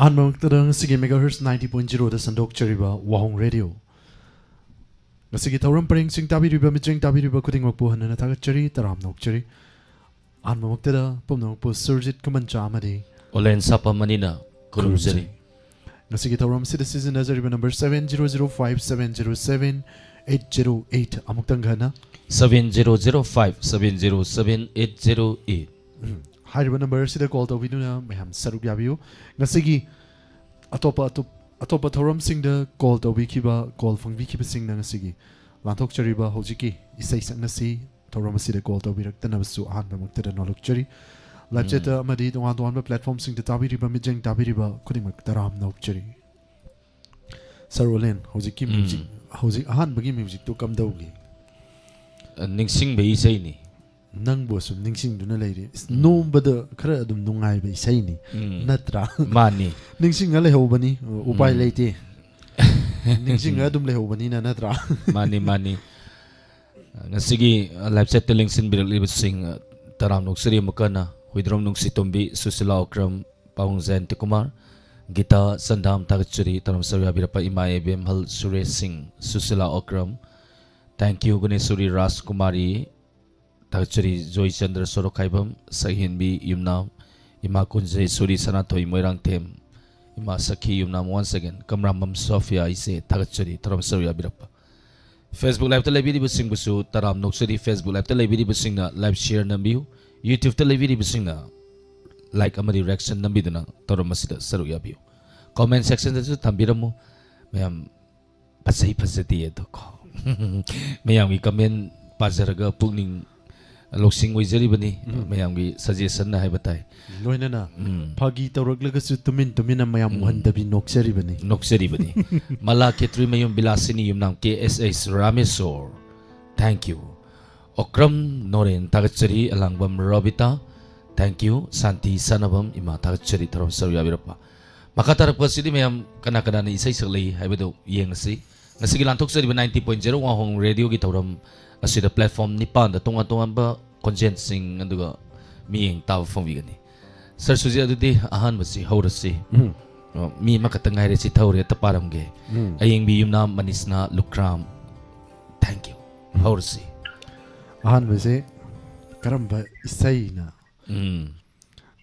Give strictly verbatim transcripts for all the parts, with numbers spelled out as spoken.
ꯑꯍꯥꯟꯕꯃꯛꯇꯗ ꯉꯁꯤꯒꯤ Megahertz ninety point zero ꯗ ꯁꯟꯗꯣꯛꯆꯔꯤꯕ ꯋꯥꯍꯣꯡ radio. ꯉꯁꯤꯒꯤ ꯊꯧꯔꯝ ꯄꯔꯦꯡꯁꯤꯡ ꯇꯥꯕꯤꯔꯤꯕ, ꯃꯤꯠꯌꯦꯡ ꯇꯥꯕꯤꯔꯤꯕ ꯈꯨꯗꯤꯡꯃꯛꯄꯨ ꯍꯟꯅ ꯍꯟꯅ ꯊꯥꯒꯠꯆꯔꯤ, ꯇꯔꯥꯝꯅ ꯑꯣꯛꯆꯔꯤ꯫ ꯑꯍꯥꯟꯕꯃꯛꯇꯗ ꯄꯨꯝꯅꯃꯛꯄꯨ ꯁꯨꯔꯖꯤꯠ ꯈꯨꯃꯟꯆꯥ ꯑꯃꯗꯤ ꯑꯣꯂꯦꯟ ꯁꯥꯄꯝ ꯑꯅꯤꯅ ꯈꯨꯔꯨꯝꯖꯔꯤ꯫ ꯉꯁꯤꯒꯤ ꯊꯧꯔꯝ ꯑꯁꯤꯗ ꯁꯤꯖꯤꯟꯅꯖꯔꯤꯕ number seven zero zero five seven zero seven eight zero eight꯫ ꯑꯃꯨꯛꯇꯪ ꯍꯟꯅ꯫ Seven zero zero five seven zero seven eight zero eight꯫ ꯎꯝ꯫ ꯍꯥꯏꯔꯤꯕ number ꯑꯁꯤꯗ call ꯇꯧꯕꯤꯗꯨꯅ ꯃꯌꯥꯝ ꯁꯔꯨꯛ ꯌꯥꯕꯤꯌꯨ꯫ ꯉꯁꯤꯒꯤ ꯑꯇꯣꯞꯄ, ꯑꯇꯣꯞ-, ꯑꯇꯣꯞꯄ ꯊꯧꯔꯝꯁꯤꯡꯗ call ꯇꯧꯕꯤꯈꯤꯕ, call ꯐꯪꯕꯤꯈꯤꯕꯁꯤꯡꯅ ꯉꯁꯤꯒꯤ ꯂꯥꯟꯊꯣꯛꯆꯔꯤꯕ ꯍꯧꯖꯤꯛꯀꯤ ꯏꯁꯩ ꯁꯛꯅꯁꯤ ꯊꯧꯔꯝ ꯑꯁꯤꯗ call ꯇꯧꯕꯤꯔꯛꯇꯅꯕꯁꯨ ꯑꯍꯥꯟꯕꯃꯛꯇꯗ ꯅꯣꯂꯨꯛꯆꯔꯤ꯫ Live chat ꯇ ꯎꯝ꯫ ꯑꯃꯗꯤ ꯇꯣꯉꯥꯟ ꯇꯣꯉꯥꯟꯕ platform ꯁꯤꯡꯗ ꯇꯥꯕꯤꯔꯤꯕ ꯃꯤꯠꯌꯦꯡ ꯇꯥꯕꯤꯔꯤꯕ ꯈꯨꯗꯤꯡꯃꯛ ꯇꯔꯥꯝꯅ ꯑꯣꯛꯆꯔꯤ꯫ Sir ꯑꯣꯂꯦꯟ, ꯍꯧꯖꯤꯛꯀꯤ ꯎꯝ꯫ Music, ꯍꯧꯖꯤꯛ ꯑꯍꯥꯟꯕꯒꯤ music ꯇꯨ ꯀꯝꯗꯧꯒꯦ? ꯑ, ꯅꯤꯡꯁꯤꯡꯕꯒꯤ ꯏꯁꯩꯅꯤ꯫ ꯅꯪꯕꯨ ꯑꯁꯨꯝ ꯅꯤꯡꯁꯤꯡꯗꯨꯅ ꯂꯩꯔꯤ꯫ ꯏꯁ, ꯎꯝ꯫ ꯅꯣꯝꯕꯗ ꯈꯔ ꯑꯗꯨꯝ ꯅꯨꯡꯉꯥꯏꯕ ꯏꯁꯩꯅꯤ, ꯎꯝ꯫ ꯅꯠꯇ꯭ꯔꯥ? ꯃꯥꯅꯤ꯫ ꯅꯤꯡꯁꯤꯡꯉ ꯂꯩꯍꯧꯕꯅꯤ, ꯎꯄꯥꯏ ꯎꯝ꯫ ꯂꯩꯇꯦ꯫ ꯅꯤꯡꯁꯤꯡꯉ ꯑꯗꯨꯝ ꯂꯩꯍꯧꯕꯅꯤꯅ, ꯅꯠꯇ꯭ꯔꯥ? ꯃꯥꯅꯤ, ꯃꯥꯅꯤ꯫ ꯉꯁꯤꯒꯤ, ꯑ, live chat ꯇ ꯂꯦꯡꯁꯤꯟꯕꯤꯔꯛꯂꯤꯕꯁꯤꯡ, ꯑ, ꯇꯔꯥꯝꯅ ꯑꯣꯛꯆꯔꯤ ꯑꯃꯨꯛꯀ ꯍꯟꯅ꯫ ꯍꯨꯏꯗ꯭ꯔꯣꯝ ꯅꯨꯡꯁꯤꯇꯣꯝꯕꯤ, ꯁꯨꯁꯤꯂꯥ ꯑꯣꯀ꯭ꯔꯝ, ꯄꯥꯕꯨꯡ ꯖꯌꯟꯇ ꯀꯨꯃꯥꯔ, ꯒꯤꯇꯥ ꯆꯟꯗꯥꯝ ꯊꯥꯒꯠꯆꯔꯤ꯫ ꯇꯔꯥꯝꯅ ꯁꯔꯨꯛ ꯌꯥꯕꯤꯔꯛꯄ ꯏꯃꯥ ꯏꯕꯦꯝꯍꯜ ꯁꯨꯔꯦꯁ ꯁꯤꯡ, ꯁꯨꯁꯤꯂꯥ ꯑꯣꯀ꯭ꯔꯝ, thank you, ꯒꯨꯅꯦꯁꯣꯔꯤ ꯔꯥꯖꯀꯨꯃꯥꯔꯤ, ꯊꯥꯒꯠꯆꯔꯤ꯫ ꯖꯣꯏꯆꯟꯗ꯭ꯔ ꯁꯣꯔꯣꯛꯈꯥꯏꯕꯝ, ꯁꯛꯍꯦꯟꯕꯤ ꯌꯨꯝꯅꯥꯝ, ꯏꯃꯥ ꯀꯨꯟꯖꯦꯁꯣꯔꯤ ꯁꯅꯥꯊꯣꯏ ꯃꯣꯏꯔꯥꯡꯊꯦꯝ, ꯏꯃꯥ ꯁꯈꯤ ꯌꯨꯝꯅꯥꯝ, once again, ꯀꯝꯔꯥꯝꯕꯝ ꯁꯣꯐꯤꯌꯥ ꯏꯆꯦ, ꯊꯥꯒꯠꯆꯔꯤ꯫ ꯊꯧꯔꯝ ꯁꯔꯨꯛ ꯌꯥꯕꯤꯔꯛꯄ꯫ Facebook Live ꯇ ꯂꯩꯕꯤꯔꯤꯕꯁꯤꯡꯕꯨꯁꯨ ꯇꯔꯥꯝ ꯅꯣꯛꯆꯔꯤ꯫ Facebook Live ꯇ ꯂꯩꯕꯤꯔꯤꯕꯁꯤꯡꯅ live share ꯅꯝꯕꯤꯌꯨ꯫ YouTube ꯇ ꯂꯩꯕꯤꯔꯤꯕꯁꯤꯡꯅ like ꯑꯃꯗꯤ reaction ꯅꯝꯕꯤꯗꯨꯅ ꯊꯧꯔꯝ ꯑꯁꯤꯗ ꯁꯔꯨꯛ ꯌꯥꯕꯤꯌꯨ꯫ Comment section ꯗꯁꯨ ꯊꯝꯕꯤꯔꯝꯃꯨ꯫ ꯃꯌꯥꯝ ꯐꯖꯩ ꯐꯖꯗꯦ ꯑꯗꯣ ꯀꯣ꯫ ꯃꯌꯥꯝꯒꯤ comment ꯄꯥꯖꯔꯒ ꯄꯨꯛꯅꯤꯡ ꯂꯧꯁꯤꯡ ꯑꯣꯏꯖꯔꯤꯕꯅꯤ꯫ ꯎꯝ꯫ ꯃꯌꯥꯝꯒꯤ suggestion ꯅ ꯍꯥꯏꯕ ꯇꯥꯏ꯫ ꯂꯣꯏꯅꯅ ꯎꯝ꯫ ꯐꯥꯒꯤ ꯇꯧꯔꯛꯂꯒꯁꯨ ꯇꯨꯃꯤꯟ ꯇꯨꯃꯤꯟꯅ ꯃꯌꯥꯝ ꯎꯝ꯫ ꯎꯍꯟꯗꯕꯤ ꯅꯣꯛꯆꯔꯤꯕꯅꯤ꯫ ꯅꯣꯛꯆꯔꯤꯕꯅꯤ꯫ ꯃꯂꯥ ꯈꯦꯇ꯭ꯔꯤ ꯃꯌꯨꯝ ꯕꯤꯂꯥꯁꯤꯅꯤ ꯌꯨꯝꯅꯥꯝ ꯀꯦ ꯑꯦꯁ H Rameshwor. Thank you꯫ Okram Noren ꯊꯥꯒꯠꯆꯔꯤ꯫ ꯑꯂꯥꯡꯕꯝ ꯔꯣꯕꯤꯇꯥ꯫ Thank you꯫ ꯁꯥꯟꯇꯤ ꯁꯥꯟꯅꯕꯝ ꯏꯃꯥ ꯊꯥꯒꯠꯆꯔꯤ꯫ ꯊꯧꯔꯝ ꯁꯔꯨꯛ ꯌꯥꯕꯤꯔꯛꯄ꯫ ꯃꯈꯥ ꯇꯥꯔꯛꯄ ꯑꯁꯤꯗꯤ ꯃꯌꯥꯝ ꯀꯅꯥ ꯀꯅꯥꯅ ꯏꯁꯩ ꯁꯛꯂꯛꯏ ꯍꯥꯏꯕꯗꯨ ꯌꯦꯡꯉꯁꯤ꯫ ꯉꯁꯤꯒꯤ ꯂꯥꯟꯊꯣꯛꯆꯔꯤꯕ ninety point zero ꯋꯥꯍꯣꯡ ꯔꯦꯗꯤꯑꯣꯒꯤ ꯊꯧꯔꯝ ꯑꯁꯤꯗ platform ꯅꯤꯄꯥꯟꯗ ꯇꯣꯉꯥꯟ ꯇꯣꯉꯥꯟꯕ ꯈꯣꯟꯖꯦꯜꯁꯤꯡ ꯑꯗꯨꯒ ꯃꯤꯠꯌꯦꯡ ꯇꯥꯕ ꯐꯪꯕꯤꯒꯅꯤ꯫ Sir ꯁꯨꯖꯤꯠ, ꯑꯗꯨꯗꯤ ꯑꯍꯥꯟꯕꯁꯤ ꯍꯧꯔꯁꯤ꯫ ꯎꯝ꯫ ꯑꯣ, ꯃꯤ ꯑꯃꯈꯛꯇ ꯉꯥꯏꯔꯦ, ꯁꯤ ꯊꯧꯔꯦ, ꯑꯝꯇ ꯄꯥꯔꯝꯒꯦ꯫ ꯎꯝ꯫ ꯑꯌꯦꯡꯕꯤ ꯌꯨꯝꯅꯥꯝ ꯃꯅꯤꯁꯅꯥ ꯂꯨꯈ꯭ꯔꯥꯝ꯫ Thank you꯫ ꯍꯧꯔꯁꯤ꯫ ꯑꯍꯥꯟꯕꯁꯦ ꯀꯔꯝꯕ ꯏꯁꯩꯅ? ꯎꯝ꯫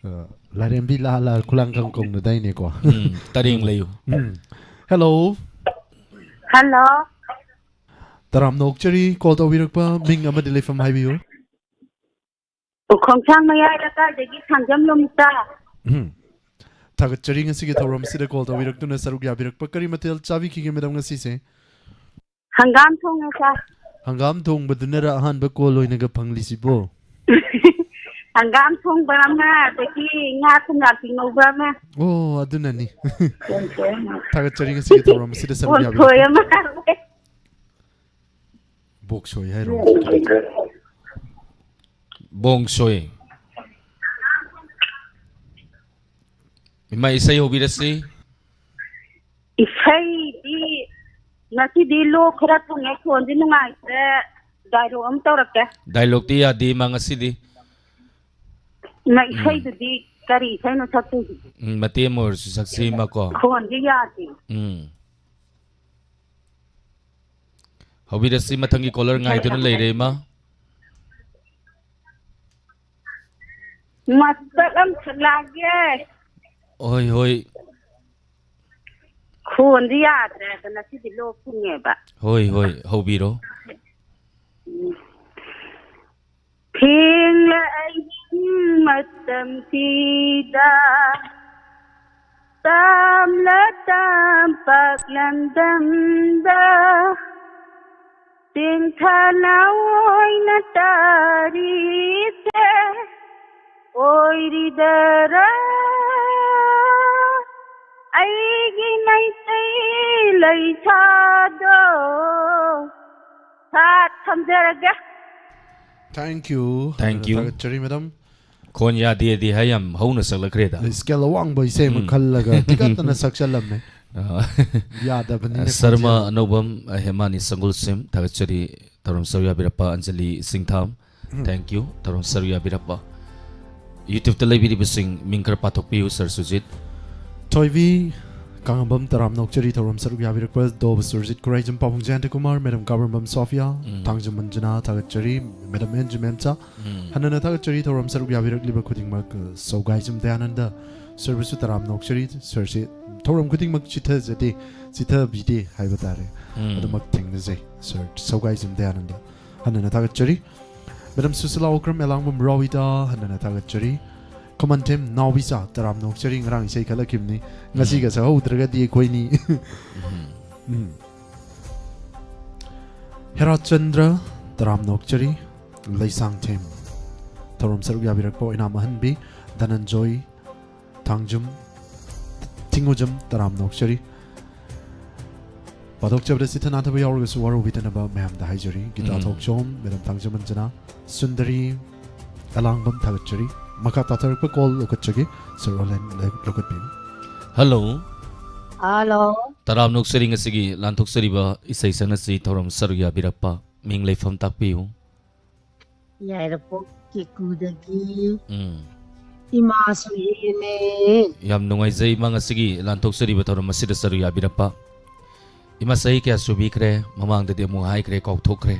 ꯑ, ꯂꯥꯏꯔꯦꯝꯕꯤ ꯂꯥ ꯂꯥ ꯈꯨꯂꯥꯡꯈꯥꯡ ꯀꯧꯅꯗꯥꯏꯅꯦꯀꯣ? ꯎꯝ, ꯇꯔꯦꯡ ꯂꯩꯌꯨ꯫ ꯎꯝ꯫ Hello꯫ Hello꯫ ꯇꯔꯥꯝꯅ ꯑꯣꯛꯆꯔꯤ, call ꯇꯧꯕꯤꯔꯛꯄ ꯃꯤꯡ ꯑꯃꯗꯤ ꯂꯩꯐꯝ ꯍꯥꯏꯕꯤꯌꯨ꯫ ꯎꯈꯣꯡꯁꯥꯡ ꯃꯌꯥꯏ ꯂꯩꯀꯥꯏꯗꯒꯤ ꯁꯥꯡꯖꯝ ꯂꯣꯃꯤꯇꯥ꯫ ꯎꯝ꯫ ꯊꯥꯒꯠꯆꯔꯤ ꯉꯁꯤꯒꯤ ꯊꯧꯔꯝꯁꯤꯗ call ꯇꯧꯕꯤꯔꯛꯇꯨꯅ ꯁꯔꯨꯛ ꯌꯥꯕꯤꯔꯛꯄ꯫ ꯀꯔꯤ ꯃꯊꯦꯜ ꯆꯥꯕꯤꯈꯤꯒꯦ madam ꯉꯁꯤꯁꯦ? ꯍꯪꯒꯥꯝ ꯊꯣꯡꯉꯦ sir꯫ ꯍꯪꯒꯥꯝ ꯊꯣꯡꯕꯗꯨꯅꯔ ꯑꯍꯥꯟꯕ call ꯑꯣꯏꯅꯒ ꯐꯪꯂꯤꯁꯤꯕꯣ? ꯍꯪꯒꯥꯝ ꯊꯣꯡꯕ ꯑꯃ, ꯑꯗꯒꯤ ꯉꯥ ꯊꯨꯝꯌꯥꯛꯄꯤ ꯉꯧꯕ ꯑꯃ꯫ ꯑꯣ, ꯑꯗꯨꯅꯅꯤ꯫ ꯊꯥꯒꯠꯆꯔꯤ ꯉꯁꯤꯒꯤ ꯊꯧꯔꯝ ꯑꯁꯤꯗ ꯁꯔꯨꯛ ꯌꯥꯕꯤꯔꯛꯄ꯫ ꯀꯣꯟꯁꯣꯏ ꯑꯃ꯫ ꯕꯣꯛꯁꯣꯏ ꯍꯥꯏꯔꯣ? ꯕꯣꯡꯁꯣꯏ꯫ ꯏꯃꯥ, ꯏꯁꯩ ꯍꯧꯕꯤꯔꯁꯤ꯫ ꯏꯁꯩꯗꯤ ꯉꯁꯤꯗꯤ ꯂꯣꯛ ꯈꯔ ꯊꯨꯡꯉꯦ, ꯈꯣꯟꯗꯤ ꯅꯨꯡꯉꯥꯏꯇ꯭ꯔꯦ꯫ Dialogue ꯑꯃ ꯇꯧꯔꯛꯀꯦ꯫ Dialogueꯇꯤ ꯌꯥꯗꯦ ꯏꯃꯥ ꯉꯁꯤꯗꯤ꯫ ꯏꯃꯥ, ꯎꯝ꯫ ꯏꯁꯩꯗꯨꯗꯤ ꯀꯔꯤ ꯏꯁꯩꯅꯣ ꯁꯛꯇꯣꯏꯁꯤꯕꯣ? ꯎꯝ, ꯃꯇꯦꯛ ꯑꯃ ꯑꯣꯏꯔꯁꯨ ꯁꯛꯁꯤ ꯏꯃꯥ ꯀꯣ꯫ ꯈꯣꯟꯗꯤ ꯌꯥꯗꯦ꯫ ꯎꯝ꯫ ꯍꯧꯕꯤꯔꯁꯤ, ꯃꯊꯪꯒꯤ caller ꯉꯥꯏꯗꯨꯅ ꯂꯩꯔꯦ ꯏꯃꯥ꯫ ꯃꯇꯠ ꯑꯃ ꯁꯛꯂꯛꯑꯒꯦ꯫ ꯍꯣꯏ, ꯍꯣꯏ꯫ ꯈꯣꯟꯗꯤ ꯌꯥꯗ꯭ꯔꯦ, ꯑꯗꯣ ꯉꯁꯤꯗꯤ ꯂꯣꯛ ꯊꯨꯡꯉꯦꯕ꯫ ꯍꯣꯏ, ꯍꯣꯏ, ꯍꯧꯕꯤꯔꯣ꯫ ꯎꯝ꯫ ꯊꯦꯡꯂ ꯑꯍꯤꯡ ꯃꯇꯝꯁꯤꯗ, ꯇꯝꯂ ꯇꯝꯄꯥꯛ ꯂꯝꯗꯝꯗ, ꯇꯦꯡꯊꯥꯅ ꯑꯣꯏꯅ ꯇꯥꯔꯤꯁꯦ ꯑꯣꯏꯔꯤꯗꯔꯥ? ꯑꯩꯒꯤ ꯃꯩꯇꯩ ꯂꯩꯁꯥꯗꯣ꯫ Sir, ꯊꯝꯖꯔꯒꯦ꯫ Thank you꯫ Thank you꯫ ꯊꯥꯒꯠꯆꯔꯤ madam꯫ ꯈꯣꯟ ꯌꯥꯗꯦꯗꯤ ꯍꯥꯏ, ꯌꯥꯝ ꯍꯧꯅ ꯁꯛꯂꯛꯈ꯭ꯔꯦꯗ꯫ Scale ꯑꯋꯥꯡꯕ ꯏꯁꯩ ꯑꯃ ꯎꯝ꯫ ꯈꯜꯂꯒ ꯇꯤꯀꯠꯇꯅ ꯁꯛꯆꯜꯂꯝꯃꯦ꯫ ꯑ, ꯌꯥꯗꯕꯅꯤꯅ ꯁꯔꯃ ꯈꯣꯟꯖꯦꯜ꯫ ꯑꯅꯧꯕꯝ, ꯑ, ꯍꯦꯃꯥꯅꯤ ꯁꯪꯒꯨꯜꯁꯦꯝ, ꯊꯥꯒꯠꯆꯔꯤ꯫ ꯊꯧꯔꯝ ꯁꯔꯨꯛ ꯌꯥꯕꯤꯔꯛꯄ ꯑꯟꯖꯂꯤ ꯁꯤꯡꯊꯥꯝ꯫ ꯎꯝ꯫ Thank you꯫ ꯊꯧꯔꯝ ꯁꯔꯨꯛ ꯌꯥꯕꯤꯔꯛꯄ꯫ YouTube-ꯇ ꯂꯩꯕꯤꯔꯤꯕꯁꯤꯡ ꯃꯤꯡ ꯈꯔ ꯄꯥꯊꯣꯛꯄꯤꯌꯨ, Sir ꯁꯨꯖꯤꯠ꯫ ꯊꯣꯏꯕꯤ ꯀꯥꯉꯝꯕꯝ ꯇꯔꯥꯝꯅ ꯑꯣꯛꯆꯔꯤ, ꯊꯧꯔꯝ ꯁꯔꯨꯛ ꯌꯥꯕꯤꯔꯛꯄ꯫ ꯗꯣꯕ ꯁꯨꯔꯖꯤꯠ, ꯈꯨꯔꯥꯏꯖꯝ ꯄꯥꯕꯨꯡ ꯖꯌꯟꯇ ꯀꯨꯃꯥꯔ, ꯃꯦꯗꯝ ꯀꯥꯕꯔꯝꯕꯝ ꯁꯣꯐꯤꯌꯥ, ꯎꯝ꯫ ꯊꯥꯡꯖꯝ ꯃꯟꯖꯨꯅꯥ ꯊꯥꯒꯠꯆꯔꯤ, ꯃꯦꯗꯝ ꯑꯦꯟ ꯖꯤꯃꯦꯝꯆꯥ꯫ ꯎꯝ꯫ ꯍꯟꯅꯅ ꯊꯥꯒꯠꯆꯔꯤ, ꯊꯧꯔꯝ ꯁꯔꯨꯛ ꯌꯥꯕꯤꯔꯛꯂꯤꯕ ꯈꯨꯗꯤꯡꯃꯛ꯫ ꯁꯧꯒꯥꯏꯖꯝ ꯗꯌꯥꯅꯟꯗ ꯁꯔꯕꯁꯨ ꯇꯔꯥꯝꯅ ꯑꯣꯛꯆꯔꯤ꯫ ꯁꯔꯁꯦ ꯊꯧꯔꯝ ꯈꯨꯗꯤꯡꯃꯛ ꯆꯤꯊꯖꯗꯦ, ꯆꯤꯊꯕꯤꯗꯦ ꯍꯥꯏꯕ ꯇꯥꯔꯦ꯫ ꯎꯝ꯫ ꯑꯗꯨꯃꯛ ꯊꯦꯡꯅꯖꯩ꯫ ꯁꯔ ꯁꯧꯒꯥꯏꯖꯝ ꯗꯌꯥꯅꯟꯗ ꯍꯟꯅꯅ ꯊꯥꯒꯠꯆꯔꯤ꯫ ꯃꯦꯗꯝ ꯁꯨꯁꯤꯂꯥ ꯑꯣꯀ꯭ꯔꯝ, ꯑꯦꯂꯥꯡꯕꯝ ꯔꯣꯍꯤꯇꯥ ꯍꯟꯅꯅ ꯊꯥꯒꯠꯆꯔꯤ꯫ ꯈꯨꯃꯟꯊꯦꯝ ꯅꯥꯎꯕꯤꯆꯥ ꯇꯔꯥꯝꯅ ꯑꯣꯛꯆꯔꯤ, ꯉꯔꯥꯡ ꯏꯁꯩ ꯈꯜꯂꯛꯈꯤꯕꯅꯤ, ꯉꯁꯤꯒ ꯎꯝ꯫ ꯁꯛꯍꯧꯗ꯭ꯔꯒꯗꯤ ꯑꯩꯈꯣꯏꯅꯤ꯫ ꯎꯝ꯫ ꯎꯝ꯫ ꯍꯦꯔꯥꯆꯟꯗ꯭ꯔ ꯇꯔꯥꯝꯅ ꯑꯣꯛꯆꯔꯤ꯫ ꯂꯩꯁꯥꯡꯊꯦꯝ ꯊꯧꯔꯝ ꯁꯔꯨꯛ ꯌꯥꯕꯤꯔꯛꯄ ꯑꯣꯏꯅꯥꯝ ꯑꯍꯟꯕꯤ ꯙꯅꯟꯖꯣꯏ ꯊꯥꯡꯖꯝ ꯊꯤꯡꯉꯨꯖꯝ ꯇꯔꯥꯝꯅ ꯑꯣꯛꯆꯔꯤ꯫ ꯄꯥꯊꯣꯛꯆꯕꯗ ꯆꯤꯊ ꯅꯥꯊꯕ ꯌꯥꯎꯔꯒꯁꯨ ꯋꯥꯔꯧꯕꯤꯗꯅꯕ ꯃꯌꯥꯝꯗ ꯍꯥꯏꯖꯔꯤ꯫ ꯒꯤꯇꯥ ꯎꯝ꯫ ꯊꯣꯛꯆꯣꯝ, ꯃꯦꯗꯝ ꯊꯥꯡꯖꯝ ꯑꯟꯖꯅꯥ, ꯁꯨꯟꯗꯔꯤ ꯑꯂꯥꯡꯕꯝ ꯊꯥꯒꯠꯆꯔꯤ꯫ ꯃꯈꯥ ꯇꯥꯊꯔꯛꯄ ꯀꯣꯜ ꯂꯧꯈꯠꯆꯒꯦ꯫ ꯁꯔ ꯑꯣꯂꯦꯟ ꯂꯧ-, ꯂꯧꯈꯠꯄꯤꯌꯨ꯫ ꯍꯜꯂꯣ꯫ ꯍꯜꯂꯣ꯫ ꯇꯔꯥꯝꯅ ꯑꯣꯛꯆꯔꯤ, ꯉꯁꯤꯒꯤ ꯂꯥꯟꯊꯣꯛꯆꯔꯤꯕ ꯏꯁꯩ ꯁꯛꯅꯁꯤ ꯊꯧꯔꯝ ꯁꯔꯨꯛ ꯌꯥꯕꯤꯔꯛꯄ꯫ ꯃꯤꯡ ꯂꯩꯐꯝ ꯇꯥꯛꯄꯤꯌꯨ꯫ ꯌꯥꯏꯔꯤꯄꯣꯛ ꯀꯦꯀꯨꯗꯒꯤ ꯎꯝ꯫ ꯏꯃꯥ ꯁꯨꯍꯤꯅꯦ꯫ ꯌꯥꯝ ꯅꯨꯡꯉꯥꯏꯖꯩ, ꯏꯃꯥ, ꯉꯁꯤꯒꯤ ꯂꯥꯟꯊꯣꯛꯆꯔꯤꯕ ꯊꯧꯔꯝ ꯑꯁꯤꯗ ꯁꯔꯨꯛ ꯌꯥꯕꯤꯔꯛꯄ꯫ ꯏꯃꯥ, ꯆꯍꯤ ꯀꯌꯥ ꯁꯨꯕꯤꯈ꯭ꯔꯦ? ꯃꯃꯥꯡꯗꯗꯤ ꯑꯃꯨꯛ ꯍꯥꯏꯈ꯭ꯔꯦ, ꯀꯥꯎꯊꯣꯛꯈ꯭ꯔꯦ꯫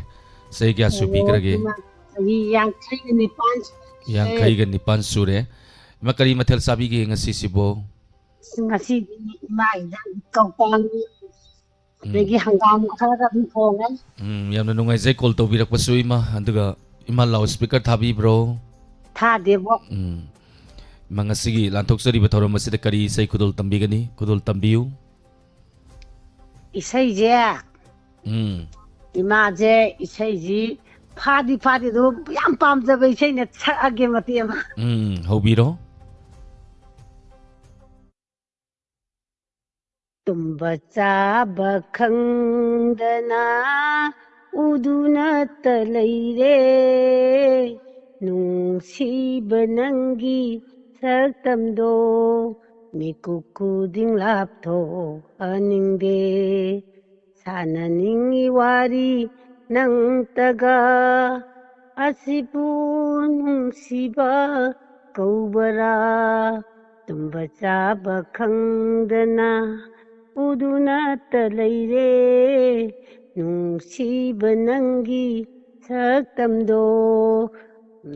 ꯆꯍꯤ ꯀꯌꯥ ꯑꯣ, ꯁꯨꯕꯤꯈ꯭ꯔꯒꯦ? ꯏꯃꯥ, ꯆꯍꯤ ꯌꯥꯡꯈꯩꯒ ꯅꯤꯄꯥꯟ ꯁꯨꯔꯦ꯫ ꯌꯥꯡꯈꯩꯒ ꯅꯤꯄꯥꯟ ꯁꯨꯔꯦ꯫ ꯏꯃꯥ, ꯀꯔꯤ ꯃꯊꯦꯜ ꯆꯥꯕꯤꯒꯦ ꯉꯁꯤꯁꯤꯕꯣ? ꯉꯁꯤꯗꯤ ꯏꯃꯥ ꯏꯟꯖꯥꯡ ꯀꯧꯇꯥꯅꯤ꯫ ꯎꯝ꯫ ꯑꯗꯒꯤ ꯍꯪꯒꯥꯝ ꯈꯔꯒ ꯑꯗꯨꯝ ꯊꯣꯡꯉꯦ꯫ ꯎꯝ, ꯌꯥꯝꯅ ꯅꯨꯡꯉꯥꯏꯖꯩ ꯀꯣꯜ ꯇꯧꯕꯤꯔꯛꯄꯁꯨ, ꯏꯃꯥ꯫ ꯑꯗꯨꯒ ꯏꯃꯥ, ꯂꯥꯎꯠ ꯁ꯭ꯄꯤꯀꯔ ꯊꯥꯕꯤꯕ꯭ꯔꯣ? ꯊꯥꯗꯦꯕꯣ꯫ ꯎꯝ꯫ ꯏꯃꯥ, ꯉꯁꯤꯒꯤ ꯂꯥꯟꯊꯣꯛꯆꯔꯤꯕ ꯊꯧꯔꯝ ꯑꯁꯤꯗ ꯀꯔꯤ ꯏꯁꯩ ꯈꯨꯗꯣꯜ ꯇꯝꯕꯤꯒꯅꯤ? ꯈꯨꯗꯣꯜ ꯇꯝꯕꯤꯌꯨ꯫ ꯏꯁꯩꯁꯦ ꯎꯝ꯫ ꯏꯃꯥꯁꯦ ꯏꯁꯩꯁꯤ ꯐꯥꯗꯤ ꯐꯥꯗꯤ ꯑꯗꯨ ꯌꯥꯝ ꯄꯥꯝꯖꯕ ꯏꯁꯩꯅ ꯁꯛꯑꯒꯦ ꯃꯇꯦꯛ ꯑꯃ꯫ ꯎꯝ, ꯍꯧꯕꯤꯔꯣ꯫ ꯇꯨꯝꯕ ꯆꯥꯕ ꯈꯪꯗꯅ ꯎꯗꯨꯅꯇ ꯂꯩꯔꯦ꯫ ꯅꯨꯡꯁꯤꯕ ꯅꯪꯒꯤ ꯁꯛꯇꯝꯗꯣ ꯃꯤꯀꯨꯞ ꯈꯨꯗꯤꯡ ꯂꯥꯞꯊꯣꯛꯍꯟꯅꯤꯡꯗꯦ꯫ ꯁꯥꯟꯅꯅꯤꯡꯉꯤ ꯋꯥꯔꯤ ꯅꯪꯇꯒ, ꯑꯁꯤꯕꯨ ꯅꯨꯡꯁꯤꯕ ꯀꯧꯕꯔꯥ? ꯇꯨꯝꯕ ꯆꯥꯕ ꯈꯪꯗꯅ ꯎꯗꯨꯅꯇ ꯂꯩꯔꯦ ꯅꯨꯡꯁꯤꯕ ꯅꯪꯒꯤ ꯁꯛꯇꯝꯗꯣ꯫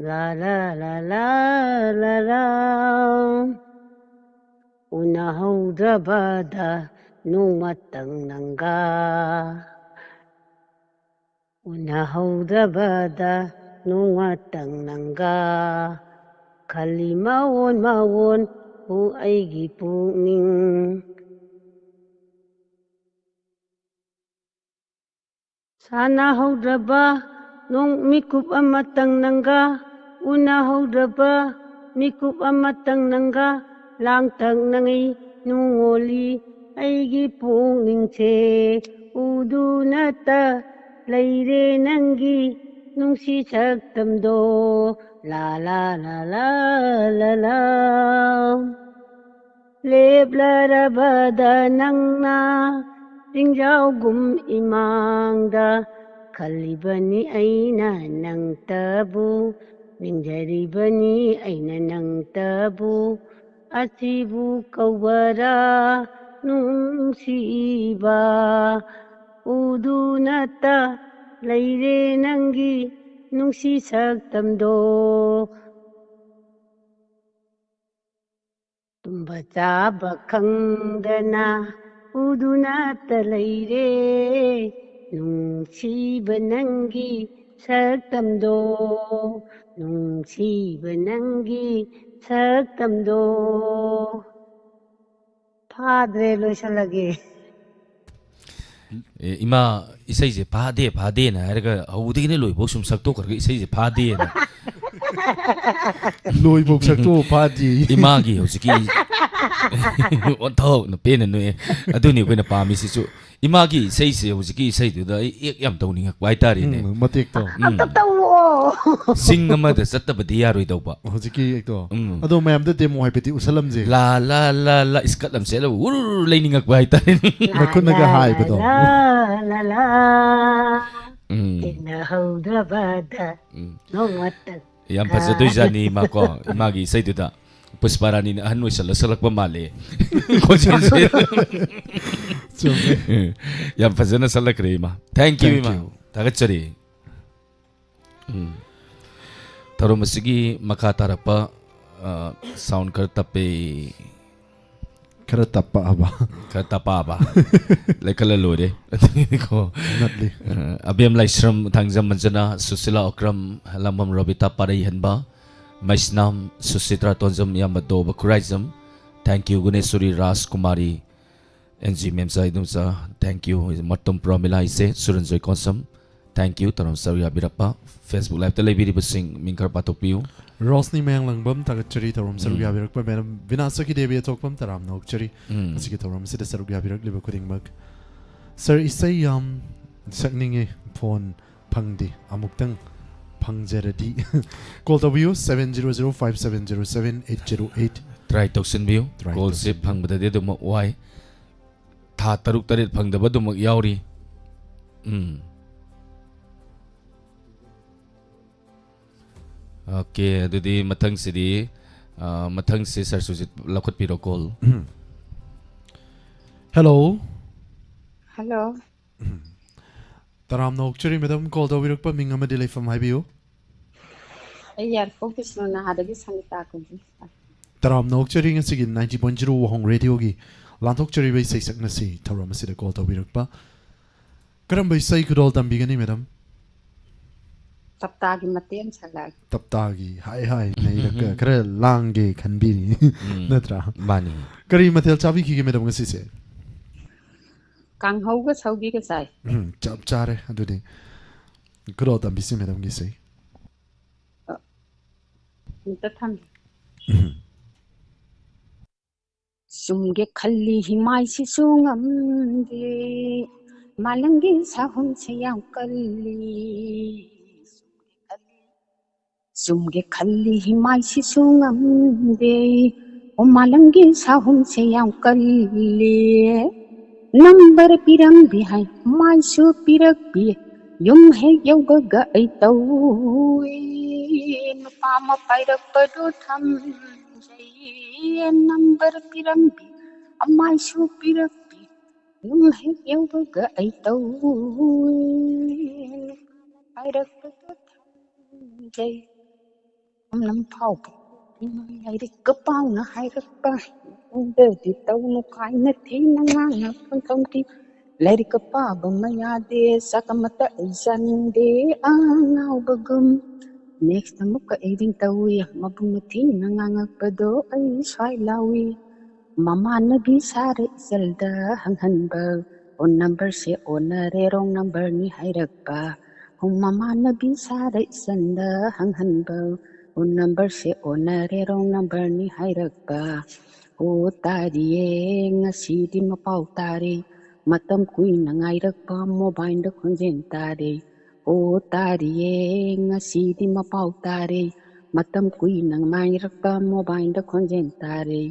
ꯂꯥ ꯂꯥ ꯂꯥ ꯂꯥ ꯂꯥ ꯂꯥ꯫ ꯎꯅꯍꯧꯗ꯭ꯔꯕꯗ ꯅꯣꯡꯃꯇꯪ ꯅꯪꯒ꯫ ꯎꯅꯍꯧꯗ꯭ꯔꯕꯗ ꯅꯣꯡꯃꯇꯪ ꯅꯪꯒ꯫ ꯈꯜꯂꯤ ꯃꯋꯣꯟ ꯃꯋꯣꯟ ꯄꯨ ꯑꯩꯒꯤ ꯄꯨꯛꯅꯤꯡ꯫ ꯁꯥꯟꯅꯍꯧꯗ꯭ꯔꯕ ꯅꯣꯡ ꯃꯤꯀꯨꯞ ꯑꯃꯇꯪ ꯅꯪꯒ꯫ ꯎꯅꯍꯧꯗ꯭ꯔꯕ ꯃꯤꯀꯨꯞ ꯑꯃꯇꯪ ꯅꯪꯒ꯫ ꯂꯥꯡꯇꯛꯅꯉꯩ ꯅꯨꯡꯉꯣꯜꯂꯤ ꯑꯩꯒꯤ ꯄꯨꯛꯅꯤꯡꯁꯦ꯫ ꯎꯗꯨꯅꯇ ꯂꯩꯔꯦ ꯅꯪꯒꯤ ꯅꯨꯡꯁꯤ ꯁꯛꯇꯝꯗꯣ꯫ ꯂꯥ ꯂꯥ ꯂꯥ ꯂꯥ ꯂꯥ ꯂꯥ꯫ ꯂꯦꯞꯂꯔꯕꯗ ꯅꯪꯅ ꯆꯤꯡꯖꯥꯎꯒꯨꯝ ꯏꯃꯥꯡꯗ ꯈꯜꯂꯤꯕꯅꯤ ꯑꯩꯅ ꯅꯪꯇꯕꯨ꯫ ꯅꯤꯡꯖꯔꯤꯕꯅꯤ ꯑꯩꯅ ꯅꯪꯇꯕꯨ꯫ ꯑꯁꯤꯕꯨ ꯀꯧꯕꯔꯥ ꯅꯨꯡꯁꯤꯕ? ꯎꯗꯨꯅꯇ ꯂꯩꯔꯦ ꯅꯪꯒꯤ ꯅꯨꯡꯁꯤ ꯁꯛꯇꯝꯗꯣ꯫ ꯇꯨꯝꯕ ꯆꯥꯕ ꯈꯪꯗꯅ ꯎꯗꯨꯅꯇ ꯂꯩꯔꯦ ꯅꯨꯡꯁꯤꯕ ꯅꯪꯒꯤ ꯁꯛꯇꯝꯗꯣ꯫ ꯅꯨꯡꯁꯤꯕ ꯅꯪꯒꯤ ꯁꯛꯇꯝꯗꯣ꯫ ꯐꯥꯗ꯭ꯔꯦ, ꯂꯣꯏꯁꯜꯂꯒꯦ꯫ ꯑꯦ, ꯏꯃꯥ, ꯏꯁꯩꯁꯦ ꯐꯥꯗꯦ ꯐꯥꯗꯦꯅ ꯍꯥꯏꯔꯒ ꯍꯧꯕꯗꯒꯤꯅ ꯂꯣꯏꯐꯥꯎ ꯁꯨꯝ ꯁꯛꯇꯣꯛꯈ꯭ꯔꯒ ꯏꯁꯩꯁꯦ ꯐꯥꯗꯦꯅ꯫ ꯂꯣꯏꯐꯧ ꯁꯛꯇꯣꯛꯑ ꯐꯥꯗꯦ꯫ ꯏꯃꯥꯒꯤ ꯍꯧꯖꯤꯛꯀꯤ ꯑꯣꯟꯊꯣꯛꯅ ꯄꯦꯟꯅ ꯅꯣꯛꯑꯦ꯫ ꯑꯗꯨꯅꯤ ꯑꯩꯈꯣꯏꯅ ꯄꯥꯝꯃꯤꯁꯤꯁꯨ꯫ ꯏꯃꯥꯒꯤ ꯏꯁꯩꯁꯦ, ꯍꯧꯖꯤꯛꯀꯤ ꯏꯁꯩꯗꯨꯗ ꯑꯩ ꯑꯦꯛ ꯌꯥꯝ ꯇꯧꯅꯤꯡꯉꯛꯄ ꯍꯥꯏꯇꯥꯔꯦꯅꯦ꯫ ꯎꯝ, ꯃꯇꯦꯛꯇꯣ꯫ ꯎꯝ꯫ ꯇꯧꯔꯛꯑꯣ꯫ ꯆꯤꯡ ꯑꯃꯗ ꯆꯠꯇꯕꯗꯤ ꯌꯥꯔꯣꯏꯗꯧꯕ꯫ ꯍꯧꯖꯤꯛꯀꯤ ꯑꯦꯛꯇꯣ꯫ ꯎꯝ꯫ ꯑꯗꯣ ꯃꯌꯥꯝꯗ ꯗꯦꯃꯣ ꯍꯥꯏꯐꯦꯠꯇꯤ ꯎꯠꯁꯜꯂꯝꯁꯦ꯫ ꯂꯥ ꯂꯥ ꯂꯥ ꯂꯥ, ꯏꯁꯀꯠ ꯑꯃ ꯁꯦꯠꯂꯒ ꯎꯔꯨꯔꯨ ꯂꯩꯅꯤꯡꯉꯛꯄ ꯍꯥꯏꯇꯥꯔꯦꯅꯦ꯫ ꯃꯈꯨꯠꯅꯒ ꯍꯥꯏꯕꯗꯣ꯫ ꯂꯥ ꯂꯥ ꯂꯥ꯫ ꯎꯝ꯫ ꯊꯦꯡꯅꯍꯧꯗ꯭ꯔꯕꯗ ꯎꯝ꯫ ꯅꯣꯡꯃꯇꯪ ꯌꯥꯝ ꯐꯖꯗꯣꯏꯖꯥꯠꯅꯤ ꯏꯃꯥꯀꯣ, ꯏꯃꯥꯒꯤ ꯏꯁꯩꯗꯨꯗ꯫ ꯄꯨꯁꯄꯥ ꯔꯥꯅꯤꯅ ꯑꯍꯟ ꯑꯣꯏꯁꯜꯂ ꯁꯛꯂꯛꯄ ꯃꯥꯜꯂꯦ꯫ ꯈꯣꯟꯖꯦꯜꯁꯦ꯫ ꯆꯨꯝꯃꯦ꯫ ꯌꯥꯝ ꯐꯖꯅ ꯁꯛꯂꯛꯈ꯭ꯔꯦ ꯏꯃꯥ꯫ Thank you, Thank ꯏꯃꯥ꯫ You. ꯊꯥꯒꯠꯆꯔꯤ꯫ ꯎꯝ꯫ ꯊꯧꯔꯝ ꯑꯁꯤꯒꯤ ꯃꯈꯥ ꯇꯥꯔꯛꯄ, ꯑ, sound ꯈꯔ ꯇꯞꯄꯦ꯫ ꯈꯔ ꯇꯞꯄꯛꯑꯕ꯫ ꯈꯔ ꯇꯞꯄꯛꯑꯕ꯫ ꯂꯩꯈꯠꯂ ꯂꯣꯏꯔꯦ꯫ ꯑꯗꯨꯒꯤꯅꯤꯀꯣ꯫ ꯅꯠꯂꯤ꯫ ꯑ, ꯑꯕꯦꯝ ꯂꯥꯏꯁ꯭ꯔꯝ, ꯊꯥꯡꯖꯝ ꯃꯟꯖꯅꯥ, ꯁꯨꯁꯤꯂꯥ ꯑꯣꯀ꯭ꯔꯝ, ꯂꯥꯡꯕꯝ ꯔꯣꯕꯤꯇꯥ ꯄꯥꯔꯩꯍꯟꯕ, ꯃꯩꯁꯅꯥꯝ Sushitra Tonjam, Iyamba Doba Khuraijam, thank you, Guneshori Rajkumari, N G Memcha Idomcha, thank you, ꯃꯇꯨꯝ ꯄ꯭ꯔꯣꯃꯤꯂꯥ ꯏꯆꯦ, ꯁꯨꯔꯟꯖꯣꯏ ꯀꯣꯟꯁꯝ, thank you, ꯊꯧꯔꯝ ꯁꯔꯨꯛ ꯌꯥꯕꯤꯔꯛꯄ, Facebook Live-ꯇ ꯂꯩꯕꯤꯔꯤꯕꯁꯤꯡ ꯃꯤꯡ ꯈꯔ ꯄꯥꯊꯣꯛꯄꯤꯌꯨ꯫ ꯔꯣꯁꯅꯤ ꯃꯌꯥꯡꯂꯪꯕꯝ, ꯊꯥꯒꯠꯆꯔꯤ ꯊꯧꯔꯝ ꯁꯔꯨꯛ ꯎꯝ꯫ ꯌꯥꯕꯤꯔꯛꯄ꯫ ꯃꯦꯗꯥꯝ ꯕꯤꯅꯥꯁꯀꯤ ꯗꯦꯕꯤ ꯑꯊꯣꯛꯄꯝ, ꯇꯔꯥꯝꯅ ꯑꯣꯛꯆꯔꯤ꯫ ꯎꯝ꯫ ꯉꯁꯤꯒꯤ ꯊꯧꯔꯝ ꯑꯁꯤꯗ ꯁꯔꯨꯛ ꯌꯥꯕꯤꯔꯛꯂꯤꯕ ꯈꯨꯗꯤꯡꯃꯛ꯫ Sir, ꯏꯁꯩ ꯌꯥꯝ ꯁꯛꯅꯤꯡꯉꯤ, phone ꯐꯪꯗꯦ, ꯑꯃꯨꯛꯇꯪ ꯐꯪꯖꯔꯗꯤ꯫ Call ꯇꯧꯕꯤꯌꯨ, seven zero zero five seven zero seven eight zero eight꯫ Try ꯇꯧꯁꯤꯟꯕꯤꯌꯨ꯫ Try call-ꯁꯦ ꯇꯧꯁꯤꯟꯕꯤꯌꯨ꯫ ꯐꯪꯕꯗꯗꯤ ꯑꯗꯨꯃꯛ ꯋꯥꯏ꯫ ꯊꯥ ꯇꯔꯨꯛ ꯇꯔꯦꯠ ꯐꯪꯗꯕ ꯑꯗꯨꯃꯛ ꯌꯥꯎꯔꯤ꯫ ꯎꯝ꯫ Okay, ꯑꯗꯨꯗꯤ ꯃꯊꯪꯁꯤꯗꯤ, ꯑ, ꯃꯊꯪꯁꯤ Sir ꯁꯨꯖꯤꯠ ꯂꯧꯈꯠꯄꯤꯔꯣ call꯫ ꯎꯝ꯫ Hello꯫ Hello꯫ ꯎꯝ꯫ ꯇꯔꯥꯝꯅ ꯑꯣꯛꯆꯔꯤ madam, call ꯇꯧꯕꯤꯔꯛꯄ ꯃꯤꯡ ꯑꯃꯗꯤ ꯂꯩꯐꯝ ꯍꯥꯏꯕꯤꯌꯨ꯫ ꯑꯩ ꯌꯥꯏꯔꯤꯄꯣꯛ ꯕꯤꯁꯅꯨ ꯅꯍꯥꯗꯒꯤ ꯁꯪꯒꯤꯇꯥ ꯀꯧꯖꯩ꯫ ꯇꯔꯥꯝꯅ ꯑꯣꯛꯆꯔꯤ, ꯉꯁꯤꯒꯤ ninety point zero ꯋꯥꯍꯣꯡ Radio-ꯒꯤ ꯂꯥꯟꯊꯣꯛꯆꯔꯤꯕ ꯏꯁꯩ ꯁꯛꯅꯁꯤ ꯊꯧꯔꯝ ꯑꯁꯤꯗ call ꯇꯧꯕꯤꯔꯛꯄ꯫ ꯀꯔꯝꯕ ꯏꯁꯩ ꯈꯨꯗꯣꯜ ꯇꯝꯕꯤꯒꯅꯤ madam? ꯇꯞꯇꯥꯒꯤ ꯃꯇꯦꯛ ꯑꯃ ꯁꯛꯂꯛꯑꯒꯦ꯫ ꯇꯞꯇꯥꯒꯤ, ꯍꯥꯏ ꯍꯥꯏ, ꯅꯩꯔꯒ ꯎꯝ꯫ ꯈꯔ ꯂꯥꯡꯒꯦ ꯈꯟꯕꯤꯔꯤ꯫ ꯎꯝ꯫ ꯅꯠꯇ꯭ꯔꯥ? ꯃꯥꯅꯤ꯫ ꯀꯔꯤ ꯃꯊꯦꯜ ꯆꯥꯕꯤꯈꯤꯒꯦ madam ꯉꯁꯤꯁꯦ? ꯀꯥꯡꯍꯧꯒ ꯁꯧꯒꯤꯒ ꯆꯥꯏ꯫ ꯎꯝ, ꯆꯞ ꯆꯥꯔꯦ ꯑꯗꯨꯗꯤ꯫ ꯈꯨꯗꯣꯜ ꯇꯝꯕꯤꯁꯤ madam-ꯒꯤ ꯏꯁꯩ꯫ ꯑ, ꯑꯝꯇ ꯊꯝꯒꯦ꯫ ꯎꯝ꯫ ꯆꯨꯝꯒꯦ ꯈꯜꯂꯤ ꯍꯤꯃꯥꯏꯁꯤꯁꯨ ꯉꯝꯗꯦ, ꯃꯥꯂꯪꯒꯤ ꯁꯥꯍꯨꯝꯁꯦ ꯌꯥꯝ ꯀꯜꯂꯤ꯫ ꯆꯨꯝꯒꯦ ꯈꯜꯂꯤ ꯍꯤꯃꯥꯏꯁꯤꯁꯨ ꯉꯝꯗꯦ, ꯑꯣ ꯃꯥꯂꯪꯒꯤ ꯁꯥꯍꯨꯝꯁꯦ ꯌꯥꯝ ꯀꯜꯂꯤ꯫ Number ꯄꯤꯔꯝꯕꯤ ꯍꯥꯏ, ꯃꯥꯏꯁꯨ ꯄꯤꯔꯛꯄꯤ, ꯌꯨꯝ ꯍꯦꯛ ꯌꯧꯕꯒ ꯑꯩ ꯇꯧꯏ꯫ ꯅꯨꯄꯥ ꯑꯃ ꯄꯥꯏꯔꯛꯄꯗꯨ ꯊꯝ ꯅꯝꯕꯔ ꯄꯤꯔꯝꯕꯤ, ꯑꯃꯥꯏꯁꯨ ꯄꯤꯔꯛꯄꯤ, ꯌꯨꯝ ꯍꯦꯛ ꯌꯧꯕꯒ ꯑꯩ ꯇꯧꯏ꯫ ꯍꯥꯏꯔꯛꯄꯗ ꯊꯝꯖꯩ꯫ ꯅꯝꯐꯥꯎꯕ ꯂꯥꯏꯔꯤꯛꯀ ꯄꯥꯎꯅ ꯍꯥꯏꯔꯛꯄ꯫ ꯃꯇꯨꯡꯗꯗꯤ ꯇꯧꯅꯨ ꯀꯥꯏꯅ ꯊꯤꯅ ꯉꯥꯡꯉꯛꯄ ꯊꯧꯗꯤ꯫ ꯂꯥꯏꯔꯤꯛꯀ ꯄꯥꯕ ꯃꯌꯥꯗꯦ, ꯆꯥꯛ ꯑꯃꯠꯇ ꯑꯩ ꯆꯥꯅꯤꯡꯗꯦ, ꯑꯉꯥꯎꯕꯒꯨꯝ꯫ Next ꯑꯃꯨꯛꯀ acting ꯇꯧꯏ, ꯃꯕꯨꯡꯅ ꯊꯤꯅ ꯉꯥꯡꯉꯛꯄꯗꯣ ꯑꯩ ꯁ꯭ꯋꯥꯏ ꯂꯥꯎꯏ꯫ ꯃꯃꯥꯟꯅꯕꯤ ꯁꯥꯔ ꯏꯆꯜꯗ ꯍꯪꯍꯟꯕ, ꯐꯣꯟ ꯅꯝꯕꯔꯁꯦ ꯑꯣꯟꯅꯔꯦ, wrong numberꯅꯤ ꯍꯥꯏꯔꯛꯄ꯫ ꯍꯣ, ꯃꯃꯥꯟꯅꯕꯤ ꯁꯥꯔ ꯏꯆꯟꯗ ꯍꯪꯍꯟꯕ, ꯐꯣꯟ ꯅꯝꯕꯔꯁꯦ ꯑꯣꯟꯅꯔꯦ, wrong numberꯅꯤ ꯍꯥꯏꯔꯛꯄ꯫ ꯑꯣ ꯇꯥꯔꯤꯌꯦ, ꯉꯁꯤꯗꯤ ꯃꯄꯥꯎ ꯇꯥꯔꯦ, ꯃꯇꯝ ꯀꯨꯏꯅ ꯉꯥꯏꯔꯛꯄ mobileꯗ ꯈꯣꯟꯖꯦꯜ ꯇꯥꯔꯦ꯫ ꯑꯣ ꯇꯥꯔꯤꯌꯦ, ꯉꯁꯤꯗꯤ ꯃꯄꯥꯎ ꯇꯥꯔꯦ, ꯃꯇꯝ ꯀꯨꯏꯅ ꯉꯥꯏꯔꯛꯄ mobileꯗ ꯈꯣꯟꯖꯦꯜ ꯇꯥꯔꯦ꯫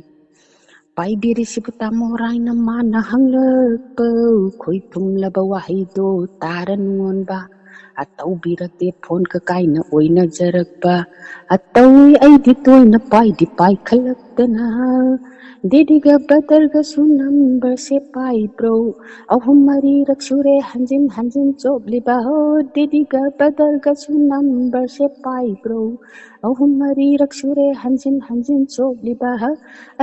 ꯄꯥꯏꯕꯤꯔꯤꯁꯤꯕꯨ ꯇꯥꯃꯣ ꯔꯥꯏꯅ ꯃꯥꯅ ꯍꯪꯂꯛꯄ ꯈꯣꯏ ꯊꯨꯝꯂꯕ ꯋꯥꯍꯩꯗꯣ ꯇꯥꯔ ꯅꯨꯡꯉꯣꯟꯕ꯫ ꯑꯇꯧꯕꯤꯔꯛꯇꯦ ꯐꯣꯟ ꯀꯀꯥꯏꯅ ꯑꯣꯏꯅꯖꯔꯛꯄ꯫ ꯑꯇꯧꯏ ꯑꯩꯗꯤ ꯇꯣꯏꯅ ꯄꯥꯏꯗꯤ ꯄꯥꯏꯈꯠꯂꯛꯇꯅ꯫ ꯗꯦꯗꯤꯒ ꯕ꯭ꯔꯗꯔꯒꯁꯨ ꯅꯝꯕꯔꯁꯦ ꯄꯥꯏꯕ꯭ꯔꯣ? ꯑꯍꯨꯝ ꯃꯔꯤꯔꯛ ꯁꯨꯔꯦ ꯍꯟꯖꯤꯟ ꯍꯟꯖꯤꯟ ꯆꯣꯞꯂꯤꯕ ꯍꯣ꯫ ꯗꯦꯗꯤꯒ ꯕ꯭ꯔꯗꯔꯒꯁꯨ ꯅꯝꯕꯔꯁꯦ ꯄꯥꯏꯕ꯭ꯔꯣ? ꯑꯍꯨꯝ ꯃꯔꯤꯔꯛ ꯁꯨꯔꯦ ꯍꯟꯖꯤꯟ ꯍꯟꯖꯤꯟ ꯆꯣꯞꯂꯤꯕ ꯍ꯫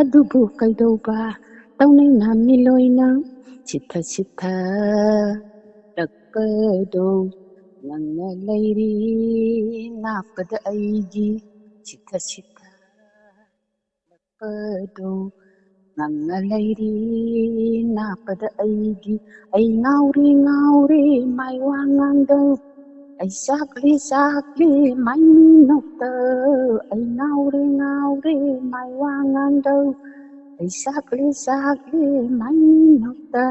ꯑꯗꯨꯕꯨ ꯀꯩꯗꯧꯕ ꯇꯧꯅꯩ ꯅꯥꯃꯤ ꯂꯣꯏꯅ ꯁꯤꯊ ꯁꯤꯊ ꯂꯛꯄꯗꯣ ꯅꯪꯅ ꯂꯩꯔꯤ ꯅꯥꯞꯄꯗ ꯑꯩꯒꯤ ꯁꯤꯊ ꯁꯤꯊ ꯂꯛꯄꯗꯣ ꯅꯪꯅ ꯂꯩꯔꯤ ꯅꯥꯞꯄꯗ ꯑꯩꯒꯤ ꯑꯩ ꯉꯥꯎꯔꯤ ꯉꯥꯎꯔꯤ ꯃꯥꯏ ꯋꯥ ꯉꯥꯡꯗꯧ ꯑꯩ ꯆꯥꯛꯂꯤ ꯆꯥꯛꯂꯤ ꯃꯥꯏ ꯃꯤꯅꯣꯛꯇ ꯑꯩ ꯉꯥꯎꯔꯤ ꯉꯥꯎꯔꯤ ꯃꯥꯏ ꯋꯥ ꯉꯥꯡꯗꯧ ꯑꯩ ꯆꯥꯛꯂꯤ ꯆꯥꯛꯂꯤ ꯃꯥꯏ ꯃꯤꯅꯣꯛꯇ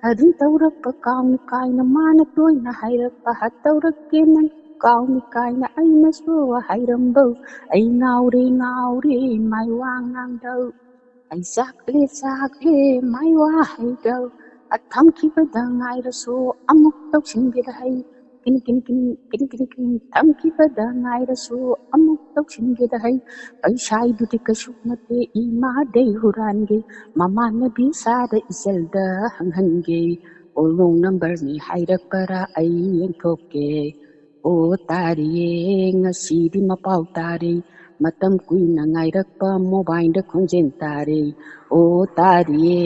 ꯑꯗꯨꯝ ꯇꯧꯔꯛꯄ ꯀꯥꯎꯅꯤ ꯀꯥꯏꯅ ꯃꯥꯅ ꯇꯣꯏꯅ ꯍꯥꯏꯔꯛꯄ ꯍ ꯇꯧꯔꯛꯀꯦ ꯅꯪ ꯀꯥꯎꯅꯤ ꯀꯥꯏꯅ ꯑꯩꯅꯁꯨ ꯍꯥꯏꯔꯝꯕꯧ ꯑꯩ ꯉꯥꯎꯔꯦ ꯉꯥꯎꯔꯦ ꯃꯥꯏ ꯋꯥ ꯉꯥꯡꯗꯧ ꯑꯩ ꯆꯥꯛꯂꯦ ꯆꯥꯛꯂꯦ ꯃꯥꯏ ꯋꯥ ꯍꯩꯗꯧ ꯑ ꯊꯝꯈꯤꯕꯗ ꯉꯥꯏꯔꯁꯨ ꯑꯃꯨꯛ ꯇꯧꯁꯤꯟꯕꯤꯔ ꯍꯩ ꯀꯤꯟ ꯀꯤꯟ ꯀꯤꯟ ꯀꯤꯟ ꯀꯤꯟ ꯀꯤꯟ ꯊꯝꯈꯤꯕꯗ ꯉꯥꯏꯔꯁꯨ ꯑꯃꯨꯛ ꯇꯧꯁꯤꯟꯒꯦꯗ ꯍꯩ꯫ ꯄꯩꯁꯥꯗꯨꯗꯤ ꯀꯩꯁꯨ ꯅꯠꯇꯦ ꯏꯃꯥꯗꯩ ꯍꯨꯔꯥꯟꯒꯦ꯫ ꯃꯃꯥꯟꯅꯕꯤ ꯁꯥꯗ ꯏꯆꯜꯗ ꯍꯪꯍꯟꯒꯦ꯫ ꯑꯣ ꯔꯣꯡ ꯅꯝꯕꯔꯅꯤ ꯍꯥꯏꯔꯛꯄꯔꯥ ꯑꯩ ꯌꯦꯡꯊꯣꯛꯀꯦ꯫ ꯑꯣ ꯇꯥꯔꯤꯌꯦ ꯉꯁꯤꯗꯤ ꯃꯄꯥꯎ ꯇꯥꯔꯤ꯫ ꯃꯇꯝ ꯀꯨꯏꯅ ꯉꯥꯏꯔꯛꯄ ꯃꯣꯕꯥꯏꯜꯗ ꯈꯣꯟꯖꯦꯜ ꯇꯥꯔꯤ꯫ ꯑꯣ ꯇꯥꯔꯤꯌꯦ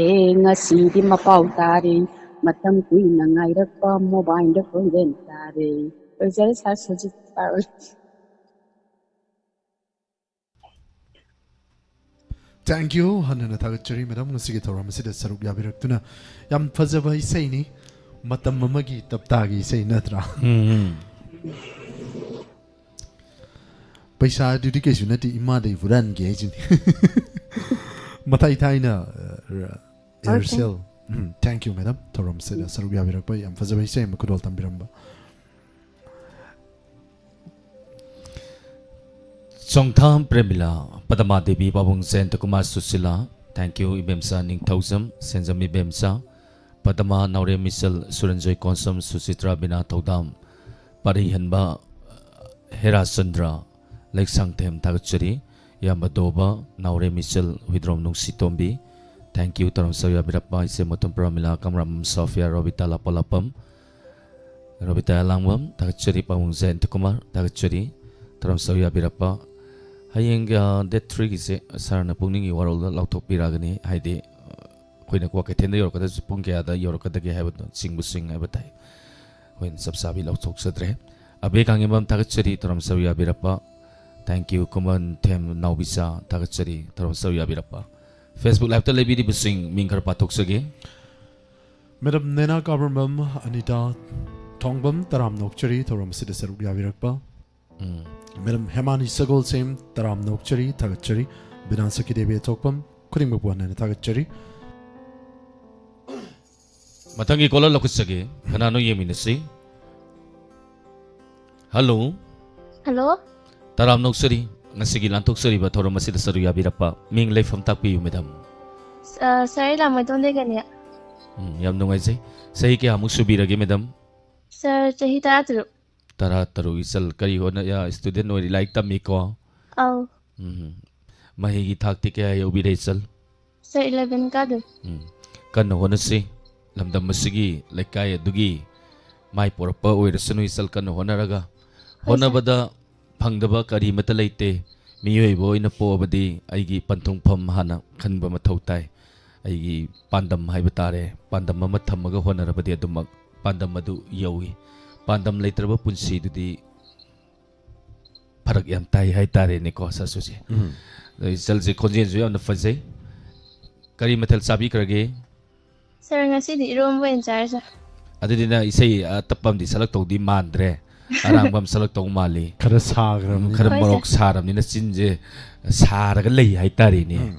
ꯉꯁꯤꯗꯤ ꯃꯄꯥꯎ ꯇꯥꯔꯤ꯫ ꯃꯇꯝ ꯀꯨꯏꯅ ꯉꯥꯏꯔꯛꯄ ꯃꯣꯕꯥꯏꯜꯗ ꯈꯣꯟꯖꯦꯜ ꯇꯥꯔꯤ꯫ ꯂꯣꯏꯖꯔꯦ ꯁꯥꯔ ꯁꯨꯖꯤꯠ ꯁꯥꯔ꯫ Thank you꯫ ꯍꯟꯅ ꯍꯟꯅ ꯊꯥꯒꯠꯆꯔꯤ ꯃꯦꯗꯥꯝ, ꯉꯁꯤꯒꯤ ꯊꯧꯔꯝ ꯑꯁꯤꯗ ꯁꯔꯨꯛ ꯌꯥꯕꯤꯔꯛꯇꯨꯅ꯫ ꯌꯥꯝ ꯐꯖꯕ ꯏꯁꯩꯅꯤ, ꯃꯇꯝ ꯑꯃꯒꯤ ꯇꯞꯇꯥꯒꯤ ꯏꯁꯩ ꯅꯠꯇ꯭ꯔꯥ? ꯎꯝ ꯄꯩꯁꯥꯗꯨꯗꯤ ꯀꯩꯁꯨ ꯅꯠꯇꯦ ꯏꯃꯥꯗꯩ ꯍꯨꯔꯥꯟꯒꯦ ꯍꯥꯏꯁꯤꯅꯤ꯫ ꯃꯊꯥꯏ ꯊꯥꯏꯅ ꯑꯦꯌꯥꯔꯁꯦꯜ꯫ ꯎꯝ, thank you ꯃꯦꯗꯥꯝ, ꯊꯧꯔꯝꯁꯤꯗ ꯁꯔꯨꯛ ꯌꯥꯕꯤꯔꯛꯄ, ꯌꯥꯝ ꯐꯖꯕ ꯏꯁꯩ ꯑꯃ ꯈꯨꯗꯣꯜ ꯇꯝꯕꯤꯔꯝꯕ꯫ ꯆꯣꯡꯊꯥꯝ ꯄ꯭ꯔꯦꯃꯤꯂꯥ, ꯄꯗꯃꯥ ꯗꯦꯕꯤ, ꯄꯥꯕꯨꯡ ꯖꯌꯟꯇ ꯀꯨꯃꯥꯔ ꯁꯨꯁꯤꯂꯥ, thank you ꯏꯕꯦꯝꯆꯥ ꯅꯤꯡꯊꯧꯖꯝ, ꯁꯦꯟꯖꯝ ꯏꯕꯦꯝꯆꯥ, ꯄꯗꯃꯥ, ꯅꯥꯎꯔꯦꯝ ꯃꯤꯆꯜ, ꯁꯨꯔꯟꯖꯣꯏ ꯀꯣꯟꯁꯝ, ꯁꯨꯆꯤꯇ꯭ꯔꯥ ꯕꯤꯅꯥ ꯊꯧꯗꯥꯝ, ꯄꯥꯔꯩꯍꯟꯕ ꯍꯦꯔꯥꯆꯟꯗ꯭ꯔ, ꯂꯩꯁꯥꯡꯊꯦꯝ ꯊꯥꯒꯠꯆꯔꯤ꯫ ꯏꯌꯥꯝꯕ ꯗꯣꯕ, ꯅꯥꯎꯔꯦꯝ ꯃꯤꯆꯜ, ꯍꯨꯏꯗ꯭ꯔꯣꯝ ꯅꯨꯡꯁꯤꯇꯣꯝꯕꯤ, thank you ꯊꯧꯔꯝ ꯁꯔꯨꯛ ꯌꯥꯕꯤꯔꯛꯄ꯫ ꯏꯆꯦ ꯃꯣꯇꯣꯝ ꯄ꯭ꯔꯃꯤꯂꯥ, ꯀꯪꯂꯥꯝ ꯁꯣꯐꯤꯌꯥ, ꯔꯣꯕꯤꯇꯥ ꯂꯥꯄꯥꯂꯥꯄꯝ, ꯔꯣꯕꯤꯇꯥ ꯑꯂꯥꯡꯕꯝ ꯊꯥꯒꯠꯆꯔꯤ, ꯄꯥꯕꯨꯡ ꯖꯌꯟꯇ ꯀꯨꯃꯥꯔ ꯊꯥꯒꯠꯆꯔꯤ꯫ ꯊꯧꯔꯝ ꯁꯔꯨꯛ ꯌꯥꯕꯤꯔꯛꯄ꯫ ꯍꯌꯦꯡ ꯗꯦꯠ ꯊ꯭ꯔꯤꯒꯤꯁꯦ ꯁꯥꯔꯅ ꯄꯨꯛꯅꯤꯡꯒꯤ ꯋꯥꯔꯣꯜꯗ ꯂꯥꯎꯊꯣꯛꯄꯤꯔꯛꯑꯒꯅꯤ, ꯍꯥꯏꯗꯤ ꯑꯩꯈꯣꯏꯅ ꯀ꯭ꯋꯥꯀꯩꯊꯦꯜꯗ ꯌꯧꯔꯛꯀꯗꯕꯁꯦ ꯄꯨꯡ ꯀꯌꯥꯗ ꯌꯧꯔꯛꯀꯗꯒꯦ ꯍꯥꯏꯕꯗꯣ, ꯆꯤꯡꯕꯨ ꯆꯤꯡ ꯍꯥꯏꯕ ꯇꯥꯏ꯫ ꯑꯩꯈꯣꯏꯅ ꯆꯞ ꯆꯥꯕꯤ ꯂꯥꯎꯊꯣꯛꯆꯗ꯭ꯔꯦ꯫ ꯑꯕꯦ ꯀꯥꯡꯖꯦꯝꯕꯝ ꯊꯥꯒꯠꯆꯔꯤ, ꯊꯧꯔꯝ ꯁꯔꯨꯛ ꯌꯥꯕꯤꯔꯛꯄ꯫ Thank you ꯀꯨꯃꯟꯊꯦꯝ ꯅꯥꯎꯕꯤꯆꯥ ꯊꯥꯒꯠꯆꯔꯤ, ꯊꯧꯔꯝ ꯁꯔꯨꯛ ꯌꯥꯕꯤꯔꯛꯄ꯫ Facebook Liveꯇ ꯂꯩꯕꯤꯔꯤꯕꯁꯤꯡ ꯃꯤꯡ ꯈꯔ ꯄꯥꯊꯣꯛꯆꯒꯦ꯫ ꯃꯦꯗꯥꯝ ꯅꯦꯅꯥ ꯀꯥꯕ꯭ꯔꯝꯕꯝ, ꯑꯅꯤꯇꯥ ꯊꯣꯡꯕꯝ, ꯇꯔꯥꯝꯅ ꯑꯣꯛꯆꯔꯤ ꯊꯧꯔꯝ ꯑꯁꯤꯗ ꯁꯔꯨꯛ ꯌꯥꯕꯤꯔꯛꯄ꯫ ꯎꯝ꯫ ꯃꯦꯗꯥꯝ ꯍꯦꯃꯥꯅꯤ ꯁꯒꯣꯜꯁꯦꯝ, ꯇꯔꯥꯝꯅ ꯑꯣꯛꯆꯔꯤ, ꯊꯥꯒꯠꯆꯔꯤ꯫ ꯕꯤꯅꯥ ꯁꯈꯤꯗꯦꯕꯤ ꯑꯊꯣꯛꯄꯝ, ꯈꯨꯗꯤꯡꯃꯛꯄꯨ ꯍꯟꯅ ꯍꯟꯅ ꯊꯥꯒꯠꯆꯔꯤ꯫ ꯃꯊꯪꯒꯤ ꯀꯣꯂꯔ ꯂꯧꯈꯠꯆꯒꯦ꯫ ꯀꯅꯥꯅꯣ ꯌꯦꯡꯃꯤꯟꯅꯁꯤ꯫ ꯍꯜꯂꯣ꯫ ꯍꯜꯂꯣ꯫ ꯇꯔꯥꯝꯅ ꯑꯣꯛꯆꯔꯤ꯫ ꯉꯁꯤꯒꯤ ꯂꯥꯟꯊꯣꯛꯆꯔꯤꯕ ꯊꯧꯔꯝ ꯑꯁꯤꯗ ꯁꯔꯨꯛ ꯌꯥꯕꯤꯔꯛꯄ꯫ ꯃꯤꯡ ꯂꯩꯐꯝ ꯇꯥꯛꯄꯤꯌꯨ ꯃꯦꯗꯥꯝ꯫ ꯑ, ꯁꯥꯔ, ꯑꯩ ꯂꯥꯡꯃꯩꯗꯣꯟꯗꯒꯤꯅꯦ꯫ ꯎꯝ, ꯌꯥꯝ ꯅꯨꯡꯉꯥꯏꯖꯩ꯫ ꯆꯍꯤ ꯀꯌꯥꯃꯨꯛ ꯁꯨꯕꯤꯔꯒꯦ ꯃꯦꯗꯥꯝ? ꯁꯥꯔ, ꯆꯍꯤ ꯇꯔꯥꯇꯔꯨꯛ꯫ ꯇꯔꯥ ꯇꯔꯨꯛ꯫ ꯏꯆꯜ ꯀꯔꯤ ꯍꯣꯠꯅ ꯏꯁꯇꯨꯗꯦꯟ ꯑꯣꯏꯔꯤ, ꯂꯥꯏꯔꯤꯛ ꯇꯝꯃꯤꯀꯣ? ꯑꯧ꯫ ꯎꯝ꯫ ꯃꯍꯩꯒꯤ ꯊꯥꯛꯇꯤ ꯀꯌꯥ ꯌꯧꯕꯤꯔꯦ ꯏꯆꯜ? ꯁꯥꯔ, ꯏꯂꯚꯦꯟ ꯀꯥꯗꯣꯏ꯫ ꯎꯝ꯫ ꯀꯟꯅ ꯍꯣꯠꯅꯁꯤ꯫ ꯂꯝꯗꯝ ꯑꯁꯤꯒꯤ, ꯂꯩꯀꯥꯏ ꯑꯗꯨꯒꯤ ꯃꯥꯏ ꯄꯣꯔꯛꯄ ꯑꯣꯏꯔꯁꯅꯨ ꯏꯆꯜ, ꯀꯟꯅ ꯍꯣꯠꯅꯔꯒ꯫ ꯍꯣꯏ, ꯁꯥꯔ꯫ ꯍꯣꯠꯅꯕꯗ ꯐꯪꯗꯕ ꯀꯔꯤꯃꯠꯇ ꯂꯩꯇꯦ꯫ ꯃꯤꯑꯣꯏꯕ ꯑꯣꯏꯅ ꯄꯣꯛꯑꯕꯗꯤ ꯑꯩꯒꯤ ꯄꯟꯊꯨꯡꯐꯝ ꯍꯥꯟꯅ ꯈꯟꯕ ꯃꯊꯧ ꯇꯥꯏ꯫ ꯑꯩꯒꯤ ꯄꯥꯟꯗꯝ ꯍꯥꯏꯕ ꯇꯥꯔꯦ, ꯄꯥꯟꯗꯝ ꯑꯃ ꯊꯝꯃꯒ ꯍꯣꯠꯅꯔꯕꯗꯤ ꯑꯗꯨꯃꯛ ꯄꯥꯟꯗꯝ ꯑꯗꯨ ꯌꯧꯏ꯫ ꯄꯥꯟꯗꯝ ꯂꯩꯇ꯭ꯔꯕ ꯄꯨꯟꯁꯤꯗꯨꯗꯤ ꯐꯔꯛ ꯌꯥꯝ ꯇꯥꯏ ꯍꯥꯏꯇꯥꯔꯦꯅꯦꯀꯣ, ꯁꯥꯔ ꯁꯨꯁꯦ꯫ ꯎꯝ꯫ ꯑꯗꯣ ꯏꯆꯜꯁꯦ ꯈꯣꯟꯖꯦꯜꯁꯨ ꯌꯥꯝꯅ ꯐꯖꯩ꯫ ꯀꯔꯤ ꯃꯊꯦꯜ ꯆꯥꯕꯤꯈ꯭ꯔꯒꯦ? ꯁꯥꯔ, ꯉꯁꯤꯗꯤ ꯏꯔꯣꯝꯕ ꯑꯣꯏꯅ ꯆꯥꯔꯦ, ꯁꯥꯔ꯫ ꯑꯗꯨꯗꯤ ꯅꯪ ꯏꯁꯩ ꯑꯇꯞꯄ ꯑꯃꯗꯤ ꯁꯛꯂꯛꯇꯧꯗꯤ ꯃꯥꯟꯗ꯭ꯔꯦ, ꯑꯔꯥꯡꯕ ꯑꯃ ꯁꯛꯂꯛꯇꯧ ꯃꯥꯜꯂꯤ꯫ ꯈꯔ ꯁꯥꯈ꯭ꯔꯕꯅꯤ꯫ ꯈꯔ ꯍꯣꯏ, ꯃꯣꯔꯣꯛ ꯁꯥꯔꯕꯅꯤꯅ ꯆꯤꯟꯁꯦ ꯁꯥꯔꯒ ꯂꯩ ꯍꯥꯏꯇꯥꯔꯦꯅꯦ꯫ ꯎꯝ꯫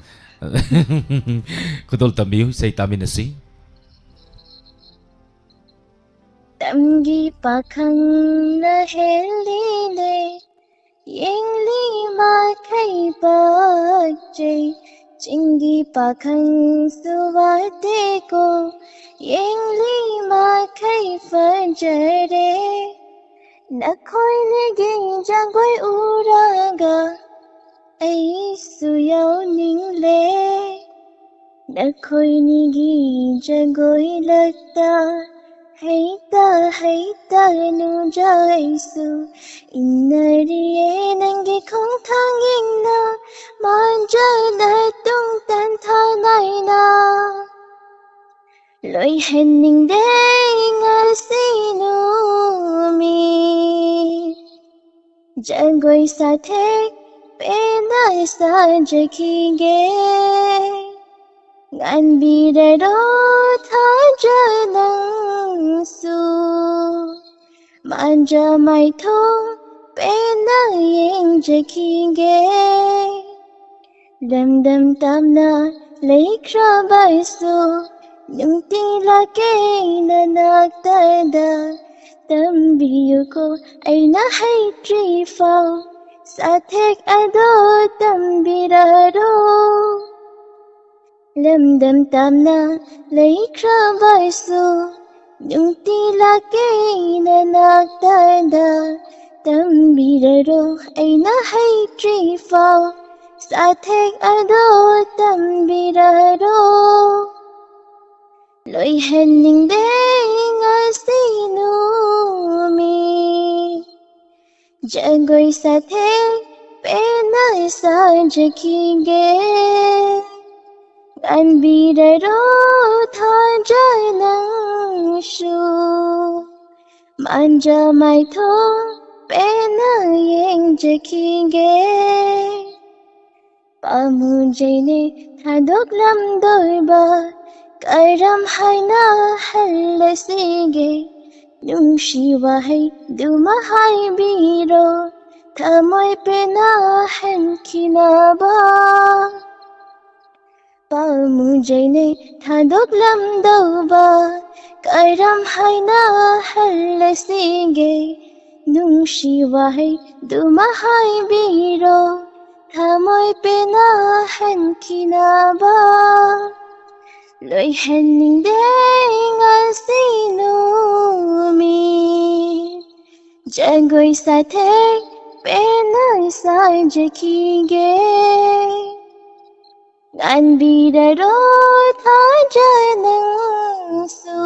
ꯈꯨꯗꯣꯜ ꯇꯝꯕꯤꯌꯨ, ꯏꯁꯩ ꯇꯥꯃꯤꯟꯅꯁꯤ꯫ ꯇꯝꯒꯤ ꯄꯥꯈꯪꯅ ꯍꯦꯜꯂꯤꯅꯦ, ꯌꯦꯡꯂꯤ ꯃꯈꯩ ꯄꯥꯛꯆꯩ꯫ ꯆꯤꯡꯒꯤ ꯄꯥꯈꯪꯁꯨ ꯋꯥꯠꯇꯦꯀꯣ, ꯌꯦꯡꯂꯤ ꯃꯈꯩ ꯐꯖꯔꯦ꯫ ꯅꯈꯣꯏꯅꯤꯒꯤ ꯖꯒꯣꯏ ꯎꯔꯒ ꯑꯩꯁꯨ ꯌꯥꯎꯅꯤꯡꯂꯦ꯫ ꯅꯈꯣꯏꯅꯤꯒꯤ ꯖꯒꯣꯏ ꯂꯛꯇ ꯍꯩꯇ ꯍꯩꯇ ꯅꯨꯡꯖꯥꯏꯁꯨ ꯏꯟꯅꯔꯤꯌꯦ꯫ ꯅꯪꯒꯤ ꯈꯣꯡꯊꯥꯡ ꯌꯦꯡꯅ ꯃꯥꯟꯖꯅ ꯇꯨꯡ ꯇꯟꯊꯥ ꯅꯥꯏꯅ ꯂꯣꯏꯍꯟꯅꯤꯡꯗꯦ ꯉꯁꯤ ꯅꯨꯃꯤꯠ꯫ ꯖꯒꯣꯏ ꯁꯥꯊꯦꯛ ꯄꯦꯟꯅ ꯁꯥꯖꯈꯤꯒꯦ꯫ ꯉꯥꯟꯕꯤꯔꯔꯣ ꯊꯥꯖ ꯅꯪꯁꯨ꯫ ꯃꯥꯟꯖ ꯃꯥꯏꯊꯣꯡ ꯄꯦꯟꯅ ꯌꯦꯡꯖꯈꯤꯒꯦ꯫ ꯂꯝꯗꯝ ꯇꯝꯅ ꯂꯩꯈ꯭ꯔꯕꯁꯨ ꯅꯨꯡꯇꯤ ꯂꯥꯛꯀꯦ ꯅꯅꯥꯛꯇꯗ꯫ ꯇꯝꯕꯤꯌꯨꯀꯣ ꯑꯩꯅ ꯍꯩꯇ꯭ꯔꯤꯐꯥꯎ ꯁꯥꯊꯦꯛ ꯑꯗꯣ ꯇꯝꯕꯤꯔꯔꯣ꯫ ꯂꯝꯗꯝ ꯇꯝꯅ ꯂꯩꯈ꯭ꯔꯕꯁꯨ ꯅꯨꯡꯇꯤ ꯂꯥꯛꯀꯦ ꯅꯅꯥꯛꯇꯗ, ꯇꯝꯕꯤꯔꯔꯣ ꯑꯩꯅ ꯍꯩꯇ꯭ꯔꯤꯐꯥꯎ, ꯁꯥꯊꯦꯛ ꯑꯗꯣ ꯇꯝꯕꯤꯔꯔꯣ꯫ ꯂꯣꯏꯍꯟꯅꯤꯡꯗꯦ ꯉꯁꯤ ꯅꯨꯃꯤꯠ, ꯖꯒꯣꯏ ꯁꯥꯊꯦꯛ ꯄꯦꯟꯅ ꯁꯥꯖꯈꯤꯒꯦ꯫ ꯉꯥꯟꯕꯤꯔꯔꯣ ꯊꯥꯖ ꯅꯪꯁꯨ, ꯃꯥꯟꯖ ꯃꯥꯏꯊꯣꯡ ꯄꯦꯟꯅ ꯌꯦꯡꯖꯈꯤꯒꯦ꯫ ꯄꯥꯝꯃꯨꯖꯩꯅꯦ ꯊꯥꯗꯣꯛꯂꯝꯗꯣꯏꯕ, ꯀꯔꯝ ꯍꯥꯏꯅ ꯍꯜꯂꯁꯤꯒꯦ? ꯅꯨꯡꯁꯤ ꯋꯥꯍꯩꯗꯨꯃ ꯍꯥꯏꯕꯤꯔꯣ, ꯊꯃꯣꯏ ꯄꯦꯟꯅ ꯍꯟꯈꯤꯅꯕ꯫ ꯄꯥꯝꯃꯨꯖꯩꯅꯦ ꯊꯥꯗꯣꯛꯂꯝꯗꯧꯕ, ꯀꯔꯝ ꯍꯥꯏꯅ ꯍꯜꯂꯁꯤꯒꯦ? ꯅꯨꯡꯁꯤ ꯋꯥꯍꯩꯗꯨꯃ ꯍꯥꯏꯕꯤꯔꯣ, ꯊꯃꯣꯏ ꯄꯦꯟꯅ ꯍꯟꯈꯤꯅꯕ꯫ ꯂꯣꯏꯍꯟꯅꯤꯡꯗꯦ ꯉꯁꯤ ꯅꯨꯃꯤꯠ, ꯖꯒꯣꯏ ꯁꯥꯊꯦꯛ ꯄꯦꯟꯅ ꯁꯥꯖꯈꯤꯒꯦ꯫ ꯉꯥꯟꯕꯤꯔꯔꯣ ꯊꯥꯖ ꯅꯪꯁꯨ,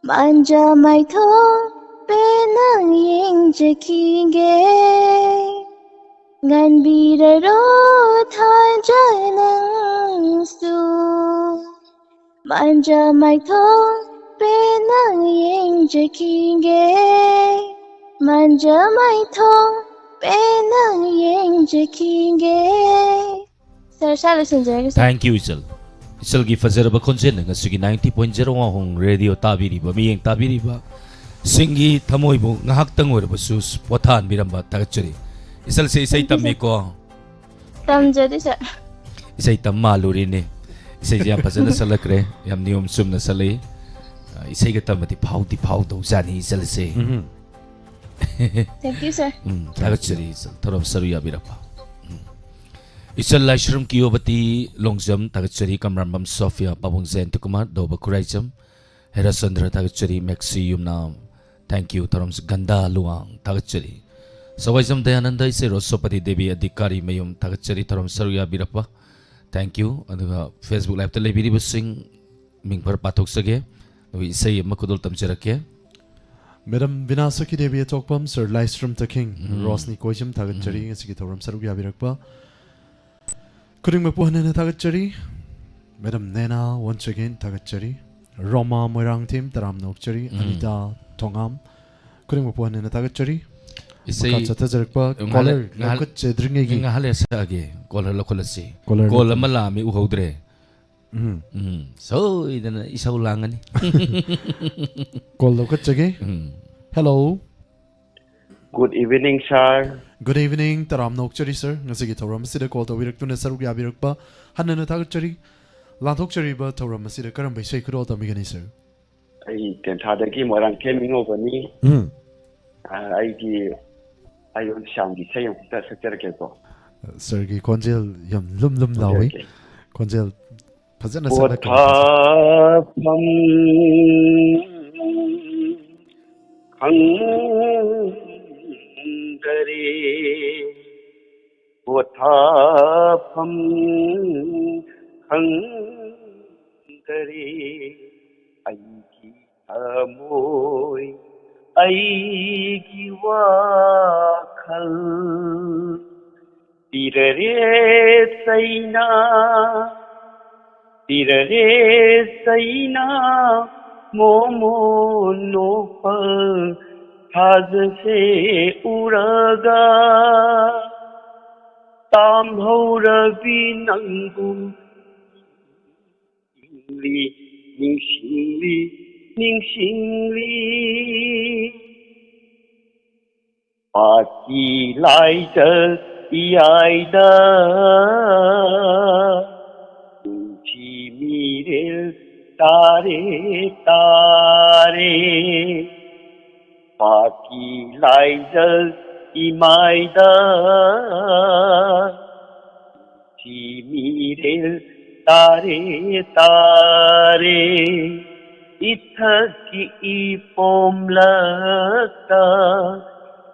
ꯃꯥꯟꯖ ꯃꯥꯏꯊꯣꯡ ꯄꯦꯟꯅ ꯌꯦꯡꯖꯈꯤꯒꯦ꯫ ꯉꯥꯟꯕꯤꯔꯔꯣ ꯊꯥꯖ ꯅꯪꯁꯨ, ꯃꯥꯟꯖ ꯃꯥꯏꯊꯣꯡ ꯄꯦꯟꯅ ꯌꯦꯡꯖꯈꯤꯒꯦ꯫ ꯃꯥꯟꯖ ꯃꯥꯏꯊꯣꯡ ꯄꯦꯟꯅ ꯌꯦꯡꯖꯈꯤꯒꯦ꯫ ꯁꯥꯔ, ꯁꯥꯔ, ꯂꯣꯏꯁꯤꯟꯖꯔꯒꯦ, ꯁꯥꯔ꯫ Thank you, ꯏꯆꯜ꯫ ꯏꯆꯜꯒꯤ ꯐꯖꯔꯕ ꯈꯣꯟꯖꯦꯜꯅ ꯉꯁꯤꯒꯤ ninety point zero ꯋꯥꯍꯣꯡ ꯔꯦꯗꯤꯑꯣ ꯇꯥꯕꯤꯔꯤꯕ, ꯃꯤꯌꯦꯡ ꯇꯥꯕꯤꯔꯤꯕ ꯁꯤꯡꯒꯤ ꯊꯃꯣꯏꯕꯨ ꯉꯥꯏꯍꯥꯛꯇꯪ ꯑꯣꯏꯔꯕꯁꯨ ꯄꯣꯊꯥꯍꯟꯕꯤꯔꯝꯕ ꯊꯥꯒꯠꯆꯔꯤ꯫ ꯏꯆꯜꯁꯦ ꯏꯁꯩ Thank you, ꯁꯥꯔ꯫ ꯇꯝꯃꯤꯀꯣ? ꯇꯝꯖꯗꯦ, ꯁꯥꯔ꯫ ꯏꯁꯩ ꯇꯝ ꯃꯥꯜꯂꯨꯔꯤꯅꯦ꯫ ꯏꯁꯩꯁꯦ ꯌꯥꯝ ꯐꯖꯅ ꯁꯛꯂꯛꯈ꯭ꯔꯦ, ꯌꯥꯝ ꯅꯤꯌꯣꯝ ꯆꯨꯝꯅ ꯁꯛꯂꯛꯏ꯫ ꯑ, ꯏꯁꯩꯒ ꯇꯝꯃꯗꯤ ꯐꯥꯎꯗꯤ ꯐꯥꯎꯗꯧꯖꯥꯠꯅꯤ ꯏꯆꯜꯁꯦ꯫ ꯎꯝ꯫ Thank you, ꯁꯥꯔ꯫ ꯎꯝ, ꯊꯥꯒꯠꯆꯔꯤ ꯏꯆꯜ, ꯊꯧꯔꯝ ꯁꯔꯨꯛ ꯌꯥꯕꯤꯔꯛꯄ꯫ ꯎꯝ꯫ ꯏꯆꯜ ꯂꯥꯏꯁ꯭ꯔꯝ ꯀꯤꯌꯣꯕꯇꯤ ꯂꯣꯡꯖꯝ ꯊꯥꯒꯠꯆꯔꯤ, ꯀꯝꯔꯥꯝꯕꯝ ꯁꯣꯐꯤꯌꯥ, ꯄꯥꯕꯨꯡ ꯖꯌꯟꯇ ꯀꯨꯃꯥꯔ, ꯗꯣꯕ ꯈꯨꯔꯥꯏꯖꯝ, ꯍꯦꯔꯥꯆꯟꯗ꯭ꯔ ꯊꯥꯒꯠꯆꯔꯤ꯫ Messi Yumnam, thank you꯫ ꯊꯧꯔꯝ ꯒꯟꯗꯥ ꯂꯨꯋꯥꯡ ꯊꯥꯒꯠꯆꯔꯤ꯫ ꯁꯋꯥꯏꯖꯝ ꯗꯌꯥꯅꯟꯗ ꯏꯆꯦ ꯔꯣꯁꯣꯄꯇꯤ ꯗꯦꯕꯤ ꯑꯗꯤꯀꯥꯔꯤ ꯃꯌꯨꯝ ꯊꯥꯒꯠꯆꯔꯤ꯫ ꯊꯧꯔꯝ ꯁꯔꯨꯛ ꯌꯥꯕꯤꯔꯛꯄ, thank you꯫ ꯑꯗꯨꯒ Facebook Live-ꯇ ꯂꯩꯕꯤꯔꯤꯕꯁꯤꯡ ꯃꯤꯡ ꯈꯔ ꯄꯥꯊꯣꯛꯆꯒꯦ, ꯑꯗꯨꯒ ꯏꯁꯩ ꯑꯃ ꯈꯨꯗꯣꯜ ꯇꯝꯖꯔꯛꯀꯦ꯫ ꯃꯦꯗꯥꯝ ꯕꯤꯅꯥ ꯁꯈꯤ ꯗꯦꯕꯤ ꯑꯇꯣꯛꯄꯝ, ꯁꯔ ꯂꯥꯏꯁ꯭ꯔꯝ ꯇꯈꯤꯡ, ꯎꯝ꯫ ꯔꯣꯁꯅꯤ ꯀꯣꯏꯖꯝ ꯊꯥꯒꯠꯆꯔꯤ ꯎꯝ꯫ ꯉꯁꯤꯒꯤ ꯊꯧꯔꯝ ꯁꯔꯨꯛ ꯌꯥꯕꯤꯔꯛꯄ꯫ ꯈꯨꯗꯤꯡꯃꯛꯄꯨ ꯍꯟꯅ ꯍꯟꯅ ꯊꯥꯒꯠꯆꯔꯤ꯫ ꯃꯦꯗꯥꯝ ꯅꯦꯅꯥ, once again ꯊꯥꯒꯠꯆꯔꯤ꯫ ꯔꯣꯃꯥ ꯃꯣꯏꯔꯥꯡꯊꯦꯝ, ꯇꯔꯥꯝꯅ ꯑꯣꯛꯆꯔꯤ꯫ ꯎꯝ꯫ ꯑꯅꯤꯇꯥ ꯊꯣꯉꯥꯝ, ꯈꯨꯗꯤꯡꯃꯛꯄꯨ ꯍꯟꯅ ꯍꯟꯅ ꯊꯥꯒꯠꯆꯔꯤ꯫ ꯏꯁꯩ ꯃꯈꯥ ꯆꯠꯊꯖꯔꯛꯄ ꯉꯥꯏꯍꯥꯛ ꯂꯩ-, caller ꯉꯥꯏꯍꯥꯛ ꯂꯧꯈꯠꯆꯗ꯭ꯔꯤꯉꯩꯒꯤ ꯉꯥꯏꯍꯥꯛ ꯂꯩꯔ ꯁꯛꯑꯒꯦ꯫ Caller ꯂꯧꯈꯠꯂꯁꯤ꯫ Caller call ꯂꯧꯈꯠꯂꯁꯤ꯫ ꯑꯃ ꯂꯥꯛꯑꯝꯃꯤ, ꯎꯍꯧꯗ꯭ꯔꯦ꯫ ꯎꯝ꯫ ꯎꯝ, ꯁꯣꯏꯗꯅ ꯏꯁꯧ ꯂꯥꯡꯒꯅꯤ꯫ Call ꯂꯧꯈꯠꯆꯒꯦ꯫ ꯎꯝ꯫ Hello꯫ Good evening, sir꯫ Good evening, ꯇꯔꯥꯝꯅ ꯑꯣꯛꯆꯔꯤ, sir꯫ ꯉꯁꯤꯒꯤ ꯊꯧꯔꯝ ꯑꯁꯤꯗ call ꯇꯧꯕꯤꯔꯛꯇꯨꯅ ꯁꯔꯨꯛ ꯌꯥꯕꯤꯔꯛꯄ ꯍꯟꯅ ꯍꯟꯅ ꯊꯥꯒꯠꯆꯔꯤ꯫ ꯂꯥꯟꯊꯣꯛꯆꯔꯤꯕ ꯊꯧꯔꯝ ꯑꯁꯤꯗ ꯀꯔꯝꯕ ꯏꯁꯩ ꯈꯨꯗꯣꯜ ꯇꯝꯕꯤꯒꯅꯤ, sir? ꯑꯩ ꯇꯦꯟꯊꯥꯗꯒꯤ ꯃꯣꯏꯔꯥꯡꯊꯦꯝ ꯏꯉꯧꯕꯅꯤ꯫ ꯎꯝ꯫ ꯑ, ꯑꯩꯒꯤ ꯑꯌꯣꯟ ꯁ꯭ꯌꯥꯝꯒꯤ ꯏꯁꯩ ꯑꯃꯈꯛꯇ ꯁꯛꯆꯔꯛꯀꯦꯀꯣ꯫ Sir-ꯒꯤ ꯈꯣꯟꯖꯦꯜ ꯌꯥꯝ ꯂꯨꯝ ꯂꯨꯝ ꯂꯥꯎꯏ꯫ ꯁꯛꯆꯔꯛꯀꯦ꯫ ꯈꯣꯟꯖꯦꯜ ꯐꯖꯅ ꯁꯛꯂꯛꯀꯅꯤ꯫ ꯄꯣꯊꯥꯐꯝ ꯈꯪꯗꯔꯦ, ꯄꯣꯊꯥꯐꯝ ꯈꯪꯗꯔꯦ, ꯑꯩꯒꯤ ꯊꯃꯣꯏ, ꯑꯩꯒꯤ ꯋꯥꯈꯜ꯫ ꯄꯤꯔꯔꯦ ꯆꯩꯅꯥ, ꯄꯤꯔꯔꯦ ꯆꯩꯅꯥ, ꯃꯣꯃꯣꯟ ꯅꯣꯛꯄ ꯊꯥꯖꯁꯦ ꯎꯔꯒ꯫ ꯇꯥꯝꯍꯧꯔꯕꯤ ꯅꯪꯕꯨ ꯅꯤꯡꯁꯤꯡꯂꯤ, ꯅꯤꯡꯁꯤꯡꯂꯤ, ꯅꯤꯡꯁꯤꯡꯂꯤ꯫ ꯄꯥꯀꯤ ꯂꯥꯏꯖ ꯏꯌꯥꯏꯗ ꯅꯨꯡꯁꯤ ꯃꯤꯔꯦꯜ ꯇꯥꯔꯦ, ꯇꯥꯔꯦ꯫ ꯄꯥꯀꯤ ꯂꯥꯏꯖ ꯏꯃꯥꯏꯗ ꯅꯨꯡꯁꯤ ꯃꯤꯔꯦꯜ ꯇꯥꯔꯦ, ꯇꯥꯔꯦ꯫ ꯏꯊꯛꯀꯤ ꯏꯄꯣꯝꯂꯛꯇ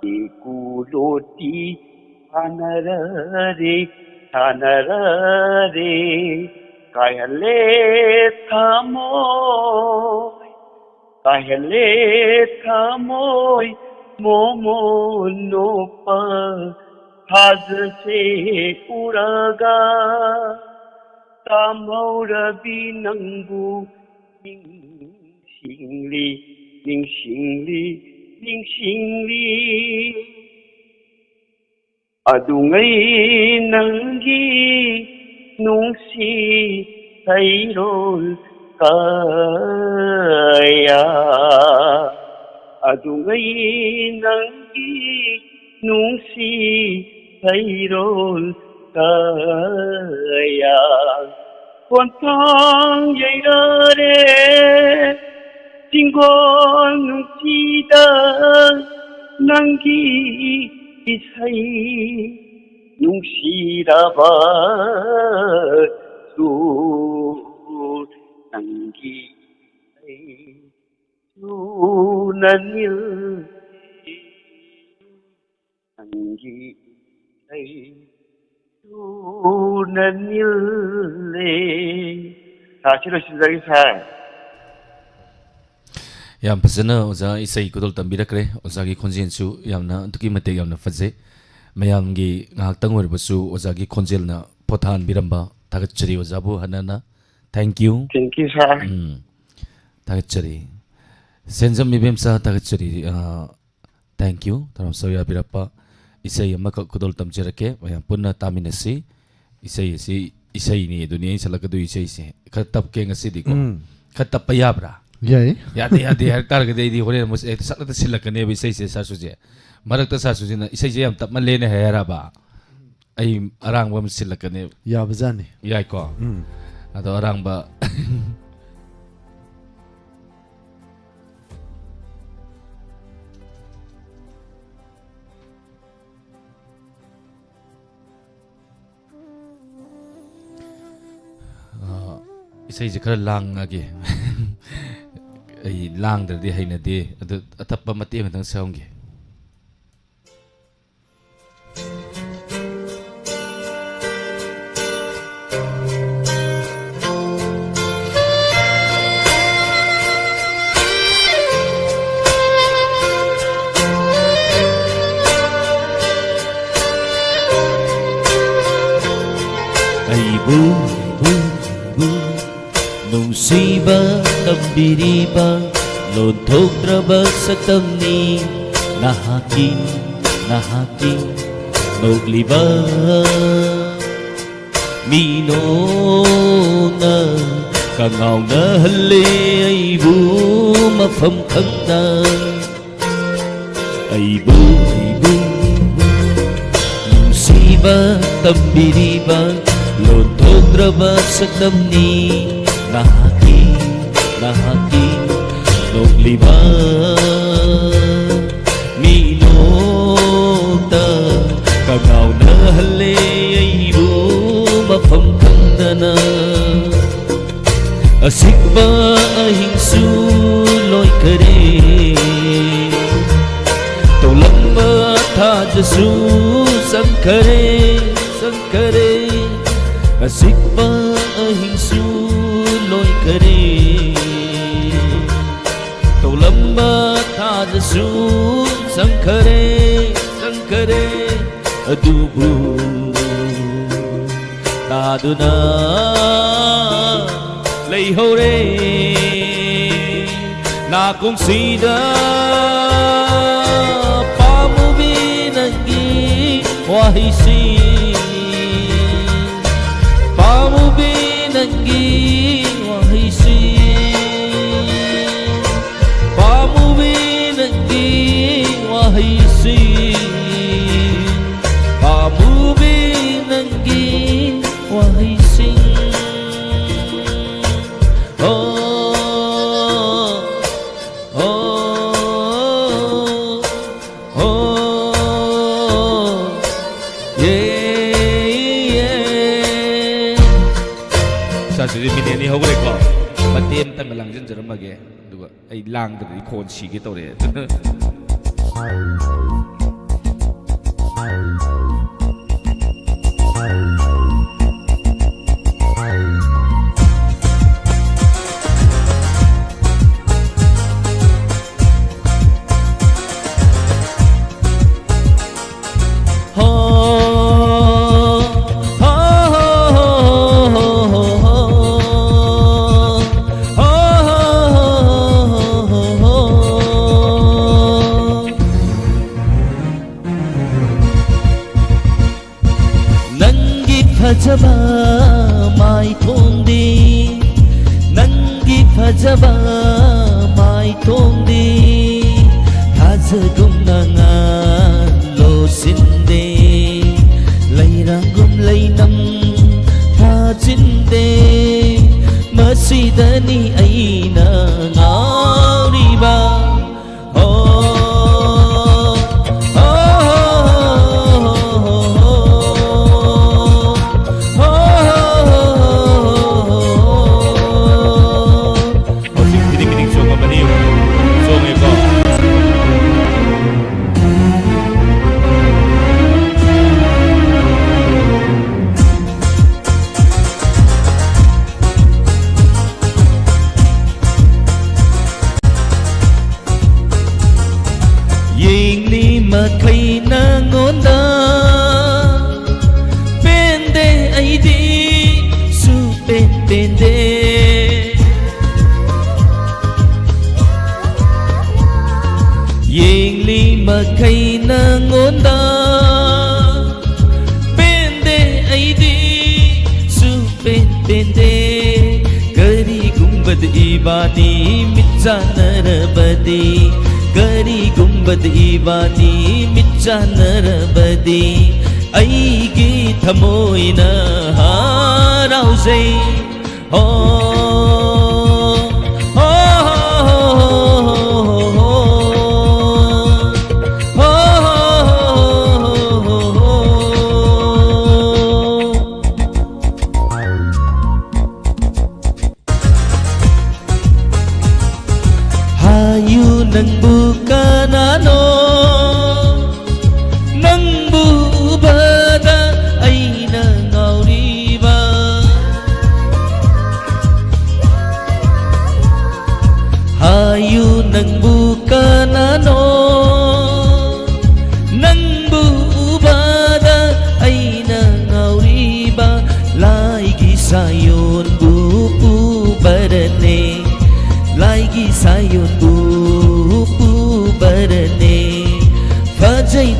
ꯏꯀꯨ ꯂꯣꯇꯤ ꯁꯥꯟꯅꯔꯔꯦ, ꯁꯥꯟꯅꯔꯔꯦ꯫ ꯀꯥꯏꯍꯜꯂꯦ ꯊꯃꯣꯏ, ꯀꯥꯏꯍꯜꯂꯦ ꯊꯃꯣꯏ, ꯃꯣꯃꯣꯟ ꯅꯣꯞꯄ ꯊꯥꯖꯁꯦ ꯎꯔꯒ꯫ ꯇꯥꯝꯍꯧꯔꯕꯤ ꯅꯪꯕꯨ ꯅꯤꯡꯁꯤꯡꯂꯤ, ꯅꯤꯡꯁꯤꯡꯂꯤ, ꯅꯤꯡꯁꯤꯡꯂꯤ꯫ ꯑꯗꯨꯉꯩ ꯅꯪꯒꯤ ꯅꯨꯡꯁꯤ ꯁꯩꯔꯣꯜ ꯀꯌꯥ, ꯑꯗꯨꯉꯩ ꯅꯪꯒꯤ ꯅꯨꯡꯁꯤ ꯁꯩꯔꯣꯜ ꯀꯌꯥ ꯈꯣꯟꯊꯥꯡ ꯌꯩꯔꯔꯦ꯫ ꯆꯤꯡꯒꯣꯜ ꯅꯨꯡꯁꯤꯗ ꯅꯪꯒꯤ ꯏꯁꯩ, ꯅꯨꯡꯁꯤꯔꯕꯁꯨ ꯅꯪꯒꯤ ꯏꯁꯩ ꯆꯨꯅ ꯅꯤꯜꯂꯦ, ꯅꯪꯒꯤ ꯏꯁꯩ ꯆꯨꯅ ꯅꯤꯜꯂꯦ꯫ ꯁꯥꯔ, ꯁꯤ ꯂꯣꯏꯁꯤꯟꯖꯔꯒꯦ, ꯁꯥꯔ꯫ ꯌꯥꯝ ꯐꯖꯅ ꯑꯣꯖꯥ ꯏꯁꯩ ꯈꯨꯗꯣꯜ ꯇꯝꯕꯤꯔꯛꯈ꯭ꯔꯦ꯫ ꯑꯣꯖꯥꯒꯤ ꯈꯣꯟꯖꯦꯜꯁꯨ ꯌꯥꯝꯅ, ꯑꯗꯨꯛꯀꯤ ꯃꯇꯤꯛ ꯌꯥꯝꯅ ꯐꯖꯩ꯫ ꯃꯌꯥꯝꯒꯤ ꯉꯥꯏꯍꯥꯛꯇꯪ ꯑꯣꯏꯔꯕꯁꯨ ꯑꯣꯖꯥꯒꯤ ꯈꯣꯟꯖꯦꯜꯅ ꯄꯣꯊꯥꯍꯟꯕꯤꯔꯝꯕ, ꯊꯥꯒꯠꯆꯔꯤ ꯑꯣꯖꯥꯕꯨ ꯍꯟꯅ ꯍꯟꯅ꯫ Thank you꯫ Thank you, sir꯫ ꯎꯝ, ꯊꯥꯒꯠꯆꯔꯤ꯫ ꯁꯦꯟꯖꯝ ꯏꯕꯦꯝꯆꯥ, ꯊꯥꯒꯠꯆꯔꯤ꯫ ꯑ, thank you꯫ ꯊꯧꯔꯝ ꯁꯔꯨꯛ ꯌꯥꯕꯤꯔꯛꯄ, ꯏꯁꯩ ꯑꯃꯈꯛ ꯈꯨꯗꯣꯜ ꯇꯝꯖꯔꯛꯀꯦ, ꯃꯌꯥꯝ ꯄꯨꯟꯅ ꯇꯥꯃꯤꯟꯅꯁꯤ꯫ ꯏꯁꯩ ꯑꯁꯤ ꯏꯁꯩꯅꯤ ꯑꯗꯨꯅꯤ ꯑꯩꯅ ꯁꯛꯂꯛꯀꯗꯣꯏ ꯏꯁꯩꯁꯦ꯫ ꯈꯔ ꯇꯞꯀꯦ ꯉꯁꯤꯗꯤꯀꯣ꯫ ꯎꯝ꯫ ꯈꯔ ꯇꯞꯄ ꯌꯥꯕ꯭ꯔꯥ? ꯌꯥꯏ꯫ ꯌꯥꯗꯦ, ꯌꯥꯗꯦ ꯍꯥꯏꯔꯛ ꯇꯥꯔꯒꯗꯤ ꯑꯩꯗꯤ ꯍꯣꯔꯦꯟ ꯑꯃꯨꯛ ꯍꯦꯛꯇ ꯁꯠ ꯍꯦꯛꯇ ꯁꯤꯜꯂꯛꯀꯅꯦꯕ ꯏꯁꯩꯁꯦ, ꯁꯥꯔ ꯁꯨꯖꯦ꯫ ꯃꯔꯛꯇ ꯁꯥꯔ ꯁꯨꯖꯦꯅ ꯏꯁꯩꯁꯦ ꯌꯥꯝ ꯇꯞꯃꯜꯂꯦꯅ ꯍꯥꯏꯔꯕ, ꯑꯩ ꯑꯔꯥꯡꯕ ꯑꯃ ꯁꯤꯜꯂꯛꯀꯅꯦꯕ꯫ ꯌꯥꯕꯖꯥꯠꯅꯤ꯫ ꯌꯥꯏꯀꯣ? ꯎꯝ꯫ ꯑꯗꯣ ꯑꯔꯥꯡꯕ ꯑ, ꯏꯁꯩꯁꯦ ꯈꯔ ꯂꯥꯡꯉꯒꯦ꯫ ꯑꯩ ꯂꯥꯡꯗ꯭ꯔꯗꯤ ꯍꯩꯅꯗꯦ꯫ ꯑꯗꯨ ꯑꯇꯞꯄ ꯃꯇꯦꯛ ꯑꯃꯇꯪ ꯁꯛꯑꯝꯒꯦ꯫ ꯑꯩꯕꯨ, ꯕꯨ, ꯕꯨ ꯅꯨꯡꯁꯤꯕ ꯇꯝꯕꯤꯔꯤꯕ ꯂꯣꯟꯊꯣꯛꯇ꯭ꯔꯕ ꯁꯛꯇꯝꯅꯤ ꯅꯍꯥꯛꯀꯤ, ꯅꯍꯥꯛꯀꯤ ꯅꯣꯛꯂꯤꯕ ꯃꯤꯅꯣꯛꯅ ꯀꯉꯥꯎꯅꯍꯜꯂꯦ ꯑꯩꯕꯨ ꯃꯐꯝ ꯈꯪꯗ꯫ ꯑꯩꯕꯨ, ꯑꯩꯕꯨ ꯅꯨꯡꯁꯤꯕ ꯇꯝꯕꯤꯔꯤꯕ ꯂꯣꯟꯊꯣꯛꯇ꯭ꯔꯕ ꯁꯛꯇꯝꯅꯤ ꯅꯍꯥꯛꯀꯤ, ꯅꯍꯥꯛꯀꯤ ꯅꯣꯛꯂꯤꯕ ꯃꯤꯅꯣꯛꯇ ꯀꯉꯥꯎꯅꯍꯜꯂꯦ ꯑꯩꯕꯨ ꯃꯐꯝ ꯈꯪꯗꯅ꯫ ꯑꯁꯤꯛꯄ ꯑꯍꯤꯡꯁꯨ ꯂꯣꯏꯈꯔꯦ, ꯇꯧꯂꯝꯕ ꯊꯥꯖꯁꯨ ꯆꯪꯈꯔꯦ, ꯆꯪꯈꯔꯦ꯫ ꯑꯁꯤꯛꯄ ꯑꯍꯤꯡꯁꯨ ꯂꯣꯏꯈꯔꯦ, ꯇꯧꯂꯝꯕ ꯊꯥꯖꯁꯨ ꯆꯪꯈꯔꯦ, ꯆꯪꯈꯔꯦ꯫ ꯑꯗꯨꯕꯨ ꯇꯥꯗꯨꯅ ꯂꯩꯍꯧꯔꯦ ꯅꯥꯀꯣꯡꯁꯤꯗ ꯄꯥꯝꯃꯨꯕꯤ ꯅꯪꯒꯤ ꯋꯥꯍꯩꯁꯤ, ꯄꯥꯝꯃꯨꯕꯤ ꯅꯪꯒꯤ ꯋꯥꯍꯩꯁꯤ, ꯄꯥꯝꯃꯨꯕꯤ ꯅꯪꯒꯤ ꯋꯥꯍꯩꯁꯤ, ꯄꯥꯝꯃꯨꯕꯤ ꯅꯪꯒꯤ ꯋꯥꯍꯩꯁꯤꯡ꯫ ꯑꯣ, ꯑꯣ, ꯑꯣ, ꯌꯦ, ꯌꯦ꯫ ꯁꯥꯁꯤꯗꯤ ꯃꯤꯅꯤꯠ ꯑꯅꯤ ꯍꯧꯈ꯭ꯔꯦꯀꯣ꯫ ꯃꯇꯦꯛ ꯑꯃꯇꯪꯒ ꯂꯥꯡꯁꯤꯟꯖꯔꯝꯃꯒꯦ꯫ ꯑꯗꯨꯒ ꯑꯩ ꯂꯥꯡꯗ꯭ꯔꯗꯤ ꯈꯣꯟ ꯁꯤꯒꯦ ꯇꯧꯔꯛꯑꯦ꯫ ꯑꯗꯨꯅ ꯍꯣ, ꯍꯣ, ꯍꯣ꯫ ꯅꯪꯒꯤ ꯐꯖꯕ ꯃꯥꯏꯊꯣꯡꯗꯤ, ꯅꯪꯒꯤ ꯐꯖꯕ ꯃꯥꯏꯊꯣꯡꯗꯤ ꯊꯥꯖꯒꯨꯝꯅ ꯉꯥꯜꯂꯣ ꯁꯤꯟꯗꯦ, ꯂꯩꯔꯥꯡꯒꯨꯝ ꯂꯩꯅꯝ ꯊꯥꯖꯤꯟꯗꯦ, ꯃꯁꯤꯗꯅꯤ ꯑꯩꯅ ꯉꯥꯎꯔꯤꯕ꯫ ꯍꯧꯖꯤꯛ ꯈꯤꯇꯪ ꯈꯤꯇꯪ ꯆꯣꯡꯉꯕꯅꯤ꯫ ꯆꯣꯡꯉꯦꯀꯣ꯫ ꯌꯦꯡꯂꯤ ꯃꯈꯩ ꯅꯪꯉꯣꯟꯗ ꯄꯦꯟꯗꯦ ꯑꯩꯗꯤ ꯁꯨꯄꯦꯟ ꯄꯦꯟꯗꯦ꯫ ꯌꯦꯡꯂꯤ ꯃꯈꯩ ꯅꯪꯉꯣꯟꯗ ꯄꯦꯟꯗꯦ ꯑꯩꯗꯤ ꯁꯨꯄꯦꯟ ꯄꯦꯟꯗꯦ꯫ ꯀꯔꯤꯒꯨꯝꯕꯗ ꯏꯕꯥꯅꯤ ꯃꯤꯠ ꯆꯥꯟꯅꯔꯕꯗꯤ, ꯀꯔꯤꯒꯨꯝꯕꯗ ꯏꯕꯥꯅꯤ ꯃꯤꯠ ꯆꯥꯟꯅꯔꯕꯗꯤ ꯑꯩꯒꯤ ꯊꯃꯣꯏꯅ ꯍꯔꯥꯎꯖꯩ꯫ ꯍꯣ, ꯍꯣ, ꯍꯣ꯫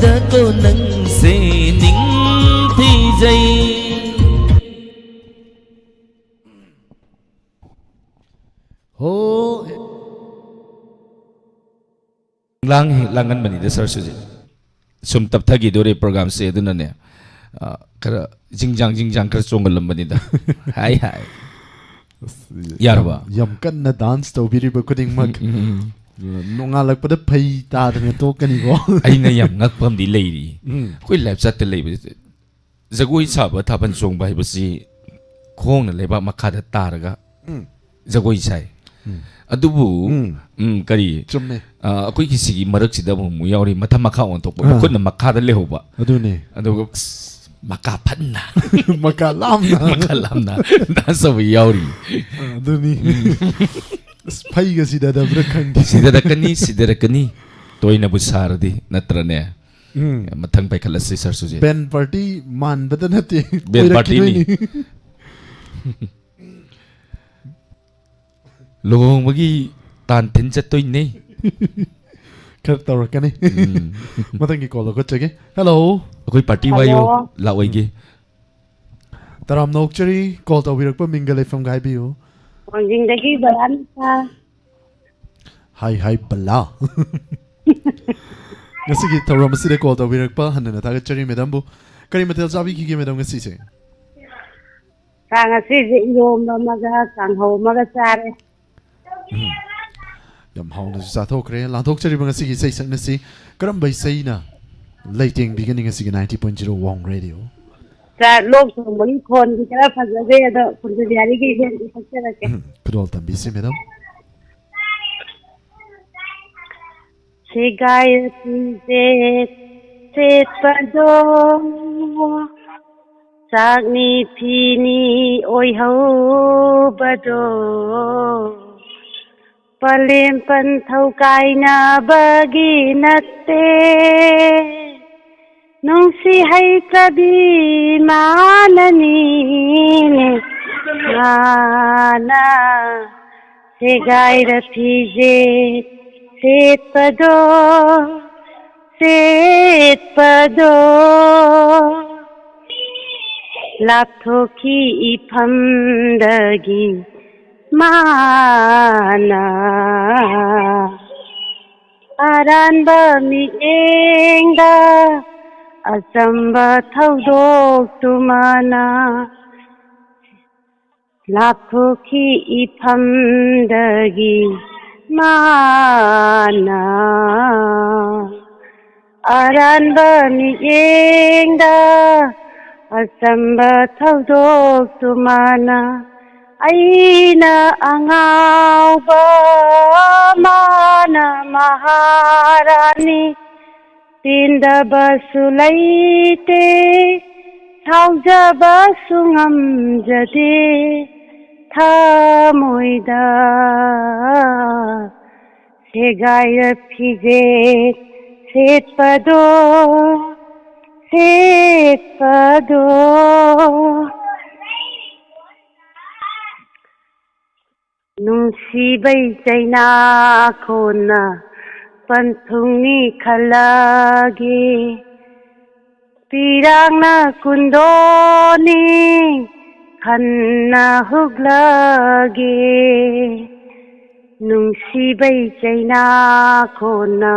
ꯗꯀꯣ ꯅꯪꯁꯦ ꯅꯤꯡꯊꯤꯖꯩ꯫ ꯍꯣ꯫ ꯂꯥꯡ ꯍꯦꯛ ꯂꯥꯡꯒꯟꯕꯅꯤꯗ ꯁꯥꯔ ꯁꯨꯖꯤꯠ꯫ ꯁꯨꯝ ꯇꯞꯊꯈꯤꯗꯣꯔꯦ ꯄ꯭ꯔꯣꯒꯥꯝꯁꯦ, ꯑꯗꯨꯅꯅꯦ, ꯑ, ꯈꯔ ꯖꯤꯡꯖꯥꯡ ꯖꯤꯡꯖꯥꯡ ꯈꯔ ꯆꯣꯡꯍꯜꯂꯝꯕꯅꯤꯗ꯫ ꯍꯥꯏ, ꯍꯥꯏ꯫ ꯑꯁ, ꯌꯥꯔꯕ? ꯌꯥꯝ, ꯌꯥꯝ ꯀꯟꯅ ꯗꯥꯟꯁ ꯇꯧꯕꯤꯔꯤꯕ ꯈꯨꯗꯤꯡꯃꯛ, ꯎꯝ, ꯎꯝ, ꯎꯝ꯫ ꯅꯣꯡꯉꯥꯜꯂꯛꯄꯗ ꯐꯩ ꯇꯥꯗꯅ ꯇꯣꯛꯀꯅꯤꯀꯣ꯫ ꯑꯩꯅ ꯌꯥꯝ ꯉꯛꯄ ꯑꯃꯗꯤ ꯂꯩꯔꯤ꯫ ꯎꯝ꯫ ꯑꯩꯈꯣꯏ ꯂꯥꯏꯐ ꯆꯥꯠꯇ ꯂꯩꯕꯁꯦ, ꯖꯒꯣꯏ ꯁꯥꯕ, ꯊꯥꯕꯜ ꯆꯣꯡꯕ ꯍꯥꯏꯕꯁꯤ ꯈꯣꯡꯅ ꯂꯩꯕꯥꯛ ꯃꯈꯥꯗ ꯇꯥꯔꯒ ꯎꯝ꯫ ꯖꯒꯣꯏ ꯁꯥꯏ꯫ ꯎꯝ꯫ ꯑꯗꯨꯕꯨ, ꯎꯝ꯫ ꯎꯝ, ꯀꯔꯤ? ꯆꯨꯝꯃꯦ꯫ ꯑ, ꯑꯩꯈꯣꯏꯒꯤ ꯁꯤꯒꯤ ꯃꯔꯛꯁꯤꯗ ꯑꯃꯨꯛ, ꯑꯃꯨꯛ ꯌꯥꯎꯔꯤ, ꯃꯊꯛ ꯃꯈꯥ ꯑꯣꯟꯊꯣꯛꯄ, ꯑꯥ꯫ ꯃꯈꯨꯠꯅ ꯃꯈꯥꯗ ꯂꯩꯍꯧꯕ꯫ ꯑꯗꯨꯅꯦ꯫ ꯑꯗꯨꯒ, ꯑꯁ, ꯃꯀꯥ ꯐꯟꯅ꯫ ꯃꯀꯥ ꯂꯥꯝꯅ꯫ ꯃꯀꯥ ꯂꯥꯝꯅ ꯗꯥꯟꯁ ꯇꯧꯕ ꯌꯥꯎꯔꯤ꯫ ꯑ, ꯑꯗꯨꯅꯤ꯫ ꯎꯝ꯫ ꯑꯁ, ꯐꯩꯒ ꯁꯤꯗꯗꯕ꯭ꯔꯥ ꯈꯪꯗꯦ꯫ ꯁꯤꯗꯔꯛꯀꯅꯤ, ꯁꯤꯗꯔꯛꯀꯅꯤ꯫ ꯇꯣꯏꯅꯕꯨ ꯁꯥꯔꯗꯤ, ꯅꯠꯇ꯭ꯔꯅꯦ? ꯎꯝ꯫ ꯃꯊꯪ ꯄꯥꯏꯈꯠꯂꯁꯤ, ꯁꯥꯔ ꯁꯨꯖꯦ꯫ ꯕꯦꯟ ꯄꯥꯔꯇꯤ ꯃꯥꯟꯕꯗ ꯅꯠꯇꯦ, ꯕꯦꯟ ꯄꯥꯔꯇꯤꯅꯤ꯫ ꯑꯣꯏꯔꯛꯈꯤꯗꯣꯏꯅꯤ꯫ ꯂꯨꯍꯣꯡꯕꯒꯤ ꯇꯥꯟ ꯊꯤꯟ ꯆꯠꯇꯣꯏꯅꯦ꯫ ꯈꯔ ꯇꯧꯔꯛꯀꯅꯤ꯫ ꯎꯝ꯫ ꯃꯊꯪꯒꯤ ꯀꯣꯜ ꯂꯧꯈꯠꯆꯒꯦ꯫ ꯍꯜꯂꯣ꯫ ꯑꯩꯈꯣꯏ ꯄꯥꯔꯇꯤ ꯋꯥꯏꯌꯣ, ꯍꯜꯂꯣ꯫ ꯂꯥꯛꯑꯣꯏꯒꯦ꯫ ꯇꯔꯥꯝꯅ ꯑꯣꯛꯆꯔꯤ, ꯀꯣꯜ ꯇꯧꯕꯤꯔꯛꯄ ꯃꯤꯡꯒ ꯂꯩꯐꯝꯒ ꯍꯥꯏꯕꯤꯌꯨ꯫ ꯋꯥꯡꯖꯤꯡꯗꯒꯤ ꯕꯂꯥꯅꯤꯀꯥ꯫ ꯍꯥꯏ, ꯍꯥꯏ, ꯕꯂꯥ꯫ ꯉꯁꯤꯒꯤ ꯊꯧꯔꯝ ꯑꯁꯤꯗ ꯀꯣꯜ ꯇꯧꯕꯤꯔꯛꯄ ꯍꯟꯅ ꯍꯟꯅ ꯊꯥꯒꯠꯆꯔꯤ, ꯃꯦꯗꯥꯝꯕꯨ꯫ ꯀꯔꯤ ꯃꯊꯦꯜ ꯆꯥꯕꯤꯈꯤꯒꯦ, ꯃꯦꯗꯥꯝ, ꯉꯁꯤꯁꯦ? ꯆꯥꯛ ꯉꯁꯤꯁꯦ ꯏꯔꯣꯝꯕ ꯑꯃꯒ ꯀꯥꯡꯍꯧ ꯑꯃꯒ ꯆꯥꯔꯦ꯫ ꯎꯝ꯫ ꯌꯥꯝ ꯍꯥꯎꯅꯁꯨ ꯆꯥꯊꯣꯛꯈ꯭ꯔꯦ꯫ ꯂꯥꯟꯊꯣꯛꯆꯔꯤꯕ ꯉꯁꯤꯒꯤ ꯏꯁꯩ ꯁꯛꯅꯁꯤ ꯀꯔꯝꯕ ꯏꯁꯩꯅ ꯂꯩꯇꯦꯡꯕꯤꯒꯅꯤ ꯉꯁꯤꯒꯤ ninety point zero Wong Radio? ꯆꯥꯛ ꯂꯣꯛ ꯊꯨꯡꯕꯒꯤ ꯈꯣꯟꯗꯤ ꯈꯔ ꯐꯖꯗꯦ, ꯑꯗꯣ ꯀꯨꯟꯖꯕꯤꯍꯥꯔꯤꯒꯤ ꯏꯁꯩ ꯑꯝꯇ ꯁꯛꯆꯔꯛꯀꯦ꯫ ꯎꯝ, ꯈꯨꯗꯣꯜ ꯇꯝꯕꯤꯁꯤ, ꯃꯦꯗꯥꯝ꯫ ꯁꯦꯒꯥꯏꯔ ꯐꯤꯖꯦꯠ ꯁꯦꯠꯄꯗꯣ, ꯆꯥꯛꯅꯤ ꯐꯤꯅꯤ ꯑꯣꯏꯍꯧꯕꯗꯣ, ꯄꯂꯦꯝ ꯄꯟꯊꯧ ꯀꯥꯏꯅꯕꯒꯤ ꯅꯠꯇꯦ, ꯅꯨꯡꯁꯤ ꯍꯩꯇꯕꯤ ꯃꯥꯅꯅꯤꯅꯦ, ꯃꯥꯅ ꯁꯦꯒꯥꯏꯔ ꯐꯤꯖꯦꯠ ꯁꯦꯠꯄꯗꯣ, ꯁꯦ ꯄꯗꯣ ꯂꯥꯞꯊꯣꯛꯈꯤ ꯏꯐꯝꯗꯒꯤ ꯃꯥꯅ꯫ ꯑꯔꯥꯟꯕ ꯃꯤꯠꯌꯦꯡꯗ ꯑꯆꯝꯕ ꯊꯧꯗꯣꯛꯇꯨ ꯃꯥꯅ꯫ ꯂꯥꯞꯊꯣꯛꯈꯤ ꯏꯐꯝꯗꯒꯤ ꯃꯥꯅ꯫ ꯑꯔꯥꯟꯕ ꯃꯤꯠꯌꯦꯡꯗ ꯑꯆꯝꯕ ꯊꯧꯗꯣꯛꯇꯨ ꯃꯥꯅ꯫ ꯑꯩꯅ ꯑꯉꯥꯎꯕ, ꯃꯥꯅ ꯃꯍꯥꯔꯥꯅꯤ꯫ ꯄꯦꯟꯗꯕꯁꯨ ꯂꯩꯇꯦ, ꯁꯥꯎꯖꯕꯁꯨ ꯉꯝꯖꯗꯦ꯫ ꯊꯃꯣꯏꯗ ꯁꯦꯒꯥꯏꯔ ꯐꯤꯖꯦꯠ ꯁꯦꯠꯄꯗꯣ, ꯁꯦꯠꯄꯗꯣ꯫ ꯅꯨꯡꯁꯤꯕꯩ ꯆꯩꯅꯥꯈꯣꯟꯅ ꯄꯟꯊꯨꯡꯅꯤ ꯈꯜꯂꯒꯦ꯫ ꯄꯤꯔꯥꯡꯅ ꯀꯨꯟꯗꯣꯅꯤ ꯈꯟꯅ ꯍꯨꯛꯂꯒꯦ꯫ ꯅꯨꯡꯁꯤꯕꯩ ꯆꯩꯅꯥꯈꯣꯟꯅ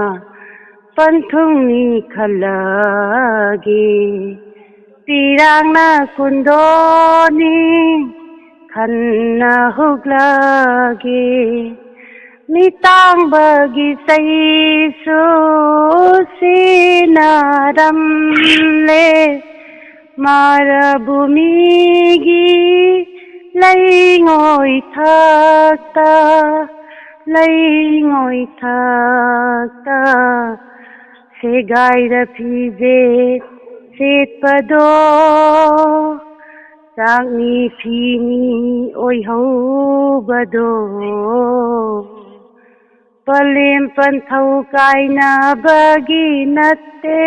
ꯄꯟꯊꯨꯡꯅꯤ ꯈꯜꯂꯒꯦ꯫ ꯄꯤꯔꯥꯡꯅ ꯀꯨꯟꯗꯣꯅꯤ ꯈꯟꯅ ꯍꯨꯛꯂꯒꯦ꯫ ꯃꯤꯇꯥꯡꯕꯒꯤ ꯆꯩꯁꯨ ꯁꯤꯟꯅꯔꯝꯂꯦ꯫ ꯃꯥꯔꯕꯨꯃꯤꯒꯤ ꯂꯩꯉꯣꯏ ꯊꯥꯛꯇ, ꯂꯩꯉꯣꯏ ꯊꯥꯛꯇ ꯁꯦꯒꯥꯏꯔ ꯐꯤꯖꯦꯠ ꯁꯦꯠꯄꯗꯣ, ꯆꯥꯛꯅꯤ ꯐꯤꯅꯤ ꯑꯣꯏꯍꯧꯕꯗꯣ꯫ ꯄꯂꯦꯝ ꯄꯟꯊꯧ ꯀꯥꯏꯅꯕꯒꯤ ꯅꯠꯇꯦ,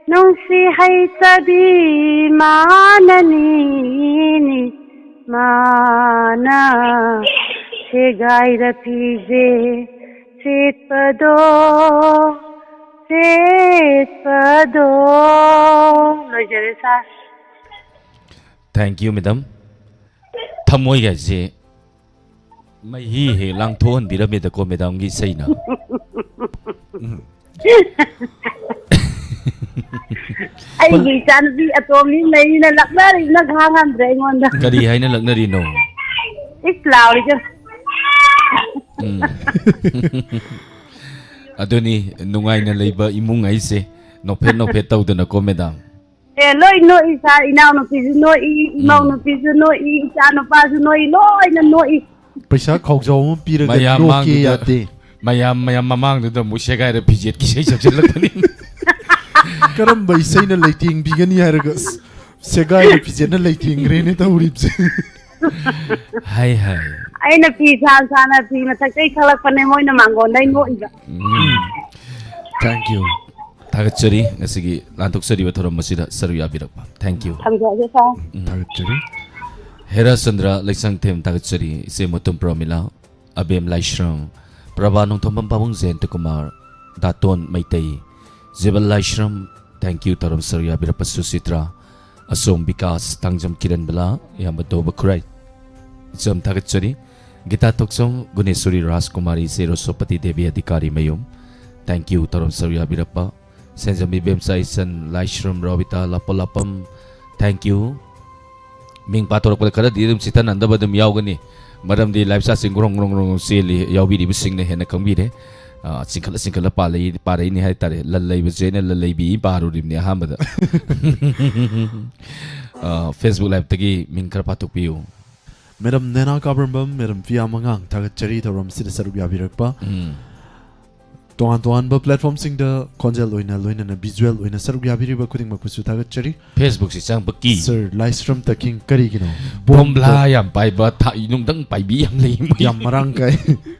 ꯅꯨꯡꯁꯤ ꯍꯩꯇꯕꯤ ꯃꯥꯅꯅꯤꯅꯤ꯫ ꯃꯥꯅ ꯁꯦꯒꯥꯏꯔ ꯐꯤꯖꯦ ꯁꯦꯠꯄꯗꯣ, ꯆꯦꯠꯄꯗꯣ꯫ ꯂꯣꯏꯖꯔꯦ ꯁꯥꯔ꯫ Thank you, madam. ꯊꯃꯣꯏꯒꯥꯏꯁꯦ ꯃꯍꯤ ꯍꯦꯛ ꯂꯥꯡꯊꯣꯛꯍꯟꯕꯤꯔꯝꯃꯦꯗꯀꯣ, madamꯒꯤ ꯏꯁꯩꯅ꯫ ꯑꯩꯒꯤ ꯏꯆꯥꯅꯨꯄꯤ ꯑꯇꯣꯝꯕꯤ ꯂꯩꯅ ꯂꯛꯅꯔꯤꯕꯅ ꯈꯥꯡ ꯉꯝꯗ꯭ꯔꯦ ꯑꯩꯉꯣꯟꯗ꯫ ꯀꯔꯤ ꯍꯥꯏꯅ ꯂꯛꯅꯔꯤꯅꯣ? ꯏꯁ ꯂꯥꯎꯔꯤꯁꯦ꯫ ꯎꯝ꯫ ꯑꯗꯨꯅꯤ, ꯅꯨꯡꯉꯥꯏꯅ ꯂꯩꯕ ꯏꯃꯨꯡ ꯍꯥꯏꯁꯦ ꯅꯣꯛꯐꯦꯠ ꯅꯣꯛꯐꯦꯠ ꯇꯧꯗꯅꯀꯣ, madam꯫ ꯑꯦ, ꯂꯣꯏ ꯅꯣꯛꯏ ꯁꯥꯔ, ꯏꯅꯥꯎꯅꯨꯄꯤꯁꯨ ꯅꯣꯛꯏ, ꯎꯝ꯫ ꯏꯃꯧ ꯅꯨꯄꯤꯁꯨ ꯅꯣꯛꯏ, ꯏꯆꯥ ꯅꯨꯄꯥꯁꯨ ꯅꯣꯛꯏ, ꯂꯣꯏꯅ ꯅꯣꯛꯏ꯫ ꯄꯩꯁꯥ ꯈꯥꯎꯖꯥꯎ ꯑꯃ ꯄꯤꯔꯒ ꯃꯌꯥꯝ ꯅꯣꯛꯀꯦ ꯃꯥꯡꯗꯨꯗ, ꯌꯥꯗꯦ꯫ ꯃꯌꯥꯝ, ꯃꯌꯥꯝ ꯃꯃꯥꯡꯗꯨꯗ ꯑꯃꯨꯛ ꯁꯦꯒꯥꯏꯔ ꯐꯤꯖꯦꯠꯀꯤ ꯏꯁꯩ ꯁꯛꯆꯜꯂꯛꯄꯅꯤ꯫ ꯀꯔꯝꯕ ꯏꯁꯩꯅ ꯂꯩꯇꯦꯡꯕꯤꯒꯅꯤ ꯍꯥꯏꯔꯒ, ꯑꯁ, ꯁꯦꯒꯥꯏꯔ ꯐꯤꯖꯦꯠꯅ ꯂꯩꯇꯦꯡꯈ꯭ꯔꯦꯅꯦ ꯇꯧꯔꯤꯕꯁꯦ꯫ ꯍꯥꯏ, ꯍꯥꯏ꯫ ꯑꯩꯅ ꯐꯤ ꯁꯥ ꯁꯥꯅ ꯐꯤ ꯃꯊꯛꯇꯩ ꯊꯣꯛꯂꯛꯄꯅꯦ, ꯃꯣꯏꯅ ꯃꯥꯡꯒꯣꯟꯗꯩ ꯅꯣꯛꯏꯕ꯫ ꯎꯝ꯫ Thank you꯫ ꯊꯥꯒꯠꯆꯔꯤ, ꯉꯁꯤꯒꯤ ꯂꯥꯟꯊꯣꯛꯆꯔꯤꯕ ꯊꯧꯔꯝ ꯑꯁꯤꯗ ꯁꯔꯨꯛ ꯌꯥꯕꯤꯔꯛꯄ꯫ Thank you꯫ ꯊꯝꯖꯔꯒꯦ ꯁꯥꯔ꯫ ꯎꯝ꯫ ꯊꯥꯒꯠꯆꯔꯤ꯫ ꯍꯦꯔꯥ ꯆꯟꯗ꯭ꯔ ꯂꯩꯁꯥꯡꯊꯦꯝ, ꯊꯥꯒꯠꯆꯔꯤ꯫ ꯏꯆꯦ ꯃꯣꯇꯨꯝ ꯄ꯭ꯔꯃꯤꯂꯥ, ꯑꯕꯦꯝ ꯂꯥꯏꯁ꯭ꯔꯝ, ꯄ꯭ꯔꯚꯥ ꯅꯣꯡꯊꯣꯝꯕꯝ, ꯄꯥꯕꯨꯡ ꯖꯌꯟꯇ ꯀꯨꯃꯥꯔ, ꯗꯥꯇꯣꯟ ꯃꯩꯇꯩ, ꯖꯤꯕꯟ ꯂꯥꯏꯁ꯭ꯔꯝ, thank you ꯊꯧꯔꯝ ꯁꯔꯨꯛ ꯌꯥꯕꯤꯔꯛꯄ ꯁꯨꯆꯤꯇ꯭ꯔꯥ, ꯑꯁꯣꯝ ꯕꯤꯀꯥꯁ, ꯊꯥꯡꯖꯝ ꯀꯤꯔꯟꯕꯂꯥ, ꯏꯌꯥꯝꯕ ꯗꯣꯕ ꯈꯨꯔꯥꯏ, ꯏꯆꯝ ꯊꯥꯒꯠꯆꯔꯤ꯫ ꯒꯤꯇꯥ ꯊꯣꯛꯆꯣꯝ, ꯒꯨꯅꯦꯁꯣꯔꯤ ꯔꯥꯖꯀꯨꯃꯥꯔꯤ, ꯏꯆꯦ ꯔꯣꯁꯣꯄꯇꯤ ꯗꯦꯕꯤ ꯑꯙꯤꯀꯥꯔꯤ ꯃꯌꯨꯝ, thank you ꯊꯧꯔꯝ ꯁꯔꯨꯛ ꯌꯥꯕꯤꯔꯛꯄ꯫ ꯁꯦꯟꯖꯝ ꯏꯕꯦꯝꯆꯥ, ꯏꯆꯟ ꯂꯥꯏꯁ꯭ꯔꯝ, ꯔꯣꯕꯤꯇꯥ, ꯂꯥꯄꯣꯂꯥꯄꯝ, thank you꯫ ꯃꯤꯡ ꯄꯥꯊꯣꯔꯛꯄꯗ ꯈꯔꯗꯤ ꯑꯗꯨꯝ ꯆꯤꯠꯊꯅꯗꯕ ꯑꯗꯨꯝ ꯌꯥꯎꯒꯅꯤ, ꯃꯔꯝꯗꯤ live chatꯁꯤꯡ ꯒ꯭ꯔꯣꯡ ꯒ꯭ꯔꯣꯡ ꯒ꯭ꯔꯣꯡ ꯆꯦꯜꯂꯤ, ꯌꯥꯎꯕꯤꯔꯤꯕꯁꯤꯡꯅ ꯍꯦꯟꯅ ꯈꯪꯕꯤꯔꯦ꯫ ꯑ, ꯆꯤꯡꯈꯠꯂ ꯆꯤꯡꯈꯠꯂ ꯄꯥꯜꯂꯛꯏ-, ꯄꯥꯔꯛꯏꯅꯤ ꯍꯥꯏ ꯇꯥꯔꯦ꯫ ꯂꯜ ꯂꯩꯕꯁꯦ ꯑꯩꯅ ꯂꯜ ꯂꯩꯕꯤ ꯄꯥꯔꯨꯔꯤꯕꯅꯤ ꯑꯍꯥꯟꯕꯗ꯫ ꯑ, Facebook liveꯇꯒꯤ ꯃꯤꯡ ꯈꯔ ꯄꯥꯊꯣꯛꯄꯤꯌꯨ꯫ Madam ꯅꯦꯅꯥ ꯀꯥꯕ꯭ꯔꯝꯕꯝ, Madam ꯄꯤꯌꯥ ꯃꯉꯥꯡ, ꯊꯥꯒꯠꯆꯔꯤ ꯊꯧꯔꯝꯁꯤꯗ ꯁꯔꯨꯛ ꯌꯥꯕꯤꯔꯛꯄ꯫ ꯎꯝ꯫ ꯇꯣꯉꯥꯟ ꯇꯣꯉꯥꯟꯕ platformꯁꯤꯡꯗ ꯈꯣꯟꯖꯦꯜ ꯑꯣꯏꯅ ꯂꯣꯏꯅꯅ visual ꯑꯣꯏꯅ ꯁꯔꯨꯛ ꯌꯥꯕꯤꯔꯤꯕ ꯈꯨꯗꯤꯡꯃꯛꯄꯨꯁꯨ ꯊꯥꯒꯠꯆꯔꯤ꯫ Facebookꯁꯤ ꯆꯪꯕ ꯀꯤ꯫ Sir ꯂꯥꯏꯁ꯭ꯔꯝ ꯇꯈꯤꯡ ꯀꯔꯤꯒꯤꯅꯣ? ꯕꯣꯝꯂꯥ ꯌꯥꯝ ꯄꯥꯏꯕ, ꯊꯥ-, ꯅꯨꯡꯊꯪ ꯄꯥꯏꯕꯤ ꯌꯥꯝ ꯂꯩ ꯃꯣꯏ꯫ ꯌꯥꯝ ꯃꯔꯥꯡ ꯀꯥꯏ꯫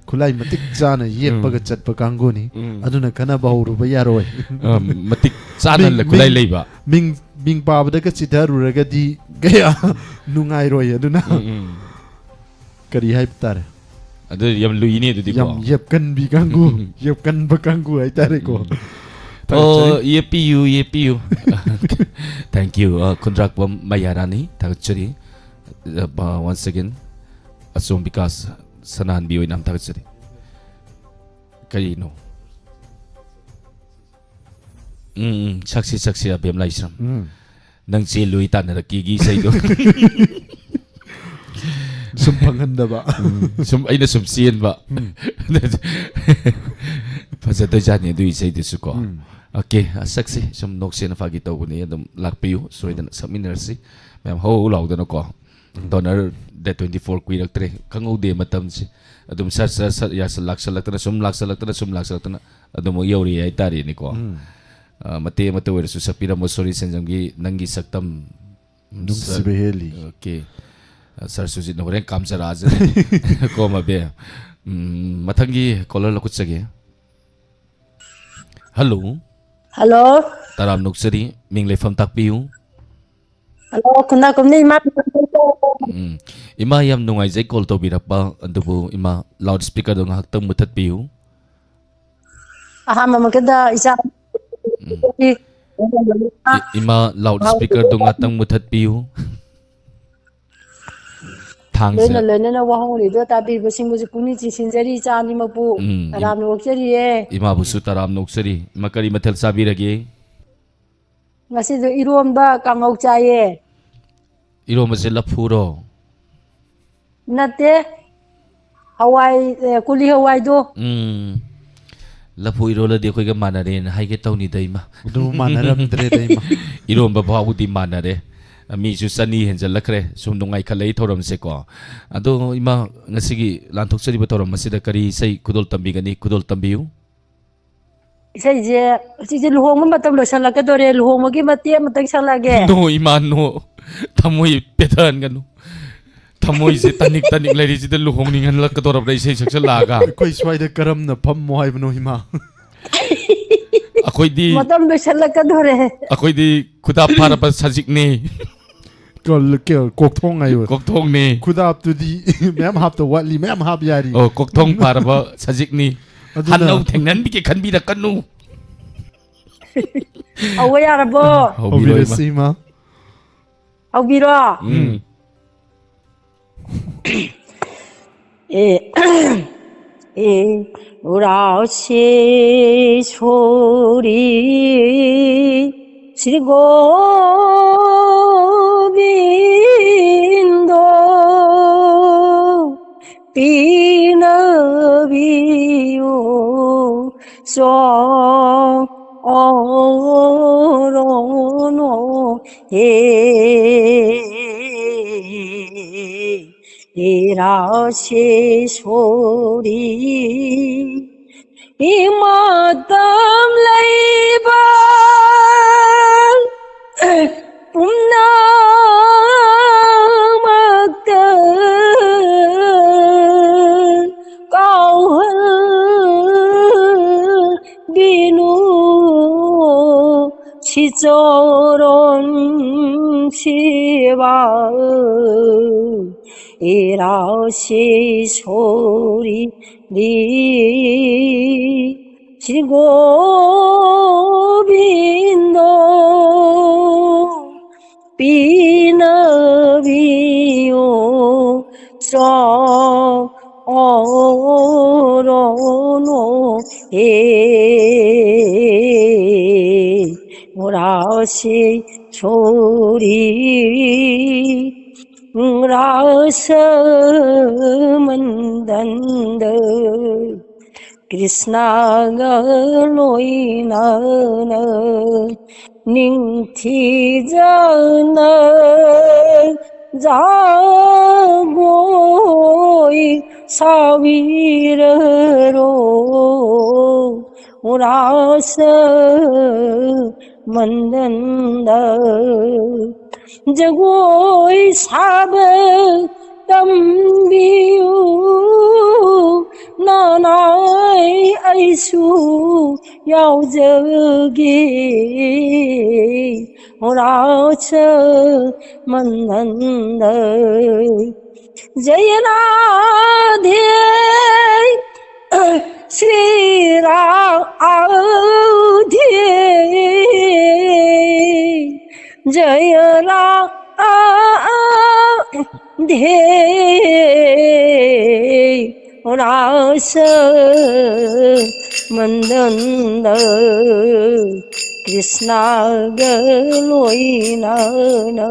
ꯈꯨꯠꯂꯥꯏ ꯃꯇꯤꯛ ꯆꯥꯅ ꯌꯦꯞꯄꯒ ꯎꯝ꯫ ꯆꯠꯄ ꯀꯥꯡꯕꯨꯅꯤ꯫ ꯎꯝ꯫ ꯑꯗꯨꯅ ꯈꯠꯅꯕ ꯍꯧꯔꯨꯕ ꯌꯥꯔꯣꯏ꯫ ꯑ, ꯃꯇꯤꯛ ꯆꯥꯅ ꯃꯤꯡ, ꯈꯨꯠꯂꯥꯏ ꯃꯤꯡ, ꯂꯩꯕ꯫ ꯃꯤꯡ, ꯃꯤꯡ ꯄꯥꯕꯗꯒ ꯆꯤꯊꯔꯨꯔꯒꯗꯤ ꯀꯌꯥ ꯅꯨꯡꯉꯥꯏꯔꯣꯏ꯫ ꯑꯗꯨꯅ ꯎꯝ, ꯎꯝ꯫ ꯀꯔꯤ ꯍꯥꯏꯕ ꯇꯥꯔꯦ? ꯑꯗꯨ ꯌꯥꯝ ꯂꯨꯏꯅꯦ ꯑꯗꯨꯗꯤꯀꯣ꯫ ꯌꯥꯝ ꯌꯦꯞꯀꯟꯕꯤ ꯀꯥꯡꯕꯨ, ꯎꯝ꯫ ꯌꯦꯞꯀꯟꯕ ꯀꯥꯡꯕꯨ ꯍꯥꯏꯇꯥꯔꯦꯀꯣ꯫ ꯎꯝ꯫ ꯊꯥꯒꯠꯆꯔꯤ꯫ ꯑꯣ, ꯌꯦꯞꯄꯤꯌꯨ, ꯌꯦꯞꯄꯤꯌꯨ꯫ Thank you꯫ ꯑ, ꯈꯨꯟꯗ꯭ꯔꯥꯛꯄꯝ ꯃꯌꯥꯔꯥꯅꯤ, ꯊꯥꯒꯠꯆꯔꯤ꯫ ꯑ, once again, ꯑꯆꯣꯝ ꯕꯤꯀꯥꯁ ꯁꯅꯥꯍꯟꯕꯤ ꯑꯣꯏꯅ ꯌꯥꯝ ꯊꯥꯒꯠꯆꯔꯤ꯫ ꯀꯔꯤꯅꯣ? ꯎꯝ, ꯎꯝ, ꯁꯛꯁꯤ, ꯁꯛꯁꯤ, ꯑꯕꯦꯝ ꯂꯥꯏꯁ꯭ꯔꯝ꯫ ꯎꯝ꯫ ꯅꯪ ꯆꯦꯜꯂꯨꯏ ꯇꯥꯟꯅꯔꯛꯀꯦꯒꯤ ꯏꯁꯩꯗꯣ꯫ ꯁꯨꯝ ꯐꯪꯍꯟꯗꯕ꯫ ꯎꯝ, ꯁꯨꯝ, ꯑꯩꯅ ꯁꯨꯝ ꯆꯦꯟꯕ꯫ ꯎꯝ꯫ ꯐꯖꯗꯣꯏꯖꯥꯠꯅꯤ ꯑꯗꯨꯏ ꯏꯁꯩꯗꯨꯁꯨ ꯀꯣ꯫ ꯎꯝ꯫ OK, ꯑ, ꯁꯛꯁꯤ ꯁꯨꯝ ꯅꯣꯛꯁꯦꯅ ꯐꯥꯒꯤ ꯇꯧꯕꯅꯤ, ꯑꯗꯨꯝ ꯂꯥꯛꯄꯤꯌꯨ, ꯁꯣꯏꯗꯅ ꯁꯛꯃꯤꯟꯅꯔꯁꯤ꯫ ꯃꯌꯥꯝ ꯍꯧ ꯍꯧ ꯂꯥꯎꯗꯅꯀꯣ꯫ ꯎꯝ꯫ Donor date twenty four ꯀꯨꯏꯔꯛꯇ꯭ꯔꯦ, ꯈꯪꯍꯧꯗꯦ ꯃꯇꯝꯁꯦ꯫ ꯑꯗꯨꯝ ꯁꯠ ꯁꯠ ꯁꯠ ꯌꯥꯁꯜ-, ꯂꯥꯛꯁꯜꯂꯛꯇꯅ, ꯁꯨꯝ ꯂꯥꯛꯁꯜꯂꯛꯇꯅ, ꯁꯨꯝ ꯂꯥꯛꯁꯜꯂꯛꯇꯅ ꯑꯗꯨꯃꯛ ꯌꯧꯔꯛꯑꯦ ꯍꯥꯏꯇꯥꯔꯦꯅꯦꯀꯣ꯫ ꯎꯝ꯫ ꯑ, ꯃꯇꯦꯛ ꯑꯃꯇ ꯑꯣꯏꯔꯁꯨ ꯁꯛꯄꯤꯔꯝꯃꯣ, ꯁꯣꯔꯤ ꯁꯦꯟꯖꯝꯒꯤ ꯅꯪꯒꯤ ꯁꯛꯇꯝ꯫ ꯅꯨꯡꯁꯤꯕ ꯁꯔ-, ꯍꯦꯜꯂꯤ꯫ OK꯫ ꯁꯔ ꯁꯨꯖꯤꯠꯅ ꯍꯣꯔꯦꯟ ꯀꯥꯝꯖꯔꯛꯑꯁꯦ꯫ ꯀꯣ ꯃꯕꯦ꯫ ꯎꯝ, ꯃꯊꯪꯒꯤ caller ꯂꯧꯈꯠꯆꯒꯦ꯫ Hello꯫ Hello꯫ ꯇꯔꯥꯝꯅ ꯑꯣꯛꯆꯔꯤ꯫ ꯃꯤꯡ ꯂꯩꯐꯝ ꯇꯥꯛꯄꯤꯌꯨ꯫ Hello, ꯈꯨꯟꯗ꯭ꯔꯥꯛꯄꯝꯗꯒꯤ ꯏꯃꯥ꯫ ꯎꯝ꯫ ꯏꯃꯥ, ꯌꯥꯝ ꯅꯨꯡꯉꯥꯏꯖꯩ call ꯇꯧꯕꯤꯔꯛꯄ꯫ ꯑꯗꯨꯕꯨ ꯏꯃꯥ, loud speakerꯗꯣ ꯉꯥꯏꯍꯥꯛꯇꯪ ꯃꯨꯊꯠꯄꯤꯌꯨ꯫ ꯑꯍꯥꯟꯕꯃꯛꯇꯗ ꯏꯆꯥ ꯎꯝ꯫ ꯏ-, ꯏꯃꯥ, loud speakerꯗꯣ ꯉꯥꯛꯇꯪ ꯃꯨꯊꯠꯄꯤꯌꯨ꯫ ꯊꯥꯡꯁꯦ꯫ ꯂꯣꯏꯅ ꯂꯣꯏꯅꯅ ꯋꯥꯍꯪꯂꯤꯗꯣ ꯇꯥꯕꯤꯕꯁꯤꯡꯕꯨꯁꯨ ꯄꯨꯛꯅꯤꯡ ꯆꯤꯡꯁꯤꯟꯖꯔꯤ, ꯏꯆꯥ ꯑꯅꯤꯃꯛꯄꯨ ꯎꯝ, ꯏꯝ-, ꯇꯔꯥꯝꯅ ꯑꯣꯛꯆꯔꯤꯌꯦ꯫ ꯏꯃꯥꯕꯨꯁꯨ ꯇꯔꯥꯝꯅ ꯑꯣꯛꯆꯔꯤ꯫ ꯏꯃꯥ, ꯀꯔꯤ ꯃꯊꯦꯜ ꯆꯥꯕꯤꯔꯒꯦ? ꯉꯁꯤꯗꯣ ꯏꯔꯣꯝꯕ ꯀꯥꯡꯉꯧ ꯆꯥꯏꯌꯦ꯫ ꯏꯔꯣꯝꯕꯁꯦ ꯂꯐꯨꯔꯣ? ꯅꯠꯇꯦ꯫ ꯍꯋꯥꯏ, ꯑꯦ, ꯀꯣꯂꯤ ꯍꯋꯥꯏꯗꯣ꯫ ꯎꯝ꯫ ꯂꯐꯨ ꯏꯔꯣꯜꯂꯗꯤ ꯑꯩꯈꯣꯏꯒ ꯃꯥꯟꯅꯔꯦꯅ ꯍꯥꯏꯒꯦ ꯇꯧꯅꯤꯗ, ꯏꯃꯥ꯫ ꯑꯗꯨ ꯃꯥꯟꯅꯔꯝꯗ꯭ꯔꯦꯗ, ꯏꯃꯥ꯫ ꯏꯔꯣꯝꯕ ꯐꯥꯎꯕꯗꯤ ꯃꯥꯟꯅꯔꯦ꯫ ꯃꯤꯁꯨ ꯆꯅꯤ ꯍꯦꯟꯖꯜꯂꯛꯈ꯭ꯔꯦ꯫ ꯁꯨꯝ ꯅꯨꯡꯉꯥꯏꯈꯠꯂꯛꯏ ꯊꯧꯔꯝꯁꯦꯀꯣ꯫ ꯑꯗꯣ, ꯏꯃꯥ, ꯉꯁꯤꯒꯤ ꯂꯥꯟꯊꯣꯛꯆꯔꯤꯕ ꯊꯧꯔꯝ ꯑꯁꯤꯗ ꯀꯔꯤ ꯏꯁꯩ ꯈꯨꯗꯣꯜ ꯇꯝꯕꯤꯒꯅꯤ? ꯈꯨꯗꯣꯜ ꯇꯝꯕꯤꯌꯨ꯫ ꯏꯁꯩꯁꯦ ꯍꯧꯖꯤꯛꯁꯦ ꯂꯨꯍꯣꯡꯕ ꯃꯇꯝ ꯂꯣꯏꯁꯤꯜꯂꯛꯀꯗꯣꯔꯦ, ꯂꯨꯍꯣꯡꯕꯒꯤ ꯃꯇꯦꯛ ꯑꯃꯇꯪ ꯁꯛꯂꯛꯑꯒꯦ꯫ No, ꯏꯃꯥ, no꯫ ꯊꯃꯣꯏ ꯄꯦꯊꯍꯟꯒꯅꯨ꯫ ꯊꯃꯣꯏꯁꯦ ꯇꯅꯤꯛ ꯇꯅꯤꯛ ꯂꯩꯔꯤꯁꯤꯗ ꯂꯨꯍꯣꯡꯅꯤꯡꯍꯜꯂꯛꯀꯗꯧꯔꯕ꯭ꯔꯥ ꯏꯁꯩ ꯁꯛꯆꯜꯂꯛꯑꯒ? ꯑꯩꯈꯣꯏ ꯁ꯭ꯋꯥꯏꯗ ꯀꯔꯝꯅ ꯐꯝꯃꯣ ꯍꯥꯏꯕꯅꯣ, ꯏꯃꯥ? ꯑꯩꯈꯣꯏꯗꯤ, ꯃꯇꯝ ꯂꯣꯏꯁꯤꯜꯂꯛꯀꯗꯣꯔꯦ꯫ ꯑꯩꯈꯣꯏꯗꯤ ꯈꯨꯗꯥꯞ ꯐꯥꯔꯕ ꯁꯖꯤꯛꯅꯤ꯫ ꯀꯣ-, ꯀꯣ-, ꯀꯣꯛꯊꯣꯡ ꯍꯥꯏꯌꯣ꯫ ꯀꯣꯛꯊꯣꯡꯅꯤ꯫ ꯈꯨꯗꯥꯞꯇꯨꯗꯤ ꯃꯌꯥꯝ ꯍꯥꯞꯇ ꯋꯥꯠꯂꯤ, ꯃꯌꯥꯝ ꯍꯥꯞ ꯌꯥꯔꯤ꯫ ꯑꯣ, ꯀꯣꯛꯊꯣꯡ ꯐꯥꯔꯕ ꯁꯖꯤꯛꯅꯤ꯫ ꯑꯗꯨꯅ ꯍꯟꯅꯧ ꯊꯦꯡꯅꯍꯟꯕꯤꯒꯦ ꯈꯟꯕꯤꯔꯛꯀꯅꯨ꯫ ꯍꯧꯕ ꯌꯥꯔꯕꯣ? ꯍꯧꯕꯤꯔꯣ, ꯏꯃꯥ꯫ ꯍꯧꯕꯤꯔꯁꯤ, ꯏꯃꯥ꯫ ꯍꯧꯕꯤꯔꯣ? ꯎꯝ꯫ ꯑꯦ, ꯑꯦ, ꯎꯔꯥꯎꯁꯦ ꯁꯣꯔꯤ, ꯁ꯭ꯔꯤ ꯒꯣꯕꯤꯟꯗꯣ, ꯄꯤꯅꯕꯤꯌꯨ ꯆꯣꯔꯣꯅꯣ ꯍꯦ꯫ ꯏꯔꯥꯁꯦ ꯁꯣꯔꯤ, ꯏꯃꯥꯇꯝ ꯂꯩꯕ ꯄꯨꯝꯅꯃꯛꯇ ꯀꯥꯎꯍꯟꯕꯤꯅꯨ ꯁꯤꯆꯣꯔꯣꯟ ꯁꯤꯕ ꯏꯔꯥꯁꯤ ꯁꯣꯔꯤ ꯗꯤ ꯁ꯭ꯔꯤ ꯒꯣꯕꯤꯟꯗꯣ ꯄꯤꯅꯕꯤꯌꯣ ꯆꯣꯔꯣꯅꯣ ꯍꯦ꯫ ꯎꯔꯥꯁꯤ ꯁꯣꯔꯤ ꯔꯥꯁ ꯃꯟꯗꯟꯗ ꯀ꯭ꯔꯤꯁꯅꯒ ꯂꯣꯏꯅꯅ ꯅꯤꯡꯊꯤꯖꯅ ꯖꯒꯣꯏ ꯁꯥꯕꯤꯔꯔꯣ ꯔꯥꯁ ꯃꯟꯗꯟꯗ꯫ ꯖꯒꯣꯏ ꯁꯥꯕ ꯇꯝꯕꯤꯌꯨ ꯅꯅꯥꯏ ꯑꯩꯁꯨ ꯌꯥꯎꯖꯒꯦ ꯔꯥꯁ ꯃꯟꯗꯟꯗ꯫ ꯖꯌ ꯔꯥꯙꯦ ꯁ꯭ꯔꯤ ꯔꯥꯙꯦ ꯙꯦ ꯔꯥꯁ ꯃꯟꯗꯟꯗ ꯀ꯭ꯔꯤꯁꯅꯒ ꯂꯣꯏꯅꯅ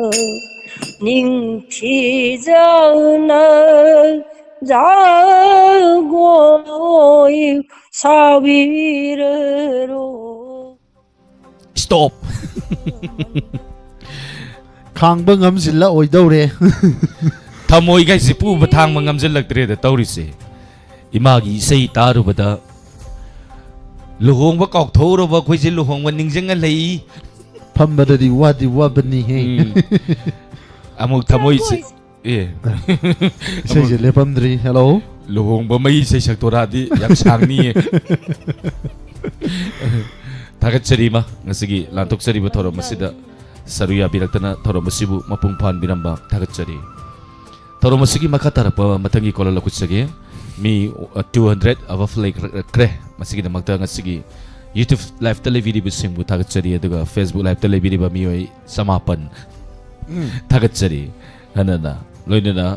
ꯅꯤꯡꯊꯤꯖꯅ ꯖꯒꯣꯏ ꯁꯥꯕꯤꯔꯔꯣ꯫ Stop. ꯈꯥꯡꯕ ꯉꯝꯁꯤꯜꯂꯛꯑꯣꯏꯗꯧꯔꯦ꯫ ꯊꯃꯣꯏꯒꯥꯏꯁꯤ ꯄꯨꯕ ꯊꯥꯡꯕ ꯉꯝꯁꯤꯜꯂꯛꯇ꯭ꯔꯦꯗ ꯇꯧꯔꯤꯁꯦ꯫ ꯏꯃꯥꯒꯤ ꯏꯁꯩ ꯇꯥꯔꯨꯕꯗ ꯂꯨꯍꯣꯡꯕ ꯀꯥꯎꯊꯣꯛꯎꯔꯕ ꯑꯩꯈꯣꯏꯁꯦ ꯂꯨꯍꯣꯡꯕ ꯅꯤꯡꯁꯤꯡꯍꯜꯂꯛꯏ꯫ ꯐꯝꯕꯗꯗꯤ ꯋꯥꯗꯤ ꯋꯥꯕꯅꯤꯍꯦ꯫ ꯎꯝ꯫ ꯑꯃꯨꯛ ꯊꯃꯣꯏꯁꯦ ꯑꯦ꯫ ꯏꯁꯩꯁꯦ ꯂꯦꯞꯄꯝꯗ꯭ꯔꯤ꯫ ꯍꯦꯜꯂꯣ꯫ ꯂꯨꯍꯣꯡꯕ ꯃꯩ ꯏꯁꯩ ꯁꯛꯇꯣꯔꯛꯑꯗꯤ ꯌꯥꯝ ꯁꯥꯡꯅꯤꯌꯦ꯫ ꯊꯥꯒꯠꯆꯔꯤ ꯏꯃꯥ, ꯉꯁꯤꯒꯤ ꯂꯥꯟꯊꯣꯛꯆꯔꯤꯕ ꯊꯧꯔꯝ ꯑꯁꯤꯗ ꯁꯔꯨ ꯌꯥꯕꯤꯔꯛꯇꯅ ꯊꯧꯔꯝ ꯑꯁꯤꯕꯨ ꯃꯄꯨꯡ ꯐꯥꯍꯟꯕꯤꯔꯝꯕ ꯊꯥꯒꯠꯆꯔꯤ꯫ ꯊꯧꯔꯝ ꯑꯁꯤꯒꯤ ꯃꯈꯥ ꯇꯥꯔꯛꯄ ꯃꯊꯪꯒꯤ caller ꯂꯧꯈꯠꯆꯒꯦ꯫ ꯃꯤ two hundred above ꯂꯩꯈ꯭ꯔꯦ꯫ ꯃꯁꯤꯒꯤꯗꯃꯛꯇ ꯉꯁꯤꯒꯤ YouTube liveꯇ ꯂꯩꯕꯤꯔꯤꯕꯁꯤꯡꯕꯨ ꯊꯥꯒꯠꯆꯔꯤ, ꯑꯗꯨꯒ Facebook liveꯇ ꯂꯩꯕꯤꯔꯤꯕ ꯃꯤꯑꯣꯏ ꯆꯃꯥꯄꯟ ꯊꯥꯒꯠꯆꯔꯤ꯫ ꯍꯟꯅꯅ ꯂꯣꯏꯅꯅ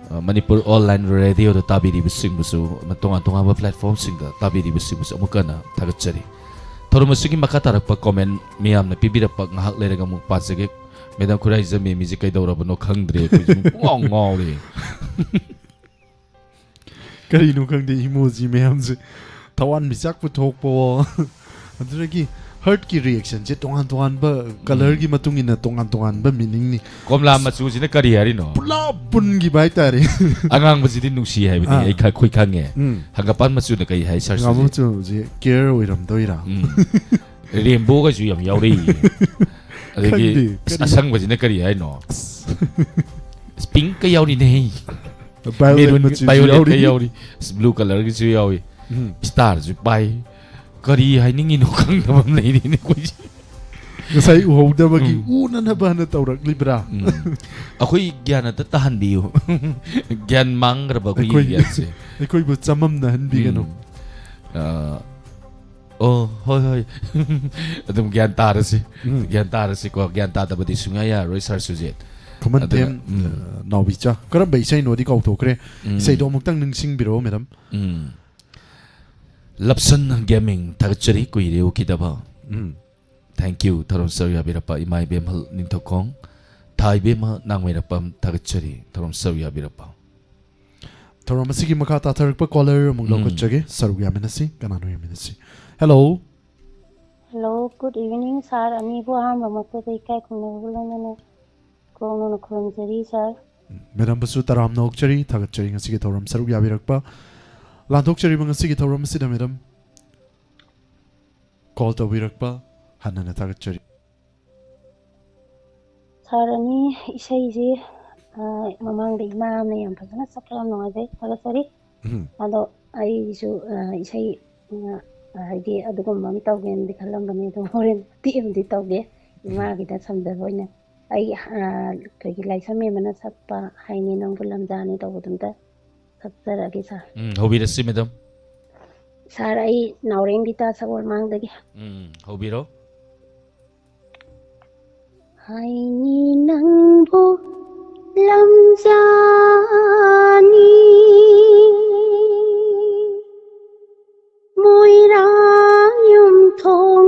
ꯑ, ꯃꯅꯤꯄꯨꯔ online radioꯗ ꯇꯥꯕꯤꯔꯤꯕꯁꯤꯡꯕꯨꯁꯨ ꯇꯣꯉꯥꯟ ꯇꯣꯉꯥꯟꯕ platformꯁꯤꯡꯗ ꯇꯥꯕꯤꯔꯤꯕꯁꯤꯡꯕꯨꯁꯨ ꯑꯃꯨꯛꯀ ꯍꯟꯅ ꯊꯥꯒꯠꯆꯔꯤ꯫ ꯊꯧꯔꯝ ꯑꯁꯤꯒꯤ ꯃꯈꯥ ꯇꯥꯔꯛꯄ comment ꯃꯤꯌꯥꯝꯅ ꯄꯤꯕꯤꯔꯛꯄ ꯉꯥꯏꯍꯥꯛ ꯂꯩꯔꯒ ꯑꯃꯨꯛ ꯄꯥꯖꯒꯦ꯫ Madam ꯈꯨꯔꯥꯏꯖꯝ ꯃꯦꯝꯃꯤꯁꯦ ꯀꯩꯗꯧꯔꯕꯅꯣ ꯈꯪꯗ꯭ꯔꯦ, ꯑꯩꯈꯣꯏꯁꯨ ꯄꯨꯡꯉꯥꯎ ꯉꯥꯎꯔꯦ꯫ ꯀꯔꯤꯅꯣ ꯈꯪꯗꯦ emoji ꯃꯌꯥꯝꯁꯦ꯫ ꯊꯋꯥꯟꯃꯤꯆꯥꯛ ꯄꯨꯊꯣꯛꯄꯋꯣ꯫ ꯑꯗꯨꯗꯒꯤ heartꯀꯤ reactionꯁꯦ ꯇꯣꯉꯥꯟ ꯇꯣꯉꯥꯟꯕ colorꯒꯤ ꯃꯇꯨꯡ ꯏꯟꯅ ꯇꯣꯉꯥꯟ ꯇꯣꯉꯥꯟꯕ meaningꯅꯤ꯫ ꯀꯣꯝꯂꯥ ꯃꯆꯨꯁꯤꯅ ꯀꯔꯤ ꯍꯥꯏꯔꯤꯅꯣ? ꯄꯨꯂꯞ ꯄꯨꯟꯈꯤꯕ ꯍꯥꯏꯇꯥꯔꯦ꯫ ꯑꯉꯥꯡꯕꯁꯤꯗꯤ ꯅꯨꯡꯁꯤ ꯍꯥꯏꯕꯅꯤ꯫ ꯑꯥ꯫ ꯑꯩ ꯈ-, ꯑꯩꯈꯣꯏ ꯈꯪꯉꯦ꯫ ꯎꯝ꯫ ꯍꯪꯒꯄꯥꯟ ꯃꯆꯨꯅ ꯀꯔꯤ ꯍꯥꯏ, ꯁꯥꯔ ꯍꯪꯒꯥꯝ ꯁꯨꯖꯤꯠ? ꯃꯆꯨꯁꯦ care ꯑꯣꯏꯔꯝꯗꯣꯏꯔꯥ? ꯎꯝ꯫ Rainbowꯒꯁꯨ ꯌꯥꯝ ꯌꯥꯎꯔꯛꯏ꯫ ꯑꯗꯒꯤ ꯈꯪꯗꯦ, ꯑꯁ, ꯀꯔꯤ? ꯑꯁꯪꯕꯁꯤꯅ ꯀꯔꯤ ꯍꯥꯏꯅꯣ? Pinkꯀ ꯌꯥꯎꯔꯤꯅꯦ꯫ Violet Maroon, ꯃꯆꯨꯁꯨ violetꯀ ꯌꯥꯎꯔꯤ꯫ ꯌꯥꯎꯔꯤ꯫ ꯑꯁ, blue colorꯒꯤꯁꯨ ꯌꯥꯎꯏ꯫ ꯎꯝ꯫ Starꯁꯨ ꯄꯥꯏ꯫ ꯀꯔꯤ ꯍꯥꯏꯅꯤꯡꯉꯤꯅꯣ ꯈꯪꯗꯕ ꯑꯃ ꯂꯩꯔꯤꯅꯦ ꯑꯩꯈꯣꯏꯁꯦ꯫ ꯉꯁꯥꯏ ꯎꯍꯧꯗꯕꯒꯤ ꯎꯝ꯫ ꯎꯅꯅꯕꯅ ꯇꯧꯔꯛꯂꯤꯕ꯭ꯔꯥ? ꯎꯝ꯫ ꯑꯩꯈꯣꯏ ꯒ꯭ꯌꯥꯟ ꯑꯝꯇ ꯇꯥꯍꯟꯕꯤꯌꯨ꯫ ꯒ꯭ꯌꯥꯟ ꯃꯥꯡꯈ꯭ꯔꯕ ꯑꯩꯈꯣꯏꯒꯤ ꯑꯩꯈꯣꯏ-, ꯒ꯭ꯌꯥꯟꯁꯦ꯫ ꯑꯩꯈꯣꯏꯕꯨ ꯆꯃꯝꯅꯍꯟꯕꯤꯒꯅꯨ꯫ ꯎꯝ꯫ ꯑ, ꯑꯣ, ꯍꯣꯏ, ꯍꯣꯏ꯫ ꯑꯗꯨꯝ ꯒ꯭ꯌꯥꯟ ꯇꯥꯔꯁꯤ꯫ ꯎꯝ꯫ ꯒ꯭ꯌꯥꯟ ꯇꯥꯔꯁꯤꯀꯣ꯫ ꯒ꯭ꯌꯥꯟ ꯇꯥꯗꯕꯗꯤ ꯁꯨꯡꯌꯥ ꯌꯥꯔꯔꯣꯏ, ꯁꯥꯔ ꯁꯨꯖꯦꯠ꯫ ꯈꯨꯃꯟꯊꯦꯝ, ꯎꯝ꯫ ꯑ, ꯅꯥꯎꯕꯤꯆꯥ꯫ ꯀꯔꯝꯕ ꯏꯁꯩꯅꯣꯗꯤ ꯀꯥꯎꯊꯣꯛꯈ꯭ꯔꯦ꯫ ꯎꯝ꯫ ꯏꯁꯩꯗꯣ ꯑꯃꯨꯛꯇꯪ ꯅꯤꯡꯁꯤꯡꯕꯤꯔꯛꯑꯣ, ꯃꯦꯗꯥꯝ꯫ ꯎꯝ꯫ ꯂꯞꯁꯟ ꯒꯦꯃꯤꯡ, ꯊꯥꯒꯠꯆꯔꯤ, ꯀꯨꯏꯔꯦ ꯎꯈꯤꯗꯕ꯫ ꯎꯝ꯫ Thank you, ꯊꯧꯔꯝ ꯁꯔꯨꯛ ꯌꯥꯕꯤꯔꯛꯄ ꯏꯃꯥ ꯏꯕꯦꯝꯍꯜ ꯅꯤꯡꯊꯧꯈꯣꯡ, ꯊꯥ ꯏꯕꯦꯝꯃ ꯅꯥꯡꯃꯩꯔꯛꯄꯝ, ꯊꯥꯒꯠꯆꯔꯤ, ꯊꯧꯔꯝ ꯁꯔꯨꯛ ꯌꯥꯕꯤꯔꯛꯄ꯫ ꯊꯧꯔꯝ ꯑꯁꯤꯒꯤ ꯃꯈꯥ ꯇꯥꯊꯔꯛꯄ caller ꯑꯃꯨꯛ ꯎꯝ꯫ ꯂꯧꯈꯠꯆꯒꯦ, ꯁꯔꯨꯛ ꯌꯥꯃꯤꯟꯅꯁꯤ꯫ ꯀꯅꯥꯅꯣ ꯌꯦꯡꯃꯤꯟꯅꯁꯤ? Hello꯫ Hello, good evening, sir꯫ ꯑꯅꯤꯕꯨ ꯑꯍꯥꯟꯕ ꯃꯛꯇꯗ ꯏꯀꯥꯏ ꯈꯨꯝꯅꯕꯒ ꯂꯣꯏꯅꯅ ꯀꯣꯡꯅꯅ ꯈꯨꯔꯨꯝꯖꯔꯤ, sir꯫ ꯃꯦꯗꯥꯝꯕꯨꯁꯨ ꯇꯔꯥꯝꯅ ꯑꯣꯛꯆꯔꯤ, ꯊꯥꯒꯠꯆꯔꯤ ꯉꯁꯤꯒꯤ ꯊꯧꯔꯝ ꯁꯔꯨꯛ ꯌꯥꯕꯤꯔꯛꯄ꯫ ꯂꯥꯟꯊꯣꯛꯆꯔꯤꯕ ꯉꯁꯤꯒꯤ ꯊꯧꯔꯝ ꯑꯁꯤꯗ ꯃꯦꯗꯥꯝ call ꯇꯧꯕꯤꯔꯛꯄ ꯍꯟꯅ ꯍꯟꯅ ꯊꯥꯒꯠꯆꯔꯤ꯫ Sir, ꯑꯅꯤ ꯏꯁꯩꯁꯤ, ꯑ, ꯃꯃꯥꯡꯗ ꯏꯃꯥ ꯑꯃꯅ ꯌꯥꯝ ꯐꯖꯅ ꯁꯛꯄ, ꯌꯥꯝ ꯅꯨꯡꯉꯥꯏꯖꯩ, ꯊꯥꯒꯠꯆꯔꯤ꯫ ꯎꯝ꯫ ꯑꯗꯣ ꯑꯩꯁꯨ, ꯑ, ꯏꯁꯩ, ꯑ, ꯍꯥꯏꯗꯤ ꯑꯗꯨꯒꯨꯝꯕ ꯑꯃ ꯇꯧꯒꯦꯅꯗꯤ ꯈꯜꯂꯝꯕꯅꯦ, ꯑꯗꯣ ꯍꯣꯔꯦꯟ ꯃꯇꯦꯛ ꯑꯃꯗꯤ ꯇꯧꯒꯦ꯫ ꯎꯝ꯫ ꯏꯃꯥꯒꯤꯗ ꯁꯝꯖꯕ ꯑꯣꯏꯅ ꯑꯩ, ꯑ, ꯑꯩꯈꯣꯏꯒꯤ ꯂꯥꯏꯁ꯭ꯔꯝ ꯃꯦꯝ ꯑꯃꯅ ꯁꯛꯄ ꯍꯥꯏꯅꯤ ꯅꯪꯕꯨ ꯂꯝꯖꯥꯅꯤ ꯇꯧꯕꯗꯨꯝꯇ ꯁꯛꯆꯔꯛꯑꯒꯦ, sir꯫ ꯎꯝ, ꯍꯧꯕꯤꯔꯁꯤ, ꯃꯦꯗꯥꯝ꯫ Sir, ꯑꯩ ꯅꯥꯎꯔꯦꯝꯒꯤꯇ ꯁꯒꯣꯜꯃꯥꯡꯗꯒꯤ꯫ ꯎꯝ, ꯍꯧꯕꯤꯔꯣ꯫ ꯍꯥꯏꯅꯤ ꯅꯪꯕꯨ ꯂꯝꯖꯥꯅꯤ, ꯃꯣꯏꯔꯥꯡ ꯌꯨꯝꯊꯣꯡ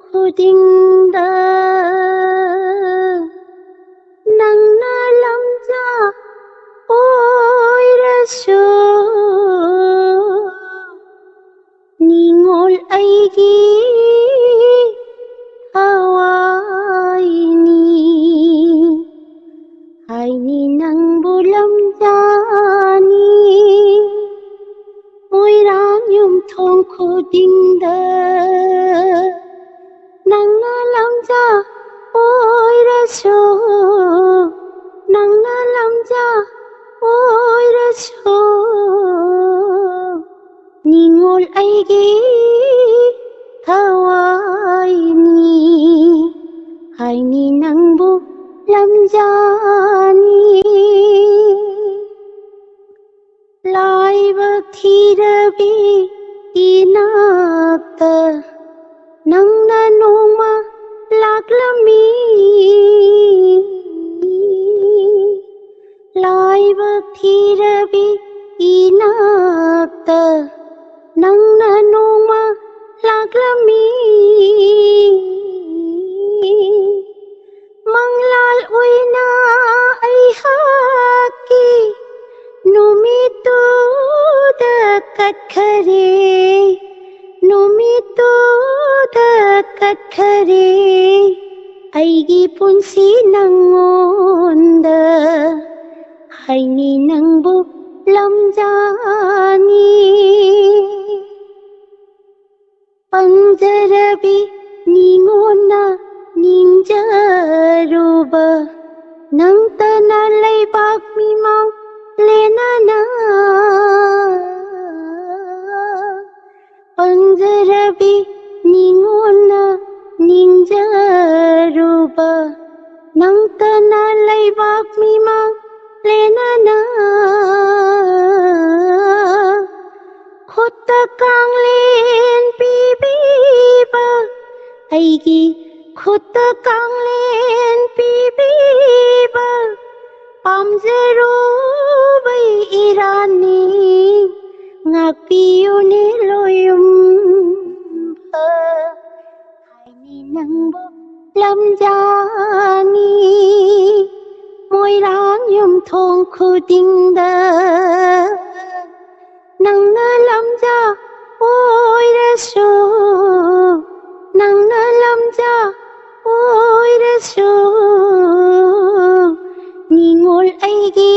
ꯈꯨꯗꯤꯡꯗ ꯅꯪꯅ ꯂꯝꯖꯥ ꯑꯣꯏꯔꯁꯨ, ꯅꯤꯡꯉꯣꯜ ꯑꯩꯒꯤ ꯊꯋꯥꯏꯅꯤ꯫ ꯍꯥꯏꯅꯤ ꯅꯪꯕꯨ ꯂꯝꯖꯥꯅꯤ, ꯃꯣꯏꯔꯥꯡ ꯌꯨꯝꯊꯣꯡ ꯈꯨꯗꯤꯡꯗ ꯅꯪꯅ ꯂꯝꯖꯥ ꯑꯣꯏꯔꯁꯨ, ꯅꯪꯅ ꯂꯝꯖꯥ ꯑꯣꯏꯔꯁꯨ, ꯅꯤꯡꯉꯣꯜ ꯑꯩꯒꯤ ꯊꯋꯥꯏꯅꯤ꯫ ꯍꯥꯏꯅꯤ ꯅꯪꯕꯨ ꯂꯝꯖꯥꯅꯤ꯫ ꯂꯥꯏꯕꯛ ꯊꯤꯔꯕꯤ ꯏꯅꯥꯛꯇ ꯅꯪꯅ ꯅꯣꯡꯃ ꯂꯥꯛꯂꯝꯃꯤ꯫ ꯊꯤꯔꯕꯤ ꯏꯅꯥꯛꯇ ꯅꯪꯅ ꯅꯣꯡꯃ ꯂꯥꯛꯂꯝꯃꯤ꯫ ꯃꯪꯂꯥꯜ ꯑꯣꯏꯅ ꯑꯩꯍꯥꯛꯀꯤ ꯅꯨꯃꯤꯠꯇꯨꯗ ꯀꯠꯈꯔꯦ, ꯅꯨꯃꯤꯠꯇꯨꯗ ꯀꯠꯈꯔꯦ꯫ ꯑꯩꯒꯤ ꯄꯨꯟꯁꯤ ꯅꯪꯉꯣꯟꯗ ꯍꯥꯏꯅꯤ ꯅꯪꯕꯨ ꯂꯝꯖꯥꯅꯤ꯫ ꯄꯟꯖꯔꯕꯤ ꯅꯤꯉꯣꯟꯅ ꯅꯤꯡꯖꯔꯨꯕ ꯅꯪꯇꯅ ꯂꯩꯕꯥꯛ ꯃꯤꯃꯥꯡ ꯂꯦꯅꯅ꯫ ꯄꯟꯖꯔꯕꯤ ꯅꯤꯉꯣꯟꯅ ꯅꯤꯡꯖꯔꯨꯕ ꯅꯪꯇꯅ ꯂꯩꯕꯥꯛ ꯃꯤꯃꯥꯡ ꯂꯦꯅꯅ꯫ ꯈꯨꯠꯇ ꯀꯥꯡꯂꯦꯟ ꯄꯤꯕꯤꯕ ꯑꯩꯒꯤ ꯈꯨꯠꯇ ꯀꯥꯡꯂꯦꯟ ꯄꯤꯕꯤꯕ ꯄꯥꯝꯖꯔꯨꯕꯩ ꯏꯔꯥꯟꯅꯤ, ꯉꯥꯛꯄꯤꯌꯨꯅꯦ ꯂꯣꯌꯨꯝꯕ꯫ ꯍꯥꯏꯅꯤ ꯅꯪꯕꯨ ꯂꯝꯖꯥꯅꯤ, ꯃꯣꯏꯔꯥꯡ ꯌꯨꯝꯊꯣꯡ ꯈꯨꯗꯤꯡꯗ ꯅꯪꯅ ꯂꯝꯖꯥ ꯑꯣꯏꯔꯁꯨ, ꯅꯪꯅ ꯂꯝꯖꯥ ꯑꯣꯏꯔꯁꯨ, ꯅꯤꯉꯣꯜ ꯑꯩꯒꯤ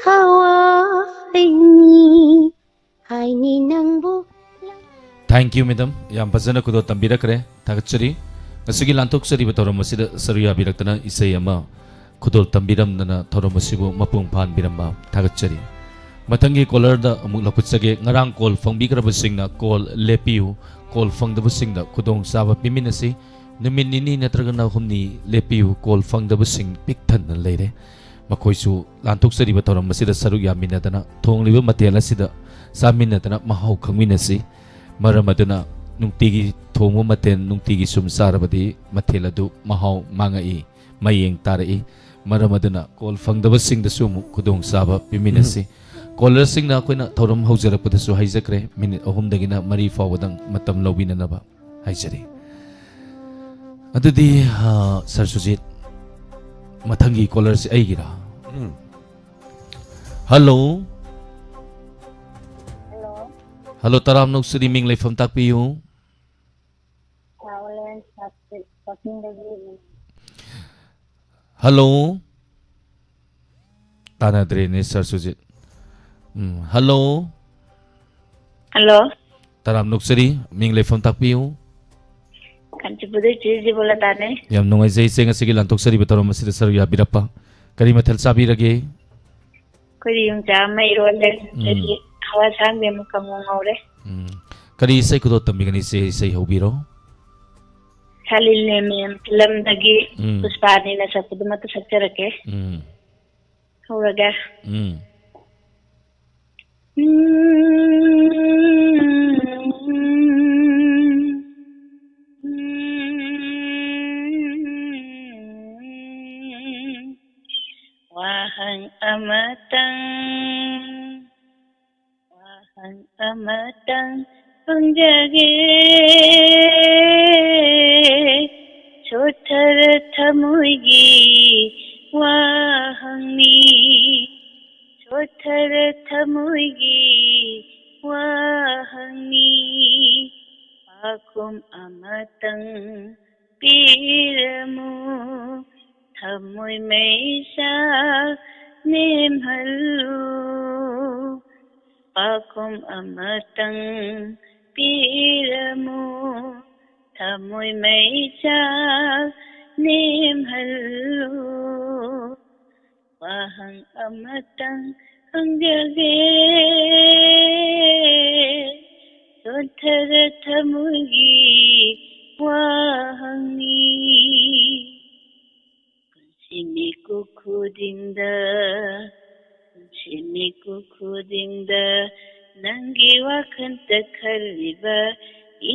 ꯊꯋꯥꯏꯅꯤ꯫ ꯍꯥꯏꯅꯤ ꯅꯪꯕꯨ꯫ Thank you, madam. ꯌꯥꯝ ꯐꯖꯅ ꯈꯨꯗꯣꯜ ꯇꯝꯕꯤꯔꯛꯈ꯭ꯔꯦ꯫ ꯊꯥꯒꯠꯆꯔꯤ꯫ ꯉꯁꯤꯒꯤ ꯂꯥꯟꯊꯣꯛꯆꯔꯤꯕ ꯊꯧꯔꯝ ꯑꯁꯤꯗ ꯁꯔꯨꯛ ꯌꯥꯕꯤꯔꯛꯇꯅ ꯏꯁꯩ ꯑꯃ ꯈꯨꯗꯣꯜ ꯇꯝꯕꯤꯔꯝꯗꯅ ꯊꯧꯔꯝ ꯑꯁꯤꯕꯨ ꯃꯄꯨꯡ ꯐꯥꯍꯟꯕꯤꯔꯝꯕ ꯊꯥꯒꯠꯆꯔꯤ꯫ ꯃꯊꯪꯒꯤ caller ꯗ ꯑꯃꯨꯛ ꯂꯧꯈꯠꯆꯒꯦ꯫ ꯉꯔꯥꯡ call ꯐꯪꯕꯤꯈ꯭ꯔꯕꯁꯤꯡꯅ call ꯂꯦꯞꯄꯤꯌꯨ꯫ Call ꯐꯪꯗꯕꯁꯤꯡꯗ ꯈꯨꯗꯣꯡꯆꯥꯕ ꯄꯤꯃꯤꯟꯅꯁꯤ꯫ ꯅꯨꯃꯤꯠ ꯅꯤꯅꯤ ꯅꯠꯇ꯭ꯔꯒꯅ ꯍꯨꯝꯅꯤ ꯂꯦꯞꯄꯤꯌꯨ꯫ Call ꯐꯪꯗꯕꯁꯤꯡ ꯄꯤꯛ ꯊꯟꯅ ꯂꯩꯔꯦ꯫ ꯃꯈꯣꯏꯁꯨ ꯂꯥꯟꯊꯣꯛꯆꯔꯤꯕ ꯊꯧꯔꯝ ꯑꯁꯤꯗ ꯁꯔꯨꯛ ꯌꯥꯃꯤꯟꯅꯗꯅ ꯊꯣꯡꯂꯤꯕ ꯃꯊꯦꯜ ꯑꯁꯤꯗ ꯆꯥꯃꯤꯟꯅꯗꯅ ꯃꯍꯥꯎ ꯈꯪꯃꯤꯟꯅꯁꯤ꯫ ꯃꯔꯝ ꯑꯗꯨꯅ ꯅꯨꯡꯇꯤꯒꯤ ꯊꯣꯡꯕ ꯃꯊꯦꯜ ꯅꯨꯡꯇꯤꯒꯤ ꯁꯨꯝ ꯆꯥꯔꯕꯗꯤ ꯃꯊꯦꯜ ꯑꯗꯨ ꯃꯍꯥꯎ ꯃꯥꯡꯉꯛꯏ, ꯃꯌꯦꯡ ꯇꯥꯔꯛꯏ꯫ ꯃꯔꯝ ꯑꯗꯨꯅ ꯀꯣꯜ ꯐꯪꯗꯕꯁꯤꯡꯗꯁꯨ ꯑꯃꯨꯛ ꯈꯨꯗꯣꯡꯆꯥꯕ ꯄꯤꯃꯤꯟꯅꯁꯤ꯫ ꯀꯣꯂꯔꯁꯤꯡꯅ ꯑꯩꯈꯣꯏꯅ ꯊꯧꯔꯝ ꯍꯧꯖꯔꯛꯄꯗꯁꯨ ꯍꯥꯏꯖꯈ꯭ꯔꯦ, ꯃꯤꯅꯤꯠ ꯑꯍꯨꯝꯗꯒꯤꯅ ꯃꯔꯤ ꯐꯥꯎꯕꯗꯪ ꯃꯇꯝ ꯂꯧꯕꯤꯅꯅꯕ ꯍꯥꯏꯖꯔꯤ꯫ ꯑꯗꯨꯗꯤ, ꯑ, ꯁꯥꯔ ꯁꯨꯖꯤꯠ, ꯃꯊꯪꯒꯤ ꯀꯣꯂꯔꯁꯤ ꯑꯩꯒꯤꯔꯥ? ꯎꯝ꯫ ꯍꯜꯂꯣ꯫ ꯍꯜꯂꯣ꯫ ꯍꯜꯂꯣ, ꯇꯔꯥꯝꯅ ꯑꯣꯛꯆꯔꯤ, ꯃꯤꯡ ꯂꯩꯐꯝ ꯇꯥꯛꯄꯤꯌꯨ꯫ ꯀꯥꯎꯂꯦꯟ ꯁꯥꯁꯤ ꯀꯛꯆꯤꯡꯗꯒꯤ꯫ ꯍꯜꯂꯣ꯫ ꯇꯥꯟꯅꯗ꯭ꯔꯦꯅꯦ, ꯁꯥꯔ ꯁꯨꯖꯤꯠ꯫ ꯎꯝ, ꯍꯜꯂꯣ꯫ ꯍꯜꯂꯣ꯫ ꯇꯔꯥꯝꯅ ꯑꯣꯛꯆꯔꯤ, ꯃꯤꯡ ꯂꯩꯐꯝ ꯇꯥꯛꯄꯤꯌꯨ꯫ ꯀꯥꯟꯆꯤꯄꯨꯔꯗꯒꯤ ꯆꯦ ꯖꯤꯕꯣꯂꯇꯥꯅꯦ꯫ ꯌꯥꯝ ꯅꯨꯡꯉꯥꯏꯖꯩ, ꯏꯆꯦ, ꯉꯁꯤꯒꯤ ꯂꯥꯟꯊꯣꯛꯆꯔꯤꯕ ꯊꯧꯔꯝ ꯑꯁꯤꯗ ꯁꯔꯨꯛ ꯌꯥꯕꯤꯔꯛꯄ꯫ ꯀꯔꯤ ꯃꯊꯦꯜ ꯆꯥꯕꯤꯔꯒꯦ? ꯑꯩꯈꯣꯏꯗꯤ ꯌꯣꯡꯆꯥꯛ ꯑꯃ ꯏꯔꯣꯜꯂꯦ, ꯎꯝ꯫ ꯑꯗꯒꯤ ꯍꯋꯥꯏ ꯑꯁꯥꯡꯕꯤ ꯑꯃ ꯀꯥꯡꯉꯧ ꯉꯧꯔꯦ꯫ ꯎꯝ꯫ ꯀꯔꯤ ꯏꯁꯩ ꯈꯨꯗꯣꯜ ꯇꯝꯕꯤꯒꯅꯤ, ꯏꯆꯦ? ꯏꯁꯩ ꯍꯧꯕꯤꯔꯣ꯫ ꯁꯥꯂꯤꯟ ꯃꯦꯝ ꯐꯤꯂꯝꯗꯒꯤ ꯎꯝ꯫ ꯄꯨꯁꯄꯥꯅꯤꯅ ꯁꯛꯄꯗꯨꯃꯛꯇ ꯁꯛꯆꯔꯛꯀꯦ꯫ ꯎꯝ꯫ ꯍꯧꯔꯒꯦ꯫ ꯎꯝ꯫ ꯋꯥꯍꯪ ꯑꯃꯇꯪ, ꯋꯥꯍꯪ ꯑꯃꯇꯪ ꯍꯪꯖꯒꯦ, ꯁꯣꯠꯊꯔ ꯊꯃꯣꯏꯒꯤ ꯋꯥꯍꯪꯅꯤ, ꯁꯣꯠꯊꯔ ꯊꯃꯣꯏꯒꯤ ꯋꯥꯍꯪꯅꯤ, ꯄꯥꯎꯈꯨꯝ ꯑꯃꯇꯪ ꯄꯤꯔꯝꯃꯨ, ꯊꯃꯣꯏ ꯃꯩꯁꯥ ꯅꯦꯝꯍꯜꯂꯨ, ꯄꯥꯎꯈꯨꯝ ꯑꯃꯇꯪ ꯄꯤꯔꯝꯃꯨ, ꯊꯃꯣꯏ ꯃꯩꯁꯥ ꯅꯦꯝꯍꯜꯂꯨ꯫ ꯋꯥꯍꯪ ꯑꯃꯇꯪ ꯍꯪꯖꯒꯦ, ꯁꯣꯟꯊꯔ ꯊꯃꯣꯏꯒꯤ ꯋꯥꯍꯪꯅꯤ꯫ ꯄꯨꯟꯁꯤ ꯃꯤꯀꯨꯞ ꯈꯨꯗꯤꯡꯗ, ꯄꯨꯟꯁꯤ ꯃꯤꯀꯨꯞ ꯈꯨꯗꯤꯡꯗ ꯅꯪꯒꯤ ꯋꯥꯈꯜꯇ ꯈꯜꯂꯤꯕ,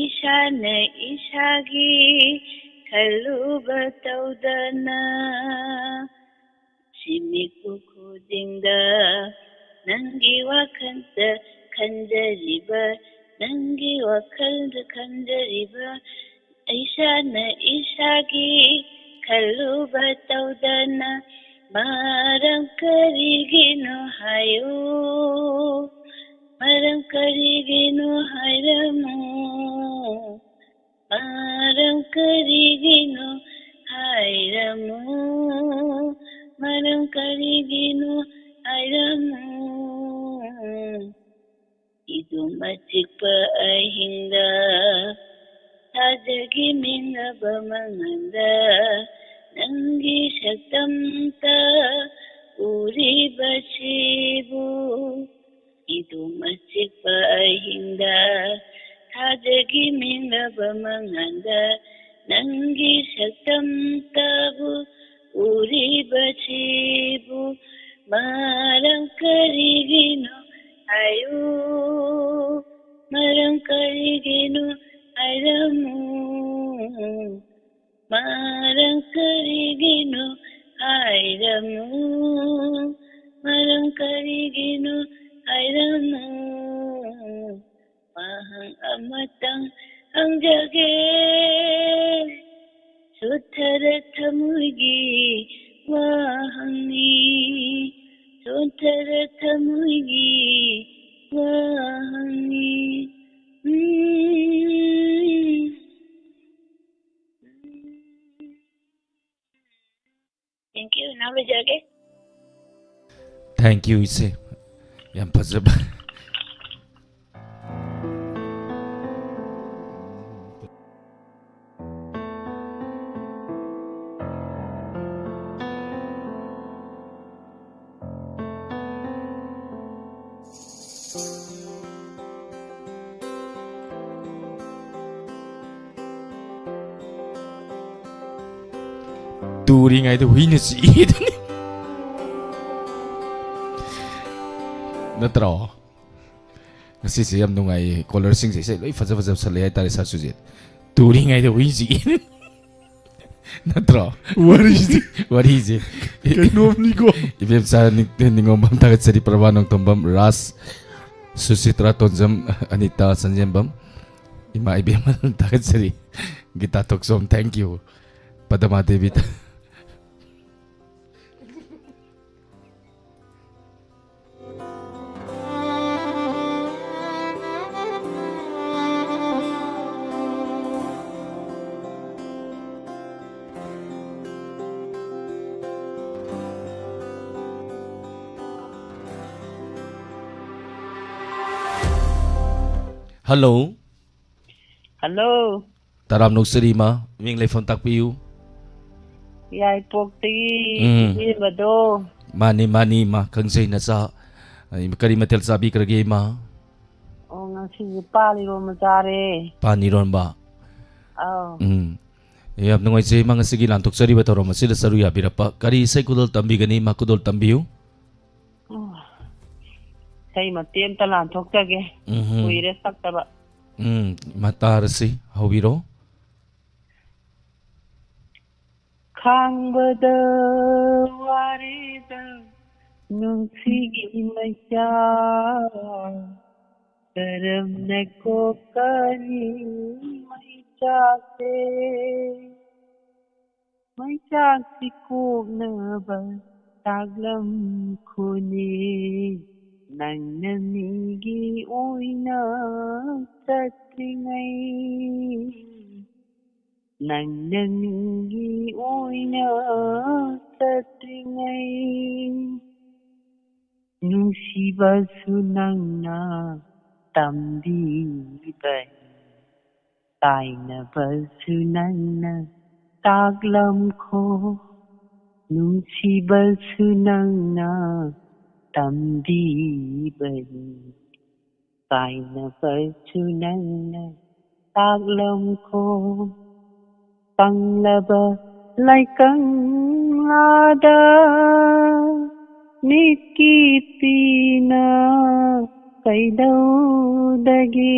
ꯏꯁꯥꯅ ꯏꯁꯥꯒꯤ ꯈꯜꯂꯨꯕ ꯇꯧꯗꯅ꯫ ꯏꯁꯥꯅ ꯏꯁꯥꯒꯤ ꯈꯜꯂꯨꯕ ꯇꯧꯗꯅ ꯃꯔꯝ ꯀꯔꯤꯒꯤꯅꯣ ꯍꯥꯏꯌꯨ? ꯃꯔꯝ ꯀꯔꯤꯒꯤꯅꯣ ꯍꯥꯏꯔꯝꯃꯨ? ꯃꯔꯝ ꯀꯔꯤꯒꯤꯅꯣ ꯍꯥꯏꯔꯝꯃꯨ? ꯃꯔꯝ ꯀꯔꯤꯒꯤꯅꯣ ꯍꯥꯏꯔꯝꯃꯨ? ꯏꯗꯨꯝ ꯑꯆꯤꯛꯄ ꯑꯍꯤꯡꯗ ꯊꯥꯖꯒꯤ ꯃꯤꯡꯂꯕ ꯃꯉꯥꯜꯗ ꯅꯪꯒꯤ ꯁꯛꯇꯝꯇ ꯎꯔꯤꯕꯁꯤꯕꯨ, ꯏꯗꯨꯝ ꯑꯆꯤꯛꯄ ꯑꯍꯤꯡꯗ ꯊꯥꯖꯒꯤ ꯃꯤꯡꯂꯕ ꯃꯉꯥꯜꯗ ꯅꯪꯒꯤ ꯁꯛꯇꯝꯇꯕꯨ ꯎꯔꯤꯕꯁꯤꯕꯨ ꯃꯔꯝ ꯀꯔꯤꯒꯤꯅꯣ ꯍꯥꯏꯌꯨ? ꯃꯔꯝ ꯀꯔꯤꯒꯤꯅꯣ ꯍꯥꯏꯔꯝꯃꯨ? ꯃꯔꯝ ꯀꯔꯤꯒꯤꯅꯣ ꯍꯥꯏꯔꯝꯃꯨ? ꯃꯔꯝ ꯀꯔꯤꯒꯤꯅꯣ ꯍꯥꯏꯔꯝꯃꯨ? ꯋꯥꯍꯪ ꯑꯃꯇꯪ ꯍꯪꯖꯒꯦ, ꯆꯣꯠꯊꯔ ꯊꯃꯣꯏꯒꯤ ꯋꯥꯍꯪꯅꯤ, ꯆꯣꯠꯊꯔ ꯊꯃꯣꯏꯒꯤ ꯋꯥꯍꯪꯅꯤ꯫ ꯎꯝ꯫ Thank you. ꯏꯅꯥꯎ ꯂꯣꯏꯖꯔꯒꯦ꯫ Thank you, ꯏꯆꯦ꯫ ꯌꯥꯝ ꯐꯖꯕ꯫ ꯇꯨꯔꯤꯉꯩꯗ ꯍꯨꯏꯅ ꯆꯤꯛꯏꯗꯨꯅꯤ꯫ ꯅꯠꯇ꯭ꯔꯣ? ꯉꯁꯤꯁꯦ ꯌꯥꯝ ꯅꯨꯡꯉꯥꯏꯌꯦ꯫ ꯀꯣꯂꯔꯁꯤꯡꯁꯦ ꯏꯁꯩ ꯂꯣꯏ ꯐꯖ ꯐꯖꯕ ꯁꯛꯂꯛꯑꯦ ꯍꯥꯏꯇꯥꯔꯦ, ꯁꯥꯔ ꯁꯨꯖꯤꯠ꯫ ꯇꯨꯔꯤꯉꯩꯗ ꯍꯨꯏ ꯆꯤꯛꯏ꯫ ꯅꯠꯇ꯭ꯔꯣ? ꯋꯥꯔꯤꯁꯤ ꯋꯥꯔꯤꯁꯦ꯫ ꯀꯩꯅꯣꯝꯅꯤꯀꯣ꯫ ꯏꯕꯦꯝꯆꯥ ꯅꯤꯡ- ꯅꯤꯉꯣꯝꯕꯝ ꯊꯥꯒꯠꯆꯔꯤ, ꯄ꯭ꯔꯚꯥ ꯅꯣꯡꯊꯣꯝꯕꯝ, ꯔꯥꯖ, ꯁꯨꯁꯤꯇ꯭ꯔꯥ ꯇꯣꯟꯖꯝ, ꯑꯅꯤꯇꯥ ꯆꯟꯖꯦꯝꯕꯝ꯫ ꯏꯃꯥ ꯏꯕꯦꯝꯃ, ꯊꯥꯒꯠꯆꯔꯤ꯫ Guitar Thokchom, thank you꯫ ꯄꯗꯃꯥ ꯗꯦꯕꯤ꯫ Hello꯫ Hello꯫ ꯇꯔꯥꯝ ꯅꯣꯛꯆꯔꯤ, ꯏꯃꯥ꯫ ꯃꯤꯡ ꯂꯩꯐꯝ ꯇꯥꯛꯄꯤꯌꯨ꯫ ꯌꯥꯏꯄꯣꯛꯇꯒꯤ ꯎꯝ꯫ ꯏꯕꯦꯝꯃꯗꯣ꯫ ꯃꯥꯅꯤ, ꯃꯥꯅꯤ, ꯏꯃꯥ꯫ ꯈꯪꯖꯩ, ꯅꯆꯥ꯫ ꯀꯔꯤ ꯃꯊꯦꯜ ꯆꯥꯕꯤꯈ꯭ꯔꯒꯦ, ꯏꯃꯥ? ꯑꯣ, ꯉꯁꯤꯁꯦ ꯄꯥꯟ ꯏꯔꯣꯝꯕ ꯆꯥꯔꯦ꯫ ꯄꯥꯟ ꯏꯔꯣꯟꯕ? ꯑꯧ꯫ ꯎꯝ꯫ ꯌꯥꯝ ꯅꯨꯡꯉꯥꯏꯖꯩ, ꯏꯃꯥ, ꯉꯁꯤꯒꯤ ꯂꯥꯟꯊꯣꯛꯆꯔꯤꯕ ꯊꯧꯔꯝ ꯑꯁꯤꯗ ꯁꯔꯨꯛ ꯌꯥꯕꯤꯔꯛꯄ꯫ ꯀꯔꯤ ꯏꯁꯩ ꯈꯨꯗꯣꯜ ꯇꯝꯕꯤꯒꯅꯤ, ꯏꯃꯥ? ꯈꯨꯗꯣꯜ ꯇꯝꯕꯤꯌꯨ꯫ ꯑꯣ, ꯏꯁꯩ ꯃꯇꯦꯛ ꯑꯝꯇ ꯂꯥꯟꯊꯣꯛꯆꯒꯦ꯫ ꯎꯝꯍꯨꯝ꯫ ꯀꯨꯏꯔꯦ ꯁꯛꯇꯕ꯫ ꯎꯝ, ꯏꯃꯥ, ꯇꯥꯔꯁꯤ꯫ ꯍꯧꯕꯤꯔꯣ꯫ ꯈꯥꯡꯕꯗ ꯋꯥꯔꯦꯗ ꯅꯨꯡꯁꯤꯒꯤ ꯃꯩꯆꯥꯛ, ꯀꯔꯝꯅ ꯀꯣꯛꯀꯅꯤ ꯃꯩꯆꯥꯛꯁꯦ? ꯃꯩꯆꯥꯛꯁꯤ ꯀꯣꯛꯅꯕ ꯇꯥꯛꯂꯝꯈꯣꯅꯦ, ꯅꯪꯅ ꯃꯤꯒꯤ ꯑꯣꯏꯅ ꯆꯠꯇ꯭ꯔꯤꯉꯩ꯫ ꯅꯪꯅ ꯃꯤꯒꯤ ꯑꯣꯏꯅ ꯆꯠꯇ꯭ꯔꯤꯉꯩ, ꯅꯨꯡꯁꯤꯕꯁꯨ ꯅꯪꯅ ꯇꯝꯕꯤꯕꯅꯤ, ꯀꯥꯏꯅꯕꯁꯨ ꯅꯪꯅ ꯇꯥꯛꯂꯝꯈꯣ, ꯅꯨꯡꯁꯤꯕꯁꯨ ꯅꯪꯅ ꯇꯝꯕꯤꯕꯅꯤ꯫ ꯀꯥꯏꯅꯕꯁꯨ ꯅꯪꯅ ꯇꯥꯛꯂꯝꯈꯣ꯫ ꯀꯪꯂꯕ ꯂꯩꯀꯪꯂꯥꯗ ꯃꯤꯠꯀꯤ ꯄꯤꯅ ꯀꯩꯗꯧꯗꯒꯦ?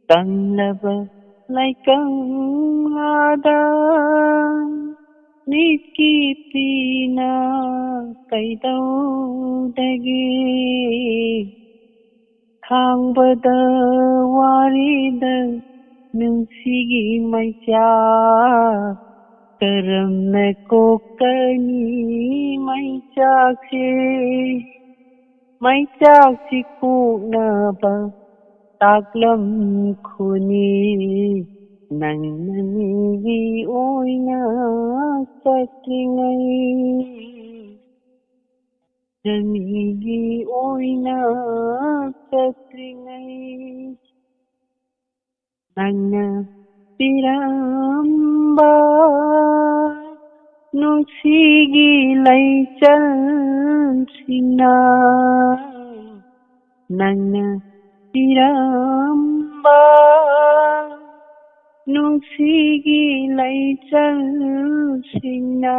ꯀꯪꯂꯕ ꯂꯩꯀꯪꯂꯥꯗ ꯃꯤꯠꯀꯤ ꯄꯤꯅ ꯀꯩꯗꯧꯗꯒꯦ? ꯈꯥꯡꯕꯗ ꯋꯥꯔꯦꯗ ꯅꯨꯡꯁꯤꯒꯤ ꯃꯩꯆꯥꯛ, ꯀꯔꯝꯅ ꯀꯣꯛꯀꯅꯤ ꯃꯩꯆꯥꯛꯁꯦ? ꯃꯩꯆꯥꯛꯁꯤ ꯀꯣꯛꯅꯕ ꯇꯥꯛꯂꯝꯈꯣꯅꯦ, ꯅꯪꯅ ꯃꯤꯒꯤ ꯑꯣꯏꯅ ꯆꯠꯇ꯭ꯔꯤꯉꯩ, ꯅꯪꯅ ꯃꯤꯒꯤ ꯑꯣꯏꯅ ꯆꯠꯇ꯭ꯔꯤꯉꯩ꯫ ꯅꯪꯅ ꯄꯤꯔꯝꯕ ꯅꯨꯡꯁꯤꯒꯤ ꯂꯩꯆꯜꯁꯤꯡꯅ, ꯅꯪꯅ ꯄꯤꯔꯝꯕ ꯅꯨꯡꯁꯤꯒꯤ ꯂꯩꯆꯜꯁꯤꯡꯅ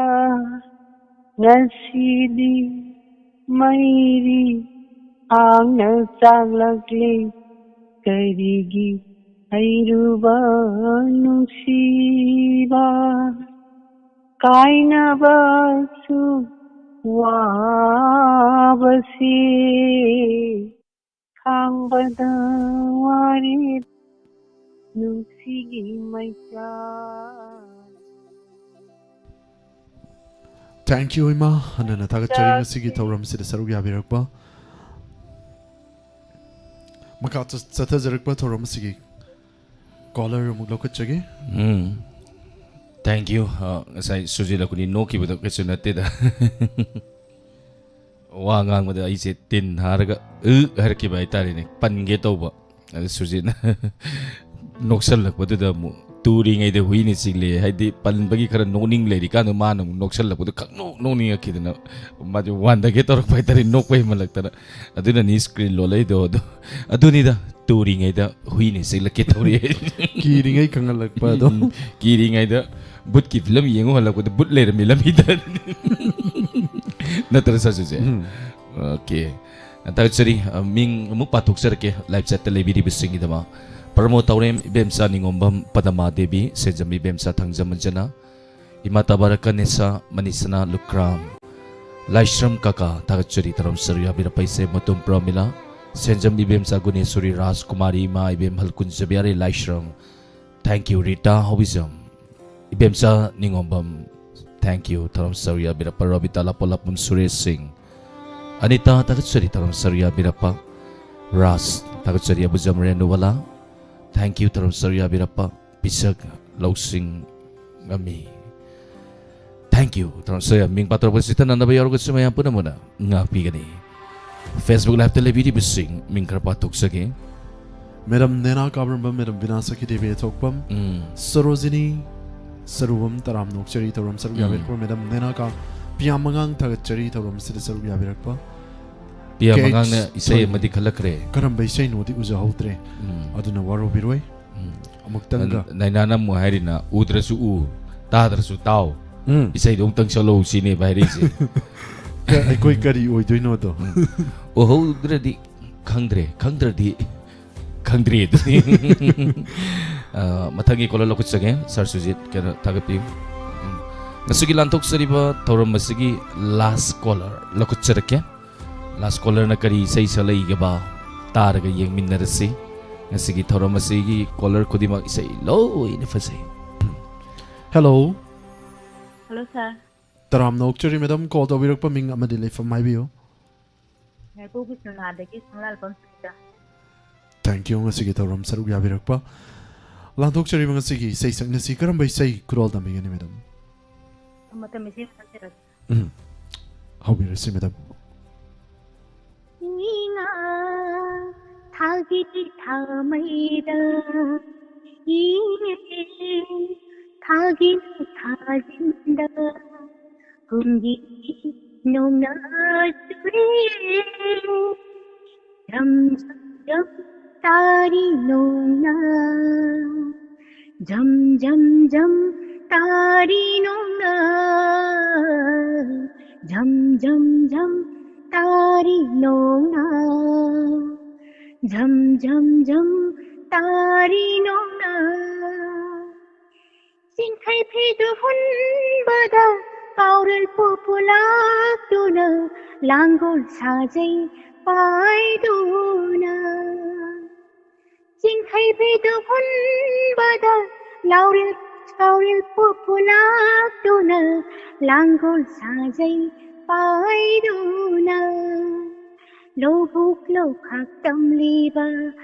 ꯉꯁꯤꯗꯤ ꯃꯩꯔꯤ ꯍꯥꯡꯅ ꯆꯥꯛꯂꯛꯂꯦ꯫ ꯀꯔꯤꯒꯤ ꯍꯩꯔꯨꯕ ꯅꯨꯡꯁꯤꯕ ꯀꯥꯏꯅꯕꯁꯨ ꯋꯥꯕꯁꯤ? ꯈꯥꯡꯕꯗ ꯋꯥꯔꯦ ꯅꯨꯡꯁꯤꯒꯤ ꯃꯩꯆꯥꯛ꯫ Thank you, ꯏꯃꯥ꯫ ꯍꯟꯅ ꯊꯥꯒꯠꯆꯔꯤ ꯉꯁꯤꯒꯤ ꯊꯧꯔꯝꯁꯤꯗ ꯁꯔꯨꯛ ꯌꯥꯕꯤꯔꯛꯄ꯫ ꯃꯈꯥ ꯆꯠ- ꯆꯠꯊꯖꯔꯛꯄ ꯊꯧꯔꯝ ꯑꯁꯤꯒꯤ caller ꯑꯃꯨꯛ ꯂꯧꯈꯠꯆꯒꯦ꯫ ꯎꯝ꯫ Thank you꯫ ꯑ, ꯉꯁꯥꯏ ꯁꯨꯖꯤꯠ ꯑꯩꯈꯣꯏꯅꯤ ꯅꯣꯛꯈꯤꯕꯗꯣ ꯀꯩꯁꯨ ꯅꯠꯇꯦꯗ꯫ ꯋꯥ ꯉꯥꯡꯕꯗ ꯑꯩꯁꯦ ꯇꯤꯟ ꯍꯥꯔꯒ "ꯎ" ꯍꯥꯏꯔꯛꯈꯤꯕ ꯍꯥꯏꯇꯥꯔꯦꯅꯦ꯫ ꯄꯟꯒꯦ ꯇꯧꯕ꯫ ꯑꯗꯨ ꯁꯨꯖꯤꯠꯅ ꯅꯣꯛꯁꯜꯂꯛꯄꯗꯨꯗ ꯑꯃꯨꯛ ꯇꯨꯔꯤꯉꯩꯗ ꯍꯨꯏꯅ ꯆꯤꯛꯂꯦ꯫ ꯍꯥꯏꯗꯤ ꯄꯟꯕꯒꯤ ꯈꯔ ꯅꯣꯛꯅꯤꯡ ꯂꯩꯔꯤꯀꯥꯟꯗ ꯃꯥꯅ ꯑꯃꯨꯛ ꯅꯣꯛꯁꯜꯂꯛꯄꯗꯣ ꯈꯪꯅꯣꯛ ꯅꯣꯛꯅꯤꯡꯉꯛꯈꯤꯗꯅ ꯃꯥꯁꯦ ꯋꯥꯟꯗꯒꯦ ꯇꯧꯔꯛꯄ ꯍꯥꯏꯇꯥꯔꯦ, ꯅꯣꯛꯄ ꯍꯦꯟꯃꯜꯂꯛꯇꯅ꯫ ꯑꯗꯨꯅꯅꯤ screen ꯂꯣꯜꯂꯛꯏꯗꯣ꯫ ꯑꯗꯣ ꯑꯗꯨꯅꯤꯗ, ꯇꯨꯔꯤꯉꯩꯗ ꯍꯨꯏꯅ ꯆꯤꯛꯂꯛꯀꯦ ꯇꯧꯔꯤ꯫ ꯀꯤꯔꯤꯉꯩ ꯈꯪꯍꯜꯂꯛꯄ ꯑꯗꯣ꯫ ꯎꯝ, ꯀꯤꯔꯤꯉꯩꯗ ꯕꯨꯠꯀꯤ ꯐꯤꯂꯝ ꯌꯦꯡꯉꯨ ꯍꯜꯂꯛꯄꯗ ꯕꯨꯠ ꯂꯩꯔꯝꯃꯤ ꯂꯝꯕꯤꯗ꯫ ꯅꯠꯇ꯭ꯔ ꯁꯥꯁꯨꯁꯦ? ꯎꯝ꯫ Okay꯫ ꯊꯥꯒꯠꯆꯔꯤ꯫ ꯑ, ꯃꯤꯡ ꯑꯃꯨꯛ ꯄꯥꯊꯣꯛꯆꯔꯛꯀꯦ live chatꯇ ꯂꯩꯕꯤꯔꯤꯕꯁꯤꯡꯒꯤꯗꯃꯛ꯫ ꯄ꯭ꯔꯃꯣꯗ ꯇꯧꯔꯦꯝ, ꯏꯕꯦꯝꯆꯥ ꯅꯤꯉꯣꯝꯕꯝ, ꯄꯗꯃꯥ ꯗꯦꯕꯤ, ꯁꯦꯟꯖꯝ ꯏꯕꯦꯝꯆꯥ, ꯊꯥꯡꯖꯝ ꯑꯟꯖꯅꯥ, ꯏꯃꯥ ꯇꯕꯥꯔꯛ ꯀꯅꯦꯁꯥ, ꯃꯅꯤꯁꯅꯥ ꯂꯨꯀ꯭ꯔꯥꯝ, ꯂꯥꯏꯁ꯭ꯔꯝ ꯀꯀꯥ, ꯊꯥꯒꯠꯆꯔꯤ꯫ ꯊꯧꯔꯝ ꯁꯔꯨꯛ ꯌꯥꯕꯤꯔꯛꯄ ꯑꯩꯁꯦ ꯃꯇꯨꯝ ꯄ꯭ꯔꯃꯤꯂꯥ, ꯁꯦꯟꯖꯝ ꯏꯕꯦꯝꯆꯥ ꯒꯨꯅꯦꯁꯣꯔꯤ ꯔꯥꯖꯀꯨꯃꯥꯔꯤ ꯏꯃꯥ ꯏꯕꯦꯝꯍꯜ ꯀꯨꯟꯖꯕꯤꯌꯥꯔꯤ ꯂꯥꯏꯁ꯭ꯔꯝ, thank you꯫ Rita ꯍꯧꯕꯤꯖꯝ, ꯏꯕꯦꯝꯆꯥ ꯅꯤꯉꯣꯝꯕꯝ, thank you꯫ ꯊꯧꯔꯝ ꯁꯔꯨꯛ ꯌꯥꯕꯤꯔꯛꯄ ꯔꯕꯤꯇꯥ ꯂꯥꯄꯣꯂꯥꯄꯝ ꯁꯨꯔꯦꯁ ꯁꯤꯡ, ꯑꯅꯤꯇꯥ ꯊꯥꯒꯠꯆꯔꯤ꯫ ꯊꯧꯔꯝ ꯁꯔꯨꯛ ꯌꯥꯕꯤꯔꯛꯄ ꯔꯥꯖ ꯊꯥꯒꯠꯆꯔꯤ꯫ ꯑꯕꯨꯖꯝ ꯔꯦꯅꯨꯕꯂꯥ, thank you꯫ ꯊꯧꯔꯝ ꯁꯔꯨꯛ ꯌꯥꯕꯤꯔꯛꯄ ꯄꯤꯁꯛ ꯂꯧꯁꯤꯡ ꯉꯝꯃꯤ꯫ Thank you꯫ ꯊꯧꯔꯝ ꯁꯔꯨꯛ ꯌꯥ-, ꯃꯤꯡ ꯄꯥꯊꯣꯔꯛꯄ ꯆꯤꯊꯅꯅꯕ ꯌꯥꯎꯔꯒꯁꯨ ꯃꯌꯥꯝ ꯄꯨꯝꯅꯃꯛꯅ ꯉꯥꯛꯄꯤꯒꯅꯤ꯫ Facebook Live-ꯇ ꯂꯩꯕꯤꯔꯤꯕꯁꯤꯡ ꯃꯤꯡ ꯈꯔ ꯄꯥꯊꯣꯛꯆꯒꯦ꯫ ꯃꯦꯗꯥꯝ ꯅꯦꯅꯥ ꯀꯥꯕ꯭ꯔꯝꯕꯝ, ꯃꯦꯗꯥꯝ ꯕꯤꯅꯥ ꯁꯈꯤꯗꯦꯕꯤ ꯊꯣꯛꯄꯝ, ꯎꯝ꯫ ꯁꯣꯔꯣꯖꯤꯅꯤ ꯁꯔꯨꯕꯝ, ꯇꯔꯥꯝꯅ ꯑꯣꯛꯆꯔꯤ꯫ ꯊꯧꯔꯝ ꯁꯔꯨꯛ ꯎꯝ꯫ ꯌꯥꯕꯤꯔꯛꯄ ꯃꯦꯗꯥꯝ ꯅꯦꯅꯥ ꯀꯥ-, ꯄꯤꯌꯥ ꯃꯉꯥꯡ ꯊꯥꯒꯠꯆꯔꯤ ꯊꯧꯔꯝꯁꯤꯗ ꯁꯔꯨꯛ ꯌꯥꯕꯤꯔꯛꯄ꯫ ꯄꯤꯌꯥ ꯀꯦ ꯑꯩꯆ ꯃꯉꯥꯡꯅ ꯏꯁꯩ ꯊꯣꯏꯕꯤ꯫ ꯑꯃꯗꯤ ꯈꯜꯂꯛꯈ꯭ꯔꯦ꯫ ꯀꯔꯝꯕ ꯏꯁꯩꯅꯣꯗꯤ ꯎꯖꯍꯧꯗ꯭ꯔꯦ꯫ ꯎꯝ꯫ ꯑꯗꯨꯅ ꯋꯥꯔꯧꯕꯤꯔꯣꯏ꯫ ꯎꯝ꯫ ꯑꯃꯨꯛꯇꯪꯒ꯫ ꯅ-, ꯅꯩꯅꯥꯅ ꯑꯃꯨꯛ ꯍꯥꯏꯔꯤꯅ, "ꯎꯗ꯭ꯔꯁꯨ ꯎ, ꯇꯥꯗ꯭ꯔꯁꯨ ꯇꯥꯎ, ꯎꯝ꯫ ꯏꯁꯩꯗꯣ ꯑꯃꯨꯛꯇꯪ ꯁꯛꯂꯛꯎ" ꯁꯤꯅꯦꯕ ꯍꯥꯏꯔꯛꯏꯁꯦ꯫ ꯀ-, ꯑꯩꯈꯣꯏ ꯀꯔꯤ ꯑꯣꯏꯗꯣꯏꯅꯣꯗꯣ? ꯎꯝ꯫ ꯎꯍꯧꯗ꯭ꯔꯗꯤ ꯈꯪꯗ꯭ꯔꯦ, ꯈꯪꯗ꯭ꯔꯗꯤ ꯈꯪꯗ꯭ꯔꯦ ꯑꯗꯨꯗꯤ꯫ ꯑ, ꯃꯊꯪꯒꯤ caller ꯂꯧꯈꯠꯆꯒꯦ, ꯁꯥꯔ ꯁꯨꯖꯤꯠ, ꯀꯩꯅꯣ, ꯊꯥꯒꯠꯄꯤꯌꯨ꯫ ꯎꯝ꯫ ꯉꯁꯤꯒꯤ ꯂꯥꯟꯊꯣꯛꯆꯔꯤꯕ ꯊꯧꯔꯝ ꯑꯁꯤꯒꯤ last caller ꯂꯧꯈꯠꯆꯔꯛꯀꯦ꯫ Last caller-ꯅ ꯀꯔꯤ ꯏꯁꯩ ꯁꯛꯂꯛꯏꯒꯕ? ꯇꯥꯔꯒ ꯌꯦꯡꯃꯤꯟꯅꯔꯁꯤ꯫ ꯉꯁꯤꯒꯤ ꯊꯧꯔꯝ ꯑꯁꯤꯒꯤ caller ꯈꯨꯗꯤꯡꯃꯛ ꯏꯁꯩ ꯂꯣꯏꯅ ꯐꯖꯩ꯫ Hello꯫ Hello, sir꯫ ꯇꯔꯥꯝꯅ ꯑꯣꯛꯆꯔꯤ, ꯃꯦꯗꯥꯝ꯫ Call ꯇꯧꯕꯤꯔꯛꯄ ꯃꯤꯡ ꯑꯃꯗꯤ ꯂꯩꯐꯝ ꯍꯥꯏꯕꯤꯌꯨ꯫ ꯌꯥꯏꯄꯣꯛ ꯕꯤꯁ꯭ꯋꯥꯅꯥꯊꯗꯒꯤ ꯁꯪꯂꯥꯜꯕꯝ ꯁꯨꯅꯤꯇꯥ꯫ Thank you, ꯉꯁꯤꯒꯤ ꯊꯧꯔꯝ ꯁꯔꯨꯛ ꯌꯥꯕꯤꯔꯛꯄ꯫ ꯂꯥꯟꯊꯣꯛꯆꯔꯤꯕ ꯉꯁꯤꯒꯤ ꯏꯁꯩ ꯁꯛꯅꯁꯤ꯫ ꯀꯔꯝꯕ ꯏꯁꯩ ꯈꯨꯗꯣꯜ ꯇꯝꯕꯤꯒꯅꯤ, ꯃꯦꯗꯥꯝ? ꯃꯇꯝ ꯏꯁꯩ ꯑꯃ ꯁꯛꯆꯔꯛꯀꯦ꯫ ꯎꯝ꯫ ꯍꯧꯕꯤꯔꯁꯤ, ꯃꯦꯗꯥꯝ꯫ ꯏꯉꯥ ꯊꯥꯒꯤ ꯊꯥꯃꯩꯗ, ꯏꯉꯦ ꯊꯥꯒꯤ ꯊꯥꯖꯤꯟꯗ, ꯀꯨꯝꯒꯤ ꯅꯣꯡꯅ ꯆꯨꯔꯦ꯫ ꯖꯝ ꯖꯝ ꯖꯝ ꯇꯥꯔꯤ ꯅꯣꯡꯅ, ꯖꯝ ꯖꯝ ꯖꯝ ꯇꯥꯔꯤ ꯅꯣꯡꯅ, ꯖꯝ ꯖꯝ ꯖꯝ ꯇꯥꯔꯤ ꯅꯣꯡꯅ, ꯖꯝ ꯖꯝ ꯖꯝ ꯇꯥꯔꯤ ꯅꯣꯡꯅ꯫ ꯆꯤꯡꯈꯩ ꯐꯤꯗꯨ ꯍꯨꯟꯕꯗ ꯀꯥꯎꯔꯜ ꯄꯨ ꯄꯨ ꯂꯥꯛꯇꯨꯅ ꯂꯥꯡꯒꯣꯜ ꯁꯥꯖꯩ꯫ ꯄꯥꯏꯗꯨꯅ ꯆꯤꯡꯈꯩ ꯐꯩꯗꯣꯛ ꯍꯨꯟꯕꯗ ꯂꯥꯎꯔꯤꯜ ꯁꯥꯎꯔꯤꯜ ꯄꯨ ꯄꯨꯂꯥꯛꯇꯨꯅ ꯂꯥꯡꯒꯣꯜ ꯁꯥꯖꯩ ꯄꯥꯏꯗꯨꯅ ꯂꯧꯕꯨꯛ ꯂꯧꯈꯥꯛ ꯇꯝꯂꯤꯕ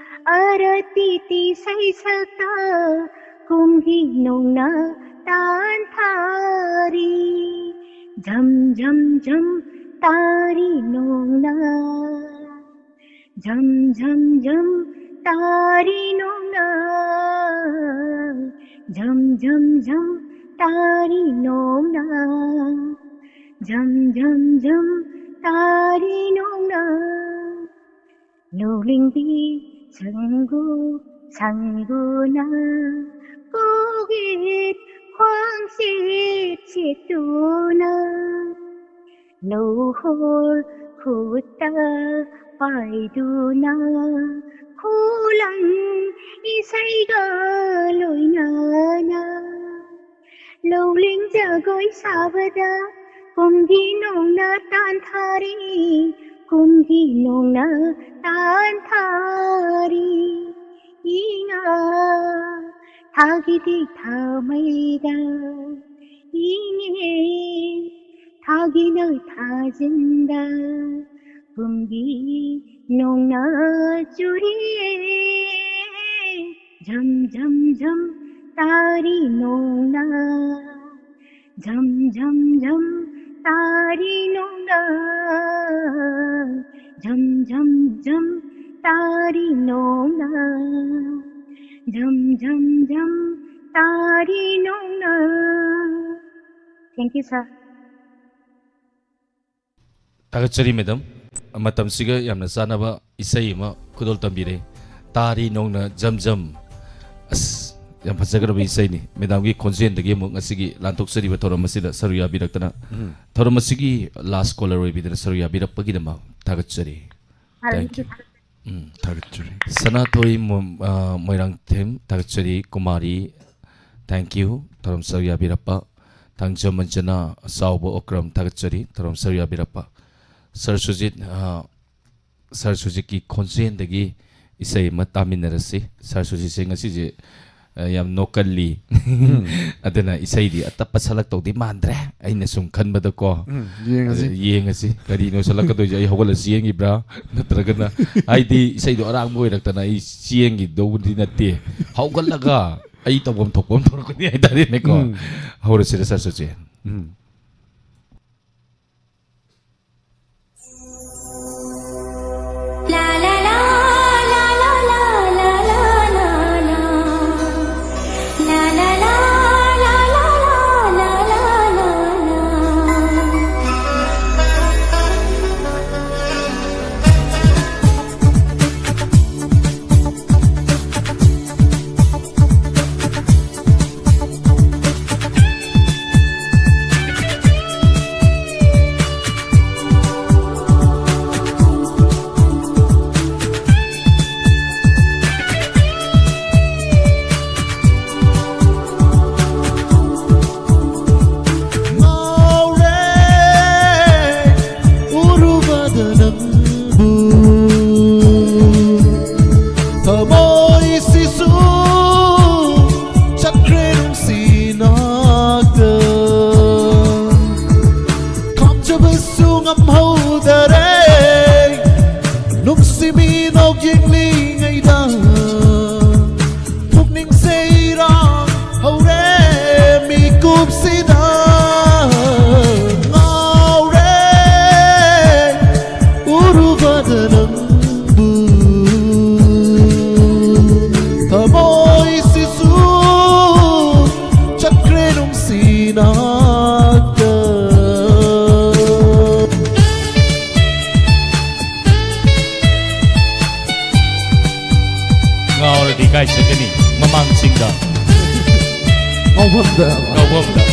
ꯑꯔꯇꯤꯇꯤ ꯁꯩꯁꯛꯇ ꯀꯨꯝꯒꯤ ꯅꯣꯡꯅ ꯇꯥꯟꯊꯥꯔꯤ꯫ ꯖꯝ ꯖꯝ ꯖꯝ ꯇꯥꯔꯤ ꯅꯣꯡꯅ ꯖꯝ ꯖꯝ ꯖꯝ ꯇꯥꯔꯤ ꯅꯣꯡꯅ ꯖꯝ ꯖꯝ ꯖꯝ ꯇꯥꯔꯤ ꯅꯣꯡꯅ ꯖꯝ ꯖꯝ ꯖꯝ ꯇꯥꯔꯤ ꯅꯣꯡꯅ ꯂꯧꯂꯤꯡꯕꯤ ꯁꯪꯒꯨ ꯁꯪꯒꯨꯅ ꯀꯣꯒꯤꯠ ꯈ꯭ꯋꯥꯡꯁꯤꯠ ꯁꯤꯠꯇꯨꯅ ꯂꯧꯍꯣꯜ ꯈꯨꯠꯇ ꯄꯥꯏꯗꯨꯅ ꯈꯨꯂꯪ ꯏꯁꯩꯒ ꯂꯣꯏꯅꯅ ꯂꯧꯂꯤꯡ ꯖꯒꯣꯏ ꯁꯥꯕꯗ ꯀꯨꯝꯒꯤ ꯅꯣꯡꯅ ꯇꯥꯟꯊꯥꯔꯤ, ꯀꯨꯝꯒꯤ ꯅꯣꯡꯅ ꯇꯥꯟꯊꯥꯔꯤ꯫ ꯏꯉꯥ ꯊꯥꯒꯤꯗꯤ ꯊꯥꯃꯩꯗ ꯏꯉꯦ ꯊꯥꯒꯤꯅ ꯊꯥꯖꯤꯟꯗ ꯀꯨꯝꯒꯤ ꯅꯣꯡꯅ ꯆꯨꯔꯤꯌꯦ꯫ ꯖꯝ ꯖꯝ ꯖꯝ ꯇꯥꯔꯤ ꯅꯣꯡꯅ ꯖꯝ ꯖꯝ ꯖꯝ ꯇꯥꯔꯤ ꯅꯣꯡꯅ ꯖꯝ ꯖꯝ ꯖꯝ ꯇꯥꯔꯤ ꯅꯣꯡꯅ ꯖꯝ ꯖꯝ ꯖꯝ ꯇꯥꯔꯤ ꯅꯣꯡꯅ꯫ Thank you, sir. ꯊꯥꯒꯠꯆꯔꯤ ꯃꯦꯗꯥꯝ, ꯃꯇꯝꯁꯤꯒ ꯌꯥꯝꯅ ꯆꯥꯟꯅꯕ ꯏꯁꯩ ꯑꯃ ꯈꯨꯗꯣꯜ ꯇꯝꯕꯤꯔꯦ꯫ ꯇꯥꯔꯤ ꯅꯣꯡꯅ ꯖꯝ ꯖꯝ꯫ ꯑꯁ, ꯌꯥꯝ ꯐꯖꯈ꯭ꯔꯕ ꯏꯁꯩꯅꯤ꯫ ꯃꯦꯗꯥꯝꯒꯤ ꯈꯣꯟꯖꯦꯜꯗꯒꯤ ꯑꯃꯨꯛ ꯉꯁꯤꯒꯤ ꯂꯥꯟꯊꯣꯛꯆꯔꯤꯕ ꯊꯧꯔꯝ ꯑꯁꯤꯗ ꯁꯔꯨꯛ ꯌꯥꯕꯤꯔꯛꯇꯅ, ꯊꯧꯔꯝ ꯑꯁꯤꯒꯤ ꯂꯥꯁ ꯀꯣꯂꯔ ꯑꯣꯏꯕꯤꯗꯅ ꯁꯔꯨꯛ ꯌꯥꯕꯤꯔꯛꯄꯒꯤꯗꯃꯛ ꯊꯥꯒꯠꯆꯔꯤ꯫ Thank you. ꯎꯝ, ꯊꯥꯒꯠꯆꯔꯤ꯫ ꯁꯅꯥꯊꯣꯏ ꯃꯣ-, ꯑ, ꯃꯣꯏꯔꯥꯡꯊꯦꯝ ꯊꯥꯒꯠꯆꯔꯤ꯫ ꯀꯨꯃꯥꯔꯤ, thank you, ꯊꯧꯔꯝ ꯁꯔꯨꯛ ꯌꯥꯕꯤꯔꯛꯄ꯫ ꯊꯥꯡꯖꯝ ꯑꯟꯖꯅꯥ, ꯆꯥꯎꯕ ꯑꯣꯀ꯭ꯔꯝ ꯊꯥꯒꯠꯆꯔꯤ, ꯊꯧꯔꯝ ꯁꯔꯨꯛ ꯌꯥꯕꯤꯔꯛꯄ꯫ ꯁꯔ ꯁꯨꯖꯤꯠ, ꯑ, ꯁꯥꯔ ꯁꯨꯖꯤꯠꯀꯤ ꯈꯣꯟꯖꯦꯜꯗꯒꯤ ꯏꯁꯩ ꯑꯃ ꯇꯥꯃꯤꯟꯅꯔꯁꯤ꯫ ꯁꯥꯔ ꯁꯨꯖꯤꯠꯁꯦ ꯉꯁꯤꯁꯦ, ꯑ, ꯌꯥꯝ ꯅꯣꯛꯀꯜꯂꯤ꯫ ꯑꯗꯨꯅ ꯏꯁꯩꯗꯤ ꯑꯇꯞꯄ ꯁꯛꯂꯛꯇꯧꯗꯤ ꯃꯥꯟꯗ꯭ꯔꯦ, ꯑꯩꯅ ꯁꯨꯝ ꯈꯟꯕꯗꯀꯣ꯫ ꯎꯝ, ꯌꯦꯡꯉꯁꯤ꯫ ꯑ, ꯌꯦꯡꯉꯁꯤ꯫ ꯀꯔꯤꯅꯣ ꯁꯛꯂꯛꯀꯗꯣꯏꯁꯦ? ꯑꯩ ꯍꯧꯒꯠꯂ ꯆꯦꯟꯈꯤꯕ꯭ꯔꯥ? ꯅꯠꯇ꯭ꯔꯒꯅ, ꯍꯥꯏꯗꯤ, ꯏꯁꯩꯗꯣ ꯑꯔꯥꯡꯕ ꯑꯣꯏꯔꯛꯇꯅ ꯑꯩ ꯆꯦꯟꯈꯤꯗꯧꯕꯗꯤ ꯅꯠꯇꯦ꯫ ꯍꯧꯒꯠꯂꯒ ꯑꯩ ꯇꯧꯐꯝ ꯊꯣꯛꯄ ꯑꯃ ꯇꯧꯔꯛꯀꯅꯤ ꯍꯥꯏꯇꯥꯔꯦꯅꯦꯀꯣ꯫ ꯎꯝ꯫ ꯍꯧꯔꯁꯤꯔ, ꯁꯥꯔ ꯁꯨꯖꯤꯠ? ꯎꯝ꯫ ꯉꯥꯎꯔꯦ ꯎꯔꯨꯕꯗ ꯅꯪꯕꯨ, ꯊꯃꯣꯏꯁꯤꯁꯨ ꯆꯠꯈ꯭ꯔꯦ ꯅꯨꯡꯁꯤ ꯅꯥꯛꯇ꯫ ꯈꯥꯝꯖꯕꯁꯨ ꯉꯝꯍꯧꯗꯔꯦ ꯅꯨꯡꯁꯤꯕꯤ ꯅꯣꯛ ꯌꯦꯡꯂꯤꯉꯩꯗ꯫ ꯄꯨꯛꯅꯤꯡꯁꯦ ꯏꯔꯥꯡ ꯍꯧꯔꯦ ꯃꯤꯀꯨꯞꯁꯤꯗ꯫ ꯉꯥꯎꯔꯦ ꯎꯔꯨꯕꯗ ꯅꯪꯕꯨ, ꯊꯃꯣꯏꯁꯤꯁꯨ ꯆꯠꯈ꯭ꯔꯦ ꯅꯨꯡꯁꯤ ꯅꯥꯛꯇ꯫ ꯉꯥꯎꯔꯗꯤ ꯀꯥꯏ ꯆꯠꯀꯅꯤ? ꯃꯃꯥꯡ ꯆꯤꯡꯗ꯫ ꯉꯥꯎꯐꯝꯗ꯫ ꯉꯥꯎꯐꯝꯗ꯫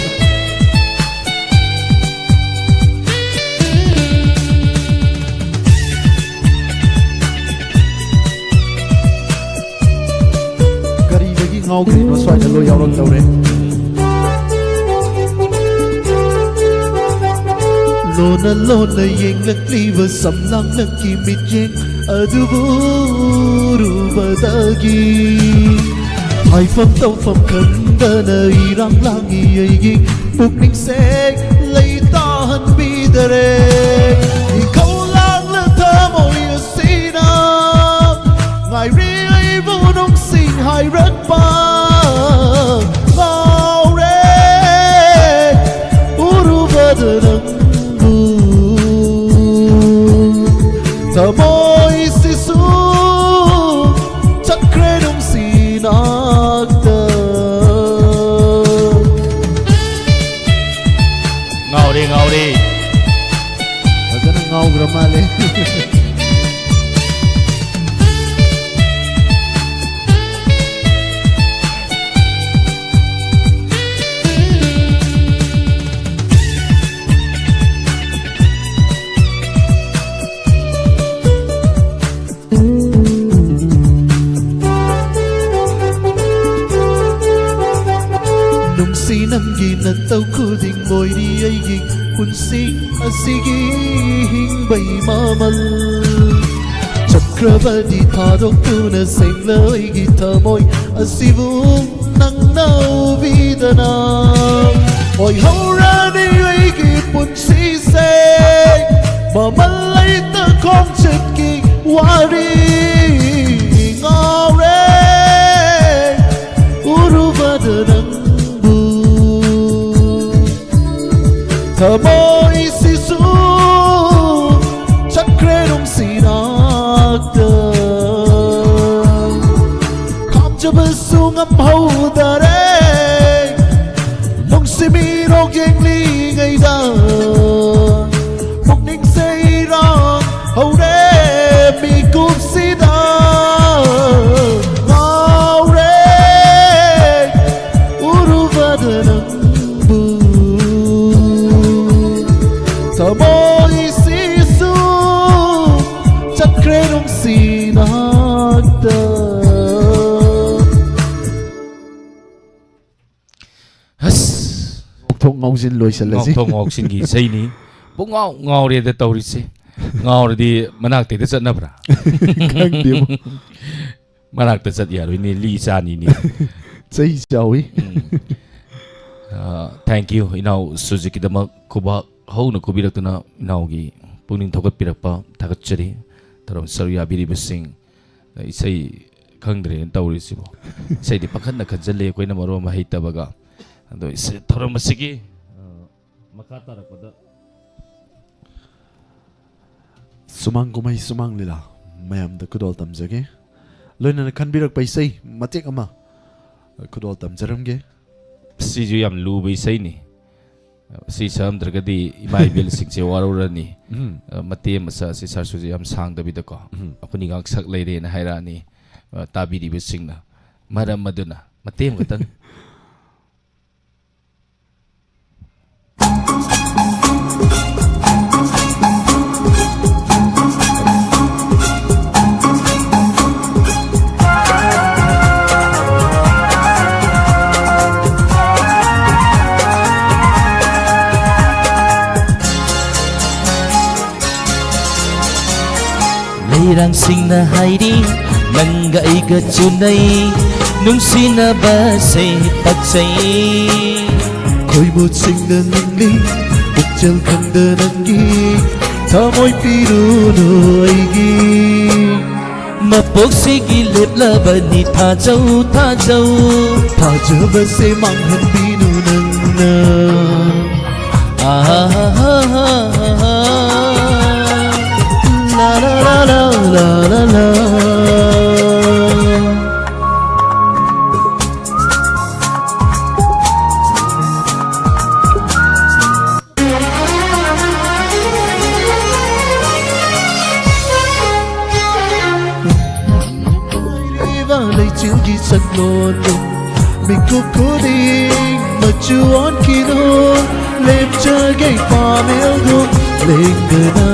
ꯀꯔꯤꯗꯒꯤ ꯉꯥꯎꯈ꯭ꯔꯤꯅꯣ ꯁ꯭ꯋꯥꯏꯗ ꯂꯣꯏ ꯌꯥꯎꯔꯛꯇꯧꯔꯦ꯫ ꯂꯣꯟꯅ ꯂꯣꯟꯅ ꯌꯦꯡꯂꯛꯂꯤꯕ ꯁꯝꯂꯥꯡꯂꯛꯀꯤ ꯃꯤꯠꯌꯦꯡ ꯑꯗꯨꯕꯨ ꯎꯔꯨꯕꯗꯒꯤ ꯍꯥꯏꯐꯝ ꯇꯧꯐꯝ ꯈꯪꯗꯅ ꯏꯔꯥꯡ ꯂꯥꯡꯉꯤ ꯑꯩꯒꯤ ꯄꯨꯛꯅꯤꯡꯁꯦ ꯂꯩꯇꯥꯍꯟꯕꯤꯗꯔꯦ꯫ ꯏꯈꯧ ꯂꯥꯡꯂ ꯊꯃꯣꯏ ꯑꯁꯤꯅ ꯉꯥꯏꯔꯤ ꯑꯩꯕꯨ ꯅꯨꯡꯁꯤ ꯍꯥꯏꯔꯛꯄ꯫ ꯉꯥꯎꯔꯦ ꯎꯔꯨꯕꯗ ꯅꯪꯕꯨ꯫ ꯊꯃꯣꯏꯁꯤꯁꯨ ꯆꯠꯈ꯭ꯔꯦ ꯅꯨꯡꯁꯤ ꯅꯥꯛꯇ꯫ ꯉꯥꯎꯔꯦ, ꯉꯥꯎꯔꯦ꯫ ꯐꯖꯅ ꯉꯥꯎꯈ꯭ꯔ ꯃꯥꯜꯂꯦ꯫ ꯅꯨꯡꯁꯤ ꯅꯪꯒꯤ ꯅꯇꯧ ꯈꯨꯗꯤꯡ ꯑꯣꯏꯔꯤ ꯑꯩꯒꯤ ꯄꯨꯟꯁꯤ ꯑꯁꯤꯒꯤ ꯍꯤꯡꯕꯩ ꯃꯃꯜ꯫ ꯆꯠꯈ꯭ꯔꯕꯗꯤ ꯊꯥꯗꯣꯛꯇꯨꯅ ꯁꯦꯡꯂ ꯑꯩꯒꯤ ꯊꯃꯣꯏ ꯑꯁꯤꯕꯨ ꯅꯪꯅ ꯎꯕꯤꯗꯅ꯫ ꯑꯣꯏꯍꯧꯔꯅꯤ ꯑꯩꯒꯤ ꯄꯨꯟꯁꯤꯁꯦ ꯃꯃꯜ ꯂꯩꯇ ꯈꯣꯡꯆꯠꯀꯤ ꯋꯥꯔꯤ꯫ ꯉꯥꯎꯔꯦ ꯎꯔꯨꯕꯗ ꯅꯪꯕꯨ꯫ ꯊꯃꯣꯏꯁꯤꯁꯨ ꯆꯠꯈ꯭ꯔꯦ ꯅꯨꯡꯁꯤ ꯅꯥꯛꯇ꯫ ꯈꯥꯝꯖꯕꯁꯨ ꯉꯝꯍꯧꯗꯔꯦ ꯅꯨꯡꯁꯤ ꯃꯤꯔꯣꯛ ꯌꯦꯡꯂꯤꯉꯩꯗ꯫ ꯄꯨꯛꯅꯤꯡꯁꯦ ꯏꯔꯥꯡ ꯍꯧꯔꯦ ꯃꯤꯀꯨꯞꯁꯤꯗ꯫ ꯉꯥꯎꯔꯦ ꯎꯔꯨꯕꯗ ꯅꯪꯕꯨ꯫ ꯊꯃꯣꯏꯁꯤꯁꯨ ꯆꯠꯈ꯭ꯔꯦ ꯅꯨꯡꯁꯤ ꯅꯥꯛꯇ꯫ ꯑꯁ! ꯉꯥꯎꯊꯣꯛ ꯉꯥꯎꯖꯤꯟ ꯂꯣꯏꯁꯤꯜꯂꯁꯤ꯫ ꯉꯥꯎꯊꯣꯛ ꯉꯥꯎꯁꯤꯟꯒꯤ ꯏꯁꯩꯅꯤ꯫ ꯄꯨꯡꯉꯥꯎ ꯉꯥꯎꯔꯦꯗ ꯇꯧꯔꯤꯁꯦ꯫ ꯉꯥꯎꯔꯗꯤ ꯃꯅꯥꯛꯇꯩꯗ ꯆꯠꯅꯕ꯭ꯔꯥ? ꯈꯪꯗꯦꯕꯣ꯫ ꯃꯅꯥꯛꯇ ꯆꯠ ꯌꯥꯔꯣꯏꯅꯦ, ꯂꯤ ꯆꯥꯅꯤꯅꯦ꯫ ꯆꯩ ꯆꯥꯎꯏ꯫ ꯎꯝ꯫ ꯑ, thank you, ꯏꯅꯥꯎ ꯁꯨꯖꯤꯠꯀꯤꯗꯃꯛ ꯈꯨꯕꯥꯛ ꯍꯧꯅ ꯈꯨꯕꯤꯔꯛꯇꯨꯅ ꯏꯅꯥꯎꯒꯤ ꯄꯨꯛꯅꯤꯡ ꯊꯧꯒꯠꯄꯤꯔꯛꯄ ꯊꯥꯒꯠꯆꯔꯤ꯫ ꯊꯧꯔꯝ ꯁꯔꯨꯛ ꯌꯥꯕꯤꯔꯤꯕꯁꯤꯡ, ꯏꯁꯩ ꯈꯪꯗ꯭ꯔꯦꯅ ꯇꯧꯔꯤꯁꯤꯕꯣ꯫ ꯏꯁꯩꯗꯤ ꯄꯪꯈꯟꯗ ꯈꯟꯖꯜꯂꯦ ꯑꯩꯈꯣꯏꯅ ꯃꯔꯣꯟ ꯑꯃ ꯍꯩꯇꯕꯒ꯫ ꯑꯗꯣ ꯏꯁꯩ-, ꯊꯧꯔꯝ ꯑꯁꯤꯒꯤ, ꯑ, ꯃꯈꯥ ꯇꯥꯔꯛꯄꯗ ꯁꯨꯃꯥꯡ ꯀꯨꯝꯍꯩ, ꯁꯨꯃꯥꯡ ꯂꯤꯂꯥ ꯃꯌꯥꯝꯗ ꯈꯨꯗꯣꯜ ꯇꯝꯖꯒꯦ꯫ ꯂꯣꯏꯅꯅ ꯈꯟꯕꯤꯔꯛꯄ ꯏꯁꯩ ꯃꯇꯦꯛ ꯑꯃ ꯈꯨꯗꯣꯜ ꯇꯝꯖꯔꯝꯒꯦ꯫ ꯁꯤꯁꯨ ꯌꯥꯝ ꯂꯨꯕ ꯏꯁꯩꯅꯤ꯫ ꯁꯤ ꯁꯛꯑꯝꯗ꯭ꯔꯒꯗꯤ ꯏꯃꯥ ꯏꯕꯦꯜꯁꯤꯡꯁꯦ ꯋꯥꯔꯧꯔꯅꯤ꯫ ꯎꯝ꯫ ꯑ, ꯃꯇꯦꯛ ꯑꯃ ꯁꯛꯑꯁꯤ, ꯁꯥꯔ ꯁꯨꯖꯤꯠ, ꯌꯥꯝ ꯁꯥꯡꯗꯕꯤꯗꯀꯣ꯫ ꯎꯝ꯫ ꯑꯩꯈꯣꯏꯅꯤ ꯉꯥꯏꯍꯥꯛ ꯁꯛ ꯂꯩꯔꯦꯅ ꯍꯥꯏꯔꯛꯑꯅꯤ, ꯑ, ꯇꯥꯕꯤꯔꯤꯕꯁꯤꯡꯅ꯫ ꯃꯔꯝ ꯑꯗꯨꯅ ꯃꯇꯦꯛ ꯑꯃꯈꯛꯇꯪ꯫ ꯂꯩꯔꯥꯡꯁꯤꯡꯅ ꯍꯥꯏꯔꯤ, ꯅꯪꯒ ꯑꯩꯒ ꯆꯨꯅꯩ, ꯅꯨꯡꯁꯤꯅꯕꯁꯦ ꯄꯛꯆꯩ꯫ ꯈꯣꯏꯃꯨꯠꯁꯤꯡꯅ ꯅꯤꯡꯂꯤ, ꯄꯨꯛꯆꯦꯜ ꯈꯪꯗ ꯅꯪꯒꯤ ꯊꯃꯣꯏ ꯄꯤꯔꯨꯅꯨ ꯑꯩꯒꯤ꯫ ꯃꯄꯣꯛꯁꯤꯒꯤ ꯂꯦꯞꯂꯕꯅꯤ ꯊꯥꯖꯧ, ꯊꯥꯖꯧ꯫ ꯊꯥꯖꯕꯁꯦ ꯃꯥꯡꯍꯟꯕꯤꯅꯨ ꯅꯪꯅ꯫ ꯂꯩꯆꯤꯜꯒꯤ ꯁꯛꯂꯣꯟꯗꯨ ꯃꯤꯀꯨꯞ ꯈꯨꯗꯤꯡ ꯃꯆꯨ ꯑꯣꯟꯈꯤꯅꯨ, ꯂꯦꯞꯆꯒꯦ ꯄꯥꯃꯦꯜꯗꯨ ꯂꯦꯡꯗꯅ꯫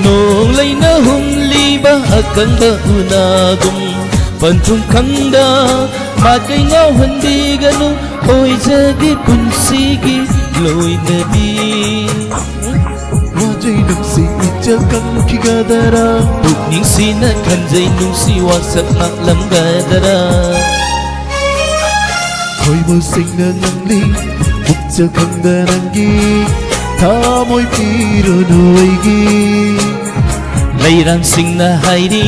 ꯅꯣꯡꯂꯩꯅ ꯍꯨꯝꯂꯤꯕ ꯑꯀꯪꯕ ꯎꯅꯥꯒꯨꯝ, ꯄꯟꯊꯨꯡ ꯈꯪꯗ ꯃꯥꯏꯀꯩ ꯉꯥꯎꯍꯟꯕꯤꯒꯅꯨ꯫ ꯑꯣꯏꯖꯒꯦ ꯄꯨꯟꯁꯤꯒꯤ ꯂꯣꯏꯅꯕꯤ꯫ ꯋꯥꯖꯩ ꯅꯨꯡꯁꯤ ꯏꯆꯦꯜ ꯀꯪꯈꯤꯒꯗꯔꯥ? ꯄꯨꯛꯅꯤꯡꯁꯤꯅ ꯈꯟꯖꯩ ꯅꯨꯡꯁꯤ ꯋꯥꯁꯛ ꯉꯥꯛꯂꯝꯒꯗꯔꯥ? ꯈꯣꯏꯃꯨꯁꯤꯡꯅ ꯉꯝꯂꯤ ꯄꯨꯛꯆꯦꯜ ꯈꯪꯗ ꯅꯪꯒꯤ ꯊꯃꯣꯏ ꯄꯤꯔꯨꯅꯨ ꯑꯩꯒꯤ꯫ ꯂꯩꯔꯥꯡꯁꯤꯡꯅ ꯍꯥꯏꯔꯤ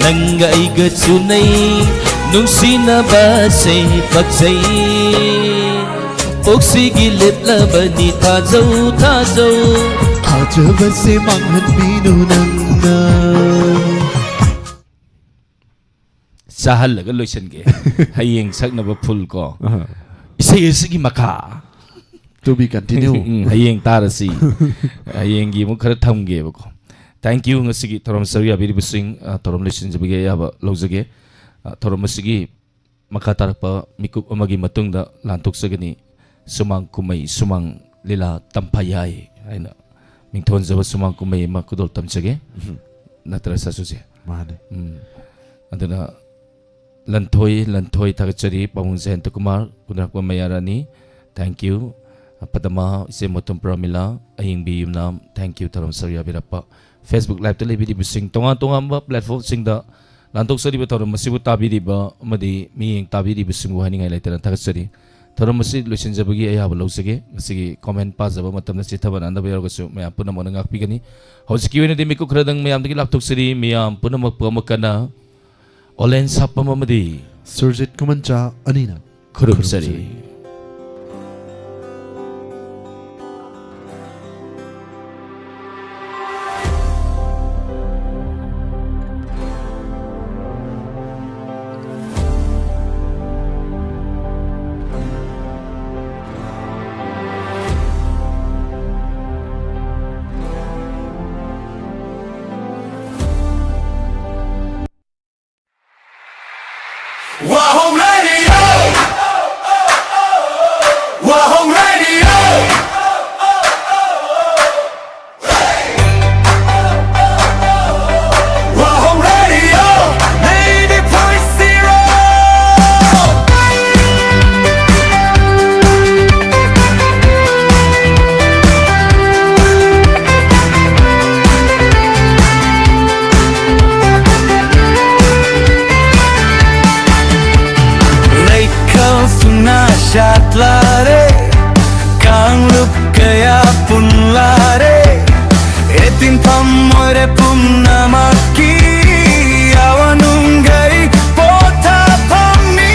ꯅꯪꯒ ꯑꯩꯒ ꯆꯨꯅꯩ ꯅꯨꯡꯁꯤꯅꯕꯁꯦ ꯄꯛꯆꯩ꯫ ꯄꯣꯛꯁꯤꯒꯤ ꯂꯦꯞꯂꯕꯅꯤ ꯊꯥꯖꯧ ꯊꯥꯖꯧ꯫ ꯊꯥꯖꯕꯁꯦ ꯃꯥꯡꯍꯟꯕꯤꯅꯨ ꯅꯪꯅ꯫ ꯆꯥꯍꯜꯂꯒ ꯂꯣꯏꯁꯤꯟꯒꯦ꯫ ꯍꯌꯦꯡ ꯁꯛꯅꯕ ꯐꯨꯜ ꯀꯣ꯫ ꯑꯍ꯫ ꯏꯁꯩ ꯑꯁꯤꯒꯤ ꯃꯈꯥ꯫ To be continue. ꯎꯝ, ꯍꯌꯦꯡ ꯇꯥꯔꯁꯤ꯫ ꯍꯌꯦꯡꯒꯤ ꯑꯃꯨꯛ ꯈꯔ ꯊꯝꯒꯦꯕꯀꯣ꯫ Thank you, ꯉꯁꯤꯒꯤ ꯊꯧꯔꯝ ꯁꯔꯨꯛ ꯌꯥꯕꯤꯔꯤꯕꯁꯤꯡ, ꯑ, ꯊꯧꯔꯝ ꯂꯣꯏꯁꯤꯟꯖꯕꯒꯤ ꯑꯌꯥꯕ ꯂꯧꯖꯒꯦ꯫ ꯑ, ꯊꯧꯔꯝ ꯑꯁꯤꯒꯤ ꯃꯈꯥ ꯇꯥꯔꯛꯄ ꯃꯤꯀꯨꯞ ꯑꯃꯒꯤ ꯃꯇꯨꯡꯗ ꯂꯥꯟꯊꯣꯛꯆꯒꯅꯤ꯫ ꯁꯨꯃꯥꯡ ꯀꯨꯝꯍꯩ, ꯁꯨꯃꯥꯡ ꯂꯤꯂꯥ ꯇꯝꯐꯥ ꯌꯥꯏ ꯍꯥꯏꯅ ꯃꯤꯡꯊꯣꯟꯖꯕ ꯁꯨꯃꯥꯡ ꯀꯨꯝꯍꯩ ꯑꯃ ꯈꯨꯗꯣꯜ ꯇꯝꯖꯒꯦ꯫ ꯎꯝ꯫ ꯅꯠꯇ꯭ꯔ ꯁꯥꯁꯨꯁꯦ? ꯃꯥꯅꯦ꯫ ꯎꯝ꯫ ꯑꯗꯨꯅ ꯂꯟꯊꯣꯏ, ꯂꯟꯊꯣꯏ ꯊꯥꯒꯠꯆꯔꯤ꯫ ꯄꯥꯕꯨꯡ ꯖꯌꯟꯇ ꯀꯨꯃꯥꯔ, ꯀꯨꯟꯗ꯭ꯔꯥꯛꯄꯝ ꯃꯌꯥꯔꯥꯅꯤ, thank you꯫ ꯄꯗꯃꯥ, ꯏꯆꯦ ꯃꯣꯇꯝ ꯄ꯭ꯔꯃꯤꯂꯥ, ꯑꯌꯤꯡꯕꯤ ꯌꯨꯝꯅꯥꯝ, thank you ꯊꯧꯔꯝ ꯁꯔꯨꯛ ꯌꯥꯕꯤꯔꯛꯄ꯫ Facebook Live-ꯇ ꯂꯩꯕꯤꯔꯤꯕꯁꯤꯡ, ꯇꯣꯉꯥꯟ ꯇꯣꯉꯥꯟꯕ platform-ꯁꯤꯡꯗ ꯂꯥꯟꯊꯣꯛꯆꯔꯤꯕ ꯊꯧꯔꯝ ꯑꯁꯤꯕꯨ ꯇꯥꯕꯤꯔꯤꯕ ꯑꯃꯗꯤ ꯃꯤꯠꯌꯦꯡ ꯇꯥꯕꯤꯔꯤꯕꯁꯤꯡꯕꯨ ꯍꯥꯏꯅꯤꯡꯉꯥꯏ ꯂꯩꯇꯅ ꯊꯥꯒꯠꯆꯔꯤ꯫ ꯊꯧꯔꯝ ꯑꯁꯤ ꯂꯣꯏꯁꯤꯟꯖꯕꯒꯤ ꯑꯌꯥꯕ ꯂꯧꯖꯒꯦ꯫ ꯉꯁꯤꯒꯤ comment ꯄꯥꯖꯕ ꯃꯇꯝꯗ ꯆꯤꯊꯕ ꯅꯥꯟꯗꯕ ꯌꯥꯎꯔꯒꯁꯨ ꯃꯌꯥꯝ ꯄꯨꯝꯅꯃꯛꯅ ꯉꯥꯛꯄꯤꯒꯅꯤ꯫ ꯍꯧꯖꯤꯛꯀꯤ ꯑꯣꯏꯅꯗꯤ ꯃꯤꯀꯨꯞ ꯈꯔꯗꯪ ꯃꯌꯥꯝꯗꯒꯤ ꯂꯥꯞꯊꯣꯛꯆꯔꯤ꯫ ꯃꯤꯌꯥꯝ ꯄꯨꯝꯅꯃꯛꯄꯨ ꯑꯃꯨꯛ ꯍꯟꯅ ꯑꯣꯂꯦꯟ ꯁꯥꯄꯝ ꯑꯃꯗꯤ ꯁꯨꯔꯖꯤꯠ ꯈꯨꯃꯟꯆꯥ ꯑꯅꯤꯅ ꯈꯨꯔꯨꯝꯖꯔꯤ꯫ ꯈꯨꯔꯨꯝꯖꯔꯤ꯫ Wahong Radio! Wahong Radio! Wahong Radio! Ninety point zero! ꯂꯥꯔꯦ, ꯀꯥꯡꯂꯨꯞ ꯀꯌꯥ ꯄꯨꯟꯂꯥꯔꯦ, ꯑꯦ ꯇꯤꯟꯐꯝ ꯑꯣꯏꯔꯦ ꯄꯨꯝꯅꯃꯛꯀꯤ ꯑꯋꯥ ꯅꯨꯡꯒꯩ ꯄꯣꯊꯥꯐꯝꯅꯤ꯫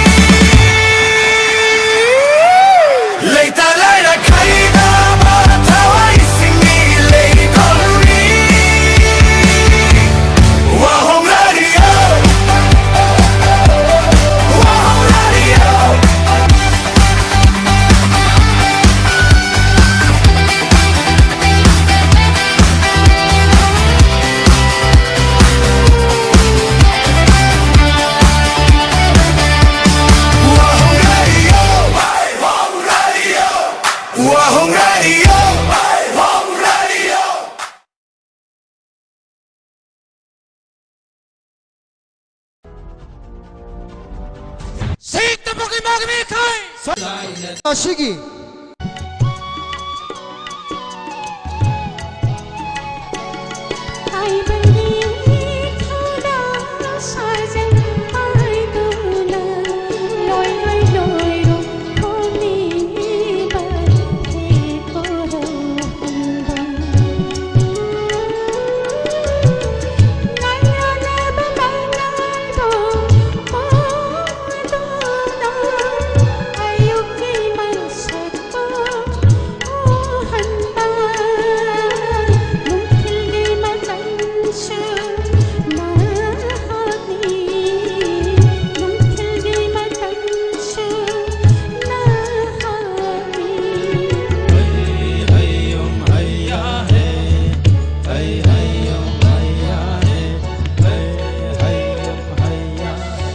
ꯂꯩꯇ ꯂꯥꯏꯔ ꯈꯥꯏꯗꯕ ꯊꯋꯥꯏꯁꯤꯡꯒꯤ ꯂꯩꯐꯝꯅꯤ꯫ ꯋꯥꯍꯣꯡ ꯔꯥꯗꯤꯑꯣ, ꯋꯥꯍꯣꯡ ꯔꯥꯗꯤꯑꯣ꯫ ꯁꯤꯛ ꯇꯄꯒꯤ ꯃꯥꯒꯤ ꯃꯤꯈꯥꯏ꯫ ꯑꯁꯤꯒꯤ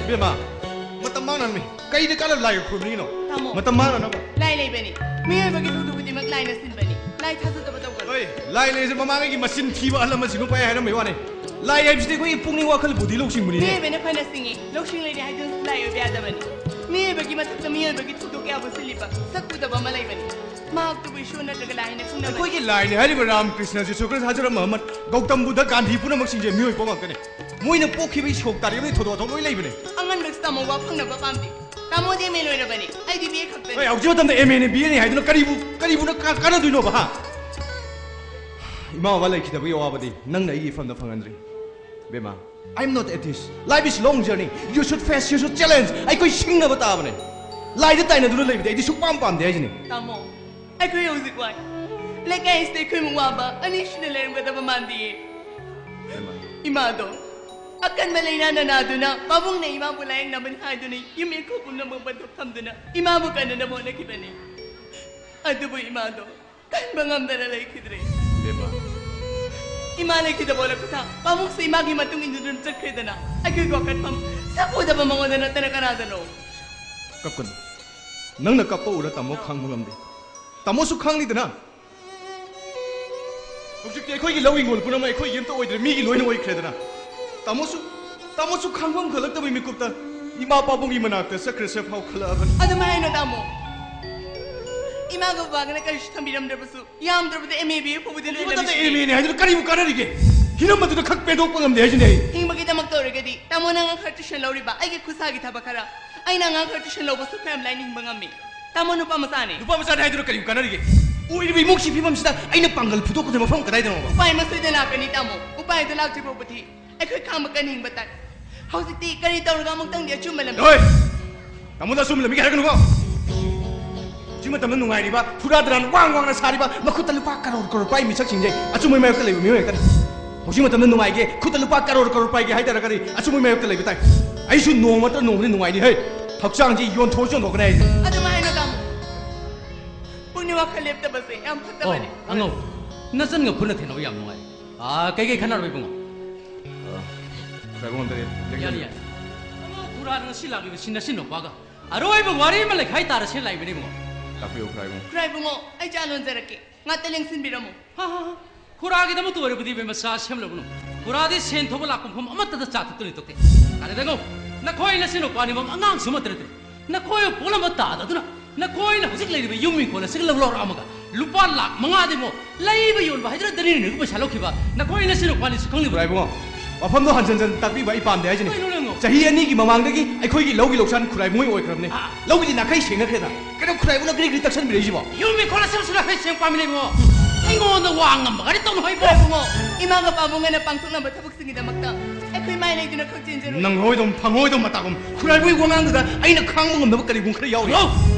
ꯏꯕꯦꯝꯃ, ꯃꯇꯝ ꯃꯥꯡꯅꯕꯅꯤ꯫ ꯀꯩꯗ ꯀꯥꯟꯅꯕ ꯂꯥꯏꯒ ꯈꯨꯔꯨꯝꯅꯤꯡꯉꯤꯅꯣ? ꯇꯥꯃꯣ꯫ ꯃꯇꯝ ꯃꯥꯡꯅꯅꯕ꯫ ꯂꯥꯏ ꯂꯩꯕꯅꯤ꯫ ꯃꯤꯑꯣꯏꯕꯒꯤ ꯊꯧꯗꯣꯛ ꯈꯨꯗꯤꯡꯃꯛ ꯂꯥꯏꯅ ꯁꯤꯟꯕꯅꯤ꯫ ꯂꯥꯏ ꯊꯥꯖꯗꯕ ꯇꯧꯒꯅꯨ꯫ ꯍꯣꯏ, ꯂꯥꯏ ꯂꯩꯔꯤꯁꯦ ꯃꯃꯥꯡꯉꯩꯒꯤ ꯃꯆꯤꯟ ꯊꯤꯕ ꯑꯍꯜ ꯑꯃꯁꯤꯡꯅ ꯄꯪꯍꯥꯏ ꯍꯥꯏꯔꯝꯕꯩ ꯋꯥꯅꯤ꯫ ꯂꯥꯏ ꯍꯥꯏꯕꯁꯤꯗꯤ ꯑꯩꯈꯣꯏꯒꯤ ꯄꯨꯛꯅꯤꯡ ꯋꯥꯈꯜ ꯕꯨꯙꯤ ꯂꯧꯁꯤꯡꯕꯅꯤꯅꯦ꯫ ꯃꯤꯑꯣꯏꯕꯅ ꯐꯅ ꯁꯤꯡꯉꯤ, ꯂꯧꯁꯤꯡ ꯂꯩꯔꯦ ꯍꯥꯏꯗꯨꯅ ꯂꯥꯏ ꯑꯣꯏꯕ ꯌꯥꯗꯕꯅꯤ꯫ ꯃꯤꯑꯣꯏꯕꯒꯤ ꯃꯊꯛꯇ ꯃꯤꯑꯣꯏꯕꯒꯤ ꯊꯧꯗꯣꯛ ꯀꯌꯥꯕꯨ ꯁꯤꯜꯂꯤꯕ ꯁꯛ ꯎꯗꯕ ꯑꯃ ꯂꯩꯕꯅꯤ꯫ ꯃꯍꯥꯛꯇꯨꯕꯨ ꯏꯁꯣꯔ ꯅꯠꯇ꯭ꯔꯒ ꯂꯥꯏ ꯍꯥꯏꯅ ꯈꯪꯅꯕꯅꯤ꯫ ꯑꯩꯈꯣꯏꯒꯤ ꯂꯥꯏꯅꯤ ꯍꯥꯏꯔꯤꯕ ꯔꯥꯝꯀ꯭ꯔꯤꯁꯅ, ꯖꯤꯁꯨ ꯈ꯭ꯔꯤꯁꯇ, ꯍꯖꯔꯠ ꯃꯨꯍꯝꯃꯗ, ꯒꯧꯇꯝ ꯕꯨꯙ, ꯒꯥꯟꯙꯤ ꯄꯨꯝꯅꯃꯛꯁꯤꯡꯁꯦ ꯃꯤꯑꯣꯏ ꯄꯣꯛ ꯉꯥꯛꯇꯅꯤ꯫ ꯃꯣꯏꯅ ꯄꯣꯛꯈꯤꯕꯒꯤ ꯁꯣꯛ ꯇꯥꯔꯤꯕꯅꯤ ꯊꯧꯗꯣꯛ ꯋꯥꯊꯣꯛ ꯂꯣꯏ ꯂꯩꯕꯅꯤ꯫ ꯑꯉꯟꯕ ꯇꯥꯃꯣ ꯋꯥ ꯐꯪꯅꯕ ꯄꯥꯝꯗꯦ꯫ ꯇꯥꯃꯣꯗꯤ ꯑꯦꯝ ꯑꯦ ꯂꯣꯏꯔꯕꯅꯤ, ꯑꯩꯗꯤ ꯕꯤ ꯑꯦ ꯈꯛꯇꯅꯤ꯫ ꯑꯦ, ꯍꯧꯖꯤꯛ ꯃꯇꯝꯗ ꯑꯦꯝ ꯑꯦꯅꯤ ꯕꯤ ꯑꯦꯅꯤ ꯍꯥꯏꯗꯨꯅ ꯀꯔꯤꯕꯨ ꯀꯔꯤꯕꯨꯅ ꯀꯥ- ꯀꯥꯟꯅꯗꯣꯏꯅꯣꯕ, ꯍꯥ? ꯏꯃꯥ ꯕꯕꯥ ꯂꯩꯈꯤꯗꯕꯒꯤ ꯑꯋꯥꯕꯗꯤ ꯅꯪꯅ ꯑꯩꯒꯤ ꯏꯐꯝꯗ ꯐꯪꯍꯟꯗ꯭ꯔꯤ꯫ ꯕꯦꯃꯥ, I am not atheist. Life is long journey. You should face, you should challenge. ꯑꯩꯈꯣꯏ ꯁꯤꯡꯅꯕ ꯇꯥꯕꯅꯦ꯫ ꯂꯥꯏꯗ ꯇꯥꯏꯅꯗꯨꯅ ꯂꯩꯕꯗꯤ ꯑꯩꯗꯤ ꯁꯨꯛꯄꯥꯝ ꯄꯥꯝꯗꯦ ꯍꯥꯏꯁꯤꯅꯤ꯫ ꯇꯥꯃꯣ, ꯑꯩꯈꯣꯏ ꯍꯧꯖꯤꯛ ꯋꯥꯏ꯫ ꯂꯩꯀꯥꯏ ꯑꯁꯤꯗ ꯑꯩꯈꯣꯏꯃꯨꯛ ꯋꯥꯕ ꯑꯅꯤꯁꯨꯅ ꯂꯩꯔꯝꯒꯗꯕ ꯃꯥꯟꯗꯦꯌꯦ꯫ ꯏꯃꯥꯗꯣ ꯑꯀꯟꯕ ꯂꯩꯅꯥꯅ ꯅꯥꯗꯨꯅ ꯄꯥꯕꯨꯡꯅ ꯏꯃꯥꯕꯨ ꯂꯥꯌꯦꯡꯅꯕꯅꯤ ꯍꯥꯏꯗꯨꯅ ꯌꯨꯝ ꯏꯪꯈꯣꯜ ꯄꯨꯝꯅꯃꯛ ꯕꯟꯊꯣꯛ ꯊꯝꯗꯨꯅ ꯏꯃꯥꯕꯨ ꯀꯟꯅꯅꯕ ꯍꯣꯠꯅꯈꯤꯕꯅꯤ꯫ ꯑꯗꯨꯕꯨ ꯏꯃꯥꯗꯣ ꯀꯟꯕ ꯉꯝꯗꯅ ꯂꯩꯈꯤꯗ꯭ꯔꯦ꯫ ꯕꯦꯃꯥ, ꯏꯃꯥ ꯂꯩꯈꯤꯗꯕ ꯑꯣꯜꯂꯛꯄꯗ ꯄꯥꯕꯨꯡꯁꯨ ꯏꯃꯥꯒꯤ ꯃꯇꯨꯡ ꯏꯟꯗꯨꯅ ꯆꯠꯈ꯭ꯔꯦꯗꯅ꯫ ꯑꯩꯈꯣꯏꯒꯤ ꯋꯥꯀꯠꯐꯝ ꯁꯛ ꯎꯗꯕ ꯃꯉꯣꯟꯗ ꯅꯠꯇꯅ ꯀꯅꯥꯗꯅꯣ? ꯀꯞꯀꯅꯨ꯫ ꯅꯪꯅ ꯀꯞꯄ ꯎꯔ ꯇꯥꯃꯣ ꯈꯥꯡꯕ ꯉꯝꯗꯦ꯫ ꯇꯥꯃꯣꯁꯨ ꯈꯥꯡꯂꯤꯗꯅ꯫ ꯍꯧꯖꯤꯛꯇꯤ ꯑꯩꯈꯣꯏꯒꯤ ꯂꯧ ꯍꯤꯡꯒꯣꯜ ꯄꯨꯝꯅꯃꯛ ꯑꯩꯈꯣꯏꯒꯤ ꯑꯝꯇ ꯑꯣꯏꯗ꯭ꯔꯦ, ꯃꯤꯒꯤ ꯂꯣꯏꯅ ꯑꯣꯏꯈ꯭ꯔꯦꯗꯅ꯫ ꯇꯥꯃꯣꯁꯨ, ꯇꯥꯃꯣꯁꯨ ꯈꯥꯡꯐꯝ ꯈꯪꯂꯛꯇꯕꯒꯤ ꯃꯤꯀꯨꯞꯇ ꯏꯃꯥ ꯄꯥꯕꯨꯡꯒꯤ ꯃꯅꯥꯛꯇ ꯆꯠꯈ꯭ꯔꯁꯦ ꯐꯥꯎ ꯈꯜꯂꯛꯑꯕꯅꯤ꯫ ꯑꯗꯨꯃꯥꯏꯅ ꯍꯥꯏꯅꯣ ꯇꯥꯃꯣ꯫ ꯏꯃꯥꯒ ꯕꯕꯥꯒꯅ ꯀꯔꯤꯁꯨ ꯊꯝꯕꯤꯔꯝꯗ꯭ꯔꯕꯁꯨ ꯌꯥꯝꯗ꯭ꯔꯕꯗ ꯑꯦꯝ ꯑꯦ ꯕꯤ ꯑꯦ ꯐꯥꯎꯕꯗꯤ ꯂꯣꯏ ꯍꯧꯖꯤꯛ ꯃꯇꯝꯗ ꯂꯩꯔꯝꯃꯤꯁꯤꯗꯤ꯫ ꯑꯦꯝ ꯑꯦꯅꯤ ꯍꯥꯏꯗꯨꯅ ꯀꯔꯤꯕꯨ ꯀꯥꯟꯅꯔꯤꯒꯦ? ꯍꯤꯔꯝ ꯑꯗꯨꯗ ꯈꯛ ꯄꯦꯟꯊꯣꯛꯄ ꯉꯝꯗꯦ ꯍꯥꯏꯁꯤꯅꯦ ꯑꯩ꯫ ꯍꯤꯡꯕꯒꯤꯗꯃꯛꯇ ꯑꯣꯏꯔꯒꯗꯤ ꯇꯥꯃꯣꯅ ꯑꯉꯥꯡ ꯈꯔ ꯇ꯭ꯌꯨꯁꯟ ꯂꯧꯔꯤꯕ ꯑꯩꯒꯤ ꯈꯨꯠꯁꯥꯒꯤ ꯊꯕꯛ ꯈꯔ, ꯑꯩꯅ ꯑꯉꯥꯡ ꯈꯔ ꯇ꯭ꯌꯨꯁꯟ ꯂꯧꯕꯁꯨ ꯈꯔ ꯌꯥꯝ ꯂꯥꯏꯅꯤꯡꯕ ꯉꯝꯃꯤ꯫ ꯇꯥꯃꯣ ꯅꯨꯄꯥ ꯃꯆꯥꯅꯦ꯫ ꯅꯨꯄꯥ ꯃꯆꯥꯅꯦ ꯍꯥꯏꯗꯨꯅ ꯀꯔꯤꯕꯨ ꯀꯥꯟꯅꯔꯤꯒꯦ? ꯑꯣꯏꯔꯤꯕ ꯏꯃꯨꯡꯁꯤ ꯐꯤꯕꯝꯁꯤꯗ ꯑꯩꯅ ꯄꯥꯡꯒꯜ ꯐꯨꯗꯣꯛꯀꯗꯕ ꯃꯐꯝ ꯀꯗꯥꯏꯗꯅꯣꯕ? ꯎꯄꯥꯏ ꯑꯃ ꯁꯣꯏꯗꯅ ꯂꯥꯛꯀꯅꯤ ꯇꯥꯃꯣ꯫ ꯎꯄꯥꯏ ꯑꯗꯨ ꯂꯥꯛꯇ꯭ꯔꯤ ꯐꯥꯎꯕꯗꯤ ꯑꯩꯈꯣꯏ ꯈꯥꯡꯕ ꯀꯟꯅ ꯍꯤꯡꯕ ꯇꯥꯏ꯫ ꯍꯧꯖꯤꯛꯇꯤ ꯀꯔꯤ ꯇꯧꯔꯒ ꯑꯃꯨꯛꯇꯪꯗꯤ ꯑꯆꯨꯝꯕ ꯂꯝꯕꯤ ꯍꯣꯏ! ꯇꯥꯃꯣꯗ ꯑꯆꯨꯝꯕ ꯂꯝꯕꯤꯒꯤ ꯍꯥꯏꯔꯛꯀꯅꯨꯀꯣ꯫ ꯍꯧꯖꯤꯛ ꯃꯇꯝꯗ ꯅꯨꯡꯉꯥꯏꯔꯤꯕ, ꯐꯨꯔꯥ ꯗꯔꯥꯟ ꯋꯥꯡ ꯋꯥꯡꯅ ꯁꯥꯔꯤꯕ, ꯃꯈꯨꯠꯇ ꯂꯨꯄꯥ ꯀꯔꯣꯔ ꯀꯔꯣꯔ ꯄꯥꯏ ꯃꯤꯁꯛꯁꯤꯡꯁꯦ ꯑꯆꯨꯝꯕꯒꯤ ꯃꯥꯌꯣꯛꯇ ꯂꯩꯕ ꯃꯤꯑꯣꯏ ꯉꯥꯛꯇꯅꯤ꯫ ꯍꯧꯖꯤꯛ ꯃꯇꯝꯗ ꯅꯨꯡꯉꯥꯏꯒꯦ, ꯈꯨꯠꯇ ꯂꯨꯄꯥ ꯀꯔꯣꯔ ꯀꯔꯣꯔ ꯄꯥꯏꯒꯦ ꯍꯥꯏ ꯇꯥꯔꯒꯗꯤ ꯑꯆꯨꯝꯕꯒꯤ ꯃꯥꯌꯣꯛꯇ ꯂꯩꯕ ꯇꯥꯏ꯫ ꯑꯩꯁꯨ ꯅꯣꯡꯃ ꯅꯠꯇ꯭ꯔ ꯅꯣꯡꯃꯗꯤ ꯅꯨꯡꯉꯥꯏꯅꯤ ꯍꯦ꯫ ꯍꯛꯆꯥꯡꯁꯤ ꯌꯣꯟꯊꯣꯛꯑꯁꯨ ꯌꯣꯟꯊꯣꯛꯀꯅꯤ ꯑꯩꯁꯦ꯫ ꯑꯗꯨꯃꯥꯏꯅ ꯇꯥꯃꯣ꯫ ꯄꯨꯛꯅꯤꯡ ꯋꯥꯈꯜ ꯂꯦꯞꯇꯕꯁꯦ ꯌꯥꯝ ꯑꯣ, ꯐꯠꯇꯕꯅꯤ꯫ ꯑꯉꯧ, ꯅꯆꯟꯒ ꯈꯨꯠꯅ ꯊꯦꯡꯅꯕ ꯌꯥꯝ ꯅꯨꯡꯉꯥꯏ꯫ ꯑꯥ, ꯀꯩꯀꯩ ꯈꯟꯅꯔꯕ ꯏꯕꯨꯡꯉꯣ? ꯈ꯭ꯔꯥꯏꯕꯨꯡ ꯑꯝꯇ ꯂꯦꯞ-, ꯂꯦꯞ-, ꯌꯥꯅꯤ, ꯌꯥꯅꯤ꯫ ꯑꯉꯧ, ꯈꯨꯔꯥꯅ ꯉꯁꯤ ꯂꯥꯛꯂꯤꯕꯁꯤ ꯅꯆꯤꯟ ꯅꯨꯄꯥꯒ ꯑꯔꯣꯏꯕ ꯋꯥꯔꯤ ꯑꯃ ꯂꯩꯈꯥꯏ ꯇꯥꯔꯁꯦ ꯂꯥꯛꯏꯕꯅꯤ ꯏꯕꯨꯡꯉꯣ꯫ ꯇꯥꯛꯄꯤꯌꯨ ꯈ꯭ꯔꯥꯏꯕꯨꯡ꯫ ꯈ꯭ꯔꯥꯏꯕꯨꯡꯉꯣ, ꯑꯩ ꯆꯥ ꯂꯣꯟꯖꯔꯛꯀꯦ꯫ ꯉꯥꯛꯇ ꯂꯦꯡꯁꯤꯟꯕꯤꯔꯝꯃꯨ꯫ ꯍꯥ, ꯍꯥ, ꯍꯥ꯫ ꯈꯨꯔꯥꯒꯤꯗꯃꯛꯇ ꯑꯣꯏꯔꯕꯗꯤ ꯏꯕꯦꯝꯃ ꯆꯥ ꯁꯦꯝꯂꯕꯅꯨ꯫ ꯈꯨꯔꯥꯗꯤ ꯁꯦꯟ ꯊꯣꯛꯄ ꯂꯥꯛꯄ ꯃꯐꯝ ꯑꯃꯠꯇꯗ ꯆꯥ ꯊꯛꯇꯨꯅ ꯇꯣꯛꯇꯦ꯫ ꯀꯥꯟꯅꯗꯦ ꯑꯉꯧ, ꯅꯈꯣꯏ ꯅꯆꯤꯟ ꯅꯨꯄꯥꯅꯤꯃꯛ ꯑꯉꯥꯡꯁꯨ ꯑꯃꯠꯇ ꯅꯠꯇ꯭ꯔꯦ꯫ ꯅꯈꯣꯏꯕꯨ ꯄꯣꯛꯂꯝꯕ ꯇꯥꯗ ꯑꯗꯨꯅ ꯅꯈꯣꯏꯅ ꯍꯧꯖꯤꯛ ꯂꯩꯔꯤꯕ ꯌꯨꯝ ꯏꯪꯈꯣꯜ ꯑꯁꯤꯒ ꯂꯧ ꯂꯧꯔꯛꯑꯝꯃꯒ ꯂꯨꯄꯥ ꯂꯥꯛ ꯃꯉꯥꯗꯤꯃꯣ ꯂꯩꯕ ꯌꯣꯟꯕ ꯍꯥꯏꯗꯅ ꯗꯅꯤꯅꯤꯅꯒ ꯄꯩꯁꯥ ꯂꯧꯈꯤꯕ ꯅꯈꯣꯏ ꯅꯆꯤꯟ ꯅꯨꯄꯥꯅꯤꯁꯨ ꯈꯪꯂꯤꯕ꯫ ꯈ꯭ꯔꯥꯏꯕꯨꯡ, ꯋꯥꯐꯝꯗꯣ ꯍꯟꯖꯟ ꯍꯟꯖꯟ ꯇꯥꯛꯄꯤꯕ ꯑꯩ ꯄꯥꯝꯗꯦ ꯍꯥꯏꯁꯤꯅꯤ꯫ ꯀꯩꯅꯣ ꯅꯪꯉꯣ? ꯆꯍꯤ ꯑꯅꯤꯒꯤ ꯃꯃꯥꯡꯗꯒꯤ ꯑꯩꯈꯣꯏꯒꯤ ꯂꯧꯒꯤ ꯂꯧꯁꯥꯟ ꯈꯨꯔꯥꯏꯕꯨꯡꯒꯤ ꯑꯣꯏꯈ꯭ꯔꯕꯅꯦ꯫ ꯑꯥ꯫ ꯂꯧꯒꯤꯗꯤ ꯅꯥꯈꯩ ꯁꯦꯡꯅꯈ꯭ꯔꯦꯗ꯫ ꯀꯩꯅꯣ ꯈꯨꯔꯥꯏꯕꯨꯡꯅ ꯀꯔꯤ ꯀꯔꯤ ꯇꯛꯁꯟꯕꯤꯔꯛꯏꯁꯤꯕꯣ? ꯌꯨꯝ ꯏꯪꯈꯣꯜ ꯑꯁꯦꯝꯕꯁꯨ ꯅꯥꯈꯩ ꯁꯦꯡ ꯄꯥꯝꯃꯤ ꯂꯩꯕꯣ꯫ ꯑꯩꯉꯣꯟꯗ ꯋꯥ ꯉꯝꯕ ꯒꯥꯔꯤ ꯇꯧꯅꯨ ꯍꯩꯕꯣ꯫ ꯏꯕꯨꯡꯉꯣ, ꯏꯃꯥꯒ ꯄꯥꯕꯨꯡꯒꯅ ꯄꯥꯡꯊꯣꯛꯅꯕ ꯊꯕꯛꯁꯤꯡꯒꯤꯗꯃꯛꯇ ꯑꯩꯈꯣꯏ ꯃꯥꯏ ꯂꯩꯗꯨꯅ ꯈꯛ ꯆꯦꯟꯖꯔꯨ꯫ ꯅꯪ ꯍꯣꯏꯗꯧ ꯐꯪꯉꯣꯏꯗꯧ ꯃꯇꯥꯒꯨꯝ ꯈꯨꯔꯥꯏꯕꯨꯡꯒꯤ ꯋꯥꯉꯥꯡꯗꯨꯗ ꯑꯩꯅ ꯈꯥꯡꯕ ꯉꯝꯗꯕ ꯀꯔꯤꯒꯨꯝ ꯈꯔ ꯌꯥꯎꯔꯤ꯫ ꯂꯧ!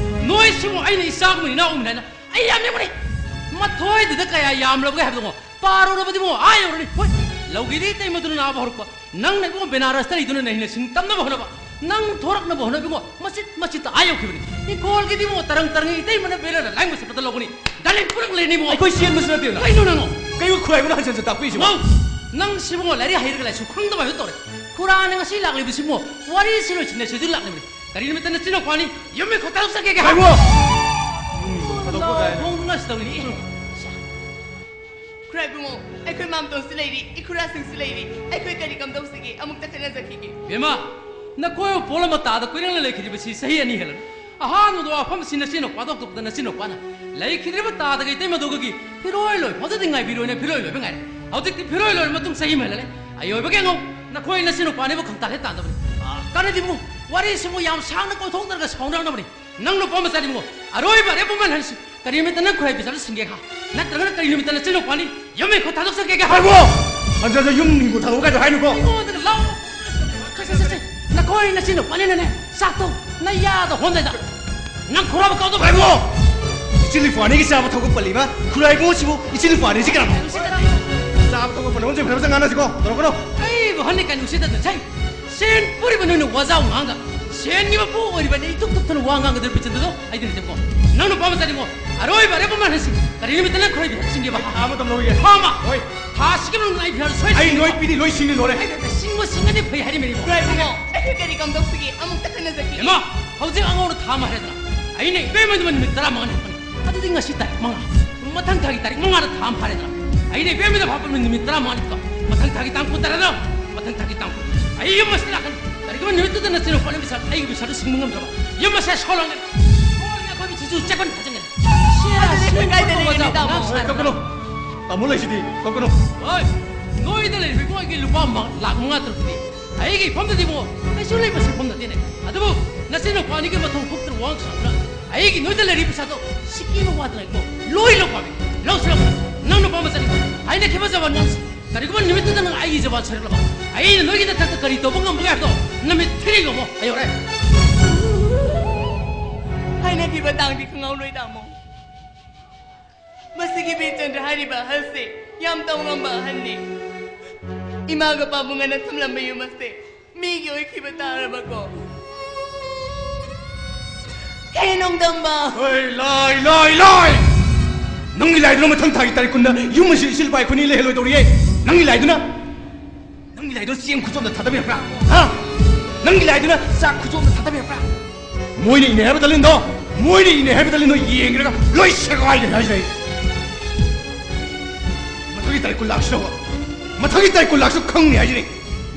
ꯅꯣꯏꯁꯤꯕꯨ ꯑꯩꯅ ꯏꯆꯥꯒꯨꯝꯕꯅꯤ, ꯏꯅꯥꯎꯒꯨꯝꯕꯅꯤ ꯍꯥꯏꯅ ꯑꯩ ꯌꯥꯝ ꯌꯦꯡꯕꯅꯤ꯫ ꯃꯊꯣꯏꯗꯨꯗ ꯀꯌꯥ ꯌꯥꯝꯂꯕꯒꯦ ꯍꯥꯏꯕꯗꯨꯉꯣ꯫ ꯄꯥꯔꯨꯔꯕꯗꯤ ꯏꯕꯨꯡꯉꯣ ꯑꯥ ꯌꯧꯔꯅꯤ꯫ ꯍꯣꯏ, ꯂꯧꯒꯤꯗꯤ ꯏꯇꯩꯃꯗꯨꯅ ꯅꯥꯕ ꯍꯧꯔꯛꯄ꯫ ꯅꯪꯅ ꯏꯕꯨꯡꯉꯣ ꯕꯦꯅꯥꯔꯁꯇ ꯂꯩꯗꯨꯅ ꯅꯍꯤꯅ ꯁꯤꯡ ꯇꯝꯅꯕ ꯍꯣꯠꯅꯕ꯫ ꯅꯪ ꯊꯣꯔꯛꯅꯕ ꯍꯣꯠꯅꯕ ꯏꯕꯨꯡꯉꯣ ꯃꯆꯤꯠ ꯃꯆꯤꯠꯇ ꯑꯥ ꯌꯧꯈꯤꯕꯅꯤ꯫ ꯏꯪꯈꯣꯜꯒꯤꯗꯤ ꯏꯕꯨꯡꯉꯣ ꯇꯔꯪ ꯇꯔꯪ ꯏꯇꯩꯃꯅ ꯕꯦꯂꯔꯗ ꯂꯥꯏꯌꯦꯡꯕ ꯆꯠꯄꯗ ꯂꯧꯒꯅꯤ꯫ ꯗꯥꯂꯤꯝ ꯄꯨꯔꯛ ꯂꯩꯔꯅꯤ ꯏꯕꯨꯡꯉꯣ꯫ ꯑꯩꯈꯣꯏ ꯆꯦꯟꯕꯁꯨ ꯅꯠꯇꯦꯅ꯫ ꯀꯩꯅꯣ ꯅꯪꯉꯣ? ꯀꯩꯅꯣ ꯈꯨꯔꯥꯏꯕꯨꯡꯅ ꯍꯟꯖꯟ ꯍꯟꯖꯟ ꯇꯥꯛꯄꯤꯁꯤꯕꯣ? ꯃꯧ! ꯅꯪ ꯁꯤꯕꯨꯡꯉꯣ ꯂꯥꯏꯔꯤꯛ ꯍꯩꯔꯒ ꯂꯥꯏꯁꯨ ꯈꯪꯗꯕ ꯍꯥꯏꯕꯗꯨ ꯇꯧꯔꯦ꯫ ꯈꯨꯔꯥꯅ ꯉꯁꯤ ꯂꯥꯛꯂꯤꯕꯁꯤꯕꯨ ꯋꯥꯔꯤꯁꯤ ꯂꯣꯏꯁꯤꯟꯅꯁꯤ ꯑꯗꯨ ꯂꯥꯛꯂꯤꯕꯅꯤ꯫ ꯀꯔꯤ ꯅꯨꯃꯤꯠꯇ ꯅꯆꯤꯟ ꯅꯈꯣꯏ ꯑꯅꯤ ꯌꯨꯝ ꯃꯤ ꯈꯨꯠ ꯊꯥꯗꯣꯛꯆꯒꯦ? ꯍꯥꯏꯕꯣ! ꯎꯝ, ꯊꯥꯗꯣꯛꯄ ꯀꯥꯏꯅ꯫ ꯂꯥꯎ ꯍꯣꯡꯗꯨꯅ ꯇꯧꯔꯤꯅꯤ꯫ ꯈꯨꯔꯥꯏꯕꯨꯡꯉꯣ, ꯑꯩꯈꯣꯏ ꯃꯥꯝꯇꯣꯟꯁꯨ ꯂꯩꯔꯤ, ꯏꯈꯨꯔꯥꯁꯤꯡꯁꯨ ꯂꯩꯔꯤ꯫ ꯑꯩꯈꯣꯏ ꯀꯔꯤ ꯀꯝꯗꯧꯁꯤꯒꯦ? ꯑꯃꯨꯛꯇ ꯈꯟꯅꯖꯈꯤꯒꯦ꯫ ꯕꯦꯝꯃ, ꯅꯈꯣꯏ ꯄꯣꯠ ꯑꯃ ꯇꯥꯗ ꯀꯨꯏꯔꯦꯅ ꯂꯩꯈꯤꯗ꯭ꯔꯤꯕꯁꯤ ꯆꯍꯤ ꯑꯅꯤ ꯍꯦꯜꯂꯅꯤ꯫ ꯑꯍꯥꯟꯕꯗ ꯋꯥꯐꯝꯁꯤ ꯅꯆꯤꯟ ꯅꯨꯄꯥꯗ ꯍꯧꯗꯣꯛꯄꯗ ꯅꯆꯤꯟ ꯅꯨꯄꯥꯅ ꯂꯩꯈꯤꯗ꯭ꯔꯤꯕ ꯇꯥꯗꯒ ꯏꯇꯩꯃꯗꯨꯒꯤ ꯐꯤꯔꯣꯏ ꯂꯣꯏ ꯐꯥꯎꯗꯗꯤ ꯉꯥꯏꯕꯤꯔꯣꯏꯅ ꯐꯤꯔꯣꯏ ꯂꯣꯏꯕ ꯉꯥꯏꯔꯦ꯫ ꯍꯧꯖꯤꯛꯇꯤ ꯐꯤꯔꯣꯏ ꯂꯣꯏꯔ ꯃꯇꯨꯡ ꯆꯍꯤ ꯑꯃ ꯍꯦꯜꯂꯦ꯫ ꯑꯌꯣꯏꯕꯒꯤ ꯑꯉꯧ, ꯅꯈꯣꯏ ꯅꯆꯤꯟ ꯅꯨꯄꯥꯅꯤꯕꯨ ꯈꯪꯇꯥꯛ ꯍꯦꯛ ꯇꯥꯗꯕꯅꯤ꯫ ꯀꯥꯟꯅꯗꯦ ꯏꯕꯨꯡ, ꯋꯥꯔꯤꯁꯤꯕꯨ ꯌꯥꯝ ꯁꯥꯡꯅ ꯀꯣꯏꯊꯣꯛꯅꯔꯒ ꯁꯥꯎꯅꯔꯅꯕꯅꯤ꯫ ꯅꯪ ꯅꯨꯄꯥ ꯃꯆꯥꯅꯤꯕꯨ ꯑꯔꯣꯏꯕ ꯑꯔꯦꯞꯄ ꯃꯥꯜꯍꯟꯁꯤ꯫ ꯀꯔꯤ ꯅꯨꯃꯤꯠꯇ ꯅꯪ ꯈꯨꯔꯥꯏ ꯕꯤꯁꯥꯜꯗ ꯁꯤꯡꯒꯦ ꯍꯥ? ꯅꯠꯇ꯭ꯔꯒꯅ ꯀꯔꯤ ꯅꯨꯃꯤꯠꯇ ꯅꯆꯤꯟ ꯅꯨꯄꯥꯅꯤ ꯌꯨꯝ ꯃꯤ ꯈꯨꯠ ꯊꯥꯗꯣꯛꯆꯒꯦ ꯍꯥ? ꯍꯥꯏꯕꯣ! ꯍꯟꯖꯟ ꯍꯟꯖꯟ ꯌꯨꯝ ꯃꯤ ꯈꯨꯠ ꯊꯥꯗꯣꯛꯑꯣ ꯀꯥꯏꯗꯣ ꯍꯥꯏꯅꯨꯀꯣ꯫ ꯑꯩꯉꯣꯟꯗꯒ ꯂꯥꯎ꯫ ꯁꯦ, ꯁꯦ, ꯁꯦ, ꯁꯦ꯫ ꯅꯈꯣꯏ ꯅꯆꯤꯟ ꯅꯨꯄꯥꯅꯤꯅꯅꯦ, ꯆꯥꯛꯇꯣ ꯅꯌꯥꯗ ꯍꯣꯟꯗꯩꯗ꯫ ꯅꯪ ꯈꯨꯔꯥꯕ ꯀꯥꯎꯗꯣ ꯍꯥꯏꯕꯣ! ꯏꯆꯤꯜ ꯏꯄ꯭ꯋꯥꯅꯤꯒꯤ ꯆꯥꯕ ꯊꯛꯄ ꯄꯜꯂꯤꯕ ꯈꯨꯔꯥꯏꯕꯨꯡꯁꯤꯕꯨ ꯏꯆꯤꯜ ꯏꯄ꯭ꯋꯥꯅꯤꯁꯤ ꯀꯅꯥꯅꯣ? ꯆꯥꯕ ꯊꯛꯄ ꯄꯜꯂꯤ ꯑꯣꯟꯁꯤ ꯐꯖ ꯐꯖ ꯉꯥꯡꯅꯁꯤꯀꯣ꯫ ꯇꯧꯔꯛꯀꯅꯣ꯫ ꯑꯩꯕꯨ ꯍꯟꯅꯤ ꯀꯩꯅꯣ ꯎꯁꯤꯠꯇꯗꯣ ꯁꯩ꯫ ꯁꯦꯟ ꯄꯨꯔꯤꯕ ꯅꯣꯏꯅ ꯋꯥꯖꯥꯎ ꯉꯥꯡꯒ ꯁꯦꯟꯒꯤ ꯃꯄꯨ ꯑꯣꯏꯔꯤꯕ ꯑꯩꯅ ꯏꯊꯨꯞ ꯊꯨꯞꯇꯅ ꯋꯥ ꯉꯥꯡꯒꯗꯧꯔꯤꯕ ꯕꯤꯆꯟꯗꯗꯣ ꯑꯩꯗꯤ ꯅꯠꯇꯦꯀꯣ꯫ ꯅꯪ ꯅꯨꯄꯥ ꯃꯆꯥꯅꯤꯀꯣ꯫ ꯑꯔꯣꯏꯕ ꯑꯔꯦꯞꯄ ꯃꯥꯟꯅꯁꯤ꯫ ꯀꯔꯤ ꯅꯨꯃꯤꯠꯇ ꯅꯪ ꯈꯔ ꯁꯤꯡꯒꯦꯕ? ꯊꯥ ꯑꯃꯇ ꯂꯧꯒꯦ꯫ ꯊꯥ ꯑꯃ? ꯍꯣꯏ꯫ ꯊꯥ ꯑꯁꯤꯒꯤ ꯃꯅꯨꯡꯗ ꯑꯩ ꯐꯤꯔꯥꯜ ꯁꯣꯏꯗꯅ ꯑꯩ ꯁꯤꯡꯒꯦꯕ꯫ ꯅꯣꯏ ꯄꯤꯗꯤ ꯂꯣꯏ ꯁꯤꯡꯅꯤ ꯂꯣꯏꯔꯦ꯫ ꯑꯩ ꯅꯠꯇꯦ, ꯁꯤꯡꯕ ꯁꯤꯡꯒꯗꯤ ꯐꯩ ꯍꯥꯏꯔꯤꯕꯅꯤꯀꯣ꯫ ꯏꯕꯨꯡꯉꯣ, ꯑꯩꯈꯣꯏ ꯀꯔꯤ ꯀꯝꯗꯧꯁꯤꯒꯦ? ꯑꯃꯨꯛꯇ ꯈꯟꯅꯖꯈꯤꯒꯦ꯫ ꯏꯃꯥ, ꯍꯧꯖꯤꯛ ꯑꯉꯧꯅ ꯊꯥ ꯑꯃ ꯍꯥꯏꯔꯗꯅ ꯑꯩꯅ ꯏꯕꯦꯝꯃꯗꯨ ꯅꯨꯃꯤꯠ ꯇꯔꯥꯃꯉꯥꯅꯤ ꯍꯥꯏꯕꯅꯤ꯫ ꯑꯗꯨꯗꯤ ꯉꯁꯤ ꯇꯥꯔꯤꯛ ꯃꯉꯥ꯫ ꯃꯊꯪ ꯊꯥꯒꯤ ꯇꯥꯔꯤꯛ ꯃꯉꯥꯗ ꯊꯥ ꯑꯃ ꯐꯥꯔꯦꯗꯅ꯫ ꯑꯩꯅ ꯏꯕꯦꯝꯃꯗ ꯐꯥꯞꯄ ꯅꯨꯃꯤꯠ ꯇꯔꯥꯃꯉꯥꯅꯤꯀꯣ꯫ ꯃꯊꯪ ꯊꯥꯒꯤ ꯇꯥꯡ ꯀꯨꯟ ꯇꯔꯦꯠꯇ꯫ ꯃꯊꯪ ꯊꯥꯒꯤ ꯇꯥꯡ ꯀꯨꯟ꯫ ꯑꯩ ꯌꯨꯝ ꯑꯁꯤꯗ ꯂꯥꯛꯀꯅꯤ꯫ ꯀꯔꯤꯒꯨꯝꯕ ꯅꯨꯃꯤꯠꯇꯨꯗ ꯅꯆꯤꯟ ꯅꯨꯄꯥꯅ ꯕꯤꯁꯥꯜ ꯑꯩꯒꯤ ꯕꯤꯁꯥꯜꯗꯨ ꯁꯤꯡꯕ ꯉꯝꯗ꯭ꯔꯕ ꯌꯨꯝ ꯑꯁꯦ ꯁꯣꯜꯂꯝꯒꯅꯤ꯫ ꯁꯣꯜꯂꯒ ꯑꯩꯈꯣꯏ ꯃꯤꯠꯁꯤꯁꯨ ꯆꯦꯛꯄꯟ ꯐꯥꯖꯤꯟꯒꯅꯤ꯫ ꯁꯦꯔꯥ ꯑꯗꯨꯗꯤ ꯑꯩꯈꯣꯏ ꯁꯤꯡꯕ ꯀꯥꯏꯗ ꯀꯧꯕ ꯂꯩꯒꯅꯤ, ꯋꯥꯖꯥꯎ ꯇꯥꯃꯣ? ꯉꯥꯡ ꯁꯥꯔ꯫ ꯇꯥꯃꯣ ꯂꯩꯁꯤꯗꯤ, ꯇꯧꯒꯅꯨ꯫ ꯍꯣꯏ, ꯅꯣꯏꯗ ꯂꯩꯔꯤꯕ ꯏꯕꯨꯡꯉꯣ ꯑꯩꯒꯤ ꯂꯨꯄꯥ ꯃ-, ꯂꯥꯛ ꯃꯉꯥ ꯇꯔꯨꯛꯇꯨꯗꯤ ꯑꯩꯒꯤ ꯏꯐꯝꯗꯗꯤ ꯏꯕꯨꯡꯉꯣ ꯀꯩꯁꯨ ꯂꯩꯕ ꯁꯛꯐꯝ ꯅꯠꯇꯦꯅꯦ꯫ ꯑꯗꯨꯕꯨ ꯅꯆꯤꯟ ꯅꯨꯄꯥ ꯑꯅꯤꯒꯤ ꯃꯊꯧ ꯍꯨꯞꯇꯅ ꯋꯥ ꯁꯥꯗꯅ ꯑꯩꯒꯤ ꯅꯣꯏꯗ ꯂꯩꯔꯤꯕ ꯄꯩꯁꯥꯗꯣ ꯁꯤꯀꯤ ꯑꯃ ꯋꯥꯗꯅ ꯏꯕꯨꯡꯉꯣ ꯂꯣꯏ ꯂꯧꯈ꯭ꯔꯕꯅꯤ꯫ ꯂꯧꯁꯨ ꯂꯧꯈ꯭ꯔꯦ꯫ ꯅꯪ ꯅꯨꯄꯥ ꯃꯆꯥꯅꯤ ꯍꯥꯏꯅꯈꯤꯕ ꯖꯕꯥꯟ ꯅꯪ ꯀꯔꯤꯒꯨꯝꯕ ꯅꯨꯃꯤꯠꯇꯨꯗ ꯅꯪ ꯑꯩꯒꯤ ꯖꯕꯥꯟ ꯁꯣꯏꯔꯛꯂꯕ ꯑꯩꯅ ꯅꯣꯏꯒꯤ ꯅꯊꯛꯇ ꯀꯔꯤ ꯇꯧꯕ ꯉꯝꯕꯒꯦ ꯍꯥꯏꯕꯗꯣ ꯅꯃꯤꯠ ꯊꯤꯔꯤ ꯌꯦꯡꯉꯣ꯫ ꯑꯩ ꯌꯧꯔꯦ꯫ ꯍꯥꯏꯅꯈꯤꯕ ꯇꯥꯡꯗꯤ ꯈꯪꯍꯧꯔꯣꯏ ꯇꯥꯃꯣ꯫ ꯃꯁꯤꯒꯤ ꯕꯤꯔꯆꯟꯗ꯭ꯔ ꯍꯥꯏꯔꯤꯕ ꯑꯍꯜꯁꯦ ꯌꯥꯝ ꯇꯧꯉꯝꯕ ꯑꯍꯜꯅꯤ꯫ ꯏꯃꯥꯒ ꯄꯥꯕꯨꯡꯒꯅ ꯊꯝꯂꯝꯕ ꯌꯨꯝ ꯑꯁꯦ ꯃꯤꯒꯤ ꯑꯣꯏꯈꯤꯕ ꯇꯥꯔꯕꯀꯣ꯫ ꯍꯦ ꯅꯣꯡꯗꯝꯕ! ꯍꯣꯏ, ꯂꯥꯏ, ꯂꯥꯏ, ꯂꯥꯏ! ꯅꯪꯒꯤ ꯂꯥꯏꯗꯨꯅ ꯃꯊꯪ ꯊꯥꯒꯤ ꯇꯥꯔꯤꯛ ꯀꯨꯟꯗ ꯌꯨꯝ ꯑꯁꯤ ꯏꯆꯤꯜ ꯏꯄꯥꯏ ꯑꯩꯈꯣꯏꯅꯤ ꯂꯩꯍꯜꯂꯣꯏꯗꯧꯔꯤꯌꯦ꯫ ꯅꯪꯒꯤ ꯂꯥꯏꯗꯨꯅ, ꯅꯪꯒꯤ ꯂꯥꯏꯗꯨꯅ ꯆꯦꯡ ꯈꯨꯆꯣꯝꯗ ꯊꯥꯗꯕꯤꯔꯛꯄ꯭ꯔꯥ? ꯍꯥ? ꯅꯪꯒꯤ ꯂꯥꯏꯗꯨꯅ ꯆꯥꯛ ꯈꯨꯆꯣꯝꯗ ꯊꯥꯗꯕꯤꯔꯛꯄ꯭ꯔꯥ? ꯃꯣꯏꯅ ꯏꯅꯦ ꯍꯥꯏꯕ ꯇꯥꯂꯤꯟꯗꯣ, ꯃꯣꯏꯅ ꯏꯅꯦ ꯍꯥꯏꯕ ꯇꯥꯂꯤꯟꯗꯣ ꯌꯦꯡꯈ꯭ꯔꯒ ꯂꯣꯏ ꯁꯦꯒꯥꯏꯒꯅꯤ ꯍꯥꯏꯁꯤꯅꯦ ꯑꯩ꯫ ꯃꯊꯪꯒꯤ ꯇꯥꯔꯤꯛ ꯀꯨꯟ ꯂꯥꯛꯁꯤꯗꯧꯕ, ꯃꯊꯪꯒꯤ ꯇꯥꯔꯤꯛ ꯀꯨꯟ ꯂꯥꯛꯁꯨ ꯈꯪꯅꯤ ꯍꯥꯏꯁꯤꯅꯦ꯫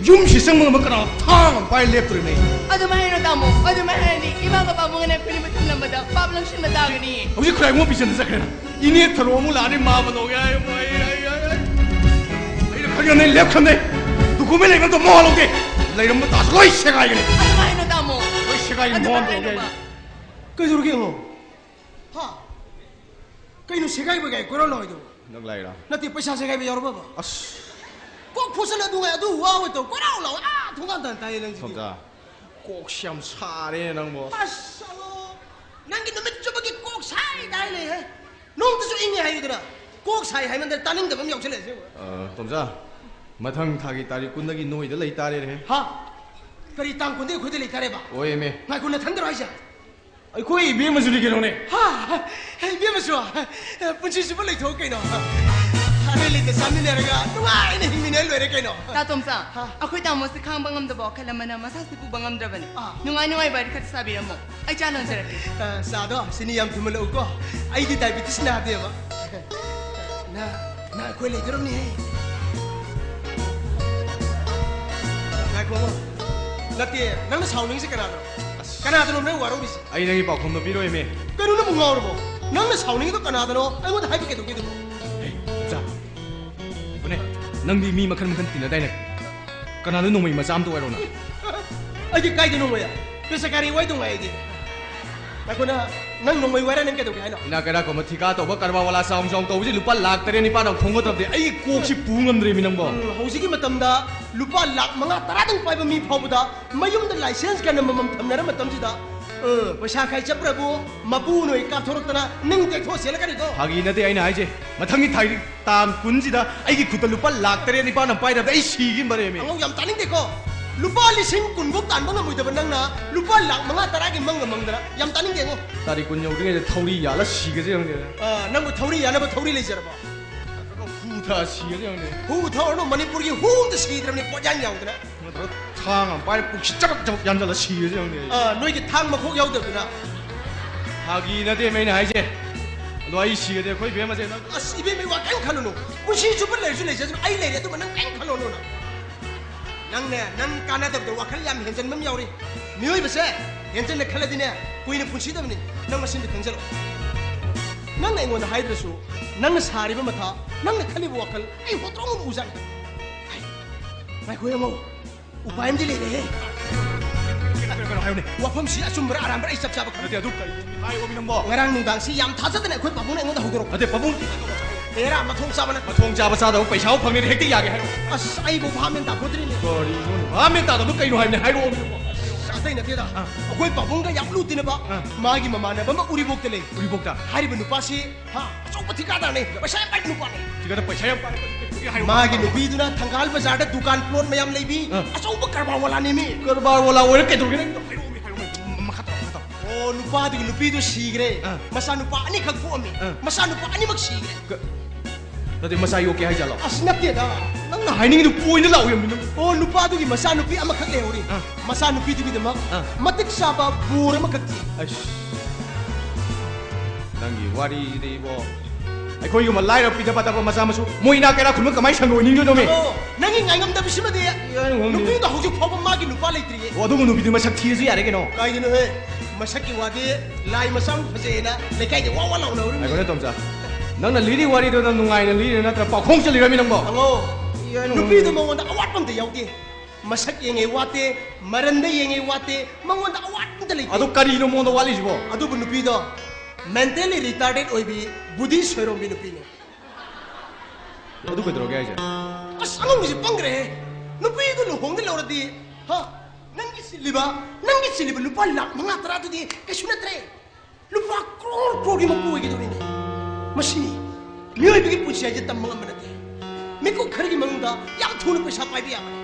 ꯌꯨꯝꯁꯤ ꯆꯪꯕ ꯉꯝꯕ ꯀꯅꯥ ꯊꯥꯡ ꯑꯃ ꯄꯥꯏꯔ ꯂꯦꯞꯇꯣꯔꯤꯕꯅꯦ ꯑꯩ꯫ ꯑꯗꯨꯃꯥꯏꯅ ꯍꯥꯏꯅꯣ ꯇꯥꯃꯣ, ꯑꯗꯨꯃꯥꯏꯅ ꯍꯥꯏꯔꯗꯤ ꯏꯃꯥꯒ ꯄꯥꯕꯨꯡꯒꯅ ꯑꯩꯈꯣꯏꯅꯤꯕꯨ ꯊꯝꯂꯝꯕꯗ ꯄꯥꯞ ꯂꯪꯁꯤꯟꯕ ꯇꯥꯒꯅꯤ꯫ ꯍꯧꯖꯤꯛ ꯈꯨꯔꯥꯏ ꯃꯣꯠ ꯄꯤꯖꯟꯗ ꯆꯠꯈ꯭ꯔꯦꯅ꯫ ꯏꯅꯦ ꯊꯔꯣ ꯑꯃꯨꯛ ꯂꯥꯛꯑꯅꯤ, ꯃꯥ ꯃꯅꯣꯒꯦ ꯍꯥꯏ, ꯑꯩ, ꯑꯩ, ꯑꯩ, ꯑꯩ꯫ ꯑꯩꯅ ꯈꯪꯉꯝꯅꯦ, ꯂꯦꯞꯈ꯭ꯔꯝꯅꯦ꯫ ꯗꯣꯀꯨꯃꯦꯟ ꯂꯩꯕ ꯑꯝꯇ ꯃꯋꯥ ꯂꯧꯗꯦ꯫ ꯂꯩꯔꯝꯕ ꯇꯥꯁꯨ ꯂꯣꯏ ꯁꯦꯒꯥꯏꯒꯅꯤ꯫ ꯑꯗꯨꯃꯥꯏꯅ ꯇꯥꯃꯣ꯫ ꯂꯣꯏ ꯁꯦꯒꯥꯏꯒꯅꯤ, ꯃꯋꯥ ꯑꯝꯇ ꯂꯧꯗꯦ꯫ ꯀꯩꯗꯧꯔꯒꯦ ꯌꯦꯡꯉꯣ? ꯍꯥ? ꯀꯩꯅꯣ ꯁꯦꯒꯥꯏꯕ ꯀꯥꯏ ꯀꯣꯏꯔꯥꯎ ꯂꯥꯎꯏꯗꯨꯕꯣ? ꯅꯪ ꯂꯥꯛꯏꯔꯥ? ꯅꯠꯇꯦ, ꯄꯩꯁꯥ ꯁꯦꯒꯥꯏꯕ ꯌꯥꯎꯔꯕꯕ? ꯑꯁ꯫ ꯀꯣꯛ ꯐꯣꯠꯆꯜꯂ ꯑꯗꯨ ꯉꯥꯏ ꯑꯗꯨ ꯋꯥ ꯑꯣꯏ ꯇꯧ ꯀꯣꯏꯔꯥꯎ ꯂꯥꯎ ꯑꯥ ꯊꯣꯡꯒꯥꯟ ꯇꯥꯟ ꯇꯥꯏꯌꯦ ꯅꯪꯁꯤꯗꯤ꯫ ꯊꯣꯝꯆꯥ, ꯀꯣꯛꯁꯤ ꯌꯥꯝ ꯁꯥꯔꯦ ꯅꯪꯕꯣ꯫ ꯑꯁ, ꯑꯂꯣ, ꯅꯪꯒꯤ ꯅꯨꯃꯤꯠ ꯆꯨꯞꯄꯒꯤ ꯀꯣꯛ ꯁꯥꯏ ꯇꯥꯏ ꯂꯩꯍꯦ꯫ ꯅꯣꯡꯇꯁꯨ ꯏꯪꯉꯦ ꯍꯥꯏꯌꯨꯗꯅ꯫ ꯀꯣꯛ ꯁꯥꯏ ꯍꯥꯏꯃꯟꯗꯅ ꯇꯥꯅꯤꯡꯗꯕ ꯑꯃ ꯌꯥꯎꯁꯜꯂꯛꯑꯦ ꯑꯁꯦꯡꯕ꯫ ꯑ, ꯇꯣꯝꯆꯥ, ꯃꯊꯪ ꯊꯥꯒꯤ ꯇꯥꯔꯤꯛ ꯀꯨꯟꯗꯒꯤ ꯅꯣꯏꯗ ꯂꯩ ꯇꯥꯔꯦꯅꯦ꯫ ꯍꯥ? ꯀꯔꯤ ꯇꯥꯡ ꯀꯨꯟꯗꯒꯤ ꯑꯩꯈꯣꯏꯗ ꯂꯩ ꯇꯥꯔꯦꯕ? ꯍꯣꯏꯃꯦ꯫ ꯉꯥꯏꯈꯣ, ꯅꯊꯟꯗꯔꯣ ꯍꯥꯏꯁꯦ? ꯑꯩꯈꯣꯏ ꯏꯕꯦꯝꯃꯁꯨꯅꯤ ꯀꯩꯅꯣꯅꯦ꯫ ꯍꯥ? ꯏꯕꯦꯝꯃꯁꯨ? ꯄꯨꯟꯁꯤ ꯆꯨꯞꯄ ꯂꯩꯊꯣꯛꯎ ꯀꯩꯅꯣ꯫ ꯑꯔꯩ ꯂꯩꯇ ꯆꯥꯃꯤꯟꯅꯔꯒ ꯅꯨꯡꯉꯥꯏꯅ ꯍꯤꯡꯃꯤꯟꯅ ꯂꯣꯏꯔꯦ ꯀꯩꯅꯣ꯫ ꯇꯥ ꯇꯣꯝꯆꯥ, ꯍꯥ? ꯑꯩꯈꯣꯏ ꯇꯥꯃꯣꯁꯦ ꯈꯥꯡꯕ ꯉꯝꯗꯕ ꯋꯥꯈꯜ ꯑꯃꯅ ꯃꯁꯥꯁꯤꯕꯨ ꯄꯨꯕ ꯉꯝꯗ꯭ꯔꯕꯅꯤ꯫ ꯑꯥ꯫ ꯅꯨꯡꯉꯥꯏ ꯅꯨꯡꯉꯥꯏ ꯋꯥꯔꯤ ꯈꯔ ꯁꯥꯕꯤꯔꯝꯃꯣ꯫ ꯑꯩ ꯆꯥ ꯂꯣꯟꯖꯔꯛꯀꯦ꯫ ꯑ, ꯆꯥꯗꯣ ꯆꯤꯅꯤ ꯌꯥꯝ ꯊꯨꯝꯍꯜꯂꯛꯎꯀꯣ꯫ ꯑꯩꯗꯤ diabetes ꯅꯥꯗꯦꯕ꯫ ꯅ, ꯅ ꯑꯩꯈꯣꯏ ꯂꯩꯗꯣꯔꯕꯅꯤꯍꯦ꯫ ꯉꯥꯏꯈꯣ ꯑꯃ꯫ ꯅꯠꯇꯦ, ꯅꯪꯅ ꯁꯥꯎꯅꯤꯡꯉꯤꯁꯦ ꯀꯅꯥꯗꯅꯣ? ꯑꯁ꯫ ꯀꯅꯥꯗꯅꯣ ꯅꯪ ꯋꯥꯔꯧꯔꯤꯁꯦ? ꯑꯩ ꯅꯪꯒꯤ ꯄꯥꯎꯈꯨꯝꯗꯣ ꯄꯤꯔꯣꯏꯃꯦ꯫ ꯀꯩꯅꯣ ꯅꯪꯕꯨ ꯉꯥꯎꯔꯕꯣ? ꯅꯪꯅ ꯁꯥꯎꯅꯤꯡꯉꯤꯗꯣ ꯀꯅꯥꯗꯅꯣ? ꯑꯩꯉꯣꯟꯗ ꯍꯥꯏꯕ ꯀꯩꯗꯧꯒꯦ ꯑꯗꯨꯕꯨ? ꯍꯦ, ꯏꯆꯥ꯫ ꯎꯅꯦ, ꯅꯪꯗꯤ ꯃꯤ ꯃꯈꯜ ꯃꯈꯜ ꯇꯤꯟꯅꯗꯥꯏꯅꯦ? ꯀꯅꯥꯅꯣ ꯅꯣꯡꯃꯩ ꯃꯆꯥ ꯑꯝꯇ ꯑꯣꯏꯔꯣ ꯅꯪ? ꯑꯩꯗꯤ ꯀꯥꯏꯗ ꯅꯣꯡꯃꯩ? ꯄꯦꯁꯥꯀꯥꯔꯤ ꯋꯥꯏꯗꯧ ꯉꯥꯏ ꯑꯩꯗꯤ꯫ ꯉꯥꯏꯈꯣ ꯅꯪ, ꯅꯪ ꯅꯣꯡꯃꯩ ꯋꯥꯏꯔ ꯅꯪ ꯀꯩꯗꯧꯒꯦ ꯍꯥꯏꯅꯣ? ꯏꯅꯥꯛ ꯀꯩꯔꯥꯛ ꯈꯨꯟꯕ ꯊꯤꯀꯥ ꯇꯧꯕ ꯀꯔꯕꯥꯔ ꯋꯥꯂꯥ ꯆꯥꯎ ꯆꯥꯎ ꯇꯧꯕꯁꯤ ꯂꯨꯄꯥ ꯂꯥꯛ ꯇꯔꯦꯠ ꯅꯤꯄꯥꯟ ꯐꯣꯡꯒꯗꯕꯗꯤ ꯑꯩꯒꯤ ꯀꯣꯛꯁꯤ ꯄꯨ ꯉꯝꯗ꯭ꯔꯦꯃꯤ ꯅꯪꯕꯣ꯫ ꯎꯝ, ꯍꯧꯖꯤꯛꯀꯤ ꯃꯇꯝꯗ ꯂꯨꯄꯥ ꯂꯥꯛ ꯃꯉꯥ ꯇꯔꯥꯗꯪ ꯄꯥꯏꯕ ꯃꯤ ꯐꯥꯎꯕꯗ ꯃꯌꯨꯝꯗ ꯂꯥꯏꯁꯦꯟꯁ ꯀꯅ ꯑꯃꯃꯝ ꯊꯝꯅꯔ ꯃꯇꯝꯁꯤꯗ, ꯑ, ꯄꯩꯁꯥ ꯈꯥꯏ ꯆꯠꯄ꯭ꯔꯕꯨ ꯃꯄꯨ ꯅꯣꯏ ꯀꯥꯞꯊꯣꯔꯛꯇꯅ ꯅꯤꯡ ꯇꯦꯛꯊꯣꯛꯑ ꯆꯦꯜꯂꯛꯀꯅꯤꯀꯣ꯫ ꯐꯥꯒꯤ ꯅꯠꯇꯦ ꯑꯩꯅ ꯍꯥꯏꯁꯦ꯫ ꯃꯊꯪꯒꯤ ꯊꯥꯔꯤꯛ ꯇꯥꯡ ꯀꯨꯟꯁꯤꯗ ꯑꯩꯒꯤ ꯈꯨꯠꯇ ꯂꯨꯄꯥ ꯂꯥꯛ ꯇꯔꯦꯠ ꯅꯤꯄꯥꯟ ꯑꯃ ꯄꯥꯏꯗꯕꯗ ꯑꯩ ꯁꯤꯒꯤꯅꯤ ꯕꯔꯦꯃꯤ꯫ ꯑꯉꯧ ꯌꯥꯝ ꯇꯥꯅꯤꯡꯗꯦꯀꯣ꯫ ꯂꯨꯄꯥ ꯂꯤꯁꯤꯡ ꯀꯨꯟꯐꯧ ꯇꯥꯟꯕ ꯉꯝꯃꯣꯏꯗꯕ ꯅꯪꯅ ꯂꯨꯄꯥ ꯂꯥꯛ ꯃꯉꯥ ꯇꯔꯥꯒꯤ ꯃꯪꯒ ꯃꯪꯗꯅ ꯌꯥꯝ ꯇꯥꯅꯤꯡꯗꯦꯉꯣ꯫ ꯇꯥꯔꯤꯛ ꯀꯨꯟ ꯌꯧꯗ꯭ꯔꯤꯉꯩꯗ ꯊꯧꯔꯤ ꯌꯥꯜꯂ ꯁꯤꯒꯦꯁꯦ ꯈꯪꯗꯦ꯫ ꯑ, ꯅꯪꯕꯨ ꯊꯧꯔꯤ ꯌꯥꯅꯕ ꯊꯧꯔꯤ ꯂꯩꯖꯔꯕꯣ? ꯍꯨ ꯊꯛꯑ ꯁꯤꯒꯦꯁꯦ ꯈꯪꯗꯦ꯫ ꯍꯨ ꯊꯛꯑꯅꯨ, ꯃꯅꯤꯄꯨꯔꯒꯤ ꯍꯨ ꯑꯝꯇ ꯁꯤꯗ꯭ꯔꯕꯅꯤ ꯄꯣꯠꯌꯥꯟ ꯌꯥꯎꯗꯅ꯫ ꯅꯠꯇ꯭ꯔꯒ ꯊꯥꯡ ꯑꯃ ꯄꯥꯏꯔ ꯄꯨꯛꯁꯤ ꯆꯕꯛ ꯆꯕꯛ ꯌꯥꯟꯖꯜꯂ ꯁꯤꯔꯁꯦ ꯈꯪꯗꯦ ꯑꯩ꯫ ꯑꯥ, ꯅꯣꯏꯒꯤ ꯊꯥꯡ ꯃꯈꯣꯛ ꯌꯥꯎꯗꯕꯗꯨꯅ꯫ ꯐꯥꯒꯤ ꯅꯠꯇꯦꯃꯦ ꯑꯩꯅ ꯍꯥꯏꯁꯦ꯫ ꯑꯗꯣ ꯑꯩ ꯁꯤꯔꯗꯤ ꯑꯩꯈꯣꯏ ꯏꯕꯦꯝꯃꯁꯦ ꯅꯪ ꯑꯁ, ꯏꯕꯦꯝꯃꯩ ꯋꯥ ꯀꯩꯝ ꯈꯜꯂꯨꯅꯨ꯫ ꯄꯨꯟꯁꯤ ꯆꯨꯞꯄ ꯂꯩꯔꯁꯨ ꯂꯩꯖꯁꯅꯨ꯫ ꯑꯩ ꯂꯩꯔꯦ, ꯑꯗꯨꯃ ꯅꯪ ꯀꯩꯝ ꯈꯜꯂꯨꯅꯨ ꯅꯪ꯫ ꯅꯪꯅꯦ, ꯅꯪ ꯀꯥꯟꯅꯗꯕꯗ ꯋꯥꯈꯜ ꯌꯥꯝ ꯍꯦꯟꯖꯟꯕ ꯑꯃ ꯌꯥꯎꯔꯤ꯫ ꯃꯤꯑꯣꯏꯕꯁꯦ ꯍꯦꯟꯖꯟꯅ ꯈꯜꯂꯗꯤꯅꯦ, ꯀꯨꯏꯅ ꯄꯨꯟꯁꯤꯗꯕꯅꯤ꯫ ꯅꯪ ꯃꯁꯤꯃꯗꯤ ꯈꯪꯖꯜꯂꯣ꯫ ꯅꯪꯅ ꯑꯩꯉꯣꯟꯗ ꯍꯥꯏꯗ꯭ꯔꯁꯨ, ꯅꯪꯅ ꯁꯥꯔꯤꯕ ꯃꯊꯥ, ꯅꯪꯅ ꯈꯜꯂꯤꯕ ꯋꯥꯈꯜ ꯑꯩ ꯍꯣꯇ꯭ꯔꯣꯛꯅ ꯎꯖꯥꯠꯅꯤ꯫ ꯍꯥꯏ, ꯉꯥꯏꯈꯣ ꯌꯦꯡꯉꯣ꯫ ꯎꯄꯥꯏ ꯑꯃꯗꯤ ꯂꯩꯔꯦꯍꯦ꯫ ꯀꯩꯅꯣ, ꯀꯩꯅꯣ ꯍꯥꯏꯌꯨꯅꯦ꯫ ꯋꯥꯐꯝꯁꯤ ꯑꯆꯨꯝꯕꯔꯥ ꯑꯔꯥꯟꯕꯔꯥ ꯑꯩ ꯆꯞ ꯆꯥꯕ ꯈꯪꯗꯦ꯫ ꯅꯠꯇꯦ, ꯑꯗꯨ ꯀꯩ ꯍꯥꯏꯌꯣꯃꯤ ꯅꯪꯕꯣ? ꯉꯔꯥꯡ ꯅꯨꯡꯗꯥꯡꯁꯤ ꯌꯥꯝ ꯊꯥꯖꯗꯅ ꯑꯩꯈꯣꯏ ꯄꯥꯕꯨꯡꯅ ꯑꯩꯉꯣꯟꯗ ꯍꯧꯗꯣꯔꯛꯄ꯫ ꯅꯠꯇꯦ, ꯄꯥꯕꯨꯡ꯫ ꯑꯦꯔꯥ, ꯃꯊꯣꯡ ꯆꯥꯕ ꯅꯠꯇꯦ꯫ ꯃꯊꯣꯡ ꯆꯥꯕ ꯆꯥꯗꯕ ꯄꯩꯁꯥꯕꯨ ꯐꯪꯉꯗꯤ ꯍꯦꯛꯇ ꯌꯥꯒꯦ ꯍꯥꯏꯔꯣ꯫ ꯑꯁ, ꯑꯩꯕꯨ ꯚꯥꯞ ꯃꯦꯟ ꯇꯥꯄꯣꯠꯇ꯭ꯔꯤꯅꯦ꯫ ꯀꯔꯤꯅꯣꯅꯦ? ꯚꯥꯞ ꯃꯦꯟ ꯇꯥꯗꯕꯗꯣ ꯀꯩꯅꯣ ꯍꯥꯏꯕꯅꯦ, ꯍꯥꯏꯔꯛꯑꯣꯃꯤ ꯅꯪꯕꯣ꯫ ꯑꯁ, ꯑꯇꯩ ꯅꯠꯇꯦꯗ꯫ ꯑꯥ꯫ ꯑꯩꯈꯣꯏ ꯄꯥꯕꯨꯡꯒ ꯌꯥꯝ ꯂꯨ ꯇꯤꯟꯅꯕ ꯑꯥ꯫ ꯃꯥꯒꯤ ꯃꯃꯥꯟꯅꯕ ꯑꯃ ꯎꯔꯤꯄꯣꯛꯇ ꯂꯩ꯫ ꯎꯔꯤꯄꯣꯛꯇ? ꯍꯥꯏꯔꯤꯕ ꯅꯨꯄꯥꯁꯤ ꯍꯥ, ꯑꯆꯧꯕ ꯊꯤꯀꯥꯗꯥꯔꯅꯦ, ꯄꯩꯁꯥ ꯌꯥꯝ ꯄꯥꯏꯕ ꯅꯨꯄꯥꯅꯦ꯫ ꯊꯤꯀꯥꯗꯥꯔ ꯄꯩꯁꯥ ꯌꯥꯝ ꯄꯥꯏꯕ ꯅꯨꯄꯤ ꯍꯥꯏꯔꯣ꯫ ꯃꯥꯒꯤ ꯅꯨꯄꯤꯗꯨꯅ ꯊꯪꯒꯥꯜ ꯕꯖꯥꯔꯗ ꯗꯨꯀꯥꯟ ꯄ꯭ꯂꯣꯠ ꯃꯌꯥꯝ ꯂꯩꯕꯤ, ꯑꯥ꯫ ꯑꯆꯧꯕ ꯀꯔꯕꯥꯔ ꯋꯥꯂꯥꯅꯦꯃꯤ꯫ ꯀꯔꯕꯥꯔ ꯋꯥꯂꯥ ꯑꯣꯏꯔ ꯀꯩꯗꯧꯔꯒꯦ ꯅꯪ? ꯍꯥꯏꯔꯛꯑꯣꯃꯤ, ꯍꯥꯏꯔꯛꯑꯣꯃꯤ꯫ ꯃꯈꯥ ꯇꯥꯔꯣ, ꯃꯈꯥ ꯇꯥꯔꯣ꯫ ꯑꯣ, ꯅꯨꯄꯥꯗꯨꯒꯤ ꯅꯨꯄꯤꯗꯨ ꯁꯤꯈ꯭ꯔꯦ꯫ ꯑꯥ꯫ ꯃꯆꯥꯅꯨꯄꯥ ꯑꯅꯤꯈꯛ ꯄꯣꯛꯑꯝꯃꯤ꯫ ꯑꯥ꯫ ꯃꯆꯥꯅꯨꯄꯥ ꯑꯅꯤꯃꯛ ꯁꯤꯈ꯭ꯔꯦ꯫ ꯀ-, ꯅꯠꯇꯦ, ꯃꯆꯥ ꯌꯣꯛꯀꯦ ꯍꯥꯏꯖꯥꯠꯂꯣ? ꯑꯁ, ꯅꯠꯇꯦꯗ꯫ ꯅꯪꯅ ꯍꯥꯏꯅꯤꯡꯉꯤꯗꯨ ꯄꯣꯏꯟꯗ ꯂꯥꯛꯎ ꯌꯥꯝꯅꯤ ꯅꯪ꯫ ꯑꯣ, ꯅꯨꯄꯥꯗꯨꯒꯤ ꯃꯆꯥꯅꯨꯄꯤ ꯑꯃꯈꯛ ꯂꯩꯍꯧꯔꯤ꯫ ꯑꯥ꯫ ꯃꯆꯥꯅꯨꯄꯤꯗꯨꯒꯤꯗꯃꯛ ꯑꯥ꯫ ꯃꯇꯤꯛ ꯆꯥꯕ ꯕꯣꯔ ꯑꯃꯈꯛ ꯊꯤ꯫ ꯑꯩꯁ, ꯅꯪꯒꯤ ꯋꯥꯔꯤꯁꯤꯗꯤ ꯏꯕꯣ, ꯑꯩꯈꯣꯏꯒꯨꯝꯕ ꯂꯥꯏꯔꯕ ꯄꯤꯗ ꯄꯥꯗꯕ ꯃꯆꯥ ꯃꯁꯨ ꯃꯣꯏ ꯏꯅꯥꯛ ꯀꯩꯔꯥꯛ ꯈꯨꯟꯕ ꯀꯃꯥꯏꯅ ꯁꯪꯒ ꯑꯣꯏꯅꯤꯡꯗꯣꯏꯅꯣꯃꯤ? ꯑꯣ, ꯅꯪꯒꯤ ꯉꯥꯏꯉꯝꯗꯕꯁꯤꯃꯗꯤ꯫ ꯌꯥꯔꯦ, ꯈꯪꯗꯦ꯫ ꯅꯨꯄꯤꯗꯣ ꯍꯧꯖꯤꯛ ꯐꯥꯎꯕ ꯃꯥꯒꯤ ꯅꯨꯄꯥ ꯂꯩꯇ꯭ꯔꯤꯌꯦ꯫ ꯑꯣ, ꯑꯗꯨꯒ ꯅꯨꯄꯤꯗꯨ ꯃꯁꯛ ꯊꯤꯔꯁꯨ ꯌꯥꯔꯦ ꯀꯩꯅꯣ꯫ ꯀꯥꯏꯗꯅꯣꯍꯦ? ꯃꯁꯛꯀꯤ ꯋꯥꯗꯤ ꯂꯥꯏ ꯃꯆꯥ ꯑꯃ ꯐꯖꯩꯌꯦꯅ ꯂꯩꯀꯥꯏꯗ ꯋꯥ ꯋꯥ ꯂꯥꯎꯅꯕꯅꯤ꯫ ꯉꯥꯏꯈꯣꯅꯦ, ꯇꯣꯝꯆꯥ꯫ ꯅꯪꯅ ꯂꯤꯔꯤ ꯋꯥꯔꯤꯗꯣ ꯅꯪ ꯅꯨꯡꯉꯥꯏꯅ ꯂꯤꯔꯤꯔ ꯅꯠꯇ꯭ꯔ ꯄꯥꯎꯈꯣꯡ ꯆꯠꯂꯤꯔꯃꯤ ꯅꯪꯕꯣ? ꯍꯪꯉꯣ꯫ ꯌꯥꯔꯦ, ꯈꯪꯗꯦ꯫ ꯅꯨꯄꯤꯗꯣ ꯃꯉꯣꯟꯗ ꯑꯋꯥꯠꯄ ꯑꯝꯇ ꯌꯥꯎꯗꯦ꯫ ꯃꯁꯛ ꯌꯦꯡꯉꯦ ꯋꯥꯠꯇꯦ, ꯃꯔꯟꯗ ꯌꯦꯡꯉꯦ ꯋꯥꯠꯇꯦ, ꯃꯉꯣꯟꯗ ꯑꯋꯥꯠ ꯑꯝꯇ ꯂꯩꯇꯦ꯫ ꯑꯗꯨ ꯀꯔꯤꯅꯣ ꯃꯉꯣꯟꯗ ꯋꯥꯠꯂꯤꯁꯤꯕꯣ? ꯑꯗꯨꯕꯨ ꯅꯨꯄꯤꯗꯣ mentally retarded ꯑꯣꯏꯕꯤ, ꯕꯨꯙꯤ ꯁꯣꯏꯔꯣꯝꯕꯤ ꯅꯨꯄꯤꯅꯦ꯫ ꯑꯗꯨ ꯀꯩꯗꯧꯔꯒꯦ ꯍꯥꯏꯁꯦ? ꯑꯁ, ꯑꯉꯥꯡꯁꯦ ꯄꯪꯈ꯭ꯔꯦꯍꯦ꯫ ꯅꯨꯄꯤꯗꯨ ꯂꯨꯍꯣꯡꯗ ꯂꯧꯔꯗꯤ, ꯍꯥ? ꯅꯪꯒꯤ ꯆꯤꯜꯂꯤꯕ, ꯅꯪꯒꯤ ꯆꯤꯜꯂꯤꯕ ꯂꯨꯄꯥ ꯂꯥꯈ ꯃꯉꯥ ꯇꯔꯥꯗꯨꯗꯤ ꯀꯩꯁꯨ ꯅꯠꯇ꯭ꯔꯦ꯫ ꯂꯨꯄꯥ ꯀ꯭ꯔꯣꯔ ꯀ꯭ꯔꯣꯔꯒꯤ ꯃꯄꯨ ꯑꯣꯏꯒꯗꯧꯔꯤꯅꯦ꯫ ꯃꯁꯤꯅꯤ ꯃꯤꯑꯣꯏꯕꯒꯤ ꯄꯨꯟꯁꯤ ꯍꯥꯏꯁꯦ ꯇꯝꯕ ꯉꯝꯕ ꯅꯠꯇꯦ꯫ ꯃꯤꯀꯨꯞ ꯈꯔꯒꯤ ꯃꯅꯨꯡꯗ ꯌꯥꯝ ꯊꯨꯅ ꯄꯩꯁꯥ ꯄꯥꯏꯕ ꯌꯥꯕꯅꯤ꯫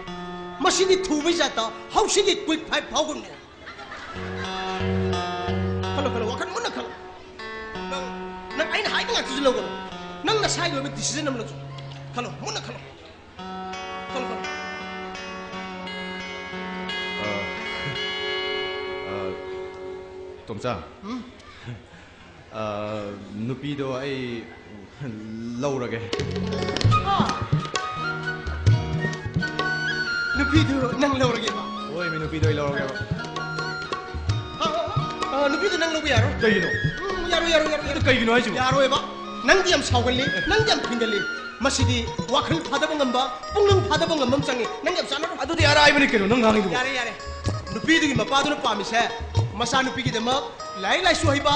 ꯃꯁꯤꯗꯤ ꯊꯨꯕꯩ ꯖꯥꯠꯇ ꯍꯧꯁꯤꯒꯤ quick five ꯐꯥꯎꯒꯨꯝꯅꯦ꯫ ꯈꯜꯂꯣ, ꯈꯜꯂꯣ, ꯋꯥꯈꯜ ꯃꯨꯟꯅ ꯈꯜꯂꯣ꯫ ꯅꯪ, ꯅꯪ ꯑꯩꯅ ꯍꯥꯏꯕ ꯉꯥꯛꯇꯁꯨ ꯂꯧꯒꯅꯨ꯫ ꯅꯪ ꯅꯁꯥꯒꯤ ꯑꯣꯏꯕ decision ꯑꯃ ꯂꯧꯖꯧ꯫ ꯈꯜꯂꯣ, ꯃꯨꯟꯅ ꯈꯜꯂꯣ꯫ ꯈꯜꯂꯣ, ꯈꯜꯂꯣ꯫ ꯑ, ꯑ, ꯇꯣꯝꯆꯥ꯫ ꯎꯝ? ꯑ, ꯅꯨꯄꯤꯗꯣ ꯑꯩ ꯂꯧꯔꯒꯦ꯫ ꯑ, ꯅꯨꯄꯤꯗꯨ ꯅꯪ ꯂꯧꯔꯒꯦꯕ? ꯍꯣꯏ, ꯃꯤ ꯅꯨꯄꯤꯗꯣ ꯑꯩ ꯂꯧꯔꯒꯦꯕ꯫ ꯑ, ꯑ, ꯑ, ꯅꯨꯄꯤꯗꯨ ꯅꯪ ꯂꯧꯕ ꯌꯥꯔꯣꯏ꯫ ꯀꯩꯒꯤꯅꯣ? ꯎꯝ, ꯌꯥꯔꯣꯏ, ꯌꯥꯔꯣꯏ, ꯌꯥꯔꯣꯏ, ꯌꯥꯔꯣꯏ꯫ ꯀꯩꯒꯤꯅꯣ ꯍꯥꯏꯁꯤꯕꯣ? ꯌꯥꯔꯣꯏꯕ꯫ ꯅꯪꯗꯤ ꯌꯥꯝ ꯁꯥꯎꯒꯜꯂꯤ, ꯅꯪꯗꯤ ꯌꯥꯝ ꯐꯤꯡꯒꯜꯂꯤ꯫ ꯃꯁꯤꯗꯤ ꯋꯥꯈꯜ ꯐꯥꯗꯕ ꯉꯝꯕ, ꯄꯨꯛꯅꯤꯡ ꯐꯥꯗꯕ ꯉꯝꯕ ꯑꯃ ꯆꯪꯉꯤ꯫ ꯅꯪ ꯌꯥꯝ ꯆꯥꯟꯅꯔꯣꯏ꯫ ꯑꯗꯨꯗꯤ ꯑꯔꯥꯏꯕꯅꯤ ꯀꯩꯅꯣ ꯅꯪ ꯉꯥꯡꯉꯤꯗꯨꯕꯣ꯫ ꯌꯥꯔꯦ, ꯌꯥꯔꯦ꯫ ꯅꯨꯄꯤꯗꯨꯒꯤ ꯃꯄꯥꯗꯨꯅ ꯄꯥꯝꯃꯤꯁꯦ ꯃꯆꯥꯅꯨꯄꯤꯒꯤꯗꯃꯛ ꯂꯥꯏꯔꯤꯛ ꯂꯥꯏꯁꯨ ꯍꯩꯕ,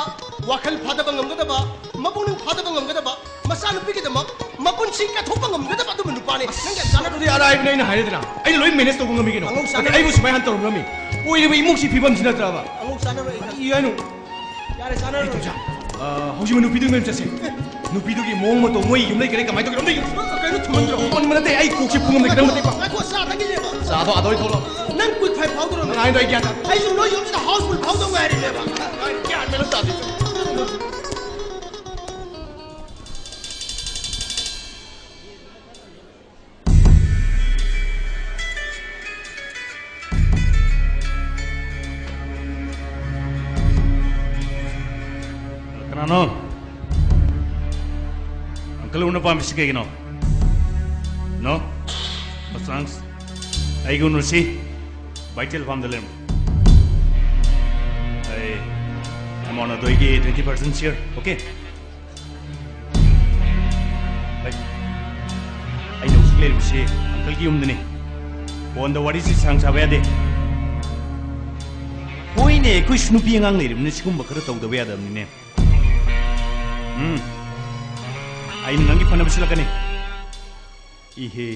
ꯋꯥꯈꯜ ꯐꯥꯗꯕ ꯉꯝꯒꯗꯕ, ꯃꯄꯨꯛꯅꯤꯡ ꯐꯥꯗꯕ ꯉꯝꯒꯗꯕ, ꯃꯆꯥꯅꯨꯄꯤꯒꯤꯗꯃꯛ ꯃꯄꯨꯟꯁꯤ ꯀꯠꯊꯣꯛꯄ ꯉꯝꯒꯗꯕ ꯑꯗꯨꯝꯕ ꯅꯨꯄꯥꯅꯤ꯫ ꯅꯪ ꯌꯥꯝ ꯆꯥꯟꯅꯔꯣꯏ꯫ ꯑꯗꯨꯗꯤ ꯑꯔꯥꯏꯕꯅꯤ, ꯑꯩꯅ ꯍꯥꯏꯔꯦꯗꯅ, ꯑꯩꯅ ꯂꯣꯏ manage ꯇꯧꯕ ꯉꯝꯃꯤ ꯀꯩꯅꯣ꯫ ꯑꯉꯧ ꯆꯥꯟꯅꯔꯣꯏ꯫ ꯑꯗꯨꯗꯤ ꯑꯩꯕꯨ ꯁꯨꯃꯥꯏꯅ ꯍꯥꯟꯅ ꯇꯧꯔꯝꯒ꯭ꯔꯃꯤ꯫ ꯑꯣꯏꯔꯤꯕ ꯏꯃꯨꯡꯁꯤ ꯐꯤꯕꯝꯁꯤ ꯅꯠꯇ꯭ꯔꯕ? ꯑꯉꯧ ꯆꯥꯟꯅꯔꯣꯏ ꯑꯩ ꯈꯪꯉꯦ꯫ ꯀꯔꯤ ꯍꯥꯏꯅꯣ? ꯌꯥꯔꯦ, ꯆꯥꯟꯅꯔꯣꯏ꯫ ꯑꯩ ꯇꯨꯝꯖꯥ-, ꯑ, ꯍꯧꯖꯤꯛ ꯅꯨꯄꯤꯗꯨꯒꯤ ꯃꯌꯨꯝ ꯆꯠꯁꯤ꯫ ꯅꯨꯄꯤꯗꯨꯒꯤ ꯃꯑꯣꯡ ꯃꯇꯧ, ꯃꯣꯏ ꯌꯨꯝꯂꯩ ꯀꯔꯤ ꯀꯃꯥꯏꯅ ꯇꯧꯒꯦ ꯑꯝꯇ ꯌꯦꯡ-, ꯀꯩꯅꯣ ꯊꯨꯝꯍꯟꯗ꯭ꯔꯣ? ꯊꯨꯝꯍꯟꯕ ꯅꯠꯇꯦ, ꯑꯩ ꯀꯣꯛꯁꯤ ꯄꯨꯡ ꯑꯃꯗ ꯈꯤꯇꯪ ꯃꯇꯦꯛ ꯄꯥꯡ-, ꯉꯥꯏꯈꯣ, ꯆꯥ ꯊꯛꯈꯤꯁꯦꯕ꯫ ꯆꯥꯗꯣ ꯑꯗꯣ ꯑꯩ ꯊꯣꯛꯂꯛꯑꯣ꯫ ꯅꯪ quick five ꯐꯥꯎꯗꯣꯔꯣ? ꯅꯪ ꯍꯥꯏꯗꯣ ꯑꯩ ꯒ꯭ꯌꯥꯟ ꯇꯥꯗꯦ꯫ ꯑꯩꯁꯨ ꯅꯣꯏ ꯌꯨꯝꯁꯤꯗ houseful ꯐꯥꯎꯗꯧ ꯉꯥꯏꯔꯤꯅꯦꯕ꯫ ꯒ꯭ꯌꯥꯟ ꯃꯦꯟ ꯑꯝ ꯇꯥꯗꯦ꯫ ꯀꯅꯥꯅꯣ? Uncle ꯎꯅ ꯄꯥꯝꯃꯤꯁꯤ ꯀꯩꯒꯤꯅꯣ? No? ꯆꯥꯟꯁ꯫ ꯑꯩꯒ ꯎꯅꯔꯁꯤ꯫ ꯚꯥꯏꯇꯦꯜ ꯐꯥꯝꯗ ꯂꯩꯔꯝꯃꯨ꯫ ꯑꯩ ꯑꯃꯥꯎꯟ ꯑꯗꯣ ꯑꯩꯒꯤ twenty percent share, okay? ꯑꯩ, ꯑꯩꯅ ꯍꯧꯖꯤꯛ ꯂꯩꯔꯤꯕꯁꯤ uncleꯒꯤ ꯌꯨꯝꯗꯅꯤ꯫ ꯐꯣꯟꯗ ꯋꯥꯔꯤꯁꯤ ꯁꯥꯡ ꯁꯥꯕ ꯌꯥꯗꯦ꯫ ꯍꯣꯏꯅꯦ, ꯑꯩꯈꯣꯏꯁꯨ ꯅꯨꯄꯤ ꯑꯉꯥꯡ ꯂꯩꯔꯤꯕꯅꯤꯅ ꯁꯤꯒꯨꯝꯕ ꯈꯔ ꯇꯧꯗꯕ ꯌꯥꯗꯕꯅꯤꯅꯦ꯫ ꯎꯝ꯫ ꯑꯩꯅ ꯅꯪꯒꯤ ꯐꯅꯕ ꯁꯤꯜꯂꯛꯀꯅꯤ꯫ ꯏꯍꯦ꯫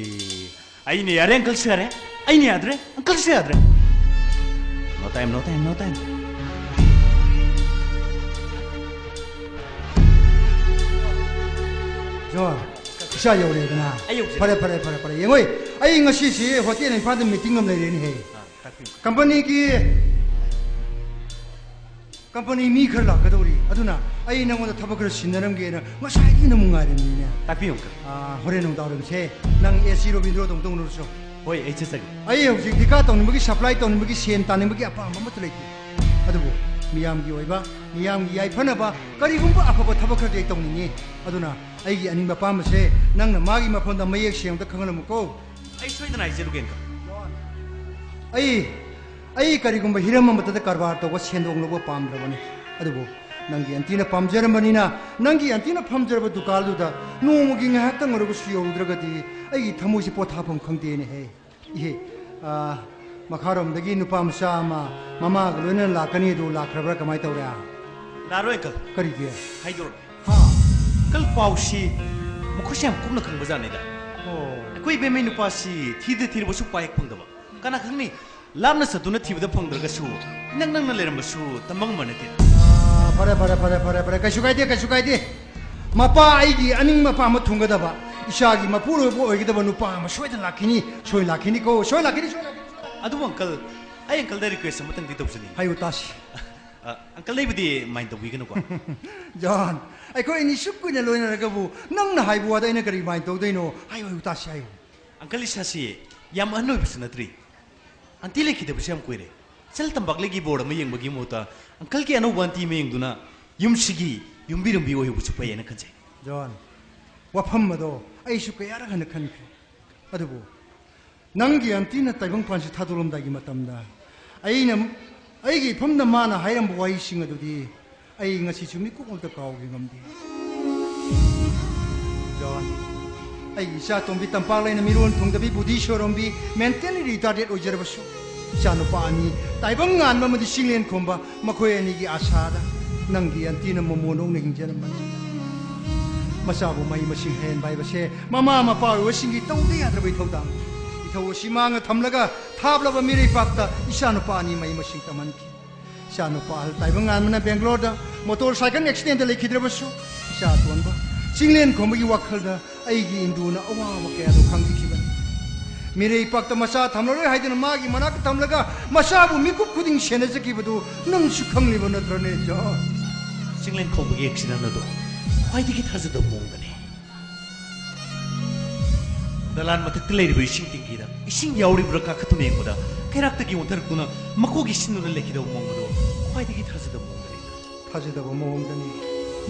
ꯑꯩꯅ ꯌꯥꯔꯦ, ꯑꯪꯀꯜꯁꯨ ꯌꯥꯔꯦ꯫ ꯑꯩꯅ ꯌꯥꯗ꯭ꯔꯦ, ꯑꯪꯀꯜꯁꯨ ꯌꯥꯗ꯭ꯔꯦ꯫ No time, no time, no time. John, ꯏꯆꯥ ꯌꯧꯔꯦꯗꯅ꯫ ꯑꯩ ꯌꯧꯖꯔꯦ꯫ ꯐꯔꯦ, ꯐꯔꯦ, ꯐꯔꯦ, ꯐꯔꯦ꯫ ꯌꯦꯡꯉꯣꯏ, ꯑꯩ ꯉꯁꯤꯁꯤ ꯍꯣꯇꯦꯜ ꯏꯝꯐꯥꯜꯗ ꯃꯤꯇꯤꯡ ꯑꯃ ꯂꯩꯔꯦꯅꯦꯍꯦ꯫ ꯑꯥ, ꯇꯥꯛꯄꯤꯌꯨ꯫ ꯀꯝꯄꯅꯤꯒꯤ, ꯀꯝꯄꯅꯤ ꯃꯤ ꯈꯔ ꯂꯥꯛꯀꯗꯧꯔꯤ꯫ ꯑꯗꯨꯅ ꯑꯩ ꯅꯉꯣꯟꯗ ꯊꯕꯛ ꯈꯔ ꯁꯤꯟꯅꯔꯝꯒꯦꯅ ꯉꯁꯥꯏꯗꯒꯤ ꯅꯃꯨꯛ ꯉꯥꯏꯔꯝꯃꯤꯅꯦ꯫ ꯇꯥꯛꯄꯤꯌꯨ, ꯑꯪꯀꯜ꯫ ꯑꯥ, ꯍꯣꯔꯦꯟ ꯅꯨꯡꯗꯥꯡꯋꯥꯏꯔꯝꯁꯦ ꯅꯪ ꯑꯦ ꯁꯤ ꯔꯣꯕꯤꯟꯗ꯭ꯔꯣꯗ ꯑꯃꯨꯛꯇ ꯎꯅꯔꯨꯁꯣ꯫ ꯍꯣꯏ, ꯑꯩ ꯆꯠꯆꯒꯦ꯫ ꯑꯩ ꯍꯧꯖꯤꯛ ꯙꯤꯀꯥ ꯇꯧꯅꯤꯡꯕꯒꯤ, ꯁꯄ꯭ꯂꯥꯏ ꯇꯧꯅꯤꯡꯕꯒꯤ, ꯁꯦꯟ ꯇꯥꯅꯤꯡꯕꯒꯤ ꯑꯄꯥꯝꯕ ꯑꯃꯠꯇ ꯂꯩꯇꯦ꯫ ꯑꯗꯨꯕꯨ ꯃꯤꯌꯥꯝꯒꯤ ꯑꯣꯏꯕ, ꯃꯤꯌꯥꯝꯒꯤ ꯌꯥꯏꯐꯅꯕ ꯀꯔꯤꯒꯨꯝꯕ ꯑꯐꯕ ꯊꯕꯛ ꯈꯔꯗꯤ ꯑꯩ ꯇꯧꯅꯤꯡꯉꯤ꯫ ꯑꯗꯨꯅ ꯑꯩꯒꯤ ꯑꯅꯤꯡꯕ ꯑꯄꯥꯝꯕꯁꯦ ꯅꯪꯅ ꯃꯥꯒꯤ ꯃꯐꯝꯗ ꯃꯌꯦꯛ ꯁꯦꯡꯅ ꯈꯪꯍꯜꯂꯝꯃꯨꯀꯣ꯫ ꯑꯩ ꯁꯣꯏꯗꯅ ꯍꯥꯏꯖꯔꯨꯒꯦ, ꯑꯪꯀꯜ꯫ ꯑꯩ, ꯑꯩ ꯀꯔꯤꯒꯨꯝꯕ ꯍꯤꯔꯝ ꯑꯃꯠꯇꯗ ꯀꯔꯕꯥꯔ ꯇꯧꯕ, ꯁꯦꯟꯗꯣꯡ ꯂꯧꯕ ꯄꯥꯝꯗ꯭ꯔꯕꯅꯤ꯫ ꯑꯗꯨꯕꯨ ꯅꯪꯒꯤ ꯑꯟꯇꯤꯅ ꯄꯥꯝꯖꯔꯝꯕꯅꯤꯅ, ꯅꯪꯒꯤ ꯑꯟꯇꯤꯅ ꯐꯝꯖꯔꯕ ꯗꯨꯀꯥꯟꯗꯨꯗ ꯅꯣꯡꯃꯒꯤ ꯉꯥꯏꯍꯥꯛꯇꯪ ꯑꯣꯏꯔꯕꯁꯨ ꯌꯧꯔꯨꯗ꯭ꯔꯒꯗꯤ ꯑꯩꯒꯤ ꯊꯃꯣꯏꯁꯦ ꯄꯣꯊꯥꯐꯝ ꯈꯪꯗꯦꯅꯦꯍꯦ꯫ ꯏꯍꯦ, ꯑꯥ, ꯃꯈꯥꯔꯣꯝꯗꯒꯤ ꯅꯨꯄꯥ ꯃꯆꯥ ꯑꯃ ꯃꯃꯥꯒ ꯂꯣꯏꯅꯅ ꯂꯥꯛꯀꯅꯤ, ꯑꯗꯨ ꯂꯥꯛꯈ꯭ꯔꯕ꯭ꯔꯥ, ꯀꯃꯥꯏ ꯇꯧꯔꯦ? ꯂꯥꯛꯑꯔꯣꯏ, ꯑꯪꯀꯜ꯫ ꯀꯔꯤꯒꯤ? ꯍꯥꯏꯗꯣꯔꯛꯀꯦ꯫ ꯍꯥ? ꯑꯪꯀꯜ, ꯄꯥꯎꯁꯤ ꯃꯈꯣꯏꯁꯦ ꯌꯥꯝ ꯀꯨꯞꯅ ꯈꯪꯕꯖꯥꯠꯅꯤꯗ꯫ ꯑꯣ꯫ ꯑꯩꯈꯣꯏ ꯏꯕꯦꯝꯃꯩ ꯅꯨꯄꯥꯁꯤ ꯊꯤꯗ ꯊꯤꯔꯕꯁꯨ ꯄꯥꯏ ꯍꯦꯛ ꯐꯪꯗꯕ꯫ ꯀꯅꯥ ꯈꯪꯅꯤ? ꯂꯥꯞꯅ ꯆꯠꯇꯨꯅ ꯊꯤꯕꯗ ꯐꯪꯗ꯭ꯔꯒꯁꯨ ꯏꯅꯛ ꯅꯛꯅ ꯂꯩꯔꯝꯕꯁꯨ ꯇꯝꯕ ꯉꯝꯕ ꯅꯠꯇꯦ꯫ ꯑꯥ, ꯐꯔꯦ, ꯐꯔꯦ, ꯐꯔꯦ, ꯐꯔꯦ, ꯐꯔꯦ꯫ ꯀꯩꯁꯨ ꯀꯥꯏꯗꯦ, ꯀꯩꯁꯨ ꯀꯥꯏꯗꯦ꯫ ꯃꯄꯥ ꯑꯩꯒꯤ ꯑꯅꯤꯡꯕ ꯑꯄꯥꯝꯕ ꯊꯨꯡꯒꯗꯕ, ꯏꯆꯥꯒꯤ ꯃꯄꯨꯔꯣꯏꯕ ꯑꯣꯏꯒꯗꯕ ꯅꯨꯄꯥ ꯑꯃ ꯁꯣꯏꯗꯅ ꯂꯥꯛꯈꯤꯅꯤ, ꯁꯣꯏ ꯂꯥꯛꯈꯤꯅꯤꯀꯣ, ꯁꯣꯏ ꯂꯥꯛꯈꯤꯅꯤ, ꯁꯣꯏ ꯂꯥꯛꯈꯤꯅꯤ, ꯁꯣꯏ ꯂꯥꯛꯈꯤꯅꯤ꯫ ꯑꯗꯨꯕꯨ ꯑꯪꯀꯜ, ꯑꯩ ꯑꯪꯀꯜꯗ ꯔꯤꯀ꯭ꯋꯦꯁ ꯑꯃꯇꯪꯗꯤ ꯇꯧꯖꯅꯤꯡꯉꯤ꯫ ꯍꯥꯏꯌꯨ ꯇꯥꯁꯤ꯫ ꯑ, ꯑꯪꯀꯜ, ꯑꯩꯕꯨꯗꯤ ꯃꯥꯏꯟ ꯇꯧꯕꯤꯒꯅꯨꯀꯣ꯫ ꯖꯣꯟ, ꯑꯩꯈꯣꯏ ꯑꯅꯤ ꯁꯨꯛ ꯀꯨꯏꯅ ꯂꯣꯏꯅꯔꯒꯕꯨ ꯅꯪꯅ ꯍꯥꯏꯕ ꯋꯥꯗ ꯑꯩꯅ ꯀꯔꯤ ꯃꯥꯏꯟ ꯇꯧꯗꯣꯏꯅꯣ? ꯍꯥꯏꯌꯨ, ꯍꯥꯏꯌꯨ ꯇꯥꯁꯤ, ꯍꯥꯏꯌꯨ꯫ ꯑꯪꯀꯜ, ꯏꯁꯥꯁꯤ ꯌꯥꯝ ꯑꯍꯟ ꯑꯣꯏꯕꯁꯨ ꯅꯠꯇ꯭ꯔꯤ꯫ ꯑꯟꯇꯤ ꯂꯩꯈꯤꯗꯕꯁꯨ ꯌꯥꯝ ꯀꯨꯏꯔꯦ꯫ ꯆꯜ ꯇꯝꯄꯥꯛꯂꯩꯒꯤ ꯕꯣꯔꯗ ꯑꯃ ꯌꯦꯡꯕꯒꯤ ꯃꯍꯨꯠꯇ ꯑꯪꯀꯜꯒꯤ ꯑꯅꯧꯕ ꯑꯟꯇꯤ ꯑꯃ ꯌꯦꯡꯗꯨꯅ ꯌꯨꯝꯁꯤꯒꯤ ꯌꯨꯝꯕꯤꯔꯝꯕꯤ ꯑꯣꯏꯍꯧꯕꯁꯨ ꯐꯩ ꯍꯥꯏꯅ ꯈꯟꯖꯩ꯫ ꯖꯣꯟ, ꯋꯥꯐꯝ ꯑꯗꯣ ꯑꯩꯁꯨ ꯀꯌꯥꯔꯛ ꯍꯟꯅ ꯈꯟꯈ꯭ꯔꯦ꯫ ꯑꯗꯨꯕꯨ ꯅꯪꯒꯤ ꯑꯟꯇꯤꯅ ꯇꯥꯏꯕꯪꯄꯥꯟꯁꯤ ꯊꯥꯗꯣꯛꯂꯝꯗꯥꯏꯒꯤ ꯃꯇꯝꯗ ꯑꯩꯅ, ꯑꯩꯒꯤ ꯏꯐꯝꯗ ꯃꯥꯅ ꯍꯥꯏꯔꯝꯕ ꯋꯥꯍꯩꯁꯤꯡ ꯑꯗꯨꯗꯤ ꯑꯩ ꯉꯁꯤꯁꯨ ꯃꯤꯀꯨꯞ ꯑꯃꯇ ꯀꯥꯎꯒꯦ ꯉꯝꯗꯦ꯫ ꯖꯣꯟ, ꯑꯩꯒꯤ ꯏꯆꯥ ꯇꯣꯝꯕꯤ ꯇꯝꯄꯥꯛ ꯂꯩꯅ ꯃꯤꯔꯣꯟ ꯊꯨꯡꯗꯕꯤ, ꯕꯨꯙꯤ ꯁꯣꯔꯣꯝꯕꯤ, mentally retarded ꯑꯣꯏꯖꯔꯕꯁꯨ, ꯏꯆꯥꯅꯨꯄꯥ ꯑꯅꯤ ꯇꯥꯏꯕꯪ ꯉꯥꯟꯕ ꯑꯃꯗꯤ ꯆꯤꯡꯂꯦꯟ ꯈꯣꯝꯕ, ꯃꯈꯣꯏ ꯑꯅꯤꯒꯤ ꯑꯥꯁꯥꯗ ꯅꯪꯒꯤ ꯑꯟꯇꯤꯅ ꯃꯣꯃꯣꯟ ꯑꯣꯛꯅ ꯍꯤꯡꯖꯔꯝꯕꯅꯤ꯫ ꯃꯆꯥꯕꯨ ꯃꯍꯩ ꯃꯁꯤꯡ ꯍꯩꯍꯟꯕ ꯍꯥꯏꯕꯁꯦ ꯃꯃꯥ ꯃꯄꯥ ꯑꯣꯏꯕꯁꯤꯡꯒꯤ ꯇꯧꯗ ꯌꯥꯗ꯭ꯔꯕ ꯏꯊꯧꯗꯥꯡꯅꯤ꯫ ꯏꯊꯧ ꯑꯁꯤ ꯃꯥꯡꯅ ꯊꯝꯂꯒ ꯊꯥꯞꯂꯕ ꯃꯤꯔꯩꯄꯥꯛꯇ ꯏꯆꯥꯅꯨꯄꯥ ꯑꯅꯤ ꯃꯍꯩ ꯃꯁꯤꯡ ꯇꯝꯍꯟꯈꯤ꯫ ꯏꯆꯥꯅꯨꯄꯥ ꯑꯍꯜ ꯇꯥꯏꯕꯪ ꯉꯥꯟꯕꯅ ꯕꯦꯡꯒ꯭ꯂꯣꯔꯗ ꯃꯣꯇꯣꯔ ꯁꯥꯏꯀꯜ ꯑꯦꯛꯁꯤꯗꯦꯟꯗ ꯂꯩꯈꯤꯗ꯭ꯔꯕꯁꯨ, ꯏꯆꯥ ꯑꯇꯣꯟꯕ ꯆꯤꯡꯂꯦꯟ ꯈꯣꯝꯕꯒꯤ ꯋꯥꯈꯜꯗ ꯑꯩꯒꯤ ꯏꯟꯗꯨꯅ ꯑꯋꯥꯕ ꯀꯌꯥꯗꯣ ꯈꯪꯕꯤꯈꯤꯕꯅꯤ꯫ ꯃꯤꯔꯩꯄꯥꯛꯇ ꯃꯆꯥ ꯊꯝꯂꯔꯣꯏ ꯍꯥꯏꯗꯨꯅ ꯃꯥꯒꯤ ꯃꯅꯥꯛꯇ ꯊꯝꯂꯒ ꯃꯆꯥꯕꯨ ꯃꯤꯀꯨꯞ ꯈꯨꯗꯤꯡ ꯁꯦꯟꯅꯖꯈꯤꯕꯗꯨ ꯅꯪꯁꯨ ꯈꯪꯂꯤꯕ ꯅꯠꯇ꯭ꯔꯅꯦ, ꯖꯣꯟ? ꯆꯤꯡꯂꯦꯟ ꯈꯣꯝꯕꯒꯤ ꯑꯦꯛꯁꯤꯗꯦꯟ ꯑꯗꯨ ꯈ꯭ꯋꯥꯏꯗꯒꯤ ꯊꯥꯖꯗꯕ ꯃꯑꯣꯡꯗꯅꯤ꯫ ꯗꯂꯥꯟ ꯃꯊꯛꯇ ꯂꯩꯔꯤꯕ ꯏꯁꯤꯡ ꯇꯦꯡꯀꯤꯗ ꯏꯁꯤꯡ ꯌꯥꯎꯔꯤꯕ꯭ꯔꯥ ꯀꯥꯈꯠꯇꯨꯅ ꯌꯦꯡꯕꯗ, ꯀꯩꯔꯥꯛꯇꯒꯤ ꯑꯣꯟꯊꯔꯛꯇꯨꯅ ꯃꯀꯣꯛ ꯏꯁꯤꯟꯗꯨꯅ ꯂꯩꯈꯤꯗꯕ ꯃꯑꯣꯡ ꯑꯗꯨ ꯈ꯭ꯋꯥꯏꯗꯒꯤ ꯊꯥꯖꯗꯕ ꯃꯑꯣꯡꯗꯅꯤ꯫ ꯊꯥꯖꯗꯕ ꯃꯑꯣꯡꯗꯅꯤ꯫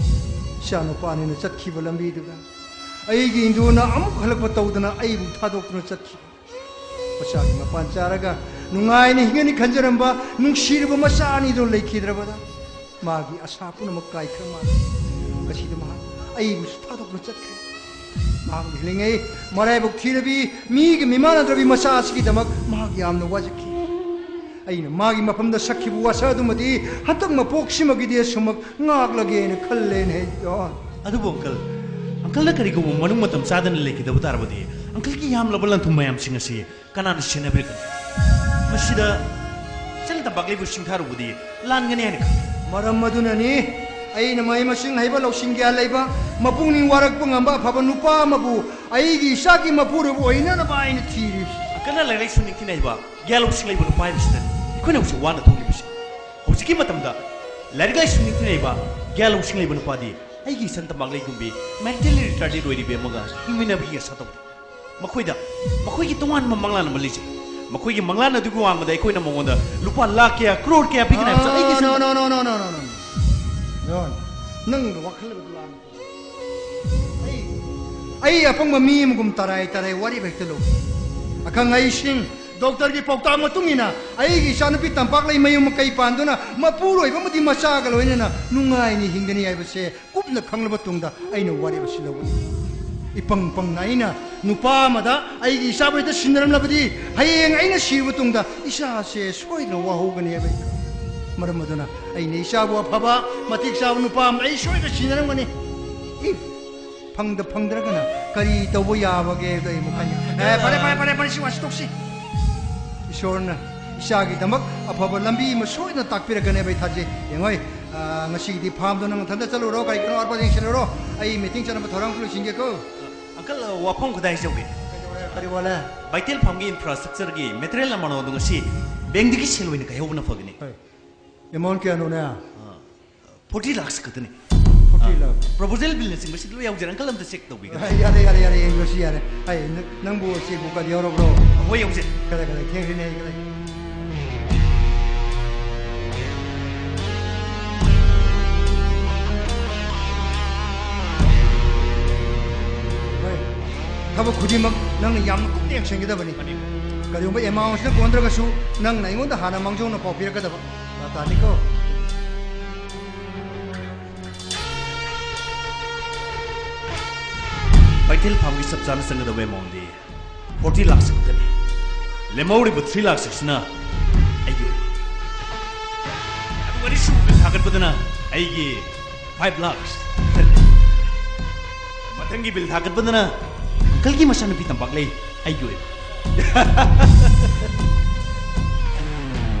ꯏꯆꯥꯅꯨꯄꯥꯅꯤꯅ ꯆꯠꯈꯤꯕ ꯂꯝꯕꯤꯗꯨꯗ ꯑꯩꯒꯤ ꯏꯟꯗꯨꯅ ꯑꯃꯨꯛ ꯍꯜꯂꯛꯄ ꯇꯧꯗꯅ ꯑꯩꯕꯨ ꯊꯥꯗꯣꯛꯇꯨꯅ ꯆꯠꯈꯤꯕ꯫ ꯃꯆꯥꯒꯤ ꯃꯄꯥꯟ ꯆꯥꯔꯒ ꯅꯨꯡꯉꯥꯏꯅ ꯍꯤꯡꯒꯅꯤ ꯈꯟꯖꯔꯝꯕ ꯅꯨꯡꯁꯤꯔꯕ ꯃꯆꯥ ꯑꯅꯤꯗꯨ ꯂꯩꯈꯤꯗ꯭ꯔꯕꯗ, ꯃꯥꯒꯤ ꯑꯁꯥ ꯄꯨꯝꯅꯃꯛ ꯀꯥꯏꯈ꯭ꯔ ꯃꯥꯜꯂꯦ꯫ ꯉꯁꯤꯗꯤ ꯃꯍꯥꯛ ꯑꯩꯕꯨꯁꯨ ꯊꯥꯗꯣꯛꯇꯨꯅ ꯆꯠꯈ꯭ꯔꯦ꯫ ꯃꯍꯥꯛ ꯍꯤꯡꯂꯤꯉꯩ ꯃꯔꯥꯏꯕꯛ ꯊꯤꯔꯕꯤ, ꯃꯤꯒꯤ ꯃꯤꯃꯥꯟꯅꯗ꯭ꯔꯕꯤ ꯃꯆꯥ ꯑꯁꯤꯒꯤꯗꯃꯛ ꯃꯍꯥꯛ ꯌꯥꯝꯅ ꯋꯥꯖꯈꯤ꯫ ꯑꯩꯅ ꯃꯥꯒꯤ ꯃꯐꯝꯗ ꯁꯛꯈꯤꯕ ꯋꯥꯁꯛ ꯑꯗꯨꯃꯗꯤ ꯍꯟꯗꯛ ꯃꯄꯣꯛꯁꯤꯃꯒꯤꯗꯤ ꯑꯁꯨꯃꯛ ꯉꯥꯛꯂꯒꯦꯅ ꯈꯜꯂꯦꯅꯦ, ꯖꯣꯟ꯫ ꯑꯗꯨꯕꯨ ꯑꯪꯀꯜ, ꯑꯪꯀꯜꯅ ꯀꯔꯤꯒꯨꯝꯕ ꯃꯅꯨꯡ ꯃꯇꯝ ꯆꯥꯗꯅ ꯂꯩꯈꯤꯗꯕ ꯇꯥꯔꯕꯗꯤ, ꯑꯪꯀꯜꯒꯤ ꯌꯥꯝꯂꯕ ꯂꯟ ꯊꯨꯝ ꯃꯌꯥꯝꯁꯤꯡ ꯑꯁꯤ ꯀꯅꯥꯅ ꯁꯦꯟꯅꯕꯤꯔꯛꯀꯅꯤ? ꯃꯁꯤꯗ ꯆꯤꯡ ꯇꯝꯄꯥꯛ ꯂꯩꯕꯨ ꯁꯤꯡꯊꯥꯔꯨꯕꯗꯤ ꯂꯥꯟꯒꯅꯤ ꯍꯥꯏꯅ ꯈꯜꯂꯤ꯫ ꯃꯔꯝ ꯑꯗꯨꯅꯅꯤ ꯑꯩꯅ ꯃꯍꯩ ꯃꯁꯤꯡ ꯍꯩꯕ, ꯂꯧꯁꯤꯡ ꯒ꯭ꯌꯥꯟ ꯂꯩꯕ, ꯃꯄꯨꯛꯅꯤꯡ ꯋꯥꯔꯛꯄ ꯉꯝꯕ ꯑꯐꯕ ꯅꯨꯄꯥ ꯑꯃꯕꯨ ꯑꯩꯒꯤ ꯏꯆꯥꯒꯤ ꯃꯄꯨꯔꯣꯏꯕ ꯑꯣꯏꯅꯅꯕ ꯑꯩꯅ ꯊꯤꯔꯤꯕꯁꯤ꯫ ꯑꯪꯀꯜꯅ ꯂꯥꯏꯔꯤꯛ ꯂꯥꯏꯁꯨ ꯅꯤꯡꯊꯤꯅ ꯍꯩꯕ, ꯒ꯭ꯌꯥꯟ ꯂꯧꯁꯤꯡ ꯂꯩꯕ ꯅꯨꯄꯥ ꯍꯥꯏꯕꯁꯤꯗꯅꯤ ꯑꯩꯈꯣꯏꯅ ꯍꯧꯖꯤꯛ ꯋꯥꯅ ꯊꯣꯛꯂꯤꯕꯁꯤ꯫ ꯍꯧꯖꯤꯛꯀꯤ ꯃꯇꯝꯗ ꯂꯥꯏꯔꯤꯛ ꯂꯥꯏꯁꯨ ꯅꯤꯡꯊꯤꯅ ꯍꯩꯕ, ꯒ꯭ꯌꯥꯟ ꯂꯧꯁꯤꯡ ꯂꯩꯕ ꯅꯨꯄꯥꯗꯤ ꯑꯩꯒꯤ ꯏꯆꯟ ꯇꯝꯄꯥꯛ ꯂꯩꯒꯨꯝꯕꯤ, mentally retarded ꯑꯣꯏꯔꯤꯕꯤ ꯑꯃꯒ ꯍꯤꯡꯃꯤꯟꯅꯕꯒꯤ ꯑꯁꯥ ꯇꯧꯗꯦ꯫ ꯃꯈꯣꯏꯗ ꯃꯈꯣꯏꯒꯤ ꯇꯣꯉꯥꯟꯕ ꯃꯪꯂꯥꯟ ꯑꯃ ꯂꯩꯖꯩ꯫ ꯃꯈꯣꯏꯒꯤ ꯃꯪꯂꯥꯟ ꯑꯗꯨꯒꯤ ꯋꯥꯡꯃꯗ ꯑꯩꯈꯣꯏꯅ ꯃꯉꯣꯟꯗ ꯂꯨꯄꯥ ꯂꯥꯈ ꯀꯌꯥ, ꯀ꯭ꯔꯣꯔ ꯀꯌꯥ ꯄꯤꯒꯅꯤ ꯍꯥꯏꯕꯁꯨ ꯑꯩꯒꯤ ꯏꯆꯟ- No, no, no, no, no, no, no, no. John, ꯅꯪ ꯋꯥꯈꯜ ꯑꯗꯨ ꯂꯥꯟꯅ ꯑꯩ, ꯑꯩ ꯑꯄꯪꯕ ꯃꯤ ꯑꯃꯒꯨꯝ ꯇꯔꯥꯏ ꯇꯔꯥꯏ ꯋꯥꯔꯦꯞ ꯍꯦꯛꯇ ꯂꯧꯏ꯫ ꯑꯈꯪ ꯑꯍꯩꯁꯤꯡ, ꯗꯣꯛꯇꯔꯒꯤ ꯄꯥꯎꯇꯥꯛ ꯃꯇꯨꯡ ꯏꯟꯅ ꯑꯩꯒꯤ ꯏꯆꯥꯅꯨꯄꯤ ꯇꯝꯄꯥꯛꯂꯩ ꯃꯌꯨꯝ ꯃꯀꯩ ꯄꯥꯟꯗꯨꯅ ꯃꯄꯨꯔꯣꯏꯕ ꯑꯃꯗꯤ ꯃꯆꯥꯒ ꯂꯣꯏꯅꯅ ꯅꯨꯡꯉꯥꯏꯅ ꯍꯤꯡꯒꯅꯤ ꯍꯥꯏꯕꯁꯦ ꯀꯨꯞꯅ ꯈꯪꯂꯕ ꯇꯨꯡꯗ ꯑꯩꯅ ꯋꯥꯔꯦꯞ ꯑꯁꯤ ꯂꯧꯕꯅꯤ꯫ ꯏꯄꯪ ꯄꯪꯅ ꯑꯩꯅ ꯅꯨꯄꯥ ꯑꯃꯗ ꯑꯩꯒꯤ ꯏꯆꯥꯕꯨ ꯍꯦꯛꯇ ꯁꯤꯟꯅꯔꯝꯂꯕꯗꯤ, ꯍꯌꯦꯡ ꯑꯩꯅ ꯁꯤꯔꯕ ꯇꯨꯡꯗ ꯏꯆꯥꯁꯦ ꯁꯣꯏꯗꯅ ꯋꯥꯍꯧꯒꯅꯦꯕ꯫ ꯃꯔꯝ ꯑꯗꯨꯅ ꯑꯩꯅ ꯏꯆꯥꯕꯨ ꯑꯐꯕ, ꯃꯇꯤꯛ ꯆꯥꯕ ꯅꯨꯄꯥ ꯑꯃꯗ ꯑꯩ ꯁꯣꯏꯗꯅ ꯁꯤꯟꯅꯔꯝꯒꯅꯤ꯫ If ꯐꯪꯗ ꯐꯪꯗ꯭ꯔꯒꯅ ꯀꯔꯤ ꯇꯧꯕ ꯌꯥꯕꯒꯦ ꯍꯥꯏꯕꯗꯣ ꯑꯩ ꯑꯃꯨꯛ ꯈꯟꯒꯦ꯫ ꯑꯦ, ꯐꯔꯦ, ꯐꯔꯦ, ꯐꯔꯦ, ꯐꯔꯦ, ꯁꯤ ꯋꯥꯁꯤ ꯇꯣꯛꯁꯤ꯫ ꯏꯁꯣꯔꯅ ꯏꯆꯥꯒꯤꯗꯃꯛ ꯑꯐꯕ ꯂꯝꯕꯤ ꯑꯃ ꯁꯣꯏꯗꯅ ꯇꯥꯛꯄꯤꯔꯛꯀꯅꯦꯕ, ꯑꯩ ꯊꯥꯖꯩ꯫ ꯌꯦꯡꯉꯣꯏ, ꯑ, ꯉꯁꯤꯒꯤꯗꯤ ꯐꯥꯔꯝꯗꯣ ꯅꯪ ꯅꯊꯟꯗ ꯆꯠꯂꯨꯔꯣ, ꯀꯔꯤ ꯀꯩꯅꯣ ꯑꯔꯄꯥ ꯌꯦꯡꯁꯤꯜꯂꯨꯔꯣ꯫ ꯑꯩ ꯃꯤꯇꯤꯡ ꯆꯠꯅꯕ ꯊꯧꯔꯥꯡ ꯂꯣꯏꯁꯤꯟꯒꯦꯀꯣ꯫ ꯑꯪꯀꯜ, ꯋꯥꯐꯝ ꯈꯨꯗꯥ ꯍꯥꯏꯖꯧꯒꯦ꯫ ꯀꯔꯤ ꯋꯥꯂꯦ? ꯕꯥꯏꯇꯦꯜ ꯐꯥꯔꯝꯒꯤ ꯏꯟꯐ꯭ꯔꯥꯁ꯭ꯇ꯭ꯔꯛꯆꯔꯒꯤ ꯃꯦꯇꯔꯤꯌꯦꯜ ꯑꯃꯅꯣꯗꯣ ꯉꯁꯤ ꯕꯦꯡꯗꯒꯤ ꯁꯦꯜ ꯑꯣꯏꯅ ꯀꯥꯏꯍꯧꯕꯅ ꯐꯒꯅꯤ꯫ ꯍꯣꯏ꯫ ꯑꯦꯃꯥꯎꯟ ꯀꯌꯥꯅꯣꯅꯦ? ꯐꯣꯔꯇꯤ ꯂꯥꯛꯁ ꯈꯛꯇꯅꯤ꯫ ꯐꯣꯔꯇꯤ ꯂꯥꯛꯁ? ꯄ꯭ꯔꯣꯄꯣꯖꯦꯜ ꯕꯤꯜꯅꯆꯤꯡꯕꯁꯤ ꯂꯣꯏ ꯌꯥꯎꯖꯔꯦ, ꯑꯪꯀꯜ ꯑꯝꯇ ꯆꯦꯛ ꯇꯧꯕꯤꯒꯗ꯭ꯔꯥ? ꯌꯥꯔꯦ, ꯌꯥꯔꯦ, ꯌꯥꯔꯦ, ꯌꯦꯡꯕꯁꯨ ꯌꯥꯔꯦ꯫ ꯑꯩ, ꯅ-, ꯅꯪꯕꯨ ꯆꯦꯛꯕꯨꯛꯀꯗꯤ ꯌꯥꯎꯔꯕ꯭ꯔꯣ? ꯍꯣꯏ, ꯌꯥꯎꯖꯩ꯫ ꯀꯗꯥꯏ, ꯀꯗꯥꯏ, ꯊꯦꯡꯈ꯭ꯔꯦꯅꯦ, ꯑꯩ ꯀꯗꯥꯏ? ꯍꯣꯏ, ꯊꯕꯛ ꯈꯨꯗꯤꯡꯃꯛ ꯅꯪꯅ ꯌꯥꯝꯅ ꯀꯨꯞꯅ ꯌꯦꯡꯁꯤꯟꯒꯗꯕꯅꯤ꯫ ꯀꯔꯤꯒꯨꯝꯕ ꯑꯦꯃꯥꯎꯟꯁꯤꯅ ꯀꯣꯟꯗ꯭ꯔꯒꯁꯨ ꯅꯪꯅ ꯑꯩꯉꯣꯟꯗ ꯍꯥꯟꯅ ꯃꯥꯡꯖꯧꯅ ꯄꯥꯎ ꯄꯤꯔꯛꯀꯗꯕ꯫ ꯇꯥꯅꯤꯀꯣ꯫ ꯕꯥꯏꯇꯦꯜ ꯐꯥꯔꯝꯒꯤ ꯆꯞ ꯆꯥꯅ ꯆꯪꯒꯗꯕ ꯑꯦꯃꯥꯎꯟꯗꯤ ꯐꯣꯔꯇꯤ ꯂꯥꯛꯁ ꯈꯛꯇꯅꯤ꯫ ꯂꯦꯝꯍꯧꯔꯤꯕ ꯊ꯭ꯔꯤ ꯂꯥꯛꯁ ꯑꯁꯤꯅ ꯑꯩꯒꯤ ꯑꯣꯏꯕ꯫ ꯑꯗꯨꯒ ꯑꯅꯤꯁꯨꯕ ꯕꯤꯜ ꯊꯥꯒꯠꯄꯗꯅ ꯑꯩꯒꯤ ꯐꯥꯏꯚ ꯂꯥꯛꯁ꯫ ꯃꯊꯪꯒꯤ ꯕꯤꯜ ꯊꯥꯒꯠꯄꯗꯅ ꯑꯪꯀꯜꯒꯤ ꯃꯆꯥꯅꯨꯄꯤ ꯇꯝꯄꯥꯛꯂꯩ ꯑꯩꯒꯤ ꯑꯣꯏꯕ꯫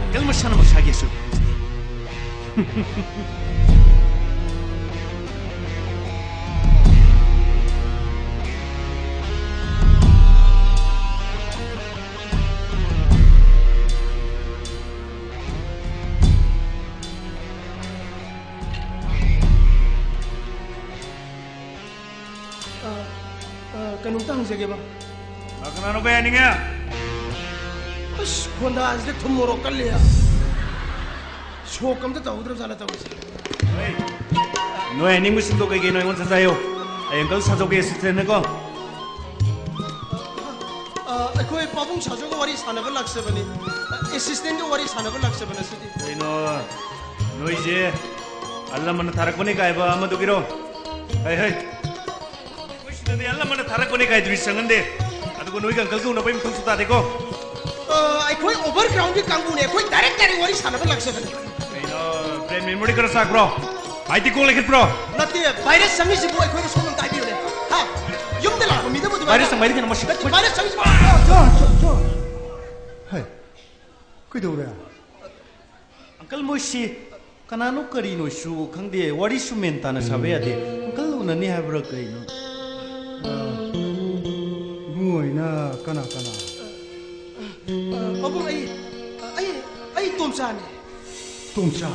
ꯑꯪꯀꯜ ꯃꯁꯥꯅ ꯃꯁꯥꯒꯤ ꯑꯁꯣꯏꯕ ꯈꯪꯖꯩ꯫ ꯑ, ꯑ, ꯀꯩꯅꯣꯝꯇ ꯍꯪꯖꯒꯦꯕ꯫ ꯑ, ꯀꯅꯥꯅꯣ ꯀꯩ ꯍꯥꯏꯅꯤꯡꯉꯦ? ꯑꯁ, ꯈꯣꯟꯗꯥꯁꯤꯗ ꯊꯨꯝ ꯃꯣꯔꯣꯛ ꯀꯜꯂꯤ꯫ ꯁꯣꯛ ꯑꯝꯇ ꯇꯧꯍꯧꯗ꯭ꯔꯕ ꯖꯥꯠꯂ ꯇꯧꯔꯤꯁꯦ? ꯍꯩ, ꯅꯣꯏ ꯍꯥꯏꯅꯤꯡꯕꯁꯤꯡꯗꯣ ꯀꯩ ꯀꯩꯅꯣ ꯑꯩꯉꯣꯟꯗ ꯁꯠ ꯁꯠ ꯍꯥꯏꯌꯣ꯫ ꯑꯩ ꯑꯪꯀꯜ ꯁꯥꯖꯧꯒꯤ ꯑꯦꯁꯤꯁꯇꯦꯟꯅꯦꯀꯣ꯫ ꯑ, ꯑꯩꯈꯣꯏ ꯄꯥꯕꯨꯡ ꯁꯥꯖꯧꯒ ꯋꯥꯔꯤ ꯁꯥꯟꯅꯕ ꯂꯥꯛꯆꯕꯅꯤ꯫ ꯑ, ꯑꯦꯁꯤꯁꯇꯦꯟꯒ ꯋꯥꯔꯤ ꯁꯥꯟꯅꯕ ꯂꯥꯛꯆꯕ ꯉꯁꯤꯗꯤ꯫ ꯀꯩꯅꯣ, ꯅꯣꯏꯁꯦ ꯑꯍꯜ ꯂꯃꯟꯅ ꯊꯥꯔꯛꯄꯅꯤ ꯀꯥꯏꯕ ꯑꯃꯗꯨꯒꯤꯔꯣ? ꯍꯩ, ꯍꯩ꯫ ꯑꯗꯨꯗꯤ ꯑꯍꯜ ꯂꯃꯟꯅ ꯊꯥꯔꯛꯄꯅꯦ ꯀꯥꯏꯗꯨꯗꯤ ꯆꯪꯍꯟꯗꯦ꯫ ꯑꯗꯨꯒ ꯅꯣꯏꯒ ꯑꯪꯀꯜꯒ ꯎꯅꯕꯩ ꯃꯊꯧꯁꯨ ꯇꯥꯗꯦꯀꯣ꯫ ꯑ, ꯑꯩꯈꯣꯏ ꯑꯣꯚꯔꯒ꯭ꯔꯥꯎꯟꯒꯤ ꯀꯥꯡꯕꯨꯅꯦ, ꯑꯩꯈꯣꯏ ꯗꯥꯏꯔꯦꯛ ꯗꯥꯏꯔꯦꯛ ꯋꯥꯔꯤ ꯁꯥꯟꯅꯕ ꯂꯥꯛꯆꯕꯅꯦ꯫ ꯀꯩꯅꯣ, ꯕ꯭ꯔꯦꯟ ꯃꯦꯃꯣꯔꯤ ꯈꯔ ꯆꯥꯛꯄ꯭ꯔꯣ? ꯃꯥꯏꯗꯤ ꯀꯣꯛ ꯂꯩꯈꯠꯄ꯭ꯔꯣ? ꯅꯠꯇꯦ, ꯚꯥꯏꯔꯁ ꯆꯪꯉꯤꯁꯤꯕꯨ ꯑꯩꯈꯣꯏꯗ ꯁꯣꯝ ꯑꯝꯇ ꯍꯥꯏꯕꯤꯌꯨꯅꯦ꯫ ꯍꯥ? ꯌꯨꯝꯗ ꯂꯥꯛꯄ ꯃꯤꯗꯕꯨ ꯑꯗꯨꯃꯥꯏꯅ ꯚꯥꯏꯔꯁ ꯆꯪꯕ ꯍꯥꯏꯗꯤ ꯀꯩꯅꯣ, ꯃꯁꯤ ꯅꯠꯇꯦ, ꯚꯥꯏꯔꯁ ꯆꯪꯉꯤꯁꯤꯕꯨ꯫ John, John, John. ꯍꯩ, ꯀꯩꯗꯧꯔꯦ? ꯑꯪꯀꯜ, ꯃꯣꯏꯁꯤ ꯀꯅꯥꯅꯣ ꯀꯔꯤꯅꯣꯁꯨ ꯈꯪꯗꯦ, ꯋꯥꯔꯤꯁꯨ ꯃꯦꯟ ꯇꯥꯅ ꯁꯥꯕ ꯌꯥꯗꯦ꯫ ꯑꯪꯀꯜ ꯎꯅꯅꯤ ꯍꯥꯏꯕ꯭ꯔꯥ ꯀꯩꯅꯣ? ꯑ, ꯏꯕꯨꯡꯉꯣ ꯍꯣꯏꯅ ꯀꯅꯥ ꯀꯅꯥ? ꯑ, ꯄꯥꯕꯨꯡ, ꯑꯩ, ꯑꯩ, ꯑꯩ ꯇꯣꯝꯆꯥꯅꯦ꯫ ꯇꯣꯝꯆꯥ?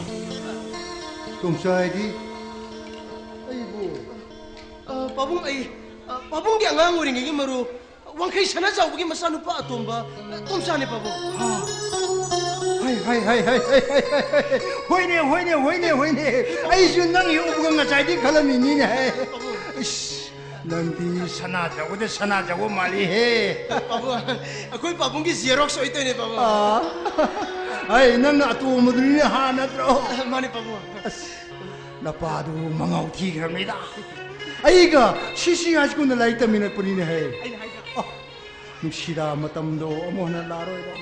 ꯇꯣꯝꯆꯥ ꯍꯥꯏꯗꯤ ꯑꯩꯕꯨ? ꯑ, ꯄꯥꯕꯨꯡ, ꯑꯩ, ꯑ, ꯄꯥꯕꯨꯡꯒꯤ ꯑꯉꯥꯡ ꯑꯣꯏꯔꯤꯉꯩꯒꯤ ꯃꯔꯨꯞ, ꯋꯥꯡꯈꯩ ꯁꯅꯥꯖꯥꯎꯕꯒꯤ ꯃꯆꯥꯅꯨꯄꯥ ꯑꯇꯣꯝꯕ, ꯑ, ꯇꯣꯝꯆꯥꯅꯦ, ꯄꯥꯕꯨꯡ꯫ ꯍꯥ? ꯍꯥꯏ, ꯍꯥꯏ, ꯍꯥꯏ꯫ ꯍꯣꯏꯅꯦ, ꯍꯣꯏꯅꯦ, ꯍꯣꯏꯅꯦ, ꯍꯣꯏꯅꯦ꯫ ꯑꯩꯁꯨ ꯅꯪ ꯍꯦꯛ ꯎꯕꯒ ꯉꯁꯥꯏꯗꯤ ꯈꯜꯂꯝꯃꯤꯅꯤꯅꯦ꯫ ꯄꯥꯕꯨꯡ꯫ ꯏꯁ, ꯅꯪꯗꯤ ꯁꯅꯥꯖꯥꯎꯕꯗ ꯁꯅꯥꯖꯥꯎꯕ ꯃꯥꯜꯂꯤꯍꯦ꯫ ꯄꯥꯕꯨꯡ, ꯑꯩꯈꯣꯏ ꯄꯥꯕꯨꯡꯒꯤ Xerox ꯑꯣꯏꯗꯣꯏꯅꯦ, ꯄꯥꯕꯨꯡ꯫ ꯑꯥ꯫ ꯍꯩ, ꯅꯪꯅ ꯑꯇꯣꯝꯕꯗꯨꯅꯤꯅꯦ, ꯍꯥ ꯅꯠꯇ꯭ꯔꯣ? ꯃꯥꯅꯦ, ꯄꯥꯕꯨꯡ꯫ ꯑꯁ, ꯅꯄꯥꯗꯨ ꯃꯉꯥꯎ ꯊꯤꯈ꯭ꯔꯕꯅꯤꯗ꯫ ꯑꯩꯒ ꯁꯤ ꯁꯤ ꯍꯥꯏ ꯁ꯭ꯀꯨꯜꯗ ꯂꯥꯏꯔꯤꯛ ꯇꯝꯃꯤꯟꯅꯔꯛꯄꯅꯤꯅꯦꯍꯦ꯫ ꯑꯩꯅ ꯍꯥꯏꯗ꯭ꯔꯥ? ꯑꯣ, ꯅꯨꯡꯁꯤꯗ ꯃꯇꯝꯗꯣ ꯑꯃꯨꯛ ꯍꯟꯅ ꯂꯥꯛꯑꯔꯣꯏꯗ꯫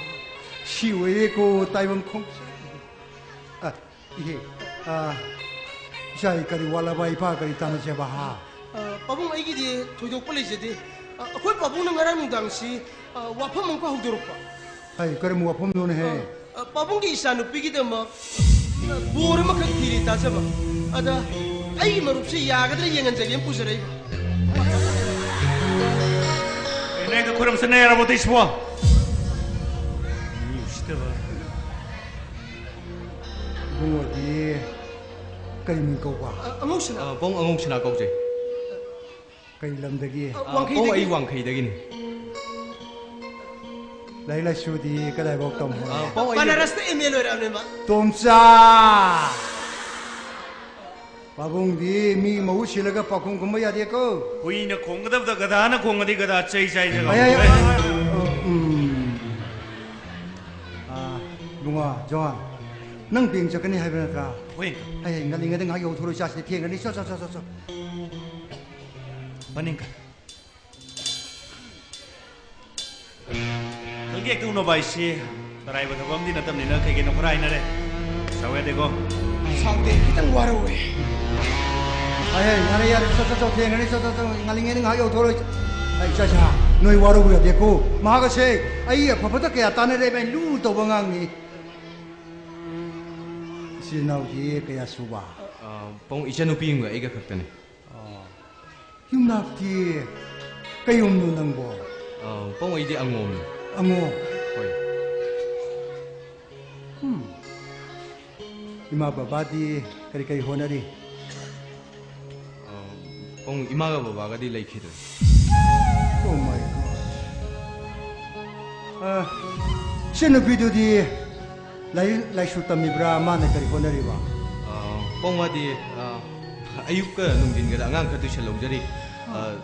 ꯁꯤ ꯑꯣꯏꯔꯦꯀꯣ ꯇꯥꯏꯕꯪ ꯈꯣꯡꯆꯠ꯫ ꯑ, ꯏꯍꯦ, ꯑ, ꯏꯆꯥ, ꯀꯔꯤ ꯋꯥꯠꯂꯕ? ꯏꯄꯥ ꯀꯔꯤ ꯇꯥꯟꯅꯁꯦꯕ, ꯍꯥ? ꯑ, ꯄꯥꯕꯨꯡ, ꯑꯩꯒꯤꯗꯤ ꯊꯣꯏꯗꯣꯛꯄ ꯂꯩꯖꯗꯦ꯫ ꯑ, ꯑꯩꯈꯣꯏ ꯄꯥꯕꯨꯡꯅ ꯉꯔꯥꯡ ꯅꯨꯡꯗꯥꯡꯁꯤ, ꯑ, ꯋꯥꯐꯝ ꯑꯃꯈꯛ ꯍꯧꯗꯣꯔꯛꯄ꯫ ꯍꯩ, ꯀꯔꯝꯕ ꯋꯥꯐꯝꯅꯣꯅꯦꯍꯦ? ꯑ, ꯑ, ꯄꯥꯕꯨꯡꯒꯤ ꯏꯆꯥꯅꯨꯄꯤꯒꯤꯗꯃꯛ, ꯑ, ꯕꯣꯔ ꯑꯃꯈꯛ ꯊꯤꯔꯤ ꯇꯥꯖꯕ꯫ ꯑꯗ ꯑꯩꯒꯤ ꯃꯔꯨꯞꯁꯦ ꯌꯥꯒꯗ꯭ꯔꯥ ꯌꯦꯡꯍꯟꯖꯒꯦꯅ ꯄꯨꯖꯔꯛꯏꯕ꯫ ꯀꯩꯅꯣ, ꯍꯦꯛꯇ ꯈꯣꯏꯔꯝ ꯆꯠꯅ ꯌꯥꯔꯕꯣ ꯑꯇꯩꯁꯤꯕꯣ? ꯃꯤ ꯎꯁꯤꯠꯇꯕ꯫ ꯏꯕꯨꯡꯉꯣꯗꯤ ꯀꯔꯤ ꯃꯤꯡ ꯀꯧꯕ? ꯑ, ꯑꯉꯧꯁꯤꯅ꯫ ꯑ, ꯄꯥꯕꯨꯡ, ꯑꯉꯧꯁꯤꯅ ꯀꯧꯖꯩ꯫ ꯀꯔꯤ ꯂꯝꯗꯒꯤ? ꯑ, ꯑ, ꯋꯥꯡꯈꯩꯗꯒꯤ꯫ ꯄꯥꯕꯨꯡ, ꯑꯩ ꯋꯥꯡꯈꯩꯗꯒꯤꯅꯤ꯫ ꯂꯥꯏꯔꯤꯛ ꯂꯥꯏꯁꯨꯗꯤ ꯀꯗꯥꯏꯐꯥꯎ ꯇꯝꯍꯧꯔꯦ? ꯑ, ꯄꯥꯕꯨꯡ, ꯑꯩ ꯕꯅꯥꯔꯁꯇ M A ꯂꯣꯏꯔꯛꯑꯕꯅꯦ ꯃꯥ꯫ ꯇꯣꯝꯆꯥ! ꯄꯥꯕꯨꯡꯗꯤ ꯃꯤ ꯃꯍꯨꯠ ꯁꯤꯜꯂꯒ ꯄꯥꯎꯈꯨꯝ ꯈꯨꯝꯕ ꯌꯥꯗꯦꯀꯣ꯫ ꯍꯨꯏꯅ ꯈꯣꯡꯒꯗꯕꯗ ꯒꯙꯥꯅ ꯈꯣꯡꯉꯗꯤ ꯒꯙꯥ ꯆꯩ ꯆꯥꯏꯁꯦ ꯑꯩ, ꯑꯩ, ꯈꯪꯕ꯭ꯔꯣ? ꯑꯩ, ꯑ, ꯎꯝ꯫ ꯑ, ꯏꯕꯨꯡꯉꯣ, ꯖꯣꯟ, ꯅꯪ ꯕꯦꯡ ꯆꯠꯀꯅꯤ ꯍꯥꯏꯕ ꯅꯠꯇ꯭ꯔꯥ? ꯍꯣꯏ꯫ ꯑꯩ, ꯑꯩ ꯉꯜꯂꯤꯉꯩꯗ ꯉꯥꯏꯍꯥꯛ ꯌꯧꯊꯣꯔꯛꯑꯣ, ꯏꯆꯥꯁꯤꯗꯤ ꯊꯦꯡꯒꯅꯤ꯫ ꯆꯣ, ꯆꯣ, ꯆꯣ, ꯆꯣ, ꯆꯣ꯫ ꯃꯅꯤꯡ ꯈꯔ꯫ ꯈꯪꯒꯦ ꯇꯧꯅꯕ ꯍꯥꯏꯁꯤ ꯇꯔꯥꯏꯕ ꯊꯕꯛ ꯑꯃꯗꯤ ꯅꯠꯇꯕꯅꯤꯅ ꯀꯩ ꯀꯩꯅꯣ ꯈꯔ ꯍꯥꯏꯅꯔꯦ꯫ ꯁꯥꯎ ꯌꯥꯗꯦꯀꯣ꯫ ꯁꯥꯎꯗꯦ, ꯈꯤꯇꯪ ꯋꯥꯔꯧꯋꯦ꯫ ꯍꯥꯏ, ꯍꯥꯏ, ꯌꯥꯔꯦ, ꯌꯥꯔꯦ, ꯆꯠ, ꯆꯠ, ꯆꯠ, ꯊꯦꯡꯉꯅꯤ, ꯆꯠ, ꯆꯠ, ꯆꯠ, ꯉꯜꯂꯤꯉꯩꯗ ꯉꯥꯏꯍꯥꯛ ꯌꯧꯊꯣꯛꯑꯔꯣꯏ꯫ ꯑꯩ ꯏꯆꯥ ꯏꯆꯥ, ꯅꯣꯏ ꯋꯥꯔꯧꯕ ꯌꯥꯗꯦꯀꯣ꯫ ꯃꯍꯥꯛ ꯑꯁꯦ ꯑꯩ ꯑꯐꯕꯇ ꯀꯌꯥ ꯇꯥꯟꯅꯔꯦ, ꯑꯩ ꯂꯨ ꯇꯧꯕ ꯑꯉꯥꯡꯅꯤ꯫ ꯏꯆꯤꯜ ꯏꯅꯥꯎꯗꯤ ꯀꯌꯥ ꯁꯨꯕ? ꯑ, ꯄꯥꯕꯨꯡ, ꯏꯆꯟꯅꯨꯄꯤ ꯑꯃꯒ ꯑꯩꯒ ꯈꯛꯇꯅꯤ꯫ ꯑꯣ꯫ ꯌꯨꯝꯅꯥꯛꯇꯤ ꯀꯩ ꯌꯨꯝꯅꯣ ꯅꯪꯕꯣ? ꯑ, ꯄꯥꯕꯨꯡ, ꯑꯩꯗꯤ ꯑꯉꯣꯝꯅꯤ꯫ ꯑꯉꯣꯝ? ꯍꯣꯏ꯫ ꯎꯝ꯫ ꯏꯃꯥ ꯕꯕꯥꯗꯤ ꯀꯔꯤ ꯀꯔꯤ ꯍꯣꯠꯅꯔꯤ? ꯑ, ꯄꯥꯕꯨꯡ, ꯏꯃꯥꯒ ꯕꯕꯥꯒꯗꯤ ꯂꯩꯈꯤꯗ꯭ꯔꯦ꯫ Oh my God. ꯑ, ꯏꯆꯟꯅꯨꯄꯤꯗꯨꯗꯤ ꯂꯥꯏꯔꯤꯛ ꯂꯥꯏꯁꯨ ꯇꯝꯃꯤꯕ꯭ꯔꯥ? ꯃꯥꯅ ꯀꯔꯤ ꯍꯣꯠꯅꯔꯤꯕ? ꯑ, ꯄꯥꯕꯨꯡ, ꯃꯥꯗꯤ, ꯑ, ꯑꯌꯨꯛꯀ ꯅꯨꯡꯊꯤꯟꯒꯗ ꯑꯉꯥꯡ ꯈꯔ ꯇꯨꯏꯁꯟ ꯂꯧꯖꯔꯤ꯫ ꯑ,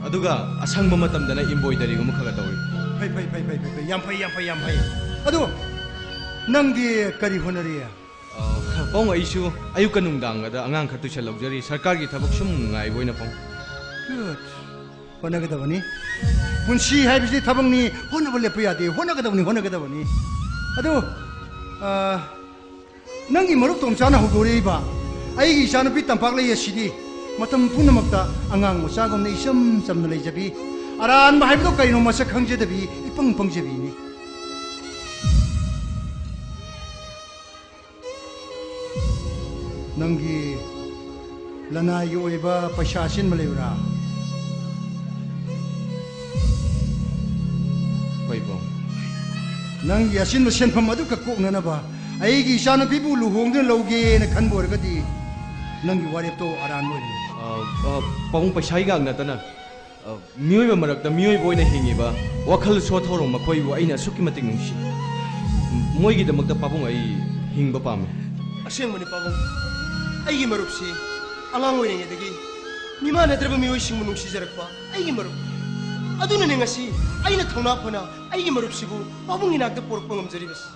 ꯑꯗꯨꯒ ꯑꯁꯪꯕ ꯃꯇꯝꯗꯅ embroideryꯒꯨꯝꯕ ꯈꯔ ꯈꯔ ꯇꯧꯔꯤ꯫ ꯐꯩ, ꯐꯩ, ꯐꯩ, ꯐꯩ, ꯐꯩ, ꯐꯩ, ꯌꯥꯝ ꯐꯩ, ꯌꯥꯝ ꯐꯩ, ꯌꯥꯝ ꯐꯩ꯫ ꯑꯗꯨ ꯅꯪꯗꯤ ꯀꯔꯤ ꯍꯣꯠꯅꯔꯤ? ꯑ, ꯄꯥꯕꯨꯡ, ꯑꯩꯁꯨ ꯑꯌꯨꯛꯀ ꯅꯨꯡꯗꯥꯡꯒꯗ ꯑꯉꯥꯡ ꯈꯔ ꯇꯨꯏꯁꯟ ꯂꯧꯖꯔꯤ, ꯁꯔꯀꯥꯔꯒꯤ ꯊꯕꯛ ꯁꯨꯝ ꯉꯥꯏꯕ ꯑꯣꯏꯅ, ꯄꯥꯕꯨꯡ꯫ Good. ꯍꯣꯠꯅꯒꯗꯕꯅꯤ꯫ ꯄꯨꯟꯁꯤ ꯍꯥꯏꯕꯁꯤ ꯊꯕꯛꯅꯤ, ꯍꯣꯠꯅꯕ ꯂꯦꯞꯄ ꯌꯥꯗꯦ, ꯍꯣꯠꯅꯒꯗꯕꯅꯤ, ꯍꯣꯠꯅꯒꯗꯕꯅꯤ꯫ ꯑꯗꯨ, ꯑ, ꯅꯪꯒꯤ ꯃꯔꯨꯞ ꯇꯣꯝꯆꯥꯅ ꯍꯧꯗꯣꯔꯛꯏꯕ ꯑꯩꯒꯤ ꯏꯆꯥꯅꯨꯄꯤ ꯇꯝꯄꯥꯛꯂꯩ ꯑꯁꯤꯗꯤ ꯃꯇꯝ ꯄꯨꯝꯅꯃꯛꯇ ꯑꯉꯥꯡ ꯃꯆꯥꯒꯨꯝꯅ ꯏꯆꯝ ꯆꯝꯅ ꯂꯩꯖꯕꯤ, ꯑꯔꯥꯟꯕ ꯍꯥꯏꯕꯗꯣ ꯀꯔꯤꯅꯣ ꯃꯁꯛ ꯈꯪꯖꯗꯕꯤ, ꯏꯄꯪ ꯄꯪꯖꯕꯤꯅꯤ꯫ ꯅꯪꯒꯤ ꯂꯅꯥꯏꯒꯤ ꯑꯣꯏꯕ ꯄꯩꯁꯥ ꯑꯆꯤꯟꯕ ꯂꯩꯕ꯭ꯔꯥ? ꯍꯣꯏ, ꯄꯥꯕꯨꯡ꯫ ꯅꯪꯒꯤ ꯑꯆꯤꯟꯕ ꯁꯦꯟꯐꯝ ꯑꯗꯨꯈꯛ ꯀꯣꯛꯅꯅꯕ ꯑꯩꯒꯤ ꯏꯆꯥꯅꯨꯄꯤꯕꯨ ꯂꯨꯍꯣꯡꯗꯨꯅ ꯂꯧꯒꯦꯅ ꯈꯟꯕ ꯑꯣꯏꯔꯒꯗꯤ ꯅꯪꯒꯤ ꯋꯥꯔꯦꯞꯇꯣ ꯑꯔꯥꯟꯕ ꯑꯣꯏꯔꯅꯤ꯫ ꯑ, ꯑ, ꯄꯥꯕꯨꯡ, ꯄꯩꯁꯥꯒꯤ ꯉꯥꯛ ꯅꯠꯇꯅ, ꯑ, ꯃꯤꯑꯣꯏꯕ ꯃꯔꯛꯇ ꯃꯤꯑꯣꯏꯕ ꯑꯣꯏꯅ ꯍꯤꯡꯉꯤꯕ ꯋꯥꯈꯜ ꯁꯣꯊꯧꯔꯣꯡ ꯃꯈꯣꯏꯕꯨ ꯑꯩꯅ ꯑꯁꯨꯛꯀꯤ ꯃꯇꯤꯛ ꯅꯨꯡꯁꯤ꯫ ꯃꯣꯏꯒꯤꯗꯃꯛꯇ, ꯄꯥꯕꯨꯡ, ꯑꯩ ꯍꯤꯡꯕ ꯄꯥꯝꯃꯤ꯫ ꯑꯁꯦꯡꯕꯅꯤ, ꯄꯥꯕꯨꯡ꯫ ꯑꯩꯒꯤ ꯃꯔꯨꯞꯁꯤ ꯑꯉꯥꯡ ꯑꯣꯏꯔꯤꯉꯩꯗꯒꯤ ꯃꯤꯃꯥꯟꯅꯗ꯭ꯔꯕ ꯃꯤꯑꯣꯏꯁꯤꯡꯕꯨ ꯅꯨꯡꯁꯤꯖꯔꯛꯄ ꯑꯩꯒꯤ ꯃꯔꯨꯞ꯫ ꯑꯗꯨꯅꯅꯦ ꯉꯁꯤ ꯑꯩꯅ ꯊꯧꯅꯥ ꯐꯅ ꯑꯩꯒꯤ ꯃꯔꯨꯞꯁꯤꯕꯨ ꯄꯥꯕꯨꯡ ꯏꯅꯥꯛꯇ ꯄꯣꯔꯛꯄ ꯉꯝꯖꯔꯤꯕꯁꯤ꯫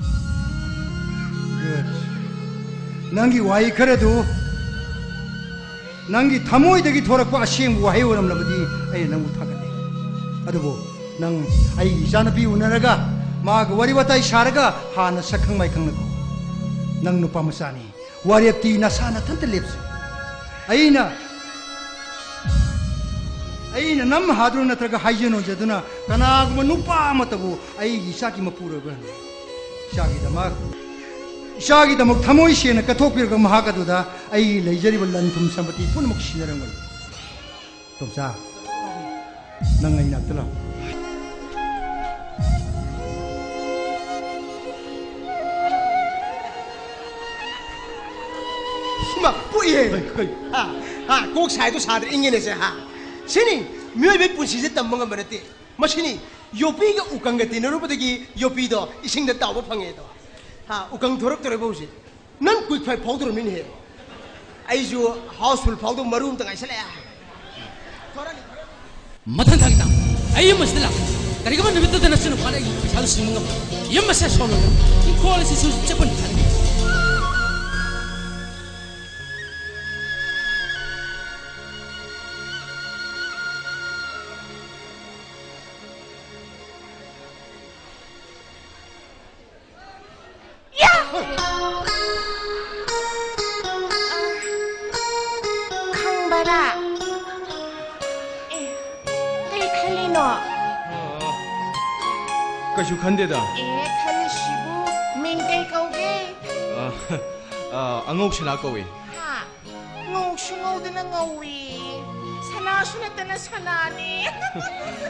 Good. ꯅꯪꯒꯤ ꯋꯥꯍꯩ ꯈꯔꯗꯨ ꯅꯪꯒꯤ ꯊꯃꯣꯏꯗꯒꯤ ꯊꯣꯔꯛꯄ ꯑꯁꯦꯡꯕ ꯋꯥꯍꯩ ꯑꯣꯏꯔꯝꯂꯕꯗꯤ ꯑꯩꯅ ꯅꯪꯕꯨ ꯊꯥꯒꯠꯂꯦ꯫ ꯑꯗꯨꯕꯨ ꯅꯪ ꯑꯩꯒꯤ ꯏꯆꯥꯅꯨꯄꯤ ꯎꯅꯔꯒ ꯃꯥꯒ ꯋꯥꯔꯤ ꯋꯥꯇꯥꯏ ꯁꯥꯔꯒ ꯍꯥꯟꯅ ꯁꯛꯈꯪ ꯃꯥꯏꯈꯪꯅꯈꯣ꯫ ꯅꯪ ꯅꯨꯄꯥ ꯃꯆꯥꯅꯤ꯫ ꯋꯥꯔꯦꯞꯇꯤ ꯅꯁꯥ ꯅꯊꯟꯇ ꯂꯦꯞꯆꯧ꯫ ꯑꯩꯅ, ꯑꯩꯅ ꯅꯝ ꯍꯥꯗꯨꯅ ꯅꯠꯇ꯭ꯔꯒ ꯍꯥꯏꯖ ꯅꯣꯟꯖꯗꯨꯅ ꯀꯅꯥꯒꯨꯝꯕ ꯅꯨꯄꯥ ꯑꯃꯠꯇꯕꯨ ꯑꯩꯒꯤ ꯏꯆꯥꯒꯤ ꯃꯄꯨꯔꯣꯏꯕ, ꯏꯆꯥꯒꯤꯗꯃꯛ, ꯏꯆꯥꯒꯤꯗꯃꯛ ꯊꯃꯣꯏ ꯁꯦꯡꯅ ꯀꯠꯊꯣꯛꯄꯤꯔꯒ ꯃꯍꯥꯛ ꯑꯗꯨꯗ ꯑꯩꯒꯤ ꯂꯩꯖꯔꯤꯕ ꯂꯟ ꯊꯨꯝ ꯁꯝꯄꯇꯤ ꯄꯨꯝꯅꯃꯛ ꯁꯤꯟꯅꯔꯝꯒꯅꯤ꯫ ꯇꯣꯝꯆꯥ, ꯅꯪ ꯑꯩ ꯅꯥꯛꯇ ꯂꯥꯛꯑꯣ꯫ ꯏꯃꯥ, ꯄꯣꯛꯏꯍꯦ꯫ ꯀꯩ, ꯀꯩ? ꯍꯥ, ꯍꯥ, ꯀꯣꯛ ꯁꯥꯏꯗꯣ ꯁꯥꯗ꯭ꯔꯦ, ꯏꯪꯉꯦꯅꯦꯁꯦ, ꯍꯥ꯫ ꯁꯤꯅꯤ, ꯃꯤꯑꯣꯏꯕꯒꯤ ꯄꯨꯟꯁꯤꯁꯦ ꯇꯝꯕ ꯉꯝꯕ ꯅꯠꯇꯦ꯫ ꯃꯁꯤꯅꯤ, ꯌꯣꯄꯤꯒ ꯎꯀꯪꯒ ꯇꯤꯟꯅꯔꯨꯕꯗꯒꯤ ꯌꯣꯄꯤꯗꯣ ꯏꯁꯤꯡꯗ ꯇꯥꯎꯕ ꯐꯪꯉꯦꯗꯣ꯫ ꯍꯥ, ꯎꯀꯪ ꯊꯣꯔꯛꯇꯧꯔꯦꯕ ꯍꯧꯖꯤꯛ꯫ ꯅꯪ ꯀ꯭ꯋꯤꯛ ꯐꯥꯏꯚ ꯐꯥꯎꯗꯧꯔꯝꯃꯤꯅꯦꯍꯦ꯫ ꯑꯩꯁꯨ ꯍꯥꯎꯁꯐꯨꯜ ꯐꯥꯎꯗꯧ ꯃꯔꯨ ꯑꯝꯇ ꯉꯥꯏꯁꯜꯂꯛꯑꯦ꯫ ꯊꯣꯔꯛꯑꯅꯤ, ꯊꯣꯔꯛꯑꯅꯤ꯫ ꯃꯊꯪ ꯊꯥꯒꯤ ꯇꯥꯡ ꯑꯩ ꯌꯨꯝ ꯑꯁꯤꯗ ꯂꯥꯛꯀꯅꯤ꯫ ꯀꯔꯤꯒꯨꯝꯕ ꯅꯨꯃꯤꯠꯇꯨꯗ ꯅꯆꯟꯅꯨꯄꯥꯅ ꯑꯩꯒꯤ ꯄꯩꯁꯥꯗꯨ ꯁꯤꯡꯕ ꯉꯝꯗ꯭ꯔꯕ, ꯌꯨꯝ ꯑꯁꯦ ꯁꯣꯜꯂꯣꯏꯗꯅ ꯏꯪꯈꯣꯜ ꯑꯁꯤꯁꯨ ꯆꯦꯛꯄꯟ ꯊꯥꯅꯤꯡꯉꯤ꯫ ꯌꯥ! ꯈꯪꯕꯔꯥ? ꯑꯦ, ꯀꯩ ꯈꯜꯂꯤꯅꯣ? ꯑ, ꯀꯩꯁꯨ ꯈꯟꯗꯦꯗ꯫ ꯑꯦ, ꯈꯜꯂꯤꯁꯤꯕꯨ ꯃꯤꯡ ꯀꯩ ꯀꯧꯒꯦ? ꯑ, ꯑ, ꯑꯉꯧ ꯁꯅꯥ ꯀꯧꯏ꯫ ꯍꯥ? ꯉꯧꯁꯨ ꯉꯧꯗꯅ ꯉꯧꯏ, ꯁꯅꯥꯁꯨ ꯅꯠꯇꯅ ꯁꯅꯥꯅꯤ꯫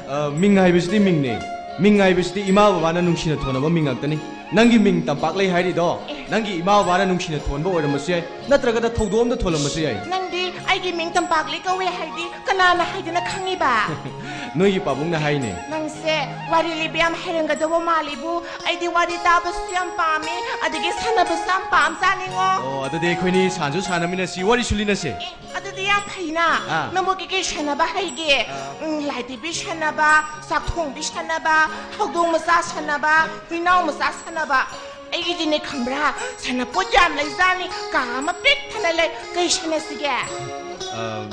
ꯑ, ꯃꯤꯡ ꯍꯥꯏꯕꯁꯤꯗꯤ ꯃꯤꯡꯅꯦ꯫ ꯃꯤꯡ ꯍꯥꯏꯕꯁꯤꯗꯤ ꯏꯃꯥ ꯕꯕꯥꯅ ꯅꯨꯡꯁꯤꯅ ꯊꯣꯟꯅꯕ ꯃꯤꯡ ꯉꯥꯛꯇꯅꯤ꯫ ꯅꯪꯒꯤ ꯃꯤꯡ ꯇꯝꯄꯥꯛꯂꯩ ꯍꯥꯏꯔꯤꯗꯣ, ꯑꯦ꯫ ꯅꯪꯒꯤ ꯏꯃꯥ ꯕꯕꯥꯅ ꯅꯨꯡꯁꯤꯅ ꯊꯣꯟꯕ ꯑꯣꯏꯔꯝꯕꯁꯨ ꯌꯥꯏ, ꯅꯠꯇ꯭ꯔꯒꯅ ꯊꯧꯗꯣꯛ ꯑꯝꯗ ꯊꯣꯜꯂꯝꯕꯁꯨ ꯌꯥꯏ꯫ ꯅꯪꯗꯤ ꯑꯩꯒꯤ ꯃꯤꯡ ꯇꯝꯄꯥꯛꯂꯩ ꯀꯧꯋꯦ ꯍꯥꯏꯗꯤ ꯀꯅꯥꯅ ꯍꯥꯏꯗꯅ ꯈꯪꯉꯤꯕ? ꯅꯣꯏꯒꯤ ꯄꯥꯕꯨꯡꯅ ꯍꯥꯏꯅꯦ꯫ ꯅꯪꯁꯦ ꯋꯥꯔꯤ ꯂꯤꯕ ꯌꯥꯝ ꯍꯩꯔꯝꯒꯗꯧꯕ ꯃꯥꯜꯂꯤꯕꯨ, ꯑꯩꯗꯤ ꯋꯥꯔꯤ ꯇꯥꯕꯁꯨ ꯌꯥꯝ ꯄꯥꯝꯃꯤ, ꯑꯗꯒꯤ ꯁꯥꯟꯅꯕꯁꯨ ꯌꯥꯝ ꯄꯥꯝꯖꯥꯠꯅꯤꯉꯣ꯫ ꯑꯣ, ꯑꯗꯨꯗꯤ ꯑꯩꯈꯣꯏꯅꯤ ꯁꯥꯟꯁꯨ ꯁꯥꯟꯅꯃꯤꯟꯅꯁꯤ, ꯋꯥꯔꯤꯁꯨ ꯂꯤꯅꯁꯦ꯫ ꯑꯦ, ꯑꯗꯨꯗꯤ ꯌꯥꯝ ꯐꯩꯅ꯫ ꯑꯥ꯫ ꯅꯪꯕꯨ ꯀꯩꯀꯩ ꯁꯥꯟꯅꯕ ꯍꯩꯒꯦ? ꯑꯥ꯫ ꯎꯝ, ꯂꯥꯏꯙꯤꯕꯤ ꯁꯥꯟꯅꯕ, ꯆꯥꯛꯊꯣꯡꯕꯤ ꯁꯥꯟꯅꯕ, ꯍꯧꯗꯣꯡ ꯃꯆꯥ ꯁꯥꯟꯅꯕ, ꯍꯨꯏꯅꯥꯎ ꯃꯆꯥ ꯁꯥꯟꯅꯕ꯫ ꯑꯩꯒꯤꯗꯤꯅꯦ ꯈꯪꯕ꯭ꯔꯥ? ꯁꯥꯟꯅꯄꯣꯠ ꯌꯥꯝ ꯂꯩꯖꯥꯠꯅꯤ, ꯀꯥ ꯑꯃ ꯄꯤꯛ ꯊꯟꯅ ꯂꯩ꯫ ꯀꯩ ꯁꯥꯟꯅꯁꯤꯒꯦ? ꯑ,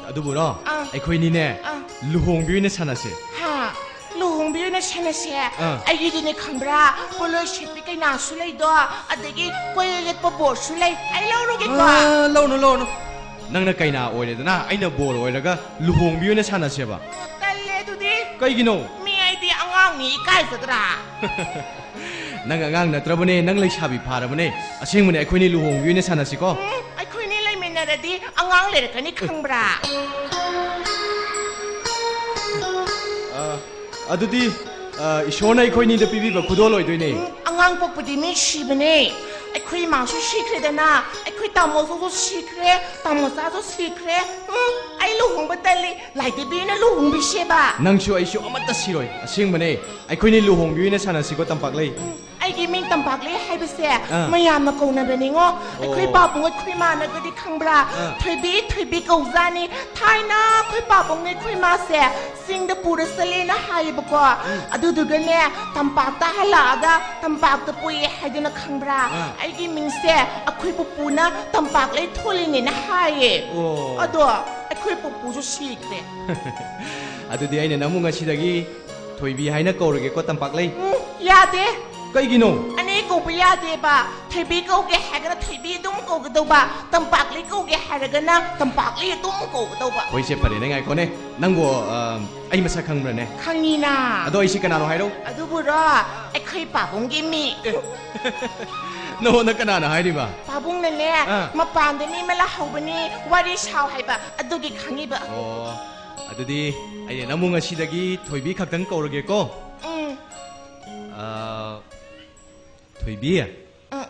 ꯑꯗꯨꯕꯨꯔꯣ, ꯑꯥ꯫ ꯑꯩꯈꯣꯏꯅꯤꯅꯦ, ꯑꯥ꯫ ꯂꯨꯍꯣꯡꯕꯤ ꯑꯣꯏꯅ ꯁꯥꯟꯅꯁꯦ꯫ ꯍꯥ? ꯂꯨꯍꯣꯡꯕꯤ ꯑꯣꯏꯅ ꯁꯥꯟꯅꯁꯦ? ꯑꯥ꯫ ꯑꯩꯒꯤꯗꯤꯅꯦ ꯈꯪꯕ꯭ꯔꯥ, ꯄꯣꯂꯣꯏ ꯁꯦꯠꯄꯤ ꯀꯩꯅꯥꯁꯨ ꯂꯩꯗꯣ, ꯑꯗꯒꯤ ꯀꯣꯏ ꯌꯦꯠꯄ ꯕꯣꯔꯁꯨ ꯂꯩ꯫ ꯑꯩ ꯂꯧꯔꯨꯒꯦꯀꯣ? ꯑꯥ, ꯂꯧꯅꯨ, ꯂꯧꯅꯨ꯫ ꯅꯪꯅ ꯀꯩꯅꯥ ꯑꯣꯏꯔꯦꯗꯅ, ꯑꯩꯅ ꯕꯣꯔ ꯑꯣꯏꯔꯒ ꯂꯨꯍꯣꯡꯕꯤ ꯑꯣꯏꯅ ꯁꯥꯟꯅꯁꯦꯕ꯫ ꯇꯜꯂꯦ ꯑꯗꯨꯗꯤ꯫ ꯀꯩꯒꯤꯅꯣ? ꯃꯤ ꯑꯩꯗꯤ ꯑꯉꯥꯡꯅꯤ, ꯏꯀꯥꯏꯖꯗ꯭ꯔꯥ? ꯅꯪ ꯑꯉꯥꯡ ꯅꯠꯇ꯭ꯔꯕꯅꯦ, ꯅꯪ ꯂꯩꯁꯥꯕꯤ ꯐꯥꯔꯕꯅꯦ꯫ ꯑꯁꯦꯡꯕꯅꯦ, ꯑꯩꯈꯣꯏꯅꯤ ꯂꯨꯍꯣꯡꯕꯤ ꯑꯣꯏꯅ ꯁꯥꯟꯅꯁꯤꯀꯣ? ꯎꯝ, ꯑꯩꯈꯣꯏꯅꯤ ꯂꯩꯃꯤꯟꯅꯔꯗꯤ ꯑꯉꯥꯡ ꯂꯩꯔꯛꯀꯅꯤ, ꯈꯪꯕ꯭ꯔꯥ? ꯑ, ꯑꯗꯨꯗꯤ, ꯑ, ꯏꯁꯣꯔꯅ ꯑꯩꯈꯣꯏꯅꯤꯗ ꯄꯤꯕꯤꯕ ꯈꯨꯗꯣꯜ ꯑꯣꯏꯗꯣꯏꯅꯦ꯫ ꯎꯝ, ꯑꯉꯥꯡ ꯄꯣꯛꯄꯗꯤ ꯃꯤ ꯁꯤꯕꯅꯦ꯫ ꯑꯩꯈꯣꯏ ꯏꯃꯥꯁꯨ ꯁꯤꯈ꯭ꯔꯦꯗꯅ, ꯑꯩꯈꯣꯏ ꯇꯥꯃꯣꯁꯨ ꯁꯤꯈ꯭ꯔꯦ, ꯇꯥꯃꯣꯆꯥꯁꯨ ꯁꯤꯈ꯭ꯔꯦ꯫ ꯎꯝ, ꯑꯩ ꯂꯨꯍꯣꯡꯕ ꯇꯜꯂꯤ꯫ ꯂꯥꯏꯗꯦꯕꯤꯅ ꯂꯨꯍꯣꯡꯕꯤꯁꯦꯕ꯫ ꯅꯪꯁꯨ ꯑꯩꯁꯨ ꯑꯃꯠꯇ ꯁꯤꯔꯣꯏ꯫ ꯑꯁꯦꯡꯕꯅꯦ꯫ ꯑꯩꯈꯣꯏꯅꯤ ꯂꯨꯍꯣꯡꯕꯤ ꯑꯣꯏꯅ ꯁꯥꯟꯅꯁꯤꯀꯣ, ꯇꯝꯄꯥꯛꯂꯩ? ꯎꯝ, ꯑꯩꯒꯤ ꯃꯤꯡ ꯇꯝꯄꯥꯛꯂꯩ ꯍꯥꯏꯕꯁꯦ ꯑꯥ꯫ ꯃꯌꯥꯝꯅ ꯀꯧꯅꯕꯅꯤꯉꯣ꯫ ꯑꯩꯈꯣꯏ ꯑꯣ꯫ ꯄꯥꯕꯨꯡ, ꯑꯩꯈꯣꯏ ꯃꯥꯅꯒꯗꯤ ꯈꯪꯕ꯭ꯔꯥ? ꯑꯥ꯫ ꯊꯣꯏꯕꯤ, ꯊꯣꯏꯕꯤ ꯀꯧꯖꯥꯅꯤ꯫ ꯊꯥꯏꯅ ꯑꯩꯈꯣꯏ ꯄꯥꯕꯨꯡꯅ ꯑꯩꯈꯣꯏ ꯃꯥꯁꯦ ꯆꯤꯡꯗ ꯄꯨꯔ ꯆꯠꯂꯦꯅ ꯍꯥꯏꯌꯦꯕꯀꯣ꯫ ꯎꯝ꯫ ꯑꯗꯨꯗꯨꯒꯅꯦ, ꯇꯝꯄꯥꯛꯇ ꯍꯜꯂꯛꯑꯒ ꯇꯝꯄꯥꯛꯇ ꯄꯣꯛꯑꯦ ꯍꯥꯏꯗꯅ ꯈꯪꯕ꯭ꯔꯥ? ꯑꯥ꯫ ꯑꯩꯒꯤ ꯃꯤꯡꯁꯦ ꯑꯩꯈꯣꯏ ꯄꯨꯄꯨꯅ ꯇꯝꯄꯥꯛꯂꯩ ꯊꯣꯜꯂꯤꯅꯦꯅ ꯍꯥꯏꯌꯦ꯫ ꯑꯣ꯫ ꯑꯗꯣ ꯑꯩꯈꯣꯏ ꯄꯨꯄꯨꯁꯨ ꯁꯤꯈ꯭ꯔꯦ꯫ ꯑꯗꯨꯗꯤ ꯑꯩꯅ ꯅꯪꯕꯨ ꯉꯁꯤꯗꯒꯤ ꯊꯣꯏꯕꯤ ꯍꯥꯏꯅ ꯀꯧꯔꯒꯦꯀꯣ, ꯇꯝꯄꯥꯛꯂꯩ꯫ ꯎꯝ, ꯌꯥꯗꯦ꯫ ꯀꯩꯒꯤꯅꯣ? ꯑꯅꯤ ꯀꯧꯕ ꯌꯥꯗꯦꯕ꯫ ꯊꯣꯏꯕꯤ ꯀꯧꯒꯦ ꯍꯥꯏꯔꯒꯅ ꯊꯣꯏꯕꯤ ꯑꯗꯨꯝ ꯀꯧꯒꯗꯧꯕ, ꯇꯝꯄꯥꯛꯂꯩ ꯀꯧꯒꯦ ꯍꯥꯏꯔꯒꯅ ꯇꯝꯄꯥꯛꯂꯩ ꯑꯗꯨꯝ ꯀꯧꯒꯗꯧꯕ꯫ ꯍꯣꯏꯁꯦ, ꯐꯔꯦꯅꯦ, ꯉꯥꯏꯈꯣꯅꯦ꯫ ꯅꯪꯕꯨ, ꯑ, ꯑꯩ ꯃꯁꯛ ꯈꯪꯕ꯭ꯔꯅꯦ? ꯈꯪꯉꯤꯅ꯫ ꯑꯗꯣ ꯑꯩꯁꯤ ꯀꯅꯥꯅꯣ ꯍꯥꯏꯔꯣ? ꯑꯗꯨꯕꯨꯔꯣ, ꯑꯩꯈꯣꯏ ꯄꯥꯕꯨꯡꯒꯤ ꯃꯤ꯫ ꯅꯉꯣꯟꯗ ꯀꯅꯥꯅ ꯍꯥꯏꯔꯤꯕ? ꯄꯥꯕꯨꯡꯅꯅꯦ, ꯑꯥ꯫ ꯃꯄꯥꯟꯗ ꯃꯤ ꯑꯃ ꯂꯥꯛꯍꯧꯕꯅꯤ, ꯋꯥꯔꯤ ꯁꯥꯎ ꯍꯥꯏꯕ, ꯑꯗꯨꯒꯤ ꯈꯪꯉꯤꯕ꯫ ꯑꯣ, ꯑꯗꯨꯗꯤ ꯑꯩꯅ ꯅꯪꯕꯨ ꯉꯁꯤꯗꯒꯤ ꯊꯣꯏꯕꯤ ꯈꯛꯇꯪ ꯀꯧꯔꯒꯦꯀꯣ꯫ ꯎꯝ꯫ ꯑꯥ, ꯊꯣꯏꯕꯤ꯫ ꯎꯝ꯫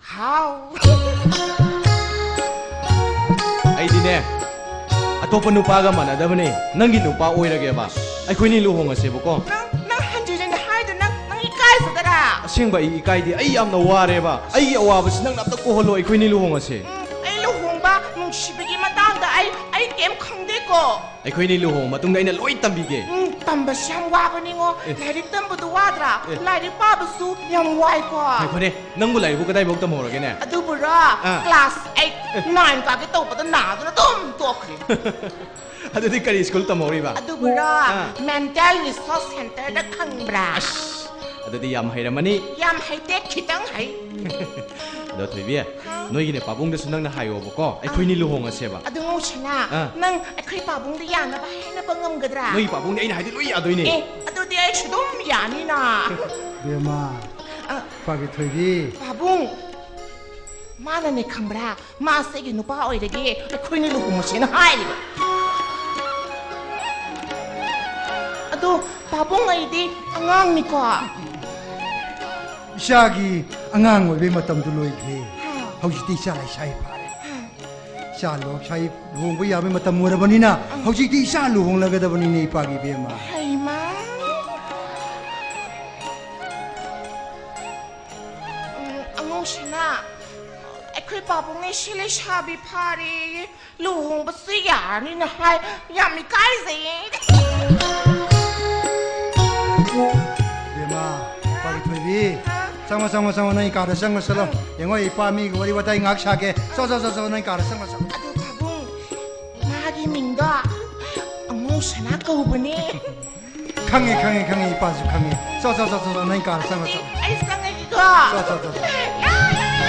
ꯍꯥꯎ꯫ ꯑꯩꯗꯤꯅꯦ, ꯑꯇꯣꯞꯄ ꯅꯨꯄꯥꯒ ꯃꯥꯟꯅꯗꯕꯅꯦ꯫ ꯅꯪꯒꯤ ꯅꯨꯄꯥ ꯑꯣꯏꯔꯒꯦꯕ꯫ ꯑꯩꯈꯣꯏꯅꯤ ꯂꯨꯍꯣꯡꯉꯁꯦꯕꯀꯣ꯫ ꯅꯪ, ꯅꯪ ꯍꯟꯖꯤꯟ ꯍꯟꯖꯤꯟ ꯍꯥꯏꯗꯣ ꯅꯪ, ꯅꯪ ꯏꯀꯥꯏꯖꯗꯔꯥ? ꯑꯁꯦꯡꯕ ꯑꯩ ꯏꯀꯥꯏꯗꯦ꯫ ꯑꯩ ꯌꯥꯝꯅ ꯋꯥꯔꯦꯕ꯫ ꯑꯩꯒꯤ ꯑꯋꯥꯕꯁꯤ ꯅꯪꯅ ꯑꯝꯇ ꯀꯣꯛꯍꯜꯂꯣ꯫ ꯑꯩꯈꯣꯏꯅꯤ ꯂꯨꯍꯣꯡꯉꯁꯦ꯫ ꯎꯝ, ꯑꯩ ꯂꯨꯍꯣꯡꯕ ꯅꯨꯡꯁꯤꯕꯒꯤ ꯃꯇꯥꯡꯗ ꯑꯩ, ꯑꯩ ꯀꯩꯝ ꯈꯪꯗꯦꯀꯣ꯫ ꯑꯩꯈꯣꯏꯅꯤ ꯂꯨꯍꯣꯡꯕ ꯃꯇꯨꯡꯗ ꯑꯩꯅ ꯂꯣꯏ ꯇꯝꯕꯤꯒꯦ꯫ ꯎꯝ, ꯇꯝꯕꯁꯤ ꯌꯥꯝ ꯋꯥꯕꯅꯤꯉꯣ꯫ ꯑꯦ꯫ ꯂꯥꯏꯔꯤꯛ ꯇꯝꯕꯗꯨ ꯋꯥꯗ꯭ꯔꯥ? ꯑꯦ꯫ ꯂꯥꯏꯔꯤꯛ ꯄꯥꯕꯁꯨ ꯌꯥꯝ ꯋꯥꯏꯀꯣ꯫ ꯉꯥꯏꯈꯣꯅꯦ, ꯅꯪꯕꯨ ꯂꯥꯏꯔꯤꯛꯄꯨ ꯀꯗꯥꯏꯐꯥꯎ ꯇꯝꯍꯧꯔꯒꯦꯅꯦ? ꯑꯗꯨꯕꯨꯔꯣ, ꯑꯥ꯫ Class eight, nine ꯀꯥꯒꯦ ꯇꯧꯕꯗ ꯅꯥꯗꯨꯅ ꯑꯗꯨꯝ ꯇꯣꯛꯈ꯭ꯔꯦ꯫ ꯑꯗꯨꯗꯤ ꯀꯔꯤ ꯁ꯭ꯀꯨꯜ ꯇꯝꯍꯧꯔꯤꯕ? ꯑꯗꯨꯕꯨꯔꯣ, ꯑꯥ꯫ Mental Resource Centerꯗ, ꯈꯪꯕ꯭ꯔꯥ? ꯑꯁ, ꯑꯗꯨꯗꯤ ꯌꯥꯝ ꯍꯩꯔꯝꯃꯅꯤ꯫ ꯌꯥꯝ ꯍꯩꯇꯦ, ꯈꯤꯇꯪ ꯍꯩ꯫ ꯑꯗꯣ ꯊꯣꯏꯕꯤ, ꯍꯥ? ꯅꯣꯏꯒꯤꯅꯦ ꯄꯥꯕꯨꯡꯗꯁꯨ ꯅꯪꯅ ꯍꯥꯏꯌꯣꯕꯀꯣ, ꯑꯩꯈꯣꯏꯅꯤ ꯑꯥ꯫ ꯂꯨꯍꯣꯡꯉꯁꯦꯕ꯫ ꯑꯗꯨ ꯉꯧꯁꯤꯅ, ꯑꯥ꯫ ꯅꯪ ꯑꯩꯈꯣꯏ ꯄꯥꯕꯨꯡꯗ ꯌꯥꯅꯕ ꯍꯥꯏꯅꯕ ꯉꯝꯒꯗ꯭ꯔꯥ? ꯅꯣꯏꯒꯤ ꯄꯥꯕꯨꯡꯗꯤ ꯑꯩꯅ ꯍꯥꯏꯗꯤ ꯂꯣꯏ ꯌꯥꯗꯣꯏꯅꯦ꯫ ꯑꯦ, ꯑꯗꯨꯗꯤ ꯑꯩꯁꯨ ꯑꯗꯨꯝ ꯌꯥꯅꯤꯅ꯫ ꯕꯦꯝꯃ, ꯑꯥ꯫ ꯄꯥꯒꯤ ꯊꯣꯏꯕꯤ꯫ ꯄꯥꯕꯨꯡ, ꯃꯥꯅꯅꯦ ꯈꯪꯕ꯭ꯔꯥ? ꯃꯥꯁꯦ ꯑꯩꯒꯤ ꯅꯨꯄꯥ ꯑꯣꯏꯔꯗꯤ ꯑꯩꯈꯣꯏꯅꯤ ꯂꯨꯍꯣꯡꯉꯁꯦꯅ ꯍꯥꯏꯔꯤꯕ꯫ ꯑꯗꯣ ꯄꯥꯕꯨꯡ, ꯑꯩꯗꯤ ꯑꯉꯥꯡꯅꯤꯀꯣ꯫ ꯏꯆꯥꯒꯤ ꯑꯉꯥꯡ ꯑꯣꯏꯕꯩ ꯃꯇꯝꯗꯨ ꯂꯣꯏꯈ꯭ꯔꯦ꯫ ꯍꯥ꯫ ꯍꯧꯖꯤꯛꯇꯤ ꯏꯆꯥ ꯂꯩꯁꯥꯏ ꯐꯥꯔꯦ꯫ ꯍꯥ꯫ ꯏꯆꯥ ꯂꯣꯛꯁꯥꯏ ꯂꯨꯍꯣꯡꯕ ꯌꯥꯕꯩ ꯃꯇꯝ ꯑꯣꯏꯔꯕꯅꯤꯅ, ꯑꯥ꯫ ꯍꯧꯖꯤꯛꯇꯤ ꯏꯆꯥ ꯂꯨꯍꯣꯡꯂꯒꯗꯕꯅꯤꯅꯦ, ꯏꯄꯥꯒꯤ ꯏꯕꯦꯝꯃ꯫ ꯍꯩꯃꯥ꯫ ꯎꯝ, ꯑꯉꯧꯁꯤꯅ ꯑꯩꯈꯣꯏ ꯄꯥꯕꯨꯡꯅ ꯏꯆꯦ ꯂꯩꯁꯥꯕꯤ ꯐꯥꯔꯦꯌꯦ, ꯂꯨꯍꯣꯡꯕꯁꯨ ꯌꯥꯔꯅꯤꯅ ꯍꯥꯏ꯫ ꯌꯥꯝ ꯏꯀꯥꯏꯖꯩꯌꯦ꯫ ꯏꯕꯦꯝꯃ, ꯄꯥꯕꯤ ꯊꯣꯏꯕꯤ, ꯍꯥ? ꯆꯪꯉꯣ, ꯆꯪꯉꯣ, ꯆꯪꯉꯣ, ꯅꯪ ꯀꯥꯗ ꯆꯪꯉꯣ, ꯆꯠꯂꯣ꯫ ꯌꯦꯡꯉꯣ, ꯏꯄꯥ ꯃꯤꯒ ꯋꯥꯔꯤ ꯋꯥꯇꯥꯏ ꯉꯥꯏꯍꯥꯛ ꯁꯥꯒꯦ꯫ ꯆꯣ, ꯆꯣ, ꯆꯣ, ꯆꯣ, ꯅꯪ ꯀꯥꯗ ꯆꯪꯉꯣ, ꯆꯪꯉꯣ꯫ ꯑꯗꯨ ꯄꯥꯕꯨꯡ, ꯃꯥꯒꯤ ꯃꯤꯡꯗꯣ ꯑꯉꯧꯁꯅꯥ ꯀꯧꯕꯅꯦ꯫ ꯈꯪꯉꯦ, ꯈꯪꯉꯦ, ꯈꯪꯉꯦ, ꯏꯄꯥꯁꯨ ꯈꯪꯉꯦ꯫ ꯆꯣ, ꯆꯣ, ꯆꯣ, ꯆꯣ, ꯆꯣ, ꯅꯪ ꯀꯥꯗ ꯆꯪꯉꯣ, ꯆꯪꯉꯣ꯫ ꯑꯩ ꯆꯪꯉꯒꯦꯀꯣ꯫ ꯆꯣ, ꯆꯣ, ꯆꯣ, ꯆꯣ꯫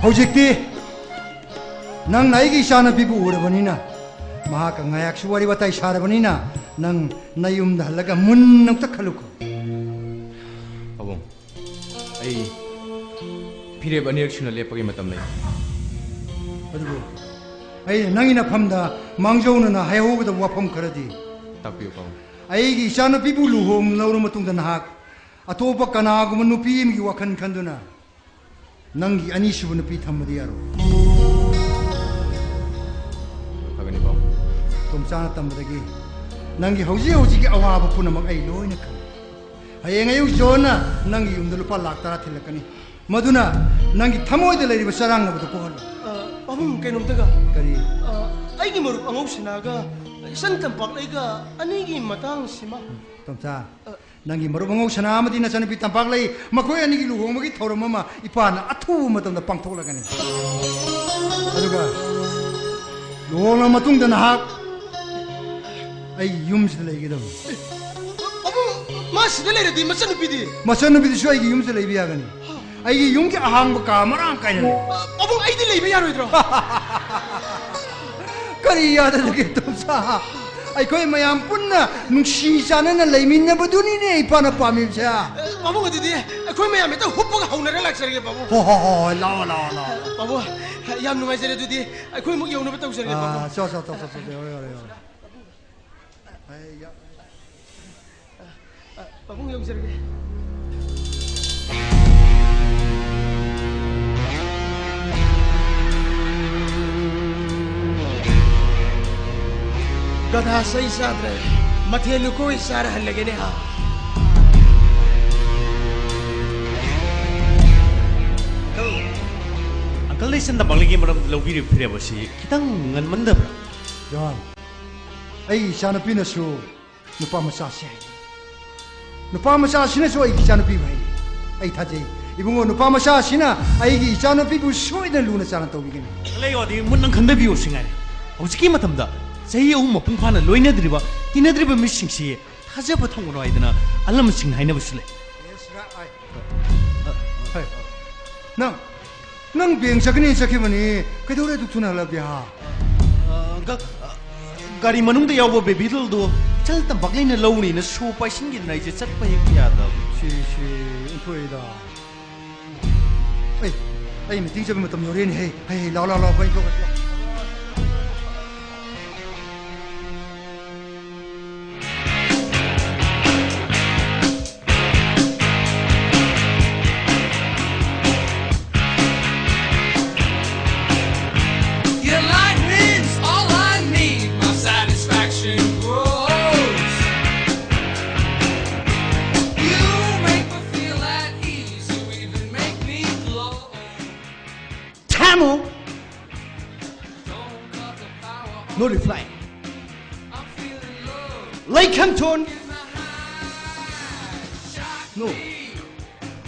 ꯍꯧꯖꯤꯛꯇꯤ ꯅꯪꯅ ꯑꯩꯒꯤ ꯏꯆꯥꯅꯨꯄꯤꯕꯨ ꯎꯔꯕꯅꯤꯅ, ꯃꯍꯥꯛꯀ ꯉꯥꯏꯍꯥꯛꯁꯨ ꯋꯥꯔꯤ ꯋꯥꯇꯥꯏ ꯁꯥꯔꯕꯅꯤꯅ, ꯅꯪ ꯅꯌꯨꯝꯗ ꯍꯜꯂꯒ ꯃꯨꯟꯅ ꯑꯝꯇ ꯈꯜꯂꯨꯀꯣ꯫ ꯄꯥꯕꯨꯡ, ꯑꯩ ꯐꯤꯔꯦꯞ ꯑꯅꯤꯔꯛ ꯁꯨꯅ ꯂꯦꯞꯄꯒꯤ ꯃꯇꯝ ꯂꯩ꯫ ꯑꯗꯨꯕꯨ ꯑꯩꯅ ꯅꯪꯒꯤ ꯅꯐꯝꯗ ꯃꯥꯡꯖꯧꯅꯅ ꯍꯥꯏꯍꯧꯒꯗꯕ ꯋꯥꯐꯝ ꯈꯔꯗꯤ, ꯇꯥꯛꯄꯤꯌꯨ, ꯄꯥꯕꯨꯡ꯫ ꯑꯩꯒꯤ ꯏꯆꯥꯅꯨꯄꯤꯕꯨ ꯂꯨꯍꯣꯡꯂꯧꯔ ꯃꯇꯨꯡꯗ ꯅꯍꯥꯛ ꯑꯇꯣꯞꯄ ꯀꯅꯥꯒꯨꯝꯕ ꯅꯨꯄꯤ ꯑꯃꯒꯤ ꯋꯥꯈꯜ ꯈꯟꯗꯨꯅ ꯅꯪꯒꯤ ꯑꯅꯤꯁꯨꯕ ꯅꯨꯄꯤ ꯊꯝꯕꯗꯤ ꯌꯥꯔꯣꯏ꯫ ꯐꯒꯅꯤ, ꯄꯥꯕꯨꯡ꯫ ꯇꯣꯝꯆꯥꯅ ꯇꯝꯕꯗꯒꯤ ꯅꯪꯒꯤ ꯍꯧꯖꯤꯛ ꯍꯧꯖꯤꯛꯀꯤ ꯑꯋꯥꯕ ꯄꯨꯝꯅꯃꯛ ꯑꯩ ꯂꯣꯏꯅ ꯈꯪꯏ꯫ ꯍꯌꯦꯡ ꯑꯌꯨꯛ ꯖꯣꯟꯅ ꯅꯪꯒꯤ ꯌꯨꯝꯗ ꯂꯨꯄꯥ ꯂꯥꯛ ꯇꯔꯥ ꯊꯤꯜꯂꯛꯀꯅꯤ꯫ ꯃꯗꯨꯅ ꯅꯪꯒꯤ ꯊꯃꯣꯏꯗ ꯂꯩꯔꯤꯕ ꯆꯔꯥꯡꯅꯕꯗꯨ ꯄꯣꯛꯍꯜꯂꯣ꯫ ꯑ, ꯄꯥꯕꯨꯡ, ꯀꯩꯅꯣꯝꯇꯒ꯫ ꯀꯔꯤ? ꯑ, ꯑꯩꯒꯤ ꯃꯔꯨꯞ ꯑꯉꯧ ꯁꯅꯥꯒ ꯏꯆꯟ ꯇꯝꯄꯥꯛꯂꯩꯒ ꯑꯅꯤꯒꯤ ꯃꯇꯥꯡꯁꯤꯃ꯫ ꯇꯣꯝꯆꯥ, ꯑ, ꯅꯪꯒꯤ ꯃꯔꯨꯞ ꯑꯉꯧ ꯁꯅꯥ ꯑꯃꯗꯤ ꯅꯆꯟꯅꯨꯄꯤ ꯇꯝꯄꯥꯛꯂꯩ, ꯃꯈꯣꯏ ꯑꯅꯤꯒꯤ ꯂꯨꯍꯣꯡꯕꯒꯤ ꯊꯧꯔꯝ ꯑꯃ ꯏꯄꯥꯅ ꯑꯊꯨꯕ ꯃꯇꯝꯗ ꯄꯥꯡꯊꯣꯛꯂꯒꯅꯤ꯫ ꯑꯗꯨꯒ ꯂꯨꯍꯣꯡꯂꯕ ꯃꯇꯨꯡꯗ ꯅꯍꯥꯛ ꯑꯩꯒꯤ ꯌꯨꯝꯁꯤꯗ ꯂꯩꯒꯗꯕꯅꯤ꯫ ꯄꯥꯕꯨꯡ, ꯃꯥ ꯁꯤꯗ ꯂꯩꯔꯗꯤ ꯃꯆꯟꯅꯨꯄꯤꯗꯤ? ꯃꯆꯟꯅꯨꯄꯤꯗꯨꯁꯨ ꯑꯩꯒꯤ ꯌꯨꯝꯁꯤꯗ ꯂꯩꯕ ꯌꯥꯒꯅꯤ꯫ ꯑꯩꯒꯤ ꯌꯨꯝꯒꯤ ꯑꯍꯥꯡꯕ ꯀꯥ ꯃꯔꯥꯡ ꯀꯥꯏꯅ ꯂꯩ꯫ ꯑ, ꯄꯥꯕꯨꯡ, ꯑꯩꯗꯤ ꯂꯩꯕ ꯌꯥꯔꯣꯏꯗ꯭ꯔꯣ? ꯀꯔꯤ ꯌꯥꯗꯅꯒꯦ, ꯇꯣꯝꯆꯥ? ꯑꯩꯈꯣꯏ ꯃꯌꯥꯝ ꯄꯨꯟꯅ ꯅꯨꯡꯁꯤ ꯆꯥꯟꯅꯅ ꯂꯩꯃꯤꯟꯅꯕꯗꯨꯅꯤꯅꯦ ꯏꯄꯥꯅ ꯄꯥꯝꯃꯤꯕꯁꯦ꯫ ꯑ, ꯄꯥꯕꯨꯡ, ꯑꯗꯨꯗꯤ ꯑꯩꯈꯣꯏ ꯃꯌꯥꯝ ꯍꯦꯛꯇ ꯍꯨꯞꯄꯒ ꯍꯧꯅꯔ ꯂꯥꯛꯆꯔꯒꯦ, ꯄꯥꯕꯨꯡ꯫ ꯍꯣ, ꯍꯣ, ꯍꯣ, ꯍꯣꯏ, ꯂꯥꯛꯑꯣ, ꯂꯥꯛꯑꯣ, ꯂꯥꯛꯑꯣ꯫ ꯄꯥꯕꯨꯡ, ꯌꯥꯝ ꯅꯨꯡꯉꯥꯏꯖꯔꯦ꯫ ꯑꯗꯨꯗꯤ ꯑꯩꯈꯣꯏ ꯑꯃꯨꯛ ꯌꯧꯅꯕ ꯇꯧꯖꯔꯒꯦ, ꯑꯥ, ꯄꯥꯕꯨꯡ꯫ ꯆꯣ, ꯆꯣ, ꯆꯣ, ꯆꯣ, ꯆꯣ, ꯌꯧꯔꯦ, ꯌꯧꯔꯦ, ꯌꯧꯔꯦ꯫ ꯑꯩ ꯌꯥ- ꯑ, ꯄꯥꯕꯨꯡ, ꯌꯧꯖꯔꯒꯦ꯫ ꯒꯙꯥ ꯆꯩ ꯆꯥꯗ꯭ꯔꯦ, ꯃꯊꯦꯜ ꯂꯨꯀꯣꯏ ꯆꯥꯔ ꯍꯜꯂꯒꯦꯅꯦ, ꯍꯥ? ꯑꯪꯀꯜ, ꯑꯪꯀꯜꯅ ꯏꯆꯟ ꯇꯝꯄꯥꯛꯂꯩꯒꯤ ꯃꯔꯝꯗ ꯂꯧꯕꯤꯔꯤꯕ ꯐꯤꯔꯦꯞ ꯑꯁꯤ ꯈꯤꯇꯪ ꯉꯟꯃꯟꯗꯕ꯭ꯔꯥ? ꯖꯣꯟ, ꯑꯩꯒꯤ ꯏꯆꯥꯅꯨꯄꯤꯅꯁꯨ ꯅꯨꯄꯥ ꯃꯆꯥꯁꯤ ꯍꯥꯏꯅꯤ꯫ ꯅꯨꯄꯥ ꯃꯆꯥꯁꯤꯅꯁꯨ ꯑꯩꯒꯤ ꯏꯆꯥꯅꯨꯄꯤꯕꯨ ꯍꯥꯏꯅꯤ꯫ ꯑꯩ ꯊꯥꯖꯩ, ꯏꯕꯨꯡꯉꯣ, ꯅꯨꯄꯥ ꯃꯆꯥꯁꯤꯅ ꯑꯩꯒꯤ ꯏꯆꯥꯅꯨꯄꯤꯕꯨ ꯁꯣꯏꯗꯅ ꯂꯨꯅ ꯆꯥꯟꯅ ꯇꯧꯕꯤꯒꯅꯤ꯫ ꯂꯩꯌꯣ, ꯑꯗꯨꯗꯤ ꯃꯨꯟꯅ ꯈꯟꯊꯕꯤꯌꯨ ꯁꯤ ꯉꯥꯏꯔꯦ꯫ ꯍꯧꯖꯤꯛꯀꯤ ꯃꯇꯝꯗ ꯆꯍꯤ ꯑꯍꯨꯝ ꯃꯄꯨꯡ ꯐꯥꯅ ꯂꯣꯏꯅꯗ꯭ꯔꯤꯕ, ꯇꯤꯟꯅꯗ꯭ꯔꯤꯕ ꯃꯤꯁꯤꯡꯁꯤ ꯊꯥꯖꯕ ꯊꯝꯒꯅꯨ ꯍꯥꯏꯗꯅ ꯑꯍꯜ ꯂꯃꯟꯁꯤꯡꯅ ꯍꯥꯏꯅꯕꯁꯨ ꯂꯩ꯫ ꯍꯩ, ꯅꯪ, ꯅꯪ ꯕꯦꯡ ꯆꯠꯀꯅꯤ ꯆꯠꯈꯤꯕꯅꯤ, ꯀꯩꯗꯧꯔꯦ ꯑꯗꯨꯛ ꯊꯨꯅ ꯍꯜꯂꯛꯇꯦ, ꯍꯥ? ꯑ, ꯑꯪꯀꯜ, ꯑ, ꯒꯥꯔꯤ ꯃꯅꯨꯡꯗ ꯌꯥꯎꯕ ꯕꯦꯕꯤ ꯗꯣꯜꯗꯣ ꯏꯆꯜ ꯇꯝꯄꯥꯛꯂꯩꯅ ꯂꯧꯅꯤꯅ ꯁꯣ ꯄꯥꯏꯁꯤꯟꯈꯤꯗꯅ ꯑꯩꯁꯦ ꯆꯠꯄ ꯍꯦꯛ ꯌꯥꯗꯕ꯫ ꯁꯤ, ꯁꯤ, ꯑꯣꯟꯊꯣꯛꯏꯗ꯫ ꯑꯩ, ꯑꯩ ꯃꯤꯇꯤꯡ ꯆꯠꯄ ꯃꯇꯝ ꯌꯧꯔꯦꯅꯦ, ꯍꯦ꯫ ꯍꯦ, ꯍꯦ, ꯂꯥꯎ, ꯂꯥꯎ, ꯂꯥꯎ, ꯑꯩꯈꯣꯏ ꯊꯣꯛꯈ꯭ꯔꯁꯤ, ꯂꯥꯎ꯫ Your light means all I need. My satisfaction grows. You make me feel at ease. You even make me No reply. Lei Kham Thon. No.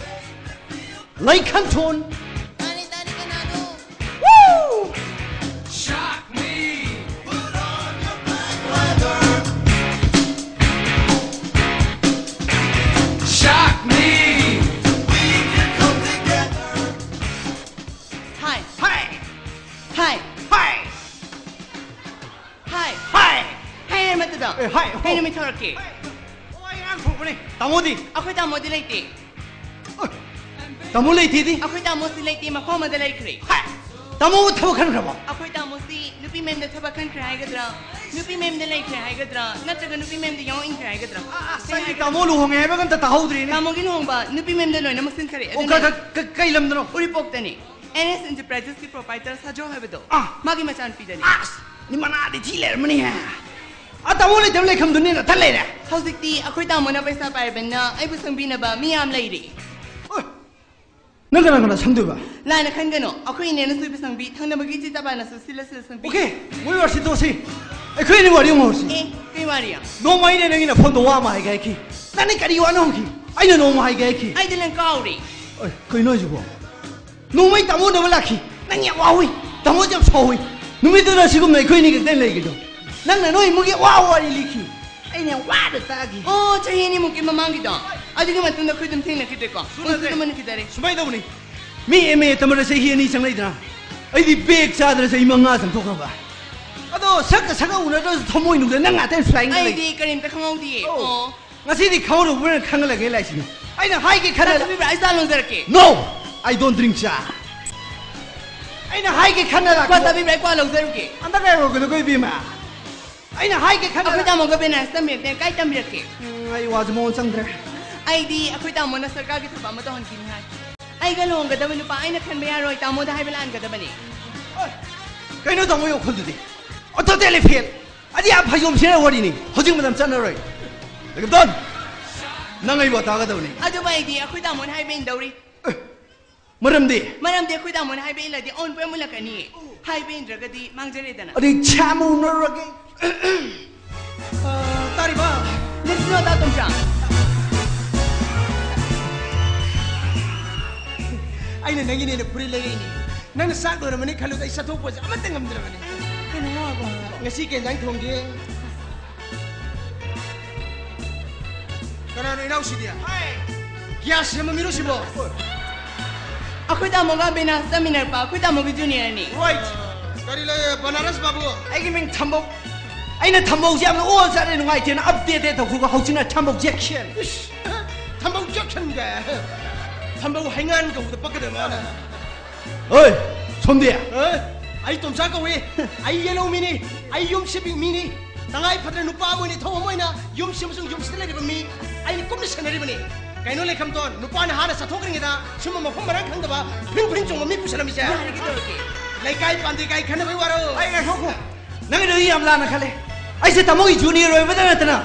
Lei Kham Thon. Tani, tani, kanano? Woo! Shock me. Put on your black leather. Shock me. We can come together. Hi. Hi. Hi. Hi. Hi. Hi. Hi, ꯍꯥꯏ ꯑꯃꯠꯇꯗ꯫ ꯑꯦ, hi. ꯀꯩ ꯅꯨꯃꯤꯠ ꯊꯣꯔꯛꯀꯦ? Hi. ꯑꯣ, ꯑꯩ ꯉꯔꯥꯡ ꯊꯣꯛꯄꯅꯦ꯫ ꯇꯥꯃꯣꯗꯤ? ꯑꯩꯈꯣꯏ ꯇꯥꯃꯣꯗꯤ ꯂꯩꯇꯦ꯫ ꯑꯣꯏ, ꯇꯥꯃꯣ ꯂꯩꯇꯦꯗꯤ? ꯑꯩꯈꯣꯏ ꯇꯥꯃꯣꯁꯤ ꯂꯩꯇꯦ, ꯃꯐꯝ ꯑꯃꯗ ꯂꯩꯈ꯭ꯔꯦ꯫ ꯍꯥꯏ! ꯇꯥꯃꯣ ꯊꯕꯛ ꯈꯟꯈ꯭ꯔꯕꯣ? ꯑꯩꯈꯣꯏ ꯇꯥꯃꯣꯁꯤ ꯅꯨꯄꯤ ꯃꯌꯨꯝꯗ ꯊꯕꯛ ꯈꯟꯈ꯭ꯔꯦ ꯍꯥꯏꯒꯗ꯭ꯔꯥ, ꯅꯨꯄꯤ ꯃꯌꯨꯝꯗ ꯂꯩꯈ꯭ꯔꯦ ꯍꯥꯏꯒꯗ꯭ꯔꯥ, ꯅꯠꯇ꯭ꯔꯒ ꯅꯨꯄꯤ ꯃꯌꯨꯝꯗ ꯌꯥꯎꯍꯟꯈ꯭ꯔꯦ ꯍꯥꯏꯒꯗ꯭ꯔꯥ? ꯑ, ꯑ, ꯀꯩ ꯉꯁꯥꯏꯒꯤ ꯍꯥꯏꯒꯗ꯭ꯔꯥ? ꯇꯥꯃꯣ ꯂꯨꯍꯣꯡꯉꯦ ꯍꯥꯏꯕꯒ ꯑꯝꯇ ꯇꯥꯍꯧꯗ꯭ꯔꯤꯅꯦ꯫ ꯇꯥꯃꯣꯒꯤ ꯂꯨꯍꯣꯡꯕ ꯅꯨꯄꯤ ꯃꯌꯨꯝꯗ ꯂꯣꯏꯅꯃꯛ ꯁꯤꯟꯈꯔꯦ꯫ ꯑꯣ, ꯑꯗꯨꯅ ꯀ-, ꯀ-, ꯀ-, ꯀꯩ ꯂꯝꯗꯅꯣ? ꯎꯔꯤꯄꯣꯛꯇꯅꯤ꯫ ꯑꯦꯟ ꯑꯦꯁ Enterprises ꯀꯤ proprietor ꯁꯥꯖꯧ ꯍꯥꯏꯕꯗꯣ, ꯑ꯫ ꯃꯥꯒꯤ ꯃꯆꯥꯅꯨꯄꯤꯗꯅꯤ꯫ ꯑꯁ! ꯅꯤ ꯃꯅꯥꯗꯤ ꯊꯤ ꯂꯩꯔꯝꯃꯅꯤꯍꯦ꯫ ꯑ, ꯇꯥꯃꯣ ꯂꯩꯇꯕ ꯂꯩꯈꯝꯗꯨꯅꯤ ꯅꯊꯟ ꯂꯩꯔꯦ꯫ ꯍꯧꯖꯤꯛꯇꯤ ꯑꯩꯈꯣꯏ ꯇꯥꯃꯣꯅ ꯄꯩꯁꯥ ꯄꯥꯏꯔꯕꯅꯤꯅ ꯑꯩꯕꯨ ꯁꯪꯕꯤꯅꯕ ꯃꯤ ꯌꯥꯝ ꯂꯩꯔꯦ꯫ ꯑꯣꯏ! ꯅꯪ ꯀꯅꯥ ꯀꯅꯥ ꯁꯪꯗꯣꯏꯕ? ꯂꯥꯏꯅ ꯈꯟꯒꯅꯨ, ꯑꯩꯈꯣꯏ ꯏꯅꯦꯅꯁꯨ ꯏꯕ ꯁꯪꯕꯤ, ꯊꯪꯅꯕꯒꯤ ꯏꯆꯦ ꯇꯕꯥꯅꯁꯨ ꯁꯤꯜꯂ ꯁꯤꯜꯂ ꯁꯪꯕꯤ꯫ ꯑꯣꯀꯦ, ꯃꯣꯏ ꯋꯥꯔꯤꯁꯤ ꯇꯣꯛꯁꯤ꯫ ꯑꯩꯈꯣꯏ ꯑꯅꯤ ꯋꯥꯔꯤ ꯑꯃ ꯍꯧꯔꯁꯤ꯫ ꯑꯦ, ꯀꯩ ꯋꯥꯔꯤ? ꯅꯣꯡꯃ ꯑꯩꯅ ꯅꯪꯒꯤ ꯅꯐꯝꯗꯣ ꯋꯥ ꯑꯃ ꯍꯥꯏꯒꯦ ꯍꯥꯏꯈꯤ꯫ ꯅꯪꯅ ꯀꯔꯤ ꯋꯥꯅꯣ ꯍꯪꯈꯤ? ꯑꯩꯅ ꯅꯣꯡꯃ ꯍꯥꯏꯒꯦ ꯍꯥꯏꯈꯤ꯫ ꯑꯩꯗꯤ ꯅꯪ ꯀꯥꯎꯔꯦ꯫ ꯑꯣꯏ, ꯀꯩꯅꯣ ꯍꯥꯏꯁꯤꯕꯣ? ꯅꯣꯡꯃꯩ ꯇꯥꯃꯣ ꯎꯅꯕ ꯂꯥꯛꯈꯤ꯫ ꯅꯪ ꯌꯥꯝ ꯋꯥꯍꯧꯏ꯫ ꯇꯥꯃꯣꯁꯦ ꯌꯥꯝ ꯁꯥꯎꯍꯧꯏ꯫ ꯅꯨꯃꯤꯠꯇꯨꯗ ꯑꯁꯤꯒꯨꯝꯅ ꯑꯩꯈꯣꯏ ꯑꯅꯤ ꯈꯛꯇꯪ ꯂꯩꯒꯦꯗꯣ꯫ ꯅꯪꯅ ꯅꯣꯏ ꯏꯃꯨꯡꯒꯤ ꯑꯋꯥꯕ ꯋꯥꯔꯤ ꯂꯤꯈꯤ꯫ ꯑꯩꯅ ꯌꯥꯝ ꯋꯥꯅ ꯇꯥꯈꯤ꯫ ꯑꯣ, ꯆꯍꯤ ꯑꯅꯤꯃꯨꯛꯀꯤ ꯃꯃꯥꯡꯒꯤꯗꯣ꯫ ꯑꯗꯨꯒꯤ ꯃꯇꯨꯡꯗ ꯑꯩꯈꯣꯏ ꯑꯗꯨꯝ ꯊꯦꯡꯅꯈꯤꯗ꯭ꯔꯦꯀꯣ꯫ ꯁꯨꯅꯗ꯭ꯔꯦ꯫ ꯄꯨꯟꯁꯤ ꯑꯃꯅ ꯈꯤꯗꯔꯦ꯫ ꯁꯨꯃꯥꯏꯅ ꯇꯧꯕꯅꯤ꯫ ꯃꯤ ꯑꯦꯝ ꯑꯦ ꯇꯝꯕꯗ ꯆꯍꯤ ꯑꯅꯤ ꯆꯪꯂꯛꯏꯗꯅ꯫ ꯑꯩꯗꯤ ꯕꯦꯛ ꯆꯥꯗꯅ ꯆꯍꯤ ꯃꯉꯥ ꯆꯪꯊꯣꯛꯈ꯭ꯔꯕ꯫ ꯑꯗꯣ ꯁꯛꯀ ꯁꯛꯀ ꯎꯅꯗ꯭ꯔꯁꯨ ꯊꯃꯣꯏꯅꯨꯡꯗ ꯅꯪ ꯉꯥꯛꯇ ꯐ꯭ꯂꯥꯏꯡꯗ ꯂꯩ꯫ ꯑꯩꯗꯤ ꯀꯔꯤꯝꯇ ꯈꯪꯍꯧꯗꯤꯌꯦ꯫ ꯑꯣ꯫ ꯑꯣ꯫ ꯉꯁꯤꯗꯤ ꯈꯪꯍꯧꯔꯕ꯭ꯔꯥ ꯈꯪꯍꯜꯂꯒꯦ ꯂꯥꯏꯁꯤꯅ꯫ ꯑꯩꯅ ꯍꯥꯏꯒꯦ ꯈꯟꯅ ꯆꯥ ꯊꯛꯄꯤꯕ꯭ꯔꯥ? ꯑꯩ ꯆꯥ ꯂꯣꯟꯖꯔꯛꯀꯦ꯫ No! I don't drink ꯆꯥ꯫ ꯑꯩꯅ ꯍꯥꯏꯒꯦ ꯈꯟꯅ ꯀ꯭ꯋꯥ ꯂꯥꯛꯄ꯫ ꯆꯥꯕꯤꯕ꯭ꯔꯥ? ꯑꯩ ꯀ꯭ꯋꯥ ꯂꯧꯖꯔꯨꯒꯦ꯫ ꯑꯝꯇ ꯉꯥꯏꯈꯣ ꯏꯕꯦꯝꯃ꯫ ꯑꯩꯅ ꯍꯥꯏꯒꯦ ꯈꯟꯅ ꯑꯩꯈꯣꯏ ꯇꯥꯃꯣꯒ ꯕꯦꯅꯥꯔꯁ ꯇꯝꯕꯤꯔꯛꯇꯦ꯫ ꯀꯥꯏ ꯇꯝꯕꯤꯔꯛꯀꯦ? ꯎꯝ, ꯑꯩ ꯋꯥꯁꯦ ꯃꯑꯣꯡ ꯆꯪꯗ꯭ꯔꯦ꯫ ꯑꯩꯗꯤ ꯑꯩꯈꯣꯏ ꯇꯥꯃꯣꯅ ꯁꯔꯀꯥꯔꯒꯤ ꯊꯕꯛ ꯑꯃ ꯇꯧꯍꯟꯈꯤꯅꯤ ꯍꯥꯏ꯫ ꯑꯩꯒ ꯂꯨꯍꯣꯡꯒꯗꯕ ꯅꯨꯄꯥ ꯑꯩꯅ ꯈꯟꯕ ꯌꯥꯔꯣꯏ, ꯇꯥꯃꯣꯗ ꯍꯥꯏꯕ ꯂꯥꯟꯒꯗꯕꯅꯤ꯫ ꯑꯣꯏ! ꯀꯩꯅꯣ ꯇꯥꯃꯣ ꯋꯥꯈꯜꯗꯨꯗꯤ? ꯑꯣꯟꯊꯣꯛꯇꯦ ꯂꯩꯐꯦꯜ! ꯑꯗꯤ ꯌꯥꯝ ꯐꯩꯖꯣꯝ ꯁꯦꯠꯅ ꯋꯥꯔꯤꯅꯤ꯫ ꯍꯧꯖꯤꯛ ꯃꯇꯝ ꯆꯠꯅꯔꯣꯏ꯫ ꯂꯩꯀꯞꯇꯣꯟ! ꯅꯪ ꯑꯩꯕꯨ ꯇꯥꯒꯗꯕꯅꯤ꯫ ꯑꯗꯨꯕꯨ ꯑꯩꯗꯤ ꯑꯩꯈꯣꯏ ꯇꯥꯃꯣꯅ ꯍꯥꯏꯕ ꯏꯟꯗꯧꯔꯤ꯫ ꯑꯦ! ꯃꯔꯝꯗꯤ? ꯃꯔꯝꯗꯤ ꯑꯩꯈꯣꯏ ꯇꯥꯃꯣꯅ ꯍꯥꯏꯕ ꯏꯜꯂꯗꯤ ꯑꯋꯨꯟꯄꯣꯠ ꯌꯥꯝ ꯃꯨꯜꯂꯛꯀꯅꯤ꯫ ꯍꯥꯏꯕ ꯏꯟꯗ꯭ꯔꯒꯗꯤ ꯃꯥꯡꯖꯔꯦꯗꯅ꯫ ꯑꯗꯨꯗꯤ ꯁꯥꯃꯨꯅꯔꯒꯦ꯫ ꯑ, ꯇꯥꯔꯤꯕ? ꯅꯠꯇ꯭ꯔꯣ, ꯇꯥ ꯇꯣꯝꯆꯥ? ꯑꯩꯅ ꯅꯪꯒꯤꯅꯦꯅ ꯐꯨꯔꯤꯠ ꯂꯩꯔꯛꯏꯅꯤ꯫ ꯅꯪꯅ ꯆꯥꯛ ꯂꯣꯏꯔꯝꯃꯅꯤ ꯈꯜꯂꯨꯗ ꯑꯩ ꯆꯠꯊꯣꯛꯄꯁꯦ ꯑꯃꯠꯇ ꯉꯝꯗ꯭ꯔꯕꯅꯤ꯫ ꯀꯩꯅꯣ ꯍꯥꯏꯕ? ꯉꯁꯤ ꯀꯩ ꯌꯦꯟꯖꯥꯡ ꯊꯣꯡꯒꯦ? ꯀꯅꯥꯅꯣ ꯏꯅꯥꯎꯁꯤꯗꯤ? ꯒ꯭ꯌꯥꯁ ꯁꯦꯝꯕ ꯃꯤꯔꯣ ꯁꯤꯕꯣ? ꯑꯩꯈꯣꯏ ꯇꯥꯃꯣꯒ ꯕꯦꯅꯥꯁ ꯇꯝꯃꯤꯟꯅꯔꯛꯄ ꯑꯩꯈꯣꯏ ꯇꯥꯃꯣꯒꯤ ꯖꯨꯅꯤꯌꯔꯅꯤ꯫ ꯔꯥꯏꯠ꯫ ꯀꯔꯤ ꯂꯩ, ꯕꯅꯥꯔꯁ ꯕꯥꯕꯨ? ꯑꯩꯒꯤ ꯃꯤꯡ ꯊꯝꯕꯧ꯫ ꯑꯩꯅ ꯊꯝꯕꯧꯁꯦ ꯌꯥꯝꯅ ꯑꯣ ꯆꯥꯔꯦ, ꯅꯨꯡꯉꯥꯏꯇꯦꯅ ꯑꯞꯗꯦꯠ ꯇꯧꯈ꯭ꯔꯒ ꯍꯧꯖꯤꯛꯅ ꯊꯝꯕꯧ ꯖꯦꯛꯁꯟ꯫ ꯏꯁ, ꯊꯝꯕꯧ ꯖꯦꯛꯁꯟꯒ꯫ ꯊꯝꯕꯧ ꯍꯩꯉꯥꯟ ꯀꯧꯕꯗ ꯄꯛꯀꯗꯕ ꯃꯥꯅ꯫ ꯍꯣꯏ, ꯁꯣꯝꯗꯤ? ꯑ? ꯑꯩ ꯇꯣꯝꯆꯥ ꯀꯧꯏ꯫ ꯑꯩ ꯌꯦꯜꯍꯧ ꯃꯤꯅꯤ꯫ ꯑꯩ ꯌꯨꯝ ꯁꯤꯕꯤ ꯃꯤꯅꯤ꯫ ꯇꯉꯥꯏ ꯐꯗꯅ ꯅꯨꯄꯥ ꯑꯃ ꯑꯣꯏꯅ ꯏꯊꯧ ꯑꯃ ꯑꯣꯏꯅ ꯌꯨꯝ ꯁꯤꯕꯁꯨ ꯌꯨꯝꯁꯤꯗ ꯂꯩꯔꯤꯕ ꯃꯤ ꯑꯩꯅ ꯀꯨꯞꯅ ꯁꯦꯟꯅꯔꯤꯕꯅꯤ꯫ ꯀꯩꯅꯣ ꯂꯩꯈꯝꯇꯣꯟ, ꯅꯨꯄꯥ ꯅꯍꯥꯅ ꯆꯠꯊꯣꯛꯈ꯭ꯔꯤꯉꯩꯗ ꯁꯨꯝꯕ ꯃꯐꯝ ꯃꯔꯥꯡ ꯈꯪꯗꯕ ꯐ꯭ꯔꯤꯡ ꯐ꯭ꯔꯤꯡ ꯆꯣꯡꯕ ꯃꯤ ꯄꯨꯁꯜꯂꯝꯃꯤꯁꯦ? ꯌꯥꯔꯦ, ꯀꯩꯗꯧꯔꯒꯦ? ꯂꯩꯀꯥꯏ ꯄꯥꯟꯗꯦ ꯀꯥꯏ ꯈꯟꯅꯕꯩ ꯋꯥꯔꯣ? ꯑꯩ ꯉꯥꯏꯈꯣꯀꯣ꯫ ꯅꯪꯒꯤꯗꯣ ꯑꯩ ꯌꯥꯝ ꯂꯥꯟꯅ ꯈꯜꯂꯦ꯫ ꯑꯩꯁꯦ ꯇꯥꯃꯣꯒꯤ ꯖꯨꯅꯤꯌꯔ ꯑꯣꯏꯕꯗ ꯅꯠꯇꯅ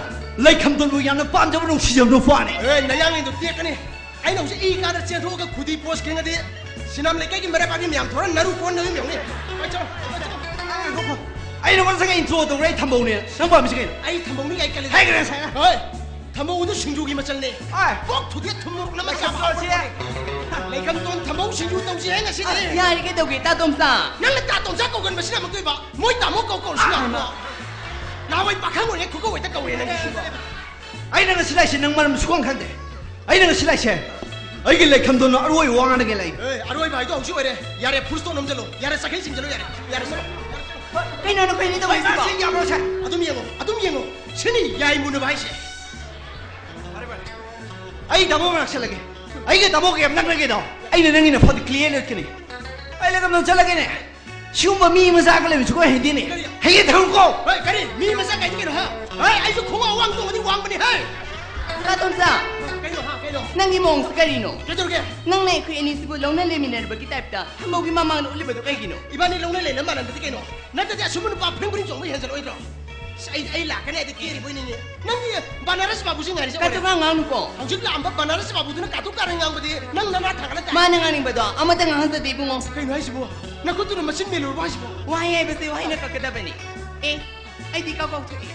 ꯂꯩꯈꯝꯇꯣꯟꯕꯨ ꯌꯥꯝꯅ ꯄꯥꯝꯖꯕ ꯅꯨꯡꯁꯤꯖꯕ ꯅꯨꯄꯥꯅꯦ꯫ ꯑꯦ, ꯅꯌꯥꯡꯂꯦꯟꯗꯣ ꯇꯦꯛꯀꯅꯤ꯫ ꯑꯩꯅ ꯍꯧꯖꯤꯛ ꯏ ꯀꯥꯗ ꯆꯦꯟꯊꯣꯛꯑꯒ ꯈꯨꯗꯤ ꯄꯣꯁ ꯈꯦꯡꯉꯗꯤ ꯁꯤꯅꯥꯝ ꯂꯩꯀꯥꯏꯒꯤ ꯃꯔꯛ ꯄꯥꯏꯕꯤ ꯃꯌꯥꯝ ꯊꯣꯔ ꯅꯔꯨ ꯀꯣꯟꯅꯕꯤ ꯃꯌꯥꯝꯅꯤ꯫ ꯍꯣꯏ, ꯆꯠꯂꯣ, ꯍꯣꯏ, ꯆꯠꯂꯣ꯫ ꯑꯩ ꯅꯉꯣꯟꯗ ꯉꯁꯥꯏ ꯏꯟꯇ꯭ꯔꯣ ꯇꯧꯈ꯭ꯔꯦ, ꯑꯩ ꯊꯝꯕꯧꯅꯦ꯫ ꯅꯪ ꯄꯥꯝꯃꯤꯁꯤ ꯀꯩꯅꯣ? ꯑꯩ ꯊꯝꯕꯧꯅꯤ ꯀꯥꯏ ꯀꯜꯂꯤ꯫ ꯍꯥꯏꯈ꯭ꯔꯦ ꯉꯁꯥꯏꯅ꯫ ꯍꯣꯏ, ꯊꯝꯕꯧ ꯑꯗꯨ ꯁꯤꯡꯖꯨꯒꯤ ꯃꯆꯜꯅꯦ꯫ ꯍꯣꯏ꯫ ꯄꯣꯛ ꯊꯨꯗꯦꯛ ꯊꯨꯝ ꯃꯣꯔꯣꯛ ꯅꯝꯃ ꯆꯥꯕ ꯍꯥꯎꯕ ꯄꯣꯠꯅꯦ꯫ ꯂꯩꯈꯝꯇꯣꯟ ꯊꯝꯕꯧ ꯁꯤꯡꯖꯨ ꯇꯧꯁꯤ ꯍꯥꯏ ꯉꯁꯤꯗꯤ꯫ ꯑꯁ, ꯌꯥꯔꯦ, ꯀꯩꯗꯧꯒꯦ, ꯇꯥ ꯇꯣꯝꯆꯥ? ꯅꯪꯅ ꯇꯥ ꯇꯣꯝꯆꯥ ꯀꯧꯒꯟꯕꯁꯤꯅ ꯑꯃꯨꯛꯇꯣꯏꯕ꯫ ꯃꯣꯏ ꯇꯥꯃꯣ ꯀꯧ ꯀꯧꯔꯁꯤꯅ ꯑꯃꯨꯛ꯫ ꯅꯍꯥꯟꯋꯥꯏ ꯄꯥꯈꯪ ꯑꯣꯏꯔꯤꯉꯩ ꯈꯨꯀꯧ ꯍꯦꯛꯇ ꯀꯧꯋꯦ ꯅꯪꯒꯤ ꯁꯤꯡꯗꯣ꯫ ꯑꯩꯅ ꯉꯁꯤ ꯂꯥꯛꯏꯁꯦ ꯅꯪ ꯃꯔꯝ ꯁꯨꯈꯪ ꯈꯪꯗꯦ꯫ ꯑꯩꯅ ꯉꯁꯤ ꯂꯥꯛꯏꯁꯦ ꯑꯩꯒꯤ ꯂꯩꯈꯝꯗꯣꯅ ꯑꯔꯣꯏꯕ ꯋꯥ ꯉꯥꯡꯅꯒꯦ ꯂꯥꯛꯏ꯫ ꯑꯦ, ꯑꯔꯣꯏꯕ ꯍꯥꯏꯗꯣ ꯍꯧꯖꯤꯛ ꯑꯣꯏꯔꯦ꯫ ꯌꯥꯔꯦ, ꯐꯨꯜ ꯁ꯭ꯇꯣꯞ ꯅꯝꯁꯤꯜꯂꯣ꯫ ꯌꯥꯔꯦ, ꯆꯈꯩ ꯆꯤꯡꯁꯤꯜꯂꯣ, ꯌꯥꯔꯦ꯫ ꯌꯥꯔꯦ, ꯆꯠꯂꯣ꯫ ꯀꯩꯅꯣ ꯅꯈꯣꯏ ꯑꯅꯤ ꯇꯧꯔꯤꯁꯤꯕꯣ? ꯁꯤ ꯌꯥꯕ꯭ꯔꯣ, ꯁꯦ? ꯑꯗꯨꯝ ꯌꯦꯡꯉꯣ, ꯑꯗꯨꯝ ꯌꯦꯡꯉꯣ꯫ ꯁꯤꯅꯤ ꯌꯥꯏ ꯃꯨꯟꯅꯕ ꯍꯥꯏꯁꯦ꯫ ꯑꯩ ꯇꯥꯃꯣ ꯃꯅꯥꯛ ꯆꯠꯂꯒꯦ꯫ ꯑꯩꯒ ꯇꯥꯃꯣꯒ ꯌꯥꯝ ꯅꯛꯅꯒꯦꯗꯣ꯫ ꯑꯩꯅ ꯅꯪꯒꯤ ꯅꯐꯣꯟꯗ ꯀ꯭ꯂꯤꯌꯔ ꯂꯦꯠꯀꯅꯤ꯫ ꯑꯩ ꯂꯩꯈꯝꯇꯣꯟ ꯆꯠꯂꯒꯦꯅꯦ꯫ ꯁꯤꯒꯨꯝꯕ ꯃꯤ ꯃꯆꯥꯒ ꯂꯩꯕꯁꯨ ꯑꯩꯈꯣꯏ ꯍꯩꯅꯗꯦꯅꯦ꯫ ꯀꯔꯤ? ꯍꯩꯒꯦ ꯊꯝꯃꯨꯀꯣ꯫ ꯍꯣꯏ, ꯀꯔꯤ? ꯃꯤ ꯃꯆꯥ ꯀꯥꯏꯗꯤ ꯀꯩꯅꯣ, ꯍꯥ? ꯍꯣꯏ, ꯑꯩꯁꯨ ꯈꯣꯡꯉꯥꯎ ꯑꯋꯥꯡ ꯇꯣꯡꯉꯗꯤ ꯋꯥꯡꯕꯅꯤ, ꯍꯦ꯫ ꯇꯥ ꯇꯣꯝꯆꯥ, ꯀꯩꯅꯣ, ꯍꯥ, ꯀꯩꯅꯣ? ꯅꯪꯒꯤ ꯃꯑꯣꯡꯁꯤ ꯀꯔꯤꯅꯣ? ꯀꯩꯗꯧꯔꯒꯦ? ꯅꯪꯅ ꯑꯩꯈꯣꯏ ꯑꯅꯤꯁꯤꯕꯨ ꯂꯧꯅ ꯂꯩꯃꯤꯟꯅꯔꯕꯒꯤ ꯇꯥꯏꯞꯇ ꯊꯝꯕꯧꯒꯤ ꯃꯃꯥꯡꯗ ꯎꯠꯂꯤꯕꯗꯨ ꯀꯩꯒꯤꯅꯣ? ꯏꯕꯥꯅꯤ ꯂꯧꯅ ꯂꯩꯅ ꯃꯥꯟꯅꯗꯗꯤ ꯀꯩꯅꯣ? ꯅꯠꯇꯗꯤ ꯑꯁꯨꯝꯕ ꯅꯨꯄꯥ ꯐ꯭ꯔꯤꯡ ꯐ꯭ꯔꯤꯡ ꯆꯣꯡꯕ ꯍꯦꯟꯖꯜꯂꯣꯏꯗ꯭ꯔꯣ? ꯑꯩ ꯑꯩ ꯂꯥꯛꯀꯅꯤ ꯍꯥꯏꯗꯤ ꯀꯦꯔꯤꯕꯣꯏ ꯅꯤꯡꯉꯦ꯫ ꯅꯪꯒꯤ ꯕꯅꯥꯔꯁ ꯕꯥꯕꯨꯁꯤ ꯉꯥꯏꯔꯤꯁꯦ꯫ ꯀꯥꯇꯨ ꯉꯥꯡ ꯉꯥꯡꯅꯨꯀꯣ꯫ ꯍꯧꯖꯤꯛ ꯂꯥꯛꯑꯝꯕ ꯕꯅꯥꯔꯁ ꯕꯥꯕꯨꯗꯨꯅ ꯀꯥꯇꯨ ꯀꯥꯔꯟ ꯉꯥꯡꯕꯗꯤ ꯅꯪ ꯅꯅꯥ ꯊꯥꯒꯠꯂ ꯇꯥꯏ꯫ ꯃꯥꯅ ꯉꯥꯡꯅꯤꯡꯕꯗꯣ ꯑꯃꯠꯇ ꯉꯥꯡꯍꯟꯖꯗꯦ ꯏꯕꯨꯡꯉꯣ꯫ ꯀꯩꯅꯣ ꯍꯥꯏꯁꯤꯕꯣ? ꯅꯈꯨꯠꯇꯨꯅ ꯃꯆꯤꯟ ꯃꯦꯜꯂꯨꯔꯕꯣ ꯍꯥꯏꯁꯤꯕꯣ? ꯋꯥꯍꯩ ꯍꯥꯏꯕꯁꯦ ꯋꯥꯍꯩꯅ ꯀꯛꯀꯗꯕꯅꯤ꯫ ꯑꯦ, ꯑꯩꯗꯤ ꯀꯥꯎ ꯀꯥꯎꯊꯣꯛꯏ꯫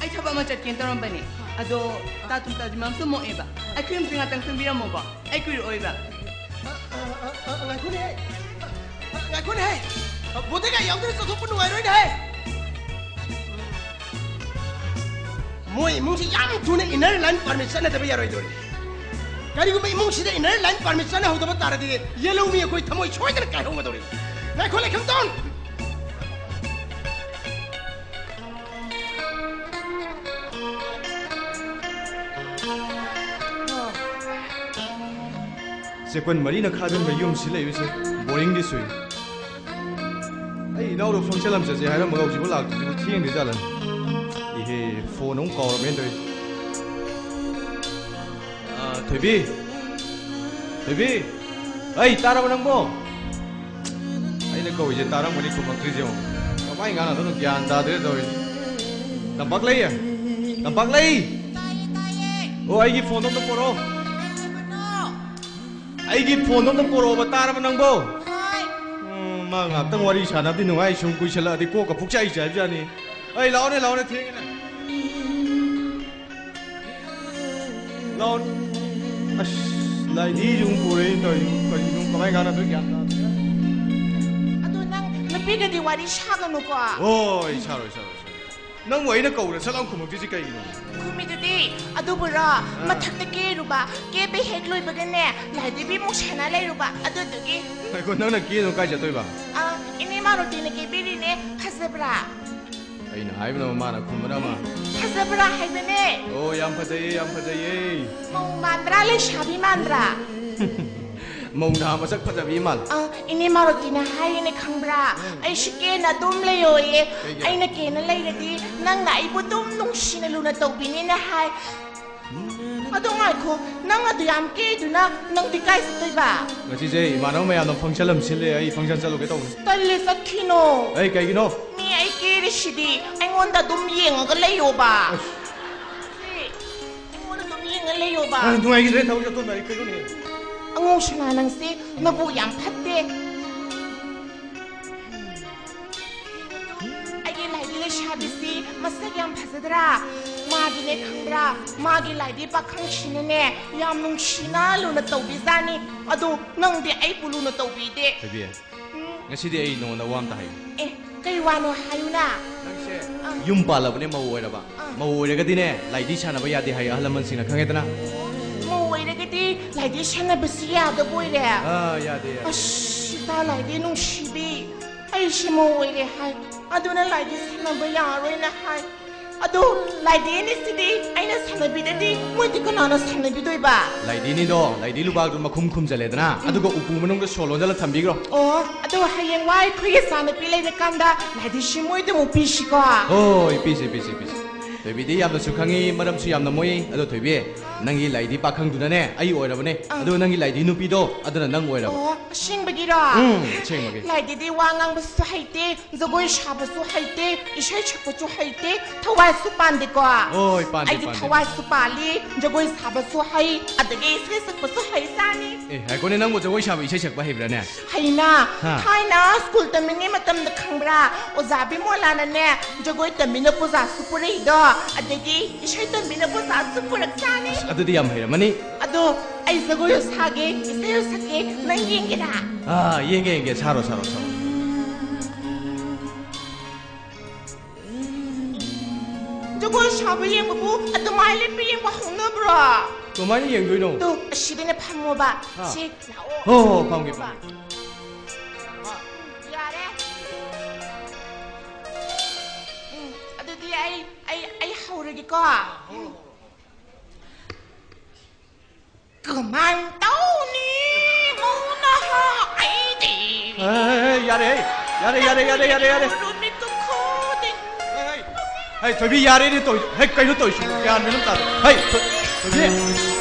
ꯑꯩ ꯊꯕꯛ ꯑꯃ ꯆꯠꯀꯦꯅ ꯇꯧꯔꯝꯕꯅꯤ꯫ ꯑꯗꯣ ꯇꯥ ꯇꯨꯝꯇꯥꯗꯤ ꯃꯝꯁꯨ ꯃꯣꯛꯑꯦꯕ꯫ ꯑꯩꯈꯣꯏ ꯌꯨꯝꯁꯦ ꯉꯥꯛꯇꯪ ꯆꯪꯕꯤꯔꯝꯃꯣꯕ꯫ ꯑꯩ ꯀꯨꯏꯔꯛꯑꯣꯏꯕ꯫ ꯑ, ꯑ, ꯑ, ꯑ, ꯉꯥꯏꯈꯣꯅꯦ꯫ ꯑ, ꯑ, ꯉꯥꯏꯈꯣꯅꯦ꯫ ꯑ, ꯕꯣꯗꯦꯒꯥ ꯌꯥꯎꯗꯅ ꯆꯠꯊꯣꯛꯄ ꯅꯨꯡꯉꯥꯏꯔꯣꯏꯅꯦ꯫ ꯃꯣꯏ ꯏꯃꯨꯡꯁꯤ ꯌꯥꯝ ꯊꯨꯅ inner line permit ꯆꯠꯅꯗꯕ ꯌꯥꯔꯣꯏꯗꯣꯔꯤ꯫ ꯀꯔꯤꯒꯨꯝꯕ ꯏꯃꯨꯡꯁꯤꯗ inner line permit ꯆꯠꯅꯍꯧꯗꯕ ꯇꯥꯔꯗꯤ, ꯌꯦꯜꯍꯧ ꯃꯤ ꯑꯩꯈꯣꯏ ꯊꯃꯣꯏ ꯁꯣꯏꯗꯅ ꯀꯥꯏꯍꯧꯒꯗꯧꯔꯤ꯫ ꯉꯥꯏꯈꯣ, ꯂꯩꯈꯝꯇꯣꯟ! ꯆꯦꯛꯄꯟ ꯃꯔꯤꯅ ꯈꯥꯖꯤꯟꯕ ꯌꯨꯝꯁꯤ ꯂꯩꯕꯁꯦ ꯕꯣꯔꯤꯡꯗꯤ ꯆꯨꯏ꯫ ꯑꯩ ꯏꯅꯥꯎꯗꯣ ꯐꯪꯁꯟ ꯑꯃ ꯆꯠꯁꯦ ꯍꯥꯏꯔꯝꯃꯒ ꯍꯧꯖꯤꯛꯐꯥꯎ ꯂꯥꯛꯇ꯭ꯔꯤꯁꯤꯕꯨ ꯊꯦꯡꯗ꯭ꯔꯤ ꯖꯥꯠꯂꯅꯦ? ꯏꯍꯦ, ꯐꯣꯟ ꯑꯃꯨꯛ ꯀꯥꯎꯔꯝꯃꯦꯅ ꯇꯧꯔꯤꯁꯦ꯫ ꯑꯥ, ꯊꯣꯏꯕꯤ! ꯊꯣꯏꯕꯤ! ꯑꯩ, ꯇꯥꯔꯕ ꯅꯪꯕꯣ? ꯑꯩꯅ ꯀꯧꯔꯤꯁꯦ ꯇꯥꯔꯝꯒꯅꯤ, ꯈꯨꯝꯃꯛꯇ꯭ꯔꯤꯁꯦ ꯌꯦꯡꯉꯣ꯫ ꯀꯃꯥꯏꯅ ꯉꯥꯡꯅꯗꯣꯏꯅꯣ ꯒ꯭ꯌꯥꯟ ꯇꯥꯗ꯭ꯔꯦ ꯇꯧꯔꯤꯁꯦ꯫ ꯇꯝꯄꯥꯛꯂꯩ! ꯇꯝꯄꯥꯛꯂꯩ! ꯇꯥꯏꯌꯦ, ꯇꯥꯏꯌꯦ꯫ ꯑꯣ, ꯑꯩꯒꯤ ꯐꯣꯟꯗꯣ ꯑꯝꯇ ꯄꯣꯔꯛꯑꯣ꯫ ꯀꯩ ꯍꯥꯏꯕꯅꯣ? ꯑꯩꯒꯤ ꯐꯣꯟꯗꯣ ꯑꯝꯇ ꯄꯣꯔꯛꯑꯣꯕ, ꯇꯥꯔꯕ ꯅꯪꯕꯣ? ꯍꯣꯏ꯫ ꯎꯝ, ꯃꯥ ꯉꯥꯛꯇꯪ ꯋꯥꯔꯤ ꯁꯥꯟꯅꯕꯗꯤ ꯅꯨꯡꯉꯥꯏ, ꯁꯨꯝ ꯀꯨꯏꯁꯜꯂꯛꯑꯗꯤ ꯀꯣꯛꯀ ꯄꯨꯛꯆꯥꯏ ꯆꯥꯏꯕꯖꯥꯠꯅꯤ꯫ ꯑꯩ, ꯂꯥꯛꯑꯣꯅꯦ, ꯂꯥꯛꯑꯣꯅꯦ, ꯊꯦꯡꯉꯦꯅꯦ꯫ ꯂꯥꯛꯑꯣ꯫ ꯑꯁ, ꯂꯥꯏꯙꯤꯁꯨ ꯑꯃꯨꯛ ꯄꯨꯔꯛꯏ ꯇꯧꯔꯤꯁꯤ꯫ ꯀꯔꯤꯅꯣ, ꯀꯃꯥꯏꯅ ꯉꯥꯡꯅꯗꯣꯏ ꯒ꯭ꯌꯥꯟ ꯇꯥꯗꯦ꯫ ꯑꯗꯣ ꯅꯪ ꯅꯨꯄꯤꯒꯗꯤ ꯋꯥꯔꯤ ꯁꯥꯒꯅꯨꯀꯣ꯫ ꯍꯣꯏ, ꯁꯥꯔꯣꯏ, ꯁꯥꯔꯣꯏ, ꯁꯥꯔꯣꯏ꯫ ꯅꯪꯕꯨ ꯑꯩꯅ ꯀꯧꯕꯗ ꯁꯠ ꯂꯥꯎ ꯈꯨꯝꯃꯛꯇ꯭ꯔꯤꯁꯤ ꯀꯩꯒꯤꯅꯣ? ꯈꯨꯝꯃꯤꯗꯨꯗꯤ꯫ ꯑꯗꯨꯕꯨꯔꯣ, ꯑꯥ꯫ ꯃꯊꯛꯇ ꯀꯦꯔꯨꯕ, ꯀꯦꯕ ꯍꯦꯛ ꯂꯣꯏꯕꯒꯅꯦ, ꯂꯥꯏꯙꯤꯕꯤ ꯑꯃꯨꯛ ꯁꯥꯟꯅ ꯂꯩꯔꯨꯕ, ꯑꯗꯨꯗꯨꯒꯤ꯫ ꯉꯥꯏꯈꯣ, ꯅꯪꯅ ꯀꯦꯗꯨꯅ ꯀꯥꯏ ꯆꯠꯇꯣꯏꯕ? ꯑꯥ, ꯏꯅꯦ ꯃꯥꯔꯣꯇꯤꯅ ꯀꯦꯕꯤꯔꯤꯅꯦ, ꯐꯖꯕ꯭ꯔꯥ? ꯑꯩꯅ ꯍꯥꯏꯕꯅ ꯑꯃ, ꯃꯥꯅ ꯈꯨꯝꯕꯅ ꯑꯃ꯫ ꯐꯖꯕ꯭ꯔꯥ ꯍꯥꯏꯕꯅꯦ꯫ ꯑꯣ, ꯌꯥꯝ ꯐꯖꯩꯌꯦ, ꯌꯥꯝ ꯐꯖꯩꯌꯦ꯫ ꯃꯧ ꯃꯥꯟꯕ꯭ꯔꯥ, ꯂꯩꯁꯥꯕꯤ ꯃꯥꯟꯕ꯭ꯔꯥ? ꯃꯧ ꯅꯍꯥ ꯃꯁꯛ ꯐꯖꯕꯤ ꯃꯥꯜꯂꯦ꯫ ꯑ, ꯏꯅꯦ ꯃꯥꯔꯣꯇꯤꯅ ꯍꯥꯏꯔꯤꯅꯦ ꯈꯪꯕ꯭ꯔꯥ? ꯎꯝ꯫ ꯑꯩꯁꯨ ꯀꯦꯅ ꯑꯗꯨꯝ ꯂꯩꯌꯣꯌꯦ꯫ ꯀꯩꯒꯤ? ꯑꯩꯅ ꯀꯦꯅ ꯂꯩꯔꯗꯤ ꯅꯪꯅ ꯑꯩꯕꯨ ꯑꯗꯨꯝ ꯅꯨꯡꯁꯤꯅ ꯂꯨꯅ ꯇꯧꯕꯤꯅꯤꯅ ꯍꯥꯏ꯫ ꯑꯗꯣ ꯉꯥꯏꯈꯣ, ꯅꯪ ꯑꯗꯨ ꯌꯥꯝ ꯀꯦꯗꯨꯅ ꯅꯪꯗꯤ ꯀꯥꯏ ꯆꯠꯇꯣꯏꯕ? ꯉꯁꯤꯁꯦ ꯏꯃꯥꯟꯅꯕ ꯃꯌꯥꯝꯅ ꯐꯪꯁꯟ ꯑꯃ ꯁꯤꯜꯂꯦ, ꯑꯩ ꯐꯪꯁꯟ ꯆꯠꯂꯨꯒꯦ ꯇꯧꯕꯅꯤ꯫ ꯇꯜꯂꯦ, ꯆꯠꯈꯤꯅꯣ꯫ ꯑꯩ ꯀꯩꯒꯤꯅꯣ? ꯃꯤ ꯑꯩ ꯀꯦꯔꯦ ꯁꯤꯗꯤ ꯑꯩꯉꯣꯟꯗ ꯑꯗꯨꯝ ꯌꯦꯡꯉꯒ ꯂꯩꯌꯣꯕ꯫ ꯁꯤ, ꯑꯩꯉꯣꯟꯗ ꯑꯗꯨꯝ ꯌꯦꯡꯉ ꯂꯩꯌꯣꯕ꯫ ꯑ, ꯅꯨꯡꯉꯥꯏꯈꯤꯗ꯭ꯔꯦ, ꯊꯕꯛ ꯆꯠꯊꯣꯛꯅꯔꯤ ꯀꯩꯅꯣꯅꯦ꯫ ꯑꯉꯧ ꯁꯅꯥ, ꯅꯪꯁꯦ ꯅꯕꯨꯛ ꯌꯥꯝ ꯐꯠꯇꯦ꯫ ꯑꯩꯒꯤ ꯂꯥꯏꯗꯤ ꯂꯩꯁꯥꯕꯤꯁꯤ ꯃꯁꯛ ꯌꯥꯝ ꯐꯖꯗ꯭ꯔꯥ? ꯃꯥꯗꯤꯅꯦ ꯈꯪꯕ꯭ꯔꯥ, ꯃꯥꯒꯤ ꯂꯥꯏꯗꯤ ꯄꯥꯈꯪꯁꯤꯅꯅꯦ ꯌꯥꯝ ꯅꯨꯡꯁꯤꯅ ꯂꯨꯅ ꯇꯧꯕꯤꯖꯥꯠꯅꯤ꯫ ꯑꯗꯣ ꯅꯪꯗꯤ ꯑꯩꯕꯨ ꯂꯨꯅ ꯇꯧꯕꯤꯗꯦ꯫ ꯊꯣꯏꯕꯤ, ꯎꯝ꯫ ꯉꯁꯤꯗꯤ ꯑꯩ ꯅꯉꯣꯟꯗ ꯋꯥ ꯑꯝꯇ ꯍꯥꯏꯒꯦ꯫ ꯑꯦ, ꯀꯩ ꯋꯥꯅꯣ ꯍꯥꯏꯌꯨꯅ? ꯅꯪꯁꯦ ꯑꯥ꯫ ꯌꯨꯝ ꯄꯥꯜꯂꯕꯅꯦ, ꯃꯧ ꯑꯣꯏꯔꯕ꯫ ꯑꯥ꯫ ꯃꯧ ꯑꯣꯏꯔꯒꯗꯤꯅꯦ, ꯂꯥꯏꯗꯤ ꯁꯥꯟꯅꯕ ꯌꯥꯗꯦ ꯍꯥꯏ ꯑꯍꯜ ꯂꯃꯟꯁꯤꯡꯅ, ꯈꯪꯉꯦꯗꯅ? ꯑꯣ, ꯃꯧ ꯑꯣꯏꯔꯒꯗꯤ ꯂꯥꯏꯗꯤ ꯁꯥꯟꯅꯕꯁꯤ ꯌꯥꯗꯕ ꯑꯣꯏꯔꯦ? ꯑꯥ, ꯌꯥꯗꯦ, ꯌꯥꯗꯦ꯫ ꯑꯁ, ꯏꯇꯥ ꯂꯥꯏꯗꯤ ꯅꯨꯡꯁꯤꯕꯤ, ꯑꯩꯁꯤ ꯃꯧ ꯑꯣꯏꯔꯦ ꯍꯥꯏ, ꯑꯗꯨꯅ ꯂꯥꯏꯗꯤ ꯁꯥꯟꯅꯕ ꯌꯥꯔꯣꯏꯅ ꯍꯥꯏ꯫ ꯑꯗꯣ ꯂꯥꯏꯗꯤ ꯑꯅꯤꯁꯤꯗꯤ ꯑꯩꯅ ꯁꯥꯟꯅꯕꯤꯗꯗꯤ ꯃꯣꯏꯗꯤ ꯀꯅꯥꯅ ꯁꯥꯟꯅꯕꯤꯗꯣꯏꯕ? ꯂꯥꯏꯗꯤꯅꯤꯗꯣ, ꯂꯥꯏꯗꯤ ꯂꯨꯕꯥꯛꯇꯣ ꯃꯈꯨꯝ ꯈꯨꯝꯖꯜꯂꯦꯗꯅ, ꯎꯝ꯫ ꯑꯗꯨꯒ ꯎꯄꯨ ꯃꯅꯨꯡꯗ ꯁꯣ ꯂꯣꯟꯖꯜꯂ ꯊꯝꯕꯤꯈ꯭ꯔꯣ꯫ ꯑꯣ, ꯑꯗꯣ ꯍꯌꯦꯡꯋꯥꯏ ꯑꯩꯈꯣꯏꯒꯤ ꯏꯆꯥꯅꯨꯄꯤ ꯂꯩꯔꯀꯥꯟꯗ ꯂꯥꯏꯗꯤꯁꯤ ꯃꯣꯏꯗ ꯑꯃꯨꯛ ꯄꯤꯁꯤꯀꯣ꯫ ꯍꯣꯏ, ꯄꯤꯁꯤ, ꯄꯤꯁꯤ, ꯄꯤꯁꯤ꯫ ꯊꯣꯏꯕꯤꯗꯤ ꯌꯥꯝꯅꯁꯨ ꯈꯪꯉꯤ, ꯃꯔꯝꯁꯨ ꯌꯥꯝꯅ ꯃꯣꯏ꯫ ꯑꯗꯣ ꯊꯣꯏꯕꯤ, ꯅꯪꯒꯤ ꯂꯥꯏꯗꯤ ꯄꯥꯈꯪꯗꯨꯅꯅꯦ ꯑꯩ ꯑꯣꯏꯔꯕꯅꯦ, ꯑꯥ꯫ ꯑꯗꯨꯒ ꯅꯪꯒꯤ ꯂꯥꯏꯗꯤ ꯅꯨꯄꯤꯗꯣ ꯑꯗꯨꯅ ꯅꯪ ꯑꯣꯏꯔꯕ꯫ ꯑꯣ, ꯑꯁꯦꯡꯕꯒꯤꯔꯣ? ꯎꯝ, ꯑꯁꯦꯡꯕꯒꯤ꯫ ꯂꯥꯏꯗꯤꯗꯤ ꯋꯥ ꯉꯥꯡꯕꯁꯨ ꯍꯩꯇꯦ, ꯖꯒꯣꯏ ꯁꯥꯕꯁꯨ ꯍꯩꯇꯦ, ꯏꯁꯩ ꯁꯛꯄꯁꯨ ꯍꯩꯇꯦ, ꯊꯋꯥꯏꯁꯨ ꯄꯥꯟꯗꯦꯀꯣ꯫ ꯍꯣꯏ, ꯄꯥꯟꯗꯦ, ꯑꯩꯗꯤ ꯄꯥꯟꯗꯦ꯫ ꯊꯋꯥꯏꯁꯨ ꯄꯥꯜꯂꯤ, ꯖꯒꯣꯏ ꯁꯥꯕꯁꯨ ꯍꯩ, ꯑꯗꯒꯤ ꯏꯁꯩ ꯁꯛꯄꯁꯨ ꯍꯩ ꯆꯥꯅꯤ꯫ ꯑꯦ, ꯉꯥꯏꯈꯣꯅꯦ, ꯅꯪꯕꯨ ꯖꯒꯣꯏ ꯁꯥꯕ, ꯏꯁꯩ ꯁꯛꯄ ꯍꯩꯕ꯭ꯔꯥꯅꯦ? ꯍꯩꯅ, ꯍꯥ꯫ ꯊꯥꯏꯅ ꯁ꯭ꯀꯨꯜ ꯇꯝꯃꯤꯉꯩ ꯃꯇꯝꯗ ꯈꯪꯕ꯭ꯔꯥ, ꯑꯣꯖꯥ ꯕꯤꯃꯣꯂꯥꯅꯅꯦ ꯖꯒꯣꯏ ꯇꯝꯕꯤꯅ ꯄꯨꯖꯥꯁꯨ ꯄꯨꯔꯛꯏꯗꯣ, ꯑꯗꯒꯤ ꯏꯁꯩ ꯇꯝꯕꯤꯅ ꯄꯨꯖꯥꯁꯨ ꯄꯨꯔꯛꯆꯥꯅꯤ꯫ ꯑꯁ, ꯑꯗꯨꯗꯤ ꯌꯥꯝ ꯍꯩꯔꯝꯃꯅꯤ꯫ ꯑꯗꯣ ꯑꯩ ꯖꯒꯣꯏ ꯁꯥꯒꯦ, ꯏꯁꯩ ꯁꯛꯀꯦ, ꯅꯪ ꯌꯦꯡꯒꯦꯔꯥ? ꯑꯥ, ꯌꯦꯡꯒꯦ, ꯌꯦꯡꯒꯦ꯫ ꯁꯥꯔꯣ, ꯁꯥꯔꯣ, ꯁꯥꯔꯣ꯫ ꯖꯒꯣꯏ ꯁꯥꯕ ꯌꯦꯡꯕꯕꯨ ꯑꯗꯨꯃꯥꯏꯅ ꯂꯦꯞꯄ ꯌꯦꯡꯕ ꯍꯧꯅꯕ꯭ꯔꯣ? ꯀꯃꯥꯏꯅ ꯌꯦꯡꯗꯣꯏꯅꯣ? ꯇꯨ, ꯑꯁꯤꯗꯅꯦ ꯐꯝꯃꯣꯕ꯫ ꯑꯥ꯫ ꯁꯤ, ꯂꯥꯛꯑꯣ꯫ ꯍꯣ, ꯍꯣ, ꯐꯝꯒꯦ, ꯐꯝꯒꯦ꯫ ꯌꯥꯔꯦ꯫ ꯎꯝ, ꯑꯗꯨꯗꯤ ꯑꯩ, ꯑꯩ, ꯑꯩ ꯍꯧꯔꯒꯦꯀꯣ꯫ ꯎꯝ꯫ ꯀꯃꯥꯏ ꯇꯧꯅꯤ? ꯃꯧ ꯅꯍꯥ ꯑꯩꯗꯤ꯫ ꯍꯦ, ꯍꯦ, ꯍꯦ, ꯌꯥꯔꯦ, ꯍꯦ꯫ ꯌꯥꯔꯦ, ꯌꯥꯔꯦ, ꯌꯥꯔꯦ, ꯌꯥꯔꯦ, ꯌꯥꯔꯦ꯫ ꯅꯨꯃꯤꯠꯇꯨ ꯈꯨꯗꯤꯡ꯫ ꯍꯦ, ꯍꯦ꯫ ꯍꯦ, ꯊꯣꯏꯕꯤ, ꯌꯥꯔꯦꯅꯦ ꯇꯧꯏ꯫ ꯍꯦ, ꯀꯩꯅꯣ ꯇꯧꯏꯁꯤꯕꯨ? ꯒ꯭ꯌꯥꯟ ꯃꯦꯟ ꯑꯝ ꯇꯥꯗꯦ꯫ ꯍꯦ, ꯊꯣꯏ-, ꯊꯣꯏꯕꯤ꯫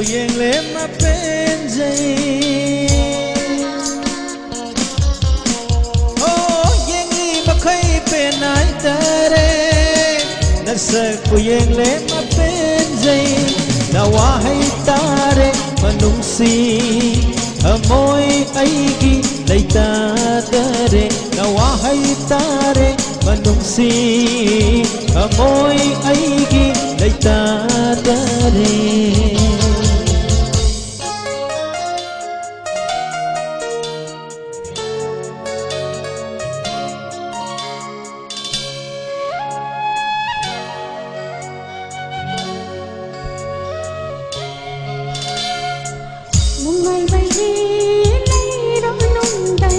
ꯌꯦꯡꯂꯦ ꯃꯄꯦꯟꯖꯩ꯫ ꯑꯣ, ꯌꯦꯡꯂꯤ ꯃꯈꯩ ꯄꯦꯟ ꯍꯥꯏꯇꯥꯔꯦ꯫ ꯅꯁꯛꯄꯨ ꯌꯦꯡꯂꯦ ꯃꯄꯦꯟꯖꯩ꯫ ꯅꯋꯥ ꯍꯩꯇꯥꯔꯦ ꯃꯅꯨꯡꯁꯤ꯫ ꯊꯃꯣꯏ ꯑꯩꯒꯤ ꯂꯩꯇꯥꯗꯔꯦ꯫ ꯅꯋꯥ ꯍꯩꯇꯥꯔꯦ ꯃꯅꯨꯡꯁꯤ꯫ ꯊꯃꯣꯏ ꯑꯩꯒꯤ ꯂꯩꯇꯥꯗꯔꯦ꯫ ꯅꯨꯡꯉꯥꯏꯕꯒꯤ ꯂꯩꯔꯣꯅꯨꯡꯗ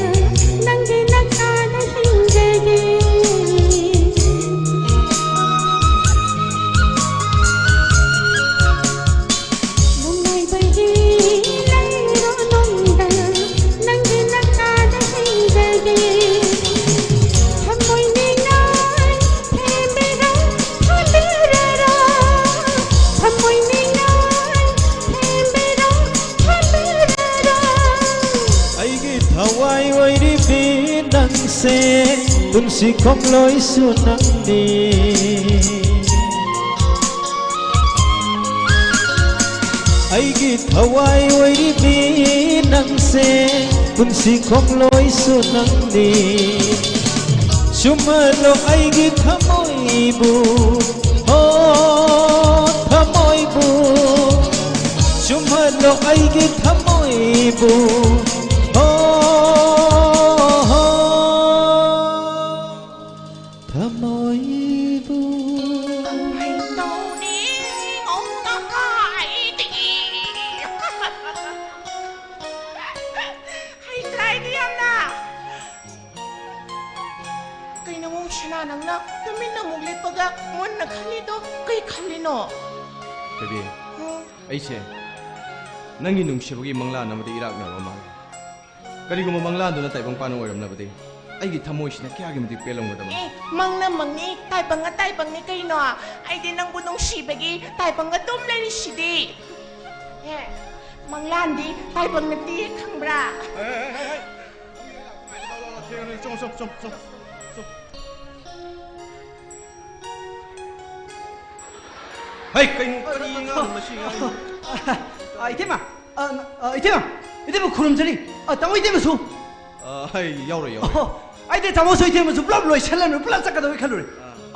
ꯅꯪꯒꯤ ꯅꯛꯇꯗ ꯍꯤꯡꯖꯒꯦ꯫ ꯅꯨꯡꯉꯥꯏꯕꯒꯤ ꯂꯩꯔꯣꯅꯨꯡꯗ ꯅꯪꯒꯤ ꯅꯛꯇꯗ ꯍꯤꯡꯖꯒꯦ꯫ ꯊꯃꯣꯏ ꯅꯤꯡꯉꯥꯏ ꯊꯦꯝꯕꯤꯔꯣ, ꯊꯦꯝꯕꯤꯔꯔꯣ꯫ ꯊꯃꯣꯏ ꯅꯤꯡꯉꯥꯏ ꯊꯦꯝꯕꯤꯔꯣ, ꯊꯦꯝꯕꯤꯔꯔꯣ꯫ ꯑꯩꯒꯤ ꯊꯋꯥꯏ ꯑꯣꯏꯔꯤꯕꯤ ꯅꯪꯁꯦ, ꯄꯨꯟꯁꯤ ꯈꯣꯡꯂꯣꯏꯁꯨ ꯅꯪꯅꯤ꯫ ꯑꯩꯒꯤ ꯊꯋꯥꯏ ꯑꯣꯏꯔꯤꯕꯤ ꯅꯪꯁꯦ, ꯄꯨꯟꯁꯤ ꯈꯣꯡꯂꯣꯏꯁꯨ ꯅꯪꯅꯤ꯫ ꯁꯨꯝꯍꯠꯂꯣ ꯑꯩꯒꯤ ꯊꯃꯣꯏꯕꯨ, ꯍꯣ, ꯊꯃꯣꯏꯕꯨ꯫ ꯁꯨꯝꯍꯠꯂꯣ ꯑꯩꯒꯤ ꯊꯃꯣꯏꯕꯨ, ꯍꯣ, ꯍꯣ, ꯊꯃꯣꯏꯕꯨ꯫ ꯀꯃꯥꯏ ꯇꯧꯅꯤ? ꯉꯧꯅ ꯍꯥꯏꯗꯤ꯫ ꯍꯩꯇ꯭ꯔꯥ ꯑꯩꯗꯤ ꯌꯥꯝꯅ? ꯀꯩꯅꯣ ꯉꯣ ꯁꯅꯥ, ꯅꯪꯅ ꯇꯨꯃꯤꯟꯅ ꯑꯃꯨꯛ ꯂꯦꯞꯄꯒ ꯃꯨꯟꯅ ꯈꯜꯂꯤꯗꯣ ꯀꯩ ꯈꯜꯂꯤꯅꯣ? ꯕꯦꯕꯤ, ꯎꯝ꯫ ꯑꯩꯁꯦ ꯅꯪꯒꯤ ꯅꯨꯡꯁꯤꯕꯒꯤ ꯃꯪꯂꯥꯟ ꯑꯃꯗ ꯏꯔꯥꯛꯅꯕ ꯃꯥꯜꯂꯦ꯫ ꯀꯔꯤꯒꯨꯝꯕ ꯃꯪꯂꯥꯟꯗꯨꯅ ꯇꯥꯏꯕꯪ ꯄꯥꯟꯕ ꯑꯣꯏꯔꯝꯂꯕꯗꯤ ꯑꯩꯒꯤ ꯊꯃꯣꯏꯁꯤꯅ ꯀꯌꯥꯒꯤ ꯃꯇꯤꯛ ꯄꯦꯜꯂꯝꯒꯗꯕꯅꯣ? ꯑꯦ, ꯃꯪꯅ ꯃꯪꯅꯤ, ꯇꯥꯏꯕꯪꯅ ꯇꯥꯏꯕꯪꯅꯤ ꯀꯩꯅꯣ? ꯑꯩꯗꯤ ꯅꯪꯕꯨ ꯅꯨꯡꯁꯤꯕꯒꯤ ꯇꯥꯏꯕꯪꯒ ꯑꯗꯨꯝ ꯂꯩꯔꯤꯁꯤꯗꯤ꯫ ꯑꯦ, ꯃꯪꯂꯥꯟꯗꯤ ꯇꯥꯏꯕꯪ ꯅꯠꯇꯦ ꯈꯪꯕ꯭ꯔꯥ? ꯆꯣ ꯆꯣ ꯆꯣ ꯆꯣ ꯆꯣ꯫ ꯍꯩ, ꯀꯩꯅꯣ, ꯀꯔꯤ ꯉꯥꯡꯅꯣ ꯃꯁꯤ ꯉꯥꯡꯅꯣ? ꯑ, ꯏꯇꯩꯃ, ꯑ, ꯑ, ꯏꯇꯩꯃ, ꯏꯇꯩꯃ ꯈꯨꯔꯨꯝꯖꯔꯤ꯫ ꯑ, ꯇꯥꯃꯣ ꯏꯇꯩꯃꯁꯨ꯫ ꯑ, ꯍꯩ, ꯌꯥꯎꯔꯣꯏ, ꯌꯥꯎꯔꯣꯏ꯫ ꯑꯣ, ꯑꯩꯗꯤ ꯇꯥꯃꯣꯁꯨ ꯏꯇꯩꯃꯁꯨ ꯄꯨꯂꯞ ꯂꯣꯏꯁꯜꯂꯅꯨ, ꯄꯨꯂꯞ ꯆꯠꯀꯗꯧꯔꯤ ꯈꯜꯂꯨꯔꯦ꯫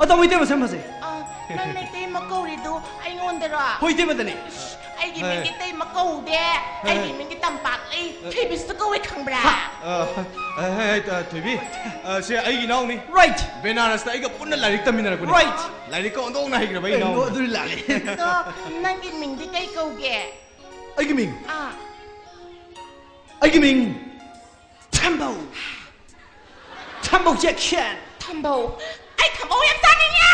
ꯑ, ꯇꯥꯃꯣ ꯏꯇꯩꯃꯁꯦ ꯌꯥꯝ ꯐꯖꯩ꯫ ꯑ, ꯅꯪꯅ ꯏꯇꯩꯃ ꯀꯧꯔꯤꯗꯨ ꯑꯩꯉꯣꯟꯗꯔꯣ? ꯍꯣꯏ, ꯏꯇꯩꯃꯗꯅꯦ꯫ ꯑꯩꯒꯤ ꯃꯤꯡꯗꯤ ꯏꯇꯩꯃ ꯀꯧꯗꯦ꯫ ꯑꯩꯒꯤ ꯃꯤꯡꯗꯤ ꯇꯝꯄꯥꯛꯂꯩ ꯊꯣꯏꯕꯤꯁꯤꯇ ꯀꯧꯋꯦ ꯈꯪꯕ꯭ꯔꯥ? ꯑ, ꯑ, ꯍꯩ, ꯑ, ꯊꯣꯏꯕꯤ, ꯑ, ꯁꯦ ꯑꯩꯒꯤ ꯏꯅꯥꯎꯅꯤ꯫ Right, ꯕꯦꯅꯥꯔꯁꯇ ꯑꯩꯒ ꯄꯨꯟꯅ ꯂꯥꯏꯔꯤꯛ ꯇꯝꯃꯤꯟꯅꯔꯛꯄꯅꯤ꯫ Right. ꯂꯥꯏꯔꯤꯛꯀ ꯑꯣꯟꯊꯣꯛꯅ ꯍꯩꯈ꯭ꯔꯕ ꯀꯩꯅꯣ ꯏꯅꯥꯎꯅꯤ꯫ ꯑꯗꯨꯗꯤ ꯂꯥꯜꯂꯦ꯫ ꯑꯗꯣ ꯅꯪꯒꯤ ꯃꯤꯡꯗꯤ ꯀꯩ ꯀꯧꯒꯦ? ꯑꯩꯒꯤ ꯃꯤꯡ, ꯑꯥ, ꯑꯩꯒꯤ ꯃꯤꯡ ꯊꯝꯕꯧ꯫ ꯊꯝꯕꯧ ꯖꯦꯛꯁꯟ꯫ ꯊꯝꯕꯧ꯫ ꯑꯩ ꯊꯝꯕꯧ ꯌꯥꯝ ꯆꯥꯅꯤꯡꯉꯦ꯫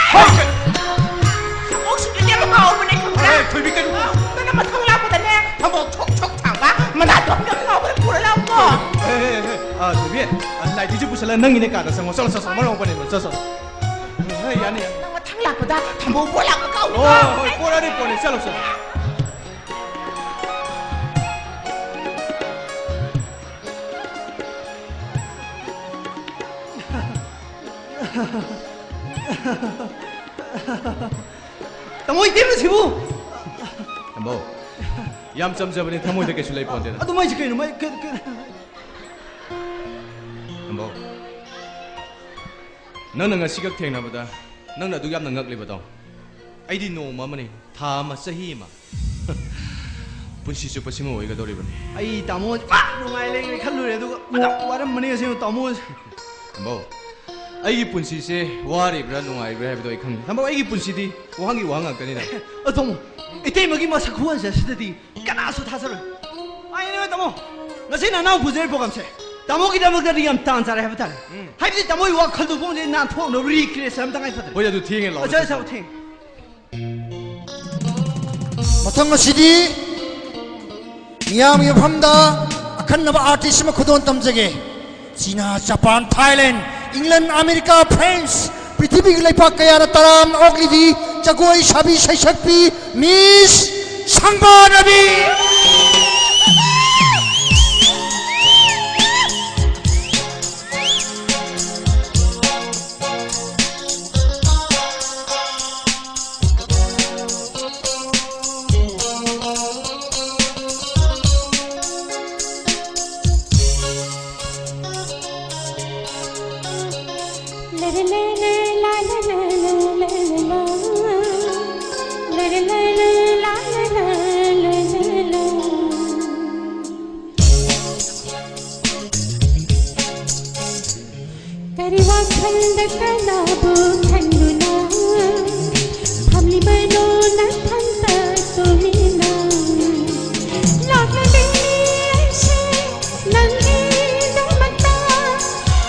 ꯊꯝꯕꯧ ꯁꯤꯡꯖꯨꯗꯤ ꯌꯥꯝ ꯍꯥꯎꯕꯅꯦ ꯈꯪꯕ꯭ꯔꯥ? ꯑꯦ, ꯊꯣꯏꯕꯤ, ꯀꯩꯅꯣ? ꯅꯪꯅ ꯃꯊꯪ ꯂꯥꯛꯄꯗꯅꯦ ꯊꯝꯕꯧ ꯊꯣꯛ ꯊꯣꯛ ꯊꯥꯡꯕ ꯃꯅꯥꯗꯣ ꯌꯥꯝ ꯍꯥꯎꯕꯅꯦ ꯄꯨꯔ ꯂꯥꯛꯑꯣꯀꯣ꯫ ꯑꯦ, ꯑꯦ, ꯑꯦ, ꯑ, ꯊꯣꯏꯕꯤ, ꯑ, ꯂꯥꯏꯙꯤꯁꯤ ꯄꯨꯁꯜꯂ ꯅꯪꯒꯤꯅꯦ ꯀꯥꯗ ꯆꯪꯉꯣ꯫ ꯆꯠꯂꯣ, ꯆꯠꯂꯣ, ꯆꯠꯂꯣ, ꯃꯔꯝ ꯃꯣꯛꯄꯅꯦ꯫ ꯆꯠꯂꯣ, ꯆꯠꯂꯣ꯫ ꯑꯦ, ꯌꯥꯅꯤ, ꯌꯥꯅꯤ꯫ ꯅꯪ ꯃꯊꯪ ꯂꯥꯛꯄꯗ ꯊꯝꯕꯧ ꯄꯨꯔ ꯂꯥꯛꯄ ꯀꯥꯎ꯫ ꯑꯣ, ꯍꯣꯏ, ꯄꯣꯔꯛꯑꯅꯤ, ꯄꯣꯔꯛꯑꯅꯤ꯫ ꯆꯠꯂꯣ, ꯆꯠꯂꯣ꯫ ꯇꯥꯃꯣ ꯏꯇꯩꯃꯁꯤꯕꯨ꯫ ꯊꯝꯕꯧ, ꯌꯥꯝ ꯆꯝꯖꯕꯅꯤ, ꯊꯃꯣꯏꯗ ꯀꯩꯁꯨ ꯂꯩ ꯄꯣꯟꯇꯦꯗ꯫ ꯑꯗꯨꯃꯥꯏꯁꯦ ꯀꯩꯅꯣ? ꯃꯥꯏ-, ꯀꯩ-, ꯀꯩ-, ꯊꯝꯕꯧ, ꯅꯪꯅ ꯉꯁꯤꯈꯛ ꯊꯦꯡꯅꯕꯗ ꯅꯪꯅ ꯑꯗꯨꯛ ꯌꯥꯝꯅ ꯉꯛꯂꯤꯕꯗꯣ, ꯑꯩꯗꯤ ꯅꯣꯡꯃ ꯑꯃꯅꯤ, ꯊꯥ ꯑꯃ, ꯆꯍꯤ ꯑꯃ, ꯄꯨꯟꯁꯤ ꯆꯨꯞꯄ ꯁꯤꯃ ꯑꯣꯏꯒꯗꯧꯔꯤꯕꯅꯤ꯫ ꯑꯩ ꯇꯥꯃꯣ ꯄꯥꯛ ꯅꯨꯡꯉꯥꯏ ꯂꯩꯔꯦ ꯈꯜꯂꯨꯔꯦ, ꯑꯗꯨꯒ ꯐꯅ ꯋꯥꯔꯝꯃꯅꯤ ꯑꯁꯦꯡꯕ ꯇꯥꯃꯣ꯫ ꯊꯝꯕꯧ, ꯑꯩꯒꯤ ꯄꯨꯟꯁꯤꯁꯦ ꯋꯥꯔꯤꯕ꯭ꯔꯥ ꯅꯨꯡꯉꯥꯏꯕ꯭ꯔꯥ ꯍꯥꯏꯕꯗꯣ ꯑꯩ ꯈꯪꯗꯦ꯫ ꯊꯝꯕꯧ, ꯑꯩꯒꯤ ꯄꯨꯟꯁꯤꯗꯤ ꯋꯥꯍꯪꯒꯤ ꯋꯥꯍꯪ ꯉꯥꯛꯇꯅꯤꯗ꯫ ꯑ, ꯇꯥꯃꯣ, ꯏꯇꯩꯃꯒꯤ ꯃꯁꯛ ꯈꯨꯋꯥꯡꯁꯦ ꯑꯁꯤꯗꯗꯤ ꯀꯅꯥꯁꯨ ꯊꯥꯖꯔꯣꯏ꯫ ꯑꯩꯅꯦ ꯇꯥꯃꯣ, ꯉꯁꯤ ꯅꯅꯥꯎ ꯄꯨꯖꯔꯤ ꯄ꯭ꯔꯣꯒꯥꯝꯁꯦ ꯇꯥꯃꯣꯒꯤꯗꯃꯛꯇꯗꯤ ꯌꯥꯝ ꯇꯥꯟ ꯆꯥꯔꯦ ꯍꯥꯏꯕ ꯇꯥꯔꯦ꯫ ꯍꯥꯏꯕꯗꯤ ꯇꯥꯃꯣꯒꯤ ꯋꯥꯈꯜꯗꯨ ꯄꯨꯛꯅꯤꯡ ꯅꯥꯟꯊꯣꯛꯅꯕ recreation ꯑꯝꯇ ꯉꯥꯏ ꯐꯗ꯭ꯔꯦ꯫ ꯍꯣꯏ, ꯑꯗꯨ ꯊꯦꯡꯉꯦ, ꯂꯥꯛꯑꯣ꯫ ꯑꯣꯖꯥ, ꯑꯣꯖꯥ, ꯊꯦꯡ꯫ ꯃꯊꯪ ꯑꯁꯤꯗꯤ ꯃꯤꯌꯥꯝꯒꯤ ꯃꯐꯝꯗ ꯑꯈꯟꯅꯕ artist ꯑꯃ ꯈꯨꯗꯣꯜ ꯇꯝꯖꯒꯦ꯫ ꯆꯤꯅꯥ, ꯖꯄꯥꯟ, ꯊꯥꯏꯂꯦꯟ, ꯏꯪꯂꯦꯟ, ꯑꯃꯦꯔꯤꯀꯥ, ꯐ꯭ꯔꯦꯟꯁ, ꯄ꯭ꯔꯤꯊꯤꯕꯤꯒꯤ ꯂꯩꯄꯥꯛ ꯀꯌꯥꯗ ꯇꯔꯥꯝꯅ ꯑꯣꯛꯂꯤꯕꯤ ꯖꯒꯣꯏ ꯁꯥꯕꯤ ꯁꯩꯁꯛꯄꯤ Miss ꯁꯪꯕꯥꯅꯕꯤ꯫ ꯀꯔꯤ ꯋꯥꯈꯜꯗ ꯀꯅꯥꯕꯨ ꯈꯟꯗꯨꯅ ꯐꯝꯂꯤꯕꯅꯣ ꯅꯊꯟꯇ ꯇꯨꯃꯤꯟꯅ? ꯂꯥꯛꯂꯕꯤ ꯑꯩꯁꯦ ꯅꯪꯒꯤꯗꯃꯛꯇ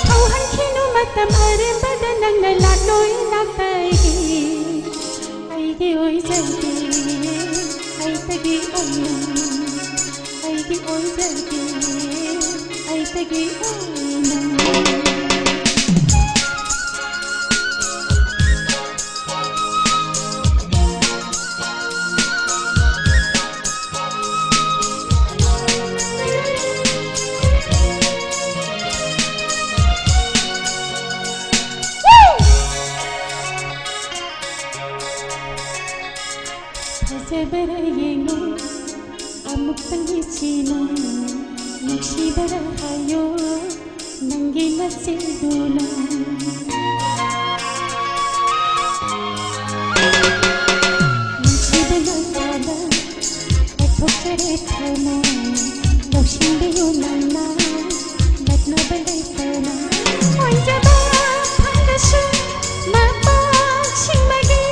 ꯍꯧꯍꯟꯈꯤꯅꯨ ꯃꯇꯝ ꯑꯔꯦꯝꯕꯗ ꯅꯪꯅ ꯂꯥꯛꯂꯣꯏ ꯅꯥꯛꯇ ꯑꯩꯒꯤ ꯑꯩꯒꯤ ꯑꯣꯏꯖꯒꯦ, ꯑꯩꯇꯒꯤ ꯑꯣꯏꯅ, ꯑꯩꯒꯤ ꯑꯣꯏꯖꯒꯦ, ꯑꯩꯇꯒꯤ ꯑꯣꯏꯅ꯫ ꯐꯖꯕꯔ ꯌꯦꯡꯉꯨ, ꯑꯃꯨꯛꯇꯪ ꯏꯆꯦꯅ ꯅꯨꯡꯁꯤꯕꯔ ꯍꯥꯏꯌꯣ, ꯅꯪꯒꯤ ꯅꯆꯦꯗꯨꯅ꯫ ꯅꯨꯡꯁꯤꯕꯅ ꯀꯥꯗ ꯀꯠꯊꯣꯛꯆꯔꯦ ꯊꯃꯣꯏ, ꯂꯧꯁꯤꯟꯕꯤꯌꯨ ꯅꯪꯅ꯫ ꯅꯛꯅꯕ ꯂꯩꯇꯅ ꯑꯣꯏꯖꯕ ꯐꯪꯗ꯭ꯔꯁꯨ ꯃꯄꯥꯛꯁꯤꯡꯕꯒꯤ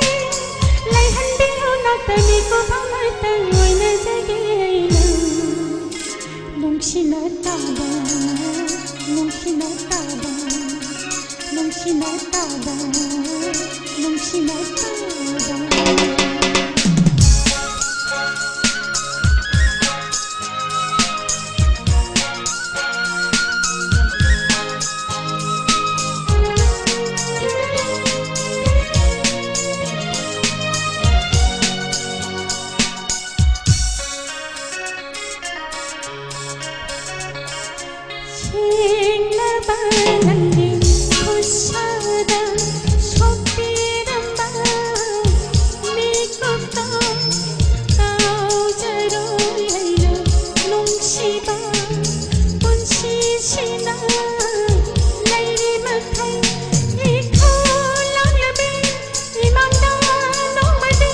ꯂꯩꯍꯟꯕꯤꯌꯨ ꯅꯥꯛꯇ ꯃꯤꯀꯨꯞ ꯑꯃꯇꯪ ꯑꯣꯏꯅꯖꯒꯦ ꯑꯩꯅ꯫ ꯅꯨꯡꯁꯤꯅ ꯇꯥꯕ, ꯅꯨꯡꯁꯤꯅ ꯇꯥꯕ, ꯅꯨꯡꯁꯤꯅ ꯇꯥꯕ, ꯅꯨꯡꯁꯤꯅ ꯇꯥꯕ꯫ ꯌꯦꯡꯂꯕ ꯅꯪꯒꯤ ꯈꯨꯠꯁꯥꯗ ꯁꯣꯛꯄꯤꯔꯝꯕ ꯃꯤꯀꯨꯞꯇꯣ ꯀꯥꯎꯖꯔꯣꯏ ꯑꯩꯅ ꯅꯨꯡꯁꯤꯕ ꯄꯨꯟꯁꯤꯁꯤꯅ ꯂꯩꯔꯤ ꯃꯈꯩ ꯏꯈꯣ ꯂꯥꯛꯂꯕꯤ ꯏꯃꯥꯡꯗ ꯅꯣꯡꯃꯗꯤ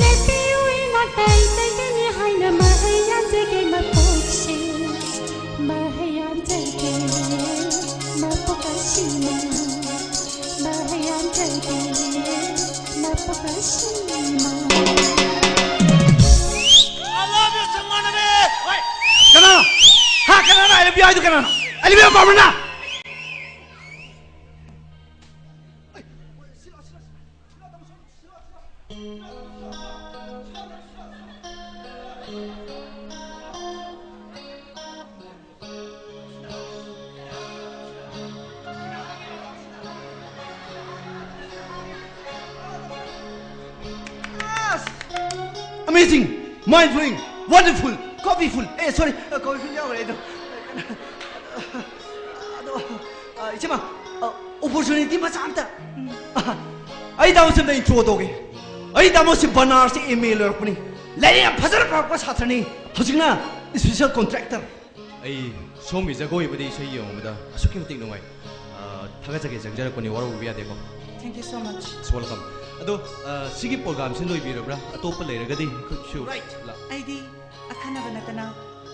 ꯂꯦꯞꯄꯤꯌꯨ ꯏꯃꯥ ꯇꯥꯏ ꯇꯥꯏꯒꯅꯤ ꯍꯥꯏꯅ ꯃꯍꯩ ꯌꯥꯟꯖꯒꯦ ꯃꯄꯣꯛꯁꯦ ꯃꯍꯩ ꯌꯥꯟꯖꯒꯦ ꯃꯄꯣꯛ ꯑꯁꯤꯃ ꯃꯍꯩ ꯌꯥꯟꯖꯒꯦ ꯃꯄꯣꯛ ꯑꯁꯤꯃ I love you, ꯁꯪꯒꯣꯟꯅꯕꯤ! ꯍꯣꯏ! ꯀꯅꯥꯅꯣ? ꯍꯥ, ꯀꯅꯥꯅꯣ I love you ꯍꯥꯏꯗꯣ ꯀꯅꯥꯅꯣ? I love you ꯀꯧꯕ꯭ꯔꯅ? Amazing, mind blowing, wonderful, coffeeful. A, sorry, coffeeful ꯌꯥꯎꯈ꯭ꯔꯦ ꯑꯩꯗꯣ. ꯑꯗꯣ, ꯑ, ꯏꯆꯦꯃ, ꯑ, opportunity ꯃꯆꯥ ꯑꯝꯇ꯫ ꯑ, ꯑꯩ ꯇꯥꯃꯣꯁꯦ ꯑꯝꯇ intro ꯇꯧꯒꯦ꯫ ꯑꯩ ꯇꯥꯃꯣꯁꯦ ꯕꯅꯥꯔꯁꯇ M A ꯂꯣꯏꯔꯛꯄꯅꯤ꯫ ꯂꯥꯏꯔꯤꯛ ꯌꯥꯝ ꯐꯖꯅ ꯄꯥꯔꯛꯄ ꯁꯥꯇ꯭ꯔꯅꯤ꯫ ꯍꯧꯖꯤꯛꯅ special contractor꯫ ꯑꯩ ꯁꯣꯝꯒꯤ ꯖꯒꯣꯏꯕꯨꯗꯤ ꯏꯁꯩ ꯌꯦꯡꯉꯨꯕꯗ ꯑꯁꯨꯛꯀꯤ ꯃꯇꯤꯛ ꯅꯨꯡꯉꯥꯏ꯫ ꯑ, ꯊꯥꯒꯠꯆꯒꯦ ꯆꯪꯖꯔꯛꯄꯅꯤ, ꯋꯥꯔꯧꯕꯤꯕ ꯌꯥꯗꯦꯀꯣ꯫ Thank you so much. Welcome. ꯑꯗꯣ, ꯑ, ꯁꯤꯒꯤ programꯁꯤ ꯂꯣꯏꯕꯤꯔꯕ꯭ꯔꯥ? ꯑꯇꯣꯞꯄ ꯂꯩꯔꯒꯗꯤ ꯑꯩꯈꯣꯏꯁꯨ Right. ꯂꯥꯛ- ꯑꯩꯗꯤ ꯑꯈꯟꯅꯕ ꯅꯠꯇꯅ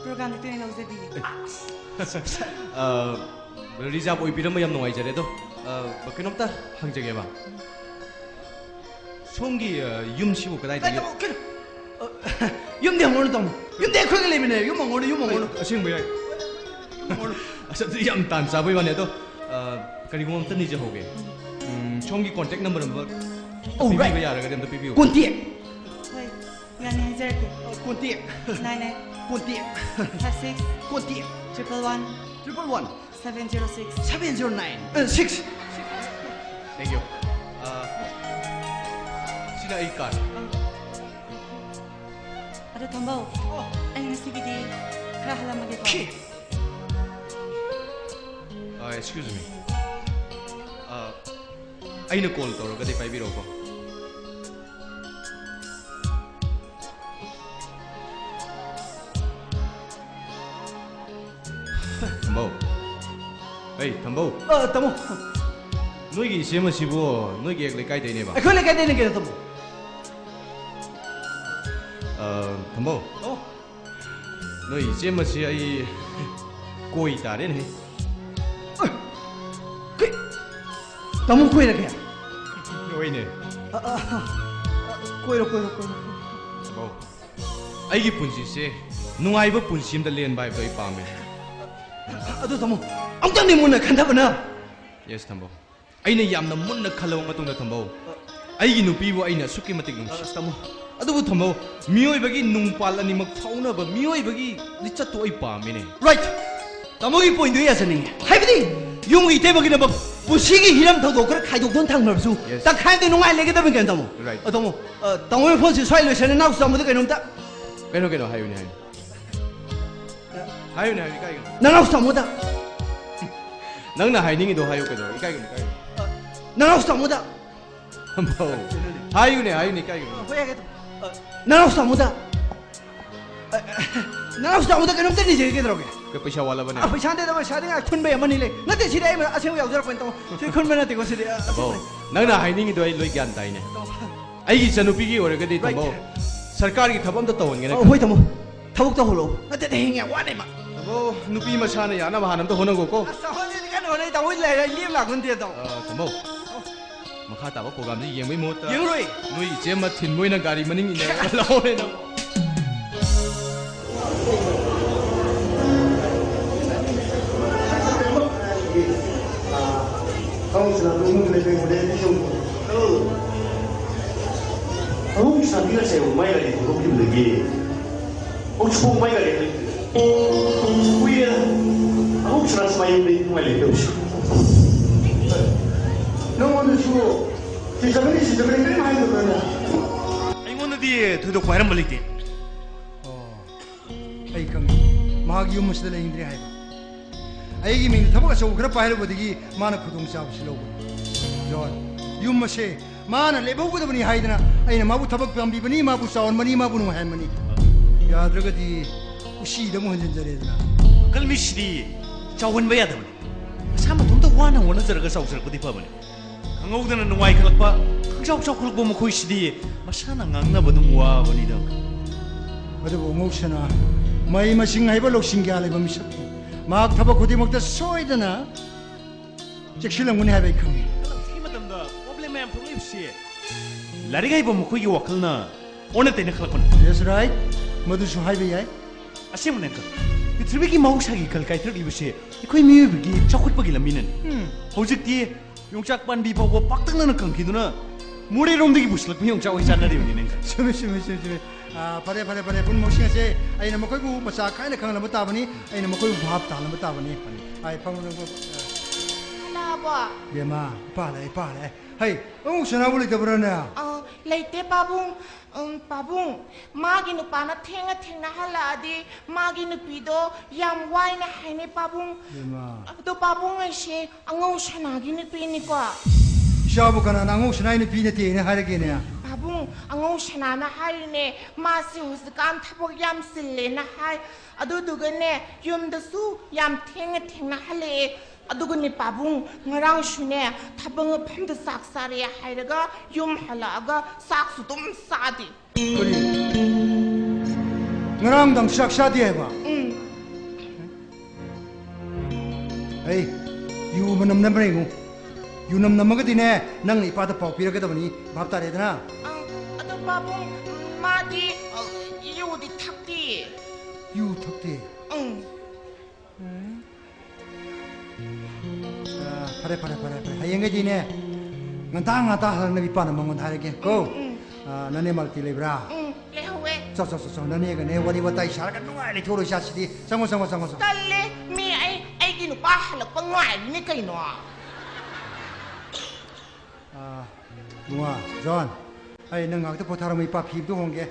programꯗ ꯇꯣꯏꯅ ꯌꯥꯎꯖꯗꯤꯌꯦ꯫ ꯑ, reserve ꯑꯣꯏꯕꯤꯔꯝꯕ ꯌꯥꯝ ꯅꯨꯡꯉꯥꯏꯖꯔꯦ꯫ ꯑꯗꯣ, ꯑ, ꯀꯩꯅꯣꯝꯇ ꯍꯪꯖꯒꯦꯕ꯫ ꯁꯣꯝꯒꯤ, ꯑ, ꯌꯨꯝꯁꯤꯕꯨ ꯀꯗꯥꯏꯗ ꯀꯩꯅꯣ, ꯀꯩꯅꯣ? ꯑ, ꯌꯨꯝꯗꯤ ꯍꯪꯉꯨꯔꯅꯨ ꯇꯥꯃꯣ꯫ ꯌꯨꯝꯗꯤ ꯑꯩꯈꯣꯏꯒ ꯂꯩꯃꯤꯟꯅꯩ꯫ ꯌꯨꯝ ꯍꯪꯉꯨꯔꯅꯨ, ꯌꯨꯝ ꯍꯪꯉꯨꯔꯅꯨ꯫ ꯑꯁꯦꯡꯕ ꯌꯥꯏ꯫ ꯌꯨꯝ ꯍꯪꯉꯨꯔꯅꯨ꯫ ꯑꯁ, ꯑꯗꯨꯗꯤ ꯌꯥꯝ ꯇꯥꯟ ꯆꯥꯕꯩ ꯋꯥꯅꯤ꯫ ꯑꯗꯣ, ꯑ, ꯀꯔꯤꯒꯨꯝꯕ ꯑꯝꯇ ꯅꯤꯖꯍꯧꯒꯦ꯫ ꯎꯝ, ꯁꯣꯝꯒꯤ contact number ꯑꯃ Oh, right. ꯄꯤꯕꯤꯕ ꯌꯥꯔꯒꯗꯤ ꯑꯝꯇ ꯄꯤꯕꯤꯌꯨ꯫ Contact. ꯍꯣꯏ, ꯌꯥꯅꯤ, ꯍꯥꯏꯖꯔꯛꯀꯦ꯫ Contact. Nine eight Contact. five six Contact. triple one Triple one. seven zero six. Seven zero nine. Uh, six. Thank you. ꯑ, ꯁꯤꯅ ꯑꯩ card꯫ ꯑꯗꯣ ꯊꯝꯕꯧ, ꯑꯩ ꯉꯁꯤꯒꯤꯗꯤ ꯈꯔ ꯍꯜꯂꯝꯃꯒꯦꯀꯣ꯫ Okay. Excuse me. ꯑ, ꯑꯩꯅ call ꯇꯧꯔꯒꯗꯤ ꯄꯥꯏꯕꯤꯔꯛꯎꯀꯣ꯫ ꯊꯝꯕꯧ꯫ ꯑꯩ, ꯊꯝꯕꯧ꯫ ꯑ, ꯇꯥꯃꯣ꯫ ꯅꯣꯏꯒꯤ ꯏꯆꯦ ꯑꯃꯁꯤꯕꯨ ꯅꯣꯏꯒꯤ ꯍꯦꯛ ꯂꯩꯀꯥꯏꯗꯩꯅꯦꯕ? ꯑꯩꯈꯣꯏ ꯂꯩꯀꯥꯏꯗꯩꯅꯦ ꯀꯩꯅꯣ, ꯇꯥꯃꯣ꯫ ꯑ, ꯊꯝꯕꯧ꯫ ꯑꯣ꯫ ꯅꯣꯏ ꯏꯆꯦ ꯑꯃꯁꯤ ꯑꯩ ꯀꯣꯏ ꯇꯥꯔꯦꯅꯦ꯫ ꯑ, ꯀꯩ-, ꯇꯥꯃꯣ ꯀꯣꯏꯔꯒꯦ? ꯍꯣꯏꯅꯦ꯫ ꯑ, ꯑ, ꯑ, ꯀꯣꯏꯔꯣ, ꯀꯣꯏꯔꯣ, ꯀꯣꯏꯔꯣ꯫ ꯊꯝꯕꯧ꯫ ꯑꯩꯒꯤ ꯄꯨꯟꯁꯤꯁꯦ ꯅꯨꯡꯉꯥꯏꯕ ꯄꯨꯟꯁꯤ ꯑꯃꯗ ꯂꯦꯟꯕ ꯍꯥꯏꯕꯗꯣ ꯑꯩ ꯄꯥꯝꯃꯦ꯫ ꯑꯗꯨ ꯇꯥꯃꯣ, ꯑꯝꯇꯪꯗꯤ ꯃꯨꯟꯅ ꯈꯟꯊꯕꯅ꯫ Yes, ꯊꯝꯕꯧ꯫ ꯑꯩꯅ ꯌꯥꯝꯅ ꯃꯨꯟꯅ ꯈꯜꯂꯕ ꯃꯇꯨꯡꯗ, ꯊꯝꯕꯧ, ꯑꯩꯒꯤ ꯅꯨꯄꯤꯕꯨ ꯑꯩꯅ ꯑꯁꯨꯛꯀꯤ ꯃꯇꯤꯛ ꯅꯨꯡꯁꯤ꯫ ꯑꯁ, ꯇꯥꯃꯣ꯫ ꯑꯗꯨꯕꯨ, ꯊꯝꯕꯧ, ꯃꯤꯑꯣꯏꯕꯒꯤ ꯅꯨꯡꯄꯥꯜ ꯑꯅꯤꯃꯛ ꯐꯥꯎꯅꯕ ꯃꯤꯑꯣꯏꯕꯒꯤ ꯂꯤꯆꯠꯇꯨ ꯑꯩ ꯄꯥꯝꯃꯤꯅꯦ꯫ Right. ꯇꯥꯃꯣꯒꯤ pointꯗꯨ ꯌꯥꯖꯅꯤꯡꯉꯤ꯫ ꯍꯥꯏꯕꯗꯤ, ꯌꯨꯝꯒꯤ ꯏꯇꯩꯃꯒꯤꯗꯃꯛ ꯄꯨꯟꯁꯤꯒꯤ ꯍꯤꯔꯝ ꯊꯧꯗꯣꯛ ꯈꯔ ꯈꯥꯏꯗꯣꯛꯇꯨꯅ ꯊꯝꯈ꯭ꯔꯕꯁꯨ, Yes. ꯇꯪꯈꯥꯏ ꯑꯃꯗꯤ ꯅꯨꯡꯉꯥꯏ ꯂꯩꯒꯗꯕꯅꯤ ꯀꯩꯅꯣ, ꯇꯥꯃꯣ꯫ Right. ꯑ, ꯇꯥꯃꯣ, ꯑ, ꯇꯥꯃꯣꯒꯤ phoneꯁꯤ ꯁ꯭ꯋꯥꯏ ꯂꯣꯏꯁꯟꯅ ꯅꯥꯎꯁꯨ ꯇꯥꯃꯣꯗ ꯀꯩꯅꯣꯝꯇ꯫ ꯀꯩꯅꯣ, ꯀꯩꯅꯣ, ꯍꯥꯏꯌꯨꯅꯦ, ꯍꯥꯏꯌꯨꯅꯦ꯫ ꯍꯥꯏꯌꯨꯅꯦ, ꯍꯥꯏꯌꯨꯅꯦ, ꯏꯀꯥꯏꯒꯅꯨ꯫ ꯅꯅꯥꯎꯁꯨ ꯇꯥꯃꯣꯗ꯫ ꯅꯪꯅ ꯍꯥꯏꯅꯤꯡꯉꯤꯗꯣ ꯍꯥꯏꯌꯨ ꯀꯩꯗꯧꯔꯒꯦ? ꯏꯀꯥꯏꯒꯅꯨ, ꯏꯀꯥꯏꯒꯅꯨ꯫ ꯅꯅꯥꯎꯁꯨ ꯇꯥꯃꯣꯗ꯫ ꯊꯝꯕꯧ꯫ ꯍꯥꯏꯌꯨꯅꯦ, ꯍꯥꯏꯌꯨꯅꯦ, ꯏꯀꯥꯏꯒꯅꯨ꯫ ꯑ, ꯍꯣꯏ, ꯍꯥꯏꯒꯦ꯫ ꯑ, ꯅꯅꯥꯎꯁꯨ ꯇꯥꯃꯣꯗ꯫ ꯑ, ꯅꯅꯥꯎꯁꯨ ꯇꯥꯃꯣꯗ ꯀꯩꯅꯣꯝꯇ ꯅꯤꯖꯒꯦ ꯀꯩꯗꯧꯔꯒꯦ? ꯀꯩ ꯄꯩꯁꯥ ꯋꯥꯠꯂꯕꯅꯦ? ꯑ, ꯄꯩꯁꯥ ꯅꯠꯇꯦꯗ, ꯄꯩꯁꯥꯗꯤ ꯉꯥꯏ ꯈꯨꯟꯕꯩ ꯑꯃꯅꯤ ꯂꯩ꯫ ꯅꯠꯇꯦ, ꯁꯤꯗꯤ ꯑꯩ ꯑꯁꯦꯡꯕ ꯌꯥꯎꯖꯔꯛꯄꯅꯤ, ꯇꯥꯃꯣ꯫ ꯁꯤ ꯈꯨꯟꯕ ꯅꯠꯇꯦꯀꯣ, ꯁꯤꯗꯤ꯫ ꯑ, ꯊꯝꯕꯧ, ꯑꯁꯦꯡꯕꯅꯤ꯫ ꯅꯪꯅ ꯍꯥꯏꯅꯤꯡꯉꯤꯗꯣ ꯑꯩ ꯂꯣꯏ ꯒ꯭ꯌꯥꯟ ꯇꯥꯏꯅꯦ꯫ ꯇꯥꯃꯣ꯫ ꯑꯩꯒꯤ ꯏꯆꯟꯅꯨꯄꯤꯒꯤ ꯑꯣꯏꯔꯒꯗꯤ, Right. ꯊꯝꯕꯧ, ꯁꯔꯀꯥꯔꯒꯤ ꯊꯕꯛ ꯑꯝꯇ ꯇꯧꯍꯟꯒꯦꯅ ꯑ, ꯈꯜꯂꯤ꯫ ꯍꯣꯏ, ꯇꯥꯃꯣ꯫ ꯊꯕꯛ ꯇꯧꯍꯜꯂꯣ꯫ ꯅꯠꯇꯦꯗ, ꯍꯌꯦꯡ ꯌꯥꯝ ꯋꯥꯠꯂꯤꯃ꯫ ꯊꯝꯕꯧ, ꯅꯨꯄꯤ ꯃꯁꯥꯅ ꯌꯥꯅꯕ ꯍꯥꯟꯅ ꯑꯝꯇ ꯍꯣꯠꯅꯒꯣꯀꯣ꯫ ꯑꯁ, ꯍꯣꯠꯅꯔꯤ ꯀꯟꯅ ꯍꯣꯠꯅꯔꯤ, ꯇꯥꯃꯣ, ꯂꯩꯔꯦ, ꯑꯩ ꯂꯦꯝ ꯂꯥꯛꯄ ꯅꯠꯇꯦ, ꯇꯥꯃꯣ꯫ ꯑ, ꯊꯝꯕꯧ, ꯃꯈꯥ ꯇꯥꯕ programꯁꯤ ꯌꯦꯡꯕꯩ ꯃꯍꯨꯠꯇ ꯌꯦꯡꯉꯔꯣꯏ꯫ ꯅꯣꯏ ꯏꯆꯦ ꯑꯃ ꯊꯤꯟꯕ ꯑꯣꯏꯅ ꯒꯥꯔꯤ ꯃꯅꯤꯡ ꯏꯟꯅꯔꯒ ꯂꯥꯛꯑꯣꯅꯦ ꯅꯪ꯫ ꯑꯉꯧꯕ ꯁꯅꯥꯗꯣ ꯏꯃꯨꯡꯗ ꯂꯩꯕ ꯌꯥꯏ, ꯍꯣꯔꯦꯟ ꯑꯩ ꯌꯨꯝ꯫ ꯑꯉꯧꯕ ꯁꯅꯥꯗꯣ ꯉꯁꯥꯏ ꯃꯥꯏ ꯒꯥꯔꯤ ꯊꯧꯗꯣꯛꯈꯤꯕꯗꯒꯤ ꯍꯧꯖꯤꯛꯐꯥꯎ ꯃꯥꯏ ꯒꯥꯔꯤ ꯂꯩꯇ꯭ꯔꯤ꯫ ꯀꯨꯏꯔꯦꯗ꯫ ꯑꯉꯧꯕ ꯁꯅꯥꯁꯦ ꯃꯥ ꯌꯨꯝꯗ ꯅꯨꯡꯉꯥꯏ ꯂꯩꯇꯕꯁꯦ꯫ ꯅꯉꯣꯟꯗꯁꯨ ꯁꯤ ꯆꯠꯀꯅꯤ, ꯁꯤ ꯆꯠꯀꯅꯤ ꯀꯔꯤꯝ ꯍꯥꯏꯗꯕ꯭ꯔꯥꯅꯦ? ꯑꯩꯉꯣꯟꯗꯗꯤ ꯊꯣꯏꯗꯣꯛꯄ ꯍꯥꯏꯔꯝꯕ ꯂꯩꯇꯦ꯫ ꯑꯣ, ꯑꯩ ꯈꯪꯉꯤ꯫ ꯃꯍꯥꯛ ꯌꯨꯝ ꯑꯁꯤꯗ ꯂꯩꯅꯤꯡꯗ꯭ꯔꯦ ꯍꯥꯏꯕ꯫ ꯑꯩꯒꯤ ꯃꯤꯡꯗ ꯊꯕꯛ ꯑꯆꯧꯕ ꯈꯔ ꯄꯥꯏꯔꯨꯕꯗꯒꯤ ꯃꯥꯅ ꯈꯨꯗꯣꯡꯆꯥꯕꯁꯤ ꯂꯧꯕꯅꯤ꯫ ꯖꯣꯟ, ꯌꯨꯝ ꯑꯁꯦ ꯃꯥꯅ ꯂꯦꯞꯍꯧꯒꯗꯕꯅꯤ ꯍꯥꯏꯗꯅ ꯑꯩꯅ ꯃꯥꯕꯨ ꯊꯕꯛ ꯄꯥꯝꯕꯤꯕꯅꯤ, ꯃꯥꯕꯨ ꯆꯥꯎꯍꯟꯕꯅꯤ, ꯃꯥꯕꯨ ꯅꯨꯡꯉꯥꯏꯍꯟꯕꯅꯤ꯫ ꯌꯥꯗ꯭ꯔꯒꯗꯤ ꯎꯆꯤꯗ ꯑꯃꯨꯛ ꯍꯟꯖꯤꯟꯖꯔꯦꯗꯅ꯫ ꯋꯥꯈꯜ ꯃꯤꯁꯤꯗꯤ ꯆꯥꯎꯍꯟꯕ ꯌꯥꯗꯕꯅꯤ꯫ ꯃꯁꯥ ꯃꯇꯣꯝꯇ ꯋꯥꯅ ꯍꯣꯠꯅꯖꯔꯒ ꯆꯥꯎꯖꯔꯛꯄꯗꯤ ꯐꯕꯅꯤ꯫ ꯈꯪꯍꯧꯗꯅ ꯅꯨꯡꯉꯥꯏꯈꯠꯂꯛꯄ, ꯈꯪꯆꯥꯎ ꯆꯥꯎꯈꯠꯂꯛꯄ ꯃꯈꯣꯏꯁꯤꯗꯤ ꯃꯁꯥꯅ ꯉꯥꯡꯅꯕ ꯑꯗꯨꯝ ꯋꯥꯕꯅꯤꯗ꯫ ꯑꯗꯨꯕꯨ ꯑꯉꯧꯁꯅꯥ, ꯃꯍꯩ ꯃꯁꯤꯡ ꯍꯩꯕ ꯂꯧꯁꯤꯡ ꯀꯌꯥ ꯂꯩꯕ ꯃꯤꯁꯛꯅꯤ꯫ ꯃꯍꯥꯛ ꯊꯕꯛ ꯈꯨꯗꯤꯡꯃꯛꯇ ꯁꯣꯏꯗꯅ ꯆꯦꯛꯁꯤꯜꯂꯝꯒꯅꯤ ꯍꯥꯏꯕ ꯑꯩ ꯈꯪꯏ꯫ ꯁꯤꯒꯤ ꯃꯇꯝꯗ problem ꯃꯌꯥꯝ ꯊꯣꯛꯂꯛꯏꯕꯁꯤ ꯂꯥꯏꯔꯤꯛ ꯍꯩꯕ ꯃꯈꯣꯏꯒꯤ ꯋꯥꯈꯜꯅ ꯑꯣꯟꯅ ꯇꯩꯅ ꯈꯜꯂꯛꯄꯅꯤ꯫ Yes, right. ꯃꯗꯨꯁꯨ ꯍꯥꯏꯕ ꯌꯥꯏ꯫ ꯑꯁꯦꯡꯕꯅꯦ uncle, ꯄ꯭ꯔꯤꯊꯤꯕꯤꯒꯤ ꯃꯍꯧꯁꯥꯒꯤ ꯏꯀꯜ ꯀꯥꯏꯊꯔꯛꯂꯤꯕꯁꯤ ꯑꯩꯈꯣꯏ ꯃꯤꯑꯣꯏꯕꯒꯤ ꯆꯥꯎꯈꯠꯄꯒꯤ ꯂꯝꯕꯤꯅꯅꯤ꯫ ꯎꯝ꯫ ꯍꯧꯖꯤꯛꯇꯤ ꯌꯣꯡꯆꯥꯛ ꯄꯥꯝꯕꯤ ꯐꯥꯎꯕ ꯄꯥꯛꯇꯛꯅꯅ ꯀꯪꯈꯤꯗꯨꯅ ꯃꯣꯔꯦꯔꯣꯝꯗꯒꯤ ꯄꯨꯁꯤꯜꯂꯛꯄ ꯌꯣꯡꯆꯥꯛ ꯑꯣꯏ ꯆꯥꯅꯔꯤꯕꯅꯤꯅꯦ uncle꯫ ꯆꯨꯝꯃꯤ, ꯆꯨꯝꯃꯤ, ꯆꯨꯝꯃꯤ, ꯆꯨꯝꯃꯤ꯫ ꯑꯥ, ꯐꯔꯦ, ꯐꯔꯦ, ꯐꯔꯦ꯫ ꯄꯨꯝꯅꯃꯛꯁꯤꯡ ꯑꯁꯦ ꯑꯩꯅ ꯃꯈꯣꯏꯕꯨ ꯃꯆꯥ ꯈꯥꯏꯅ ꯈꯪꯍꯟꯅꯕ ꯇꯥꯕꯅꯤ, ꯑꯩꯅ ꯃꯈꯣꯏꯕꯨ ꯚꯥꯞ ꯇꯥꯍꯟꯅꯕ ꯇꯥꯕꯅꯤ꯫ ꯑꯩ ꯐꯝꯂꯒ, ꯑꯥ꯫ ꯍꯜꯂꯛꯑꯕꯣ? ꯕꯦꯝꯃ, ꯏꯄꯥ ꯂꯥꯛꯑꯦ, ꯏꯄꯥ ꯂꯥꯛꯑꯦ꯫ ꯍꯩ, ꯑꯉꯧꯁꯅꯥꯕꯨ ꯂꯩꯇꯕ꯭ꯔꯥꯅꯦ? ꯑꯥ, ꯂꯩꯇꯦ ꯄꯥꯕꯨꯡ꯫ ꯎꯝ, ꯄꯥꯕꯨꯡ, ꯃꯥꯒꯤ ꯅꯨꯄꯥꯅ ꯊꯦꯡꯅ ꯊꯦꯡꯅ ꯍꯜꯂꯛꯑꯗꯤ ꯃꯥꯒꯤ ꯅꯨꯄꯤꯗꯣ ꯌꯥꯝ ꯋꯥꯏꯅ ꯍꯥꯏꯅꯩ ꯄꯥꯕꯨꯡ꯫ ꯏꯃꯥ꯫ ꯑꯗꯣ ꯄꯥꯕꯨꯡ ꯑꯩꯁꯦ ꯑꯉꯧꯁꯅꯥꯒꯤ ꯅꯨꯄꯤꯅꯤꯀꯣ꯫ ꯏꯆꯥꯕꯨ ꯀꯅꯥꯅ ꯑꯉꯧꯁꯅꯥꯒꯤ ꯅꯨꯄꯤ ꯅꯠꯇꯦꯅ ꯍꯥꯏꯔꯒꯦꯅꯦ? ꯄꯥꯕꯨꯡ, ꯑꯉꯧꯁꯅꯥꯅ ꯍꯥꯏꯔꯤꯅꯦ, ꯃꯥꯁꯦ ꯍꯧꯖꯤꯛꯀꯥꯟ ꯊꯕꯛ ꯌꯥꯝ ꯆꯤꯜꯂꯦꯅ ꯍꯥꯏ꯫ ꯑꯗꯨꯗꯨꯒꯅꯦ, ꯌꯨꯝꯗꯁꯨ ꯌꯥꯝ ꯊꯦꯡꯅ ꯊꯦꯡꯅ ꯍꯜꯂꯛꯑꯦ꯫ ꯑꯗꯨꯒꯅꯦ ꯄꯥꯕꯨꯡ, ꯉꯔꯥꯡꯁꯨꯅꯦ ꯊꯕꯛ ꯃꯐꯝꯗ ꯆꯥꯛ ꯆꯥꯔꯦ ꯍꯥꯏꯔꯒ ꯌꯨꯝ ꯍꯜꯂꯛꯑꯒ ꯆꯥꯛꯁꯨ ꯑꯗꯨꯝ ꯆꯥꯗꯦ꯫ ꯀꯔꯤ? ꯉꯔꯥꯡꯗꯪ ꯆꯥꯛ ꯆꯥꯗꯦ ꯍꯥꯏꯕ? ꯎꯝ꯫ ꯑꯩ ꯌꯨ ꯃꯅꯝ ꯅꯝꯕ꯭ꯔꯥ ꯌꯦꯡꯉꯨ꯫ ꯌꯨ ꯅꯝ ꯅꯝꯃꯒꯗꯤꯅꯦ, ꯅꯪꯅ ꯏꯄꯥꯗ ꯄꯥꯎ ꯄꯤꯔꯛꯀꯗꯕꯅꯤ꯫ ꯚꯥꯞ ꯇꯥꯔꯦꯗꯅ? ꯑꯪ, ꯑꯗꯣ ꯄꯥꯕꯨꯡ, ꯃꯥꯗꯤ, ꯑ, ꯌꯨꯗꯤ ꯊꯛꯇꯦ꯫ ꯌꯨ ꯊꯛꯇꯦ? ꯎꯝ꯫ ꯑ, ꯐꯔꯦ, ꯐꯔꯦ, ꯐꯔꯦ, ꯐꯔꯦ꯫ ꯍꯌꯦꯡꯈꯩꯗꯤꯅꯦ, ꯉꯟꯇꯥ ꯉꯟꯇꯥ ꯍꯜꯂꯛꯅꯕ ꯏꯄꯥꯅ ꯃꯉꯣꯟꯗ ꯍꯥꯏꯔꯒꯦ ꯀꯣ꯫ ꯎꯝ, ꯎꯝ꯫ ꯑ, ꯅꯅꯦ ꯃꯥꯜꯇꯤ ꯂꯩꯕ꯭ꯔꯥ? ꯎꯝ, ꯂꯩꯍꯧꯋꯦ꯫ ꯆꯣ, ꯆꯣ, ꯆꯣ, ꯆꯣ, ꯅꯅꯦꯒꯅꯦ ꯋꯥꯔꯤ ꯋꯥꯇꯥꯏ ꯁꯥꯔꯒ ꯅꯨꯡꯉꯥꯏꯅ ꯂꯩꯊꯣꯛꯎꯔꯣꯏ ꯏꯆꯥꯁꯤꯗꯤ꯫ ꯆꯪꯉꯣ, ꯆꯪꯉꯣ, ꯆꯪꯉꯣ, ꯆꯪꯉꯣ꯫ ꯇꯜꯂꯦ, ꯃꯤ ꯑꯩ, ꯑꯩꯒꯤ ꯅꯨꯄꯥ ꯍꯜꯂꯛꯄ ꯉꯥꯏꯔꯤꯅꯦ ꯀꯩꯅꯣ꯫ ꯑ, ꯏꯕꯨꯡꯉꯣ, ꯖꯣꯟ, ꯑꯩ ꯅꯪ ꯉꯥꯏꯍꯥꯛꯇ ꯄꯣꯊꯥꯔꯝꯃꯣ, ꯏꯄꯥ ꯐꯤꯗꯨ ꯍꯣꯡꯒꯦ꯫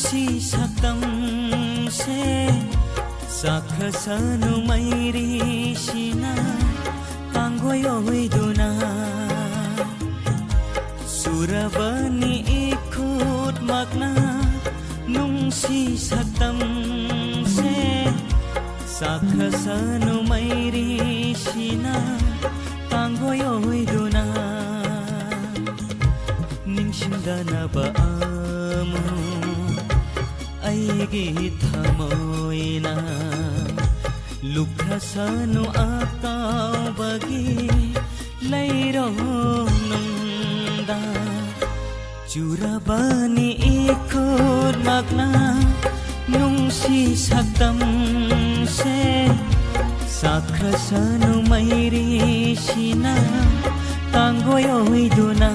ꯁꯤ ꯁꯛꯇꯝꯁꯦ ꯆꯥꯛꯈ꯭ꯔꯁꯅꯨ ꯃꯩꯔꯤꯁꯤꯅ ꯇꯥꯡꯒꯣꯏ ꯑꯣꯏꯗꯨꯅ꯫ ꯆꯨꯔꯕꯅꯤ ꯏꯈꯨꯠꯃꯛꯅ ꯅꯨꯡꯁꯤ ꯁꯛꯇꯝꯁꯦ ꯆꯥꯛꯈ꯭ꯔꯁꯅꯨ ꯃꯩꯔꯤꯁꯤꯅ ꯇꯥꯡꯒꯣꯏ ꯑꯣꯏꯗꯨꯅ꯫ ꯅꯤꯡꯁꯤꯡꯗꯅꯕ ꯑꯃꯨꯛ ꯑꯩꯒꯤ ꯊꯃꯣꯏꯅ ꯂꯨꯞꯈ꯭ꯔꯁꯅꯨ ꯑꯀꯥꯎꯕꯒꯤ ꯂꯩꯔꯣꯡꯅꯨꯡꯗ꯫ ꯆꯨꯔꯕꯅꯤ ꯏꯈꯨꯠꯃꯛꯅ ꯅꯨꯡꯁꯤ ꯁꯛꯇꯝꯁꯦ ꯆꯥꯛꯈ꯭ꯔꯁꯅꯨ ꯃꯩꯔꯤꯁꯤꯅ ꯇꯥꯡꯒꯣꯏ ꯑꯣꯏꯗꯨꯅ꯫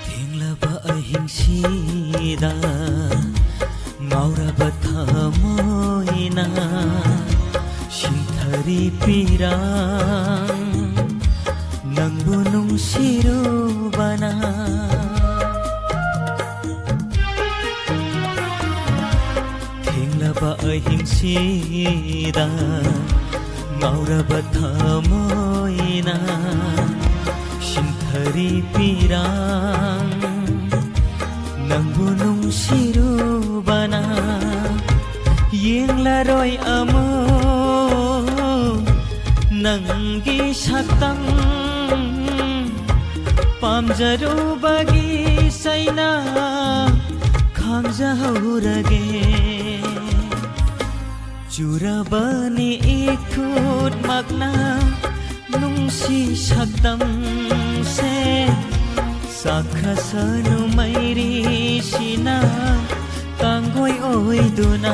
ꯊꯦꯡꯂꯕ ꯑꯍꯤꯡꯁꯤꯗ ꯉꯥꯎꯔꯕ ꯊꯃꯣꯏꯅ ꯁꯤꯟꯊꯔꯤ ꯄꯤꯔꯥꯡ ꯅꯪꯕꯨ ꯅꯨꯡꯁꯤꯔꯨꯕꯅ꯫ ꯊꯦꯡꯂꯕ ꯑꯍꯤꯡꯁꯤꯗ ꯉꯥꯎꯔꯕ ꯊꯃꯣꯏꯅ ꯁꯤꯟꯊꯔꯤ ꯄꯤꯔꯥꯡ ꯅꯪꯕꯨ ꯅꯨꯡꯁꯤꯔꯨꯕꯅ꯫ ꯌꯦꯡꯂꯔꯣꯏ ꯑꯃꯨꯛ ꯅꯪꯒꯤ ꯁꯛꯇꯝ ꯄꯥꯝꯖꯔꯨꯕꯒꯤ ꯆꯩꯅ ꯈꯥꯡꯖꯍꯧꯔꯒꯦ꯫ ꯆꯨꯔꯕꯅꯤ ꯏꯈꯨꯠꯃꯛꯅ ꯅꯨꯡꯁꯤ ꯁꯛꯇꯝꯁꯦ ꯆꯥꯛꯈ꯭ꯔꯁꯅꯨ ꯃꯩꯔꯤꯁꯤꯅ ꯇꯥꯡꯒꯣꯏ ꯑꯣꯏꯗꯨꯅ꯫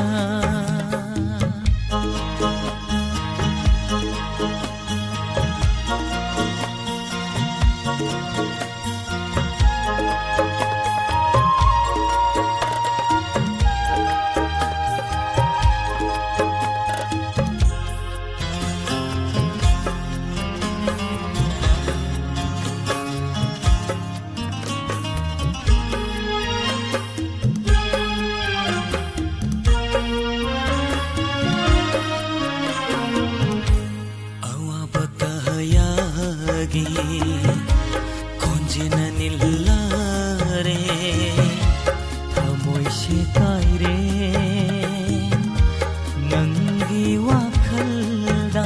ꯑꯋꯥꯕ ꯀꯌꯥꯒꯤ ꯈꯣꯟꯖꯦꯜꯅ ꯅꯤꯜꯂꯔꯦ, ꯊꯃꯣꯏꯁꯦ ꯀꯥꯏꯔꯦ ꯅꯪꯒꯤ ꯋꯥꯈꯜꯗ꯫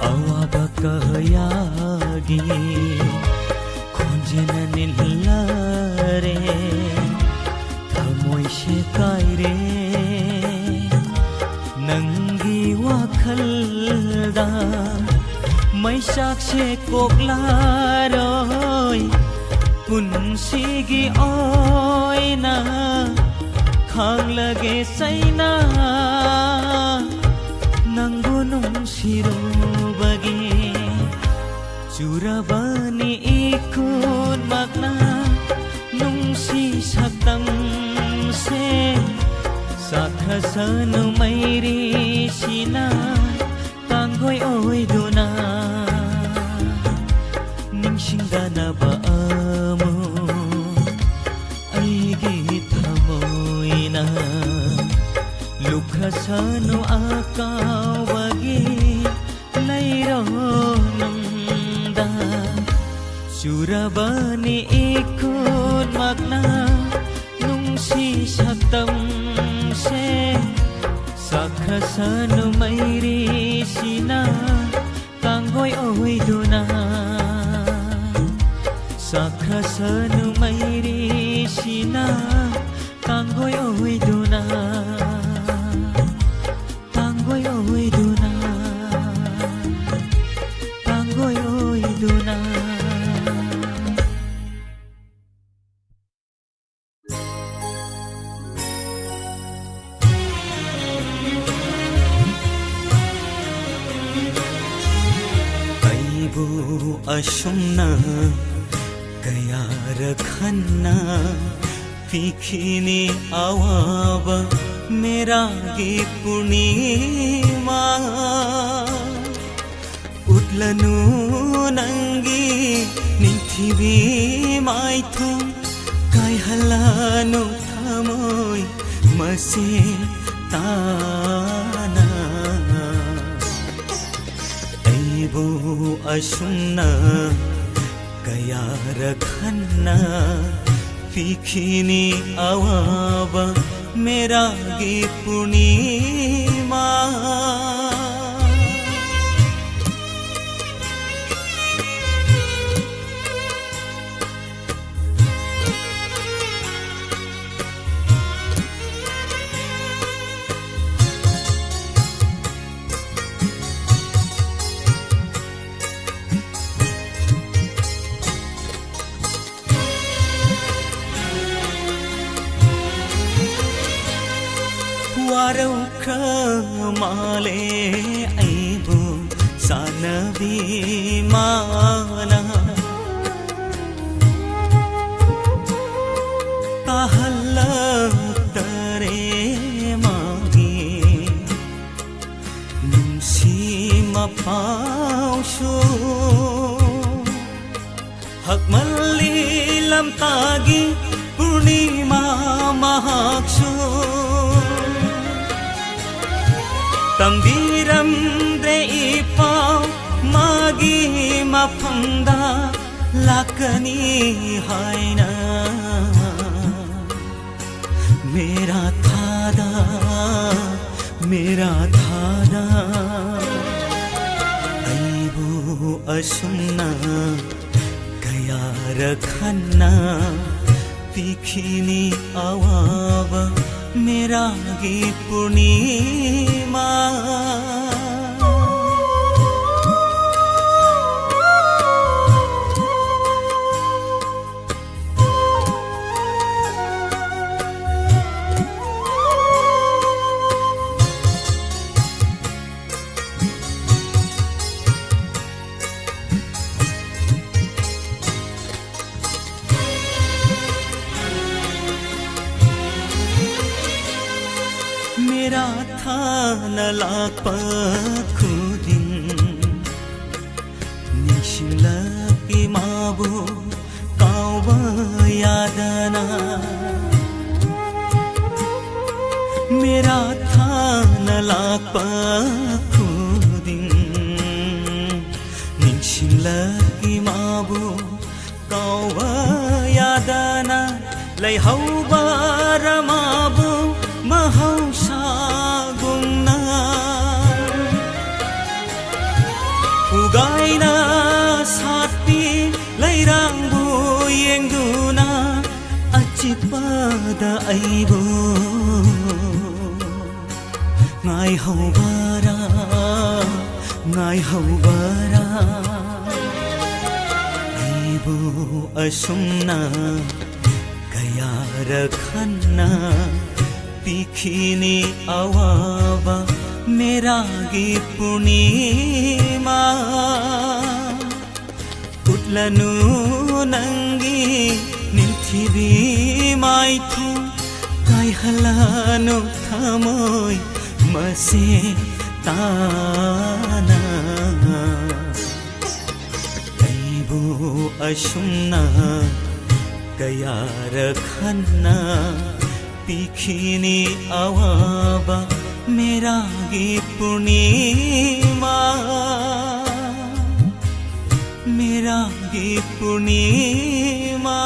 ꯑꯋꯥꯕ ꯀꯌꯥꯒꯤ ꯈꯣꯟꯖꯦꯜꯅ ꯅꯤꯜꯂꯔꯦ, ꯊꯃꯣꯏꯁꯦ ꯀꯥꯏꯔꯦ ꯅꯪꯒꯤ ꯋꯥꯈꯜꯗ꯫ ꯃꯩꯁꯥꯛꯁꯦ ꯀꯣꯛꯂꯔꯣꯏ ꯄꯨꯟꯁꯤꯒꯤ ꯑꯣꯏꯅ, ꯈꯥꯡꯂꯒꯦ ꯆꯩꯅ ꯅꯪꯕꯨ ꯅꯨꯡꯁꯤꯔꯨꯕꯒꯤ꯫ ꯆꯨꯔꯕꯅꯤ ꯏꯈꯨꯠꯃꯛꯅ ꯅꯨꯡꯁꯤ ꯁꯛꯇꯝꯁꯦ, ꯆꯥꯛꯈ꯭ꯔꯁꯅꯨ ꯃꯩꯔꯤꯁꯤꯅ ꯇꯥꯡꯒꯣꯏ ꯑꯣꯏꯗꯨꯅ꯫ ꯅꯤꯡꯁꯤꯡꯗꯅꯕ ꯑꯃꯨꯛ ꯑꯩꯒꯤ ꯊꯃꯣꯏꯅ ꯂꯨꯞꯈ꯭ꯔꯁꯅꯨ ꯑꯀꯥꯎꯕꯒꯤ ꯂꯩꯔꯣꯅꯨꯡꯗ꯫ ꯆꯨꯔꯕꯅꯤ ꯏꯈꯨꯠꯃꯛꯅ ꯅꯨꯡꯁꯤ ꯁꯛꯇꯝꯁꯦ, ꯆꯥꯛꯈ꯭ꯔꯁꯅꯨ ꯃꯩꯔꯤꯁꯤꯅ ꯇꯥꯡꯒꯣꯏ ꯑꯣꯏꯗꯨꯅ꯫ ꯆꯥꯛꯈ꯭ꯔꯁꯅꯨ ꯃꯩꯔꯤꯁꯤꯅ ꯇꯥꯡꯒꯣꯏ ꯑꯣꯏꯗꯨꯅ, ꯇꯥꯡꯒꯣꯏ ꯑꯣꯏꯗꯨꯅ꯫ ꯑꯩꯕꯨ ꯑꯁꯨꯝꯅ ꯀꯌꯥꯔꯛ ꯍꯟꯅ ꯄꯤꯈꯤꯅꯤ ꯑꯋꯥꯕ ꯃꯦꯔꯥꯒꯤ ꯄꯨꯔꯅꯤꯃꯥ꯫ ꯎꯠꯂꯅꯨ ꯅꯪꯒꯤ ꯅꯤꯡꯊꯤꯕꯤ ꯃꯥꯏꯊꯣꯡ, ꯀꯥꯏꯍꯜꯂꯅꯨ ꯊꯃꯣꯏ ꯃꯁꯦ ꯇꯥꯅ꯫ ꯑꯩꯕꯨ ꯑꯁꯨꯝꯅ ꯀꯌꯥꯔꯛ ꯍꯟꯅ ꯄꯤꯈꯤꯅꯤ ꯑꯋꯥꯕ ꯃꯦꯔꯥꯒꯤ ꯄꯨꯔꯅꯤꯃꯥ꯫ ꯋꯥꯔꯧꯈ꯭ꯔ ꯃꯥꯜꯂꯦ ꯑꯩꯕꯨ ꯆꯥꯟꯅꯕꯤ ꯃꯥꯅ꯫ ꯇꯥꯍꯜꯂꯛꯇꯔꯦ ꯃꯥꯒꯤ ꯅꯨꯡꯁꯤ ꯃꯄꯥꯎꯁꯨ꯫ ꯍꯛꯃꯜꯂꯤ ꯂꯝꯇꯥꯒꯤ ꯄꯨꯔꯅꯤꯃꯥ ꯃꯍꯥꯛꯁꯨ꯫ ꯇꯝꯕꯤꯔꯝꯗ꯭ꯔꯦ ꯏꯄꯥꯎ ꯃꯥꯒꯤ ꯃꯐꯝꯗ ꯂꯥꯛꯀꯅꯤ ꯍꯥꯏꯅ꯫ ꯃꯦꯔꯥ ꯊꯥꯗ, ꯃꯦꯔꯥ ꯊꯥꯗ, ꯑꯩꯕꯨ ꯑꯁꯨꯝꯅ ꯀꯌꯥꯔꯛ ꯍꯟꯅ ꯄꯤꯈꯤꯅꯤ ꯑꯋꯥꯕ ꯃꯦꯔꯥꯒꯤ ꯄꯨꯔꯅꯤꯃꯥ꯫ ꯅ ꯂꯥꯛꯄ ꯈꯨꯗꯤꯡ ꯅꯤꯡꯁꯤꯡꯂꯛꯏ ꯃꯥꯕꯨ ꯀꯥꯎꯕ ꯌꯥꯗꯅ꯫ ꯃꯦꯔꯥ ꯊꯥꯅ ꯂꯥꯛꯄ ꯈꯨꯗꯤꯡ ꯅꯤꯡꯁꯤꯡꯂꯛꯏ ꯃꯥꯕꯨ ꯀꯥꯎꯕ ꯌꯥꯗꯅ꯫ ꯂꯩꯍꯧꯕ ꯔꯃꯥꯕꯨ ꯃꯍꯧꯁꯥꯒꯨꯝꯅ ꯎꯒꯥꯏꯅ ꯁꯥꯠꯄꯤ ꯂꯩꯔꯥꯡꯕꯨ ꯌꯦꯡꯗꯨꯅ ꯑꯆꯤꯛꯄꯗ ꯑꯩꯕꯨ ꯉꯥꯏꯍꯧꯕꯔꯥ, ꯉꯥꯏꯍꯧꯕꯔꯥ꯫ ꯑꯩꯕꯨ ꯑꯁꯨꯝꯅ ꯀꯌꯥꯔꯛ ꯍꯟꯅ ꯄꯤꯈꯤꯅꯤ ꯑꯋꯥꯕ ꯃꯦꯔꯥꯒꯤ ꯄꯨꯔꯅꯤꯃꯥ꯫ ꯎꯠꯂꯅꯨ ꯅꯪꯒꯤ ꯅꯤꯡꯊꯤꯕꯤ ꯃꯥꯏꯊꯣꯡ, ꯀꯥꯏꯍꯜꯂꯅꯨ ꯊꯃꯣꯏ ꯃꯁꯦ ꯇꯥꯅ꯫ ꯑꯩꯕꯨ ꯑꯁꯨꯝꯅ ꯀꯌꯥꯔꯛ ꯍꯟꯅ ꯄꯤꯈꯤꯅꯤ ꯑꯋꯥꯕ ꯃꯦꯔꯥꯒꯤ ꯄꯨꯔꯅꯤꯃꯥ, ꯃꯦꯔꯥꯒꯤ ꯄꯨꯔꯅꯤꯃꯥ꯫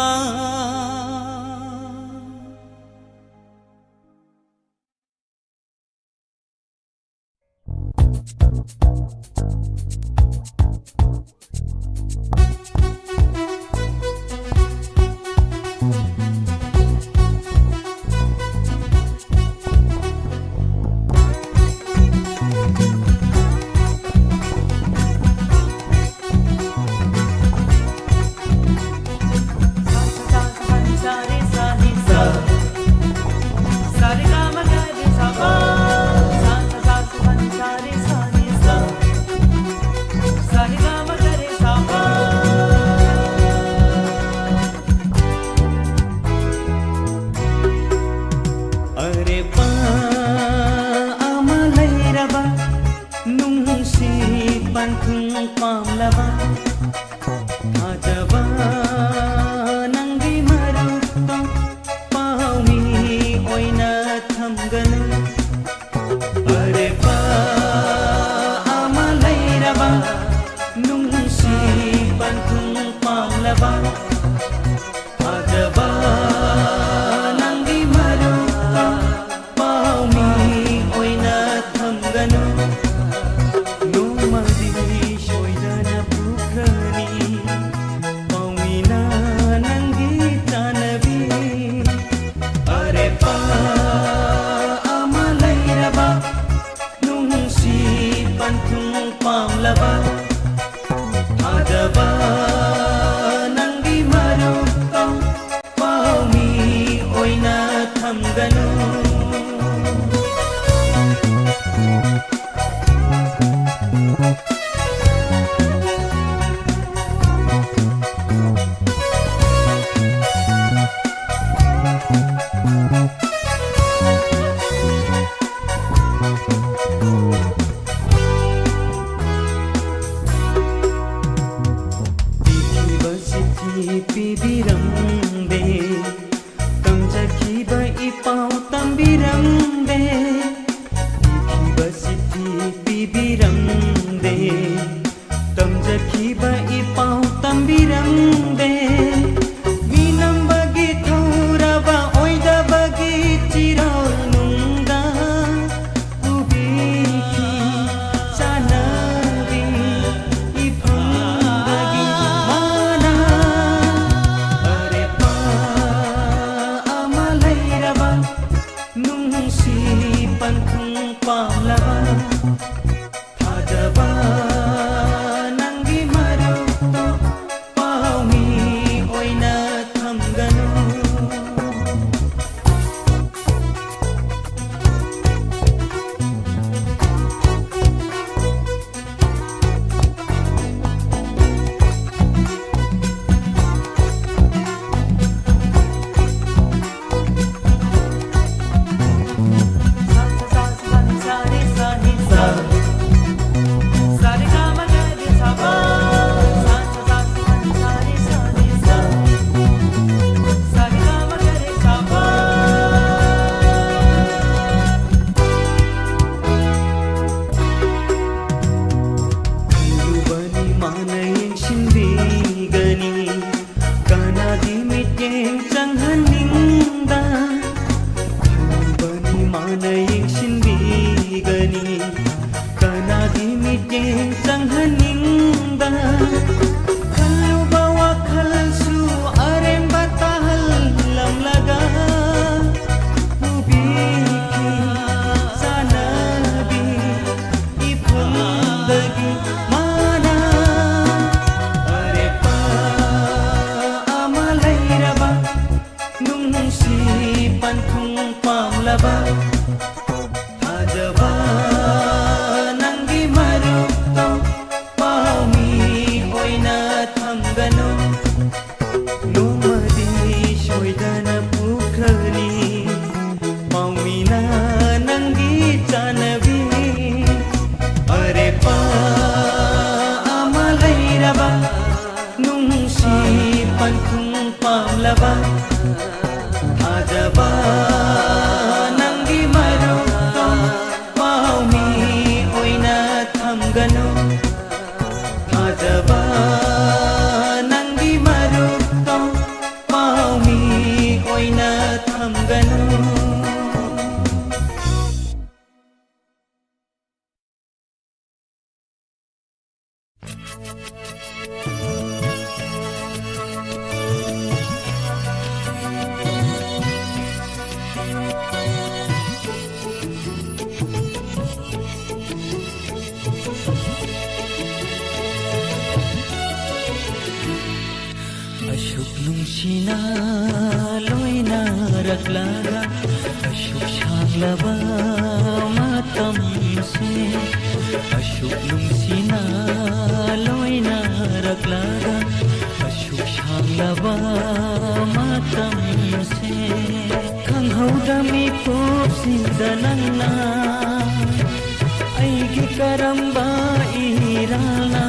ꯊꯥꯖꯕ ꯅꯪꯒꯤ ꯃꯔꯨꯞꯇꯣ ꯄꯥꯎꯃꯤ ꯑꯣꯏꯅ ꯊꯝꯒꯅꯨ꯫ ꯑꯔꯦꯞꯄ ꯑꯃ ꯂꯩꯔꯕ ꯅꯨꯡꯁꯤ ꯄꯟꯊꯨꯡ ꯄꯥꯝꯂꯕ ꯊꯥꯖꯕ ꯅꯪꯒꯤ ꯃꯔꯨꯞꯇ ꯄꯥꯎꯃꯤ ꯑꯣꯏꯅ ꯊꯝꯒꯅꯨ꯫ ꯅꯣꯡꯃꯗꯤ ꯁꯣꯏꯗꯅ ꯄꯨꯈ꯭ꯔꯅꯤ ꯄꯥꯝꯂꯕ ꯊꯥꯖꯕ ꯅꯪꯒꯤ ꯃꯔꯨꯞꯇꯣ ꯄꯥꯎꯃꯤ ꯑꯣꯏꯅ ꯊꯝꯒꯅꯨ꯫ ꯊꯥꯖꯕ ꯅꯪꯒꯤ ꯃꯔꯨꯞꯇꯣ ꯄꯥꯎꯃꯤ ꯑꯣꯏꯅ ꯊꯝꯒꯅꯨ꯫ ꯑꯁꯨꯛ ꯅꯨꯡꯁꯤꯅ ꯂꯣꯏꯅꯔꯛꯂꯒ ꯑꯁꯨꯛ ꯁꯥꯡꯂꯕ ꯃꯇꯝꯁꯦ, ꯑꯁꯨꯛ ꯅꯨꯡꯁꯤꯅ ꯂꯣꯏꯅꯔꯛꯂꯒ ꯑꯁꯨꯛ ꯁꯥꯡꯂꯕ ꯃꯇꯝꯁꯦ, ꯈꯪꯍꯧꯗ ꯃꯤꯀꯨꯞꯁꯤꯗ ꯅꯪꯅ ꯑꯩꯒꯤ ꯀꯔꯝꯕ ꯏꯔꯥꯜꯅ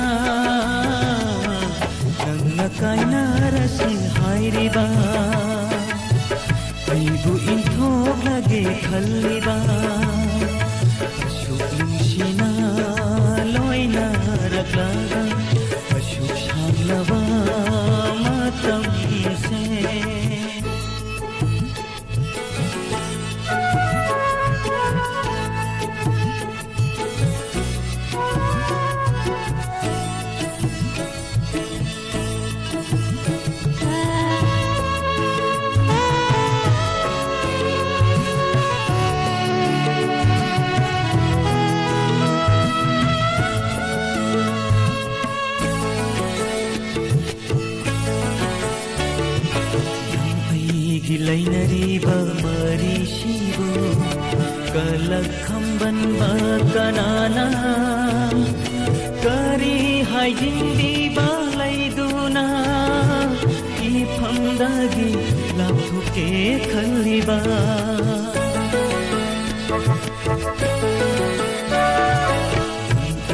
ꯅꯪꯅ ꯀꯥꯏꯅꯔꯁꯤ ꯍꯥꯏꯔꯤꯕ? ꯑꯩꯕꯨ ꯏꯟꯊꯣꯛꯂꯒꯦ ꯈꯜꯂꯤꯕ? ꯑꯁꯨꯛ ꯅꯨꯡꯁꯤꯅ ꯂꯣꯏꯅꯔꯛꯂꯒ ꯑꯁꯨꯛ ꯁꯥꯡꯂꯕ ꯃꯇꯝꯁꯦ꯫ ꯑꯩꯒꯤ ꯂꯩꯅꯔꯤꯕ ꯃꯔꯤꯁꯤꯕꯨ ꯀꯂꯛ ꯈꯝꯕꯟꯕ ꯀꯅꯥꯅ? ꯀꯔꯤ ꯍꯥꯏꯖꯤꯟꯕꯤꯕ ꯂꯩꯗꯨꯅ ꯏꯐꯝꯗꯒꯤ ꯂꯥꯞꯊꯣꯛꯀꯦ ꯈꯜꯂꯤꯕ?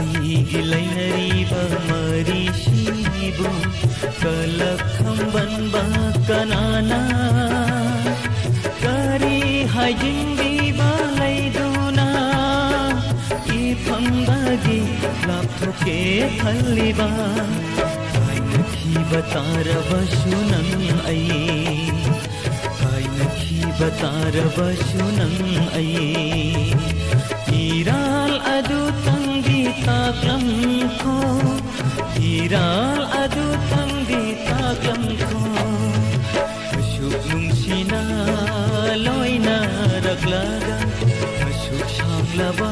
ꯑꯩꯒꯤ ꯂꯩꯅꯔꯤꯕ ꯃꯔꯤꯁꯤꯕꯨ ꯀꯂꯛ ꯈꯝꯕꯟꯕ ꯌꯦꯡꯕꯤꯕ ꯂꯩꯗꯨꯅ ꯏꯐꯝꯗꯒꯤ ꯂꯥꯞꯊꯣꯛꯀꯦ ꯈꯜꯂꯤꯕ, ꯀꯥꯏꯅꯈꯤꯕ ꯇꯥꯔꯕꯁꯨ ꯅꯪ ꯑꯩ, ꯀꯥꯏꯅꯈꯤꯕ ꯇꯥꯔꯕꯁꯨ ꯅꯪ ꯑꯩ, ꯏꯔꯥꯜ ꯑꯗꯨꯇꯪꯗꯤ ꯇꯥꯛꯂꯝꯈꯣ, ꯏꯔꯥꯜ ꯑꯗꯨꯇꯪꯗꯤ ꯇꯥꯛꯂꯝꯈꯣ꯫ ꯑꯁꯨꯛ ꯅꯨꯡꯁꯤꯅ ꯂꯣꯏꯅꯔꯛꯂꯒ ꯑꯁꯨꯛ ꯁꯥꯡꯂꯕ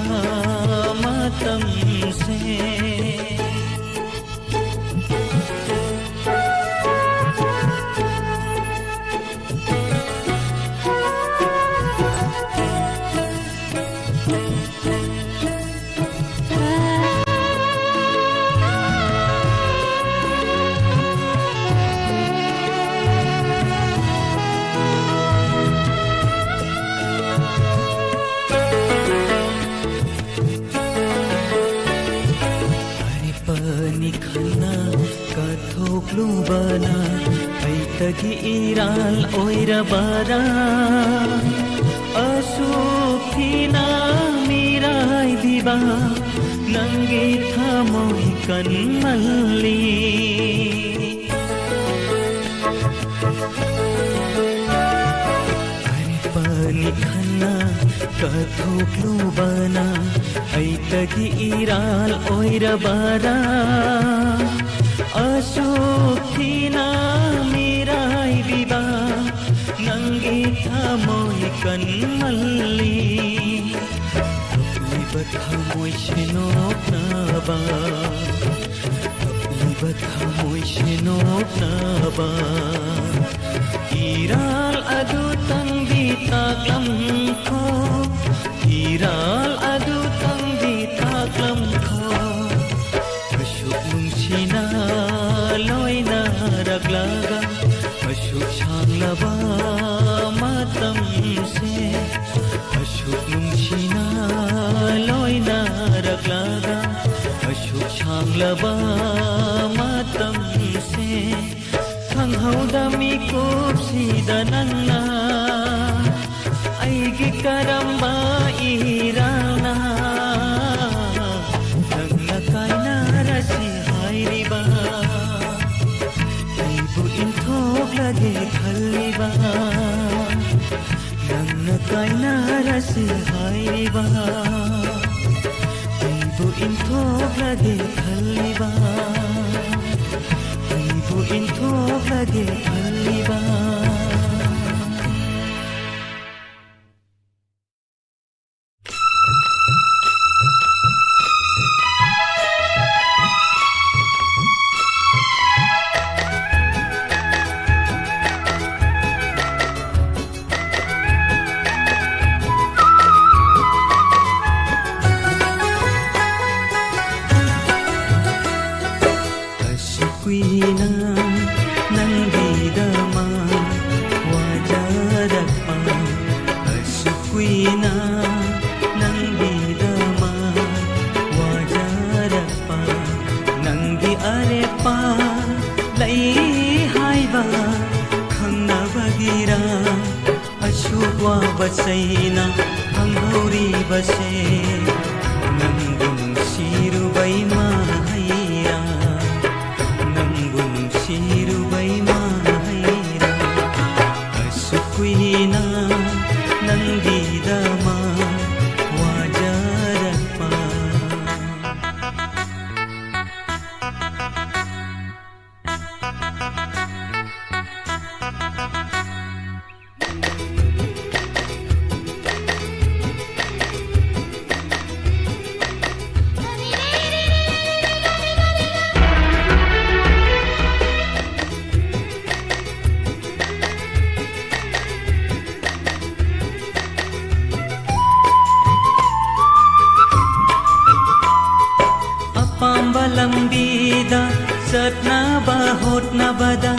ꯃꯇꯝꯁꯦ꯫ ꯑꯔꯦꯞꯄꯅꯤ ꯈꯟꯅ ꯀꯠꯊꯣꯛꯂꯨꯕꯅ ꯑꯩꯇꯒꯤ ꯏꯔꯥꯜ ꯑꯣꯏꯔꯕꯔꯥ? ꯑꯁꯨꯛ ꯊꯤꯅ ꯃꯤꯔꯥꯏꯕꯤꯕ ꯅꯪꯒꯤ ꯊꯃꯣꯏ ꯀꯟꯃꯜꯂꯤ꯫ ꯑꯔꯦꯞꯄꯅꯤ ꯈꯟꯅ ꯀꯠꯊꯣꯛꯂꯨꯕꯅ ꯑꯩꯇꯒꯤ ꯏꯔꯥꯜ ꯑꯣꯏꯔꯕꯔꯥ? ꯑꯁꯨꯛ ꯊꯤꯅ ꯃꯤꯔꯥꯏꯕꯤꯕ ꯅꯪꯒꯤ ꯊꯃꯣꯏ ꯀꯟꯃꯜꯂꯤ꯫ ꯀꯞꯂꯤꯕ ꯊꯃꯣꯏ ꯁꯦꯡꯗꯣꯛꯅꯕ, ꯀꯞꯂꯤꯕ ꯊꯃꯣꯏ ꯁꯦꯡꯗꯣꯛꯅꯕ ꯏꯔꯥꯜ ꯑꯗꯨꯇꯪꯗꯤ ꯇꯥꯛꯂꯝꯈꯣ, ꯏꯔꯥꯜ ꯑꯗꯨꯇꯪꯗꯤ ꯇꯥꯛꯂꯝꯈꯣ꯫ ꯑꯁꯨꯛ ꯅꯨꯡꯁꯤꯅ ꯂꯣꯏꯅꯔꯛꯂꯒ ꯑꯁꯨꯛ ꯁꯥꯡꯂꯕ ꯃꯇꯝꯁꯦ, ꯑꯁꯨꯛ ꯅꯨꯡꯁꯤꯅ ꯂꯣꯏꯅꯔꯛꯂꯒ ꯑꯁꯨꯛ ꯁꯥꯡꯂꯕ ꯃꯇꯝꯁꯦ, ꯈꯪꯍꯧꯗ ꯃꯤꯀꯨꯞꯁꯤꯗ ꯅꯪꯅ ꯑꯩꯒꯤ ꯀꯔꯝꯕ ꯏꯔꯥꯜꯅ ꯅꯪꯅ ꯀꯥꯏꯅꯔꯁꯤ ꯍꯥꯏꯔꯤꯕ? ꯑꯩꯕꯨ ꯏꯟꯊꯣꯛꯂꯒꯦ ꯈꯜꯂꯤꯕ? ꯅꯪꯅ ꯀꯥꯏꯅꯔꯁꯤ ꯍꯥꯏꯔꯤꯕ? ꯑꯩꯕꯨ ꯏꯟꯊꯣꯛꯂꯒꯦ ꯈꯜꯂꯤꯕ? ꯑꯩꯕꯨ ꯏꯟꯊꯣꯛꯂꯒꯦ ꯈꯜꯂꯤꯕ? ꯑꯁꯨꯛ ꯀꯨꯏꯅ ꯅꯪꯒꯤꯗꯃꯛ ꯋꯥꯖꯔꯛꯄ, ꯑꯁꯨꯛ ꯀꯨꯏꯅ ꯅꯪꯒꯤꯗꯃꯛ ꯋꯥꯖꯔꯛꯄ, ꯅꯪꯒꯤ ꯑꯔꯦꯞꯄ ꯂꯩ ꯍꯥꯏꯕ ꯈꯪꯅꯕꯒꯤꯔ? ꯑꯁꯨꯛ ꯋꯥꯕ ꯆꯩꯅ ꯐꯪꯍꯧꯔꯤꯕꯁꯦ, ꯅꯪꯕꯨ ꯅꯨꯡꯁꯤꯔꯨꯕꯩ ꯃꯍꯩꯔꯥ? ꯅꯪꯕꯨ ꯅꯨꯡꯁꯤꯔꯨꯕꯩ ꯃꯍꯩꯔꯥ? ꯑꯁꯨꯛ ꯀꯨꯏꯅ ꯅꯪꯒꯤꯗꯃꯛ ꯋꯥꯖꯔꯛꯄ꯫ ꯑꯄꯥꯝꯕ ꯂꯝꯕꯤꯗ ꯆꯠꯅꯕ ꯍꯣꯠꯅꯕꯗ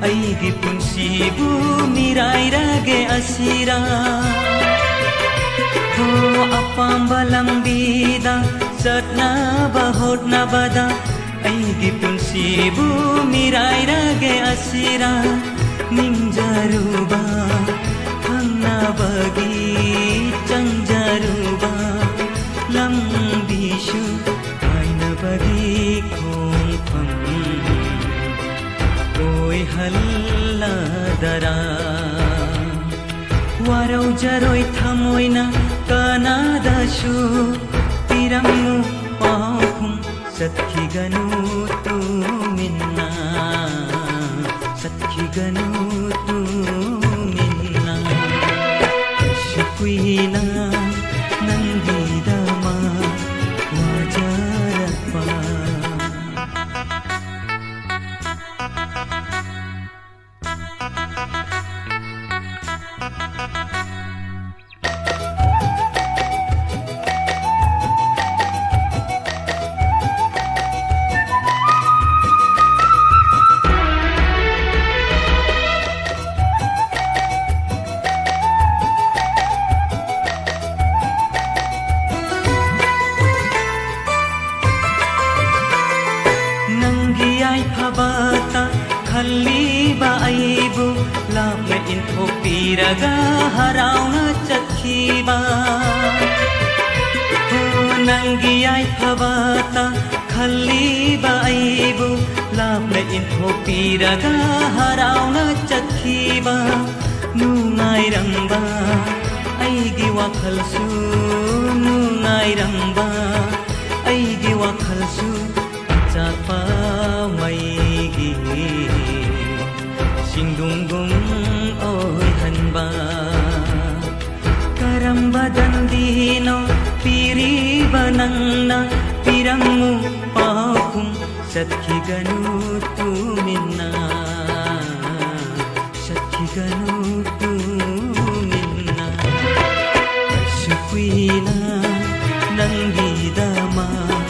ꯑꯩꯒꯤ ꯄꯨꯟꯁꯤꯕꯨ ꯃꯤꯔꯥꯏꯔꯒꯦ ꯑꯁꯤꯔꯥ? ꯍꯣ, ꯑꯄꯥꯝꯕ ꯂꯝꯕꯤꯗ ꯆꯠꯅꯕ ꯍꯣꯠꯅꯕꯗ ꯑꯩꯒꯤ ꯄꯨꯟꯁꯤꯕꯨ ꯃꯤꯔꯥꯏꯔꯒꯦ ꯑꯁꯤꯔꯥ? ꯅꯤꯡꯖꯔꯨꯕ ꯐꯪꯅ ꯕꯒꯤ ꯆꯪꯖꯔꯨꯕ ꯂꯝꯕꯤꯁꯨ ꯍꯥꯏꯅꯕꯒꯤ ꯈꯣꯡꯐꯝ ꯑꯣꯏꯍꯜꯂꯗꯔꯥ? ꯋꯥꯔꯧꯖꯔꯣꯏ ꯊꯃꯣꯏꯅ ꯀꯅꯥꯗꯁꯨ ꯄꯤꯔꯝꯃꯨ ꯄꯥꯎꯈꯨꯝ꯫ ꯆꯠꯈꯤꯒꯅꯨ ꯇꯨꯃꯤꯟꯅ, ꯆꯠꯈꯤꯒꯅꯨ ꯇꯨꯃꯤꯟꯅ꯫ ꯑꯁꯨꯛ ꯀꯨꯏꯅ ꯅꯪꯒꯤꯗꯃꯛ ꯋꯥꯖꯔꯛꯄ꯫ ꯅꯪꯒꯤ ꯌꯥꯏꯐꯕꯇ ꯈꯜꯂꯤꯕ ꯑꯩꯕꯨ ꯂꯥꯞꯅ ꯏꯟꯊꯣꯛꯄꯤꯔꯒ ꯍꯔꯥꯎꯅ ꯆꯠꯈꯤꯕ꯫ ꯍꯣ, ꯅꯪꯒꯤ ꯌꯥꯏꯐꯕꯇ ꯈꯜꯂꯤꯕ ꯑꯩꯕꯨ ꯂꯥꯞꯅ ꯏꯟꯊꯣꯛꯄꯤꯔꯒ ꯍꯔꯥꯎꯅ ꯆꯠꯈꯤꯕ꯫ ꯅꯨꯡꯉꯥꯏꯔꯝꯕ ꯑꯩꯒꯤ ꯋꯥꯈꯜꯁꯨ, ꯅꯨꯡꯉꯥꯏꯔꯝꯕ ꯑꯩꯒꯤ ꯋꯥꯈꯜꯁꯨ ꯑꯆꯥꯛꯄ ꯃꯩꯒꯤ ꯆꯤꯡꯗꯨꯝꯒꯨꯝ ꯑꯣꯏꯍꯟꯕ꯫ ꯀꯔꯝꯕ ꯗꯟꯗꯤꯅꯣ ꯄꯤꯔꯤꯕ ꯅꯪꯅ? ꯄꯤꯔꯝꯃꯨ ꯄꯥꯎꯈꯨꯝ꯫ ꯆꯠꯈꯤꯒꯅꯨ ꯇꯨꯃꯤꯟꯅ, ꯆꯠꯈꯤꯒꯅꯨ ꯇꯨꯃꯤꯟꯅ꯫ ꯑꯁꯨꯛ ꯀꯨꯏꯅ ꯅꯪꯒꯤꯗꯃꯛ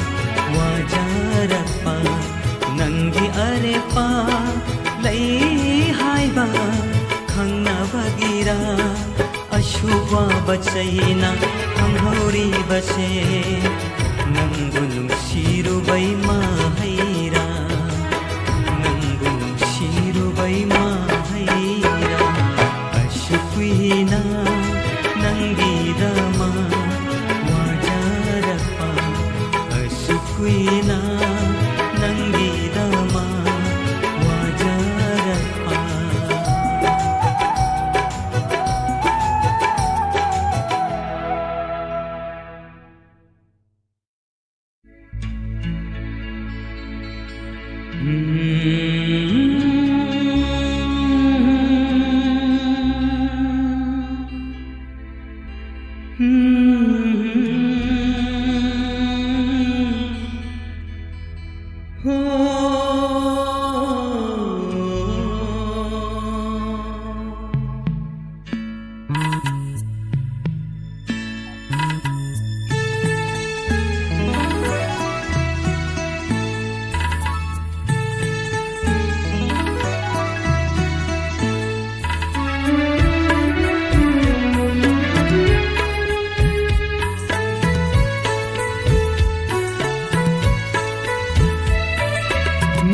ꯋꯥꯖꯔꯛꯄ, ꯅꯪꯒꯤ ꯑꯔꯦꯞꯄ ꯂꯩ ꯍꯥꯏꯕ ꯈꯪꯅꯕꯒꯤꯔ? ꯑꯁꯨꯛ ꯋꯥꯕ ꯆꯩꯅ ꯐꯪꯍꯧꯔꯤꯕꯁꯦ, ꯅꯪꯕꯨ ꯅꯨꯡꯁꯤꯔꯨꯕꯩ ꯃꯍꯩꯔꯥ? ꯅꯪꯕꯨ ꯅꯨꯡꯁꯤꯔꯨꯕꯩ ꯃꯍꯩꯔꯥ? ꯑꯁꯨꯛ ꯀꯨꯏꯅ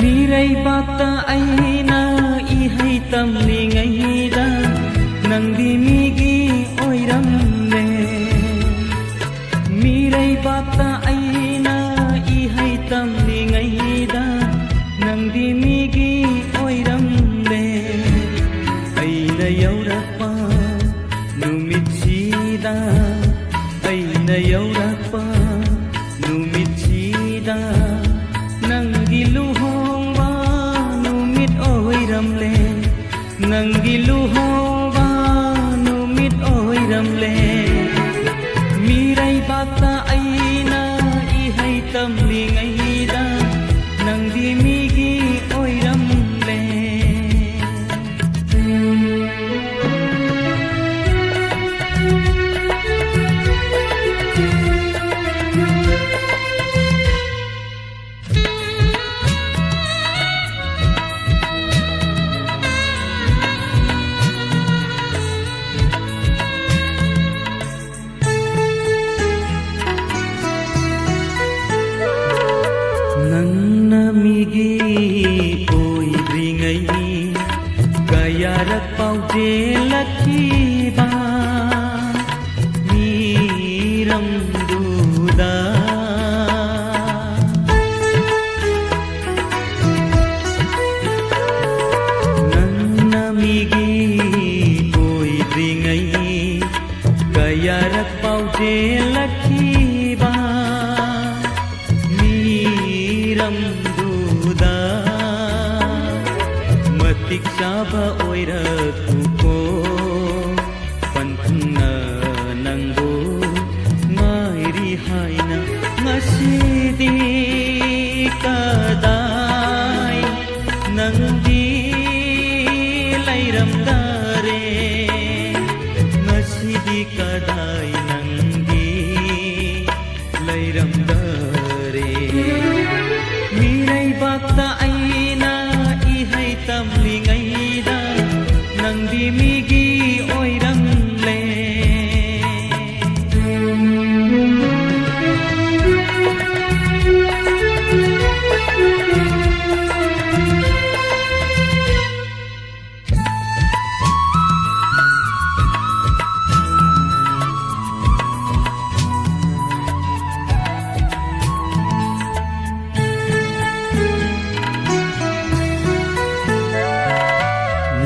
ꯃꯤꯔꯩꯕꯥꯛꯇ ꯑꯩꯅ ꯏꯍꯩ ꯇꯝꯂꯤꯉꯩꯗ ꯅꯪꯗꯤ ꯃꯤꯒꯤ ꯑꯣꯏꯔꯝꯂꯦ꯫ ꯃꯤꯔꯩꯕꯥꯛꯇ ꯑꯩꯅ ꯏꯍꯩ ꯇꯝꯂꯤꯉꯩꯗ ꯅꯪꯗꯤ ꯃꯤꯒꯤ ꯑꯣꯏꯔꯝꯂꯦ꯫ ꯑꯩꯅ ꯌꯧꯔꯛꯄ ꯅꯨꯃꯤꯠꯁꯤꯗ, ꯑꯩꯅ ꯌꯧꯔꯛꯄ ꯅꯨꯃꯤꯠꯁꯤꯗ ꯅꯪꯒꯤ ꯂꯨꯍꯣꯡꯕ ꯅꯨꯃꯤꯠ ꯑꯣꯏꯔꯝꯂꯦ꯫ ꯅꯪꯒꯤ ꯂꯨꯍꯣꯡꯕ ꯅꯨꯃꯤꯠ ꯑꯣꯏꯔꯝꯂꯦ꯫ ꯃꯤꯔꯩꯕꯥꯛꯇ ꯑꯩꯅ ꯏꯍꯩ ꯇꯝꯂꯤꯉꯩꯗ ꯅꯪꯗꯤ ꯃꯤꯒꯤ ꯑꯣꯏꯔꯝꯂꯦ꯫ ꯅꯪꯅ ꯃꯤꯒꯤ ꯑꯣꯏꯗ꯭ꯔꯤꯉꯩ ꯀꯌꯥꯔꯛ ꯄꯥꯎꯖꯦꯜꯂꯛꯈꯤꯕ ꯃꯤꯔꯝꯗꯨꯗ ꯅꯪꯅ ꯃꯤꯒꯤ ꯑꯣꯏꯗ꯭ꯔꯤꯉꯩ ꯀꯌꯥꯔꯛ ꯄꯥꯎꯖꯦꯜꯂꯛꯈꯤꯕ ꯃꯤꯔꯝꯗꯨꯗ ꯆꯥꯕ ꯑꯣꯏꯔꯛꯎꯀꯣ, ꯄꯟꯊꯨꯡꯅ ꯅꯪꯕꯨ ꯉꯥꯏꯔꯤ ꯍꯥꯏꯅ꯫ ꯉꯁꯤꯗꯤ ꯀꯗꯥꯏ ꯅꯪꯗꯤ ꯂꯩꯔꯝꯗꯔꯦ? ꯉꯁꯤꯗꯤ ꯀꯗꯥꯏ ꯅꯪꯗꯤ ꯂꯩꯔꯝꯗꯔꯦ? ꯃꯤꯔꯩꯕꯥꯛꯇ ꯑꯩꯅ ꯏꯍꯩ ꯇꯝꯂꯤꯉꯩꯗ ꯅꯪꯗꯤ ꯃꯤꯒꯤ ꯑꯣꯏꯔꯝꯂꯦ꯫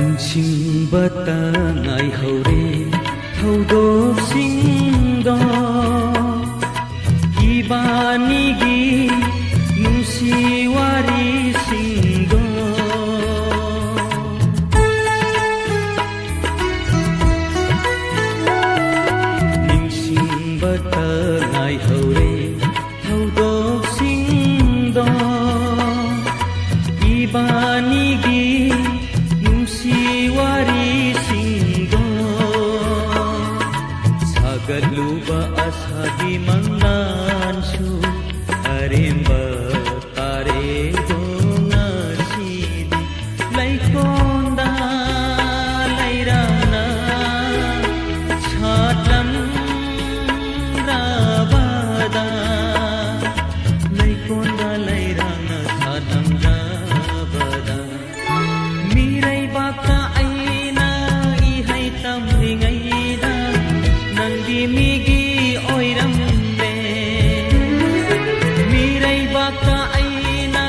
ꯅꯤꯡꯁꯤꯡꯕꯇ ꯉꯥꯏꯍꯧꯔꯦ ꯊꯧꯗꯣꯛꯁꯤꯡꯗꯣ, ꯏꯕꯥꯅꯤꯒꯤ ꯅꯨꯡꯁꯤ ꯋꯥꯔꯤꯁꯤꯡꯗꯣ꯫ ꯅꯤꯡꯁꯤꯡꯕꯇ ꯉꯥꯏꯍꯧꯔꯦ ꯊꯧꯗꯣꯛꯁꯤꯡꯗꯣ, ꯏꯕꯥꯅꯤꯒꯤ ꯅꯨꯡꯁꯤ ꯋꯥꯔꯤꯁꯤꯡꯗꯣ꯫ ꯁꯥꯒꯠꯂꯨꯕ ꯑꯁꯥꯒꯤ ꯃꯪꯂꯥꯟꯁꯨ ꯑꯔꯦꯝꯕ ꯇꯥꯔꯦꯗꯣ ꯉꯁꯤꯗꯤ꯫ ꯂꯩꯀꯣꯟꯗ ꯂꯩꯔꯥꯡꯅ ꯁꯥꯠꯂꯝꯂꯕꯗ, ꯂꯩꯀꯣꯟꯗ ꯂꯩꯔꯥꯡꯅ ꯁꯥꯠꯂꯝꯂꯕꯗ, ꯃꯤꯔꯩꯕꯥꯛꯇ ꯑꯩꯅ ꯏꯍꯩ ꯇꯝꯂꯤꯉꯩꯗ ꯅꯪꯗꯤ ꯃꯤꯒꯤ ꯑꯣꯏꯔꯝꯂꯦ꯫ ꯃꯤꯔꯩꯕꯥꯛꯇ ꯑꯩꯅ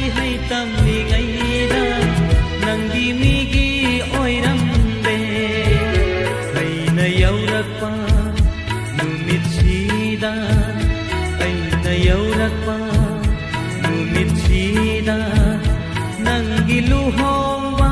ꯏꯍꯩ ꯇꯝꯂꯤꯉꯩꯗ ꯅꯪꯗꯤ ꯃꯤꯒꯤ ꯑꯣꯏꯔꯝꯂꯦ꯫ ꯑꯩꯅ ꯌꯧꯔꯛꯄ ꯅꯨꯃꯤꯠꯁꯤꯗ, ꯑꯩꯅ ꯌꯧꯔꯛꯄ ꯅꯨꯃꯤꯠꯁꯤꯗ ꯅꯪꯒꯤ ꯂꯨꯍꯣꯡꯕ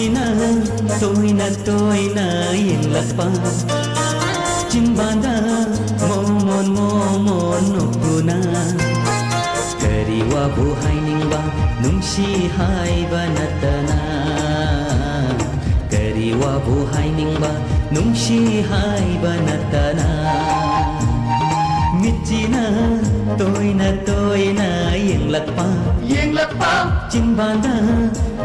ꯅ ꯇꯣꯏꯅ ꯇꯣꯏꯅ ꯌꯦꯡꯂꯛꯄ, ꯆꯤꯟꯕꯥꯟꯗ ꯃꯣꯃꯣꯟ ꯃꯣꯃꯣꯟ ꯅꯣꯛꯇꯨꯅ, ꯀꯔꯤ ꯋꯥꯕꯨ ꯍꯥꯏꯅꯤꯡꯕ ꯅꯨꯡꯁꯤ ꯍꯥꯏꯕ ꯅꯠꯇꯅ, ꯀꯔꯤ ꯋꯥꯕꯨ ꯍꯥꯏꯅꯤꯡꯕ ꯅꯨꯡꯁꯤ ꯍꯥꯏꯕ ꯅꯠꯇꯅ, ꯃꯤꯠꯁꯤꯅ ꯇꯣꯏꯅ ꯇꯣꯏꯅ ꯌꯦꯡꯂꯛꯄ, ꯌꯦꯡꯂꯛꯄ, ꯆꯤꯟꯕꯥꯟꯗ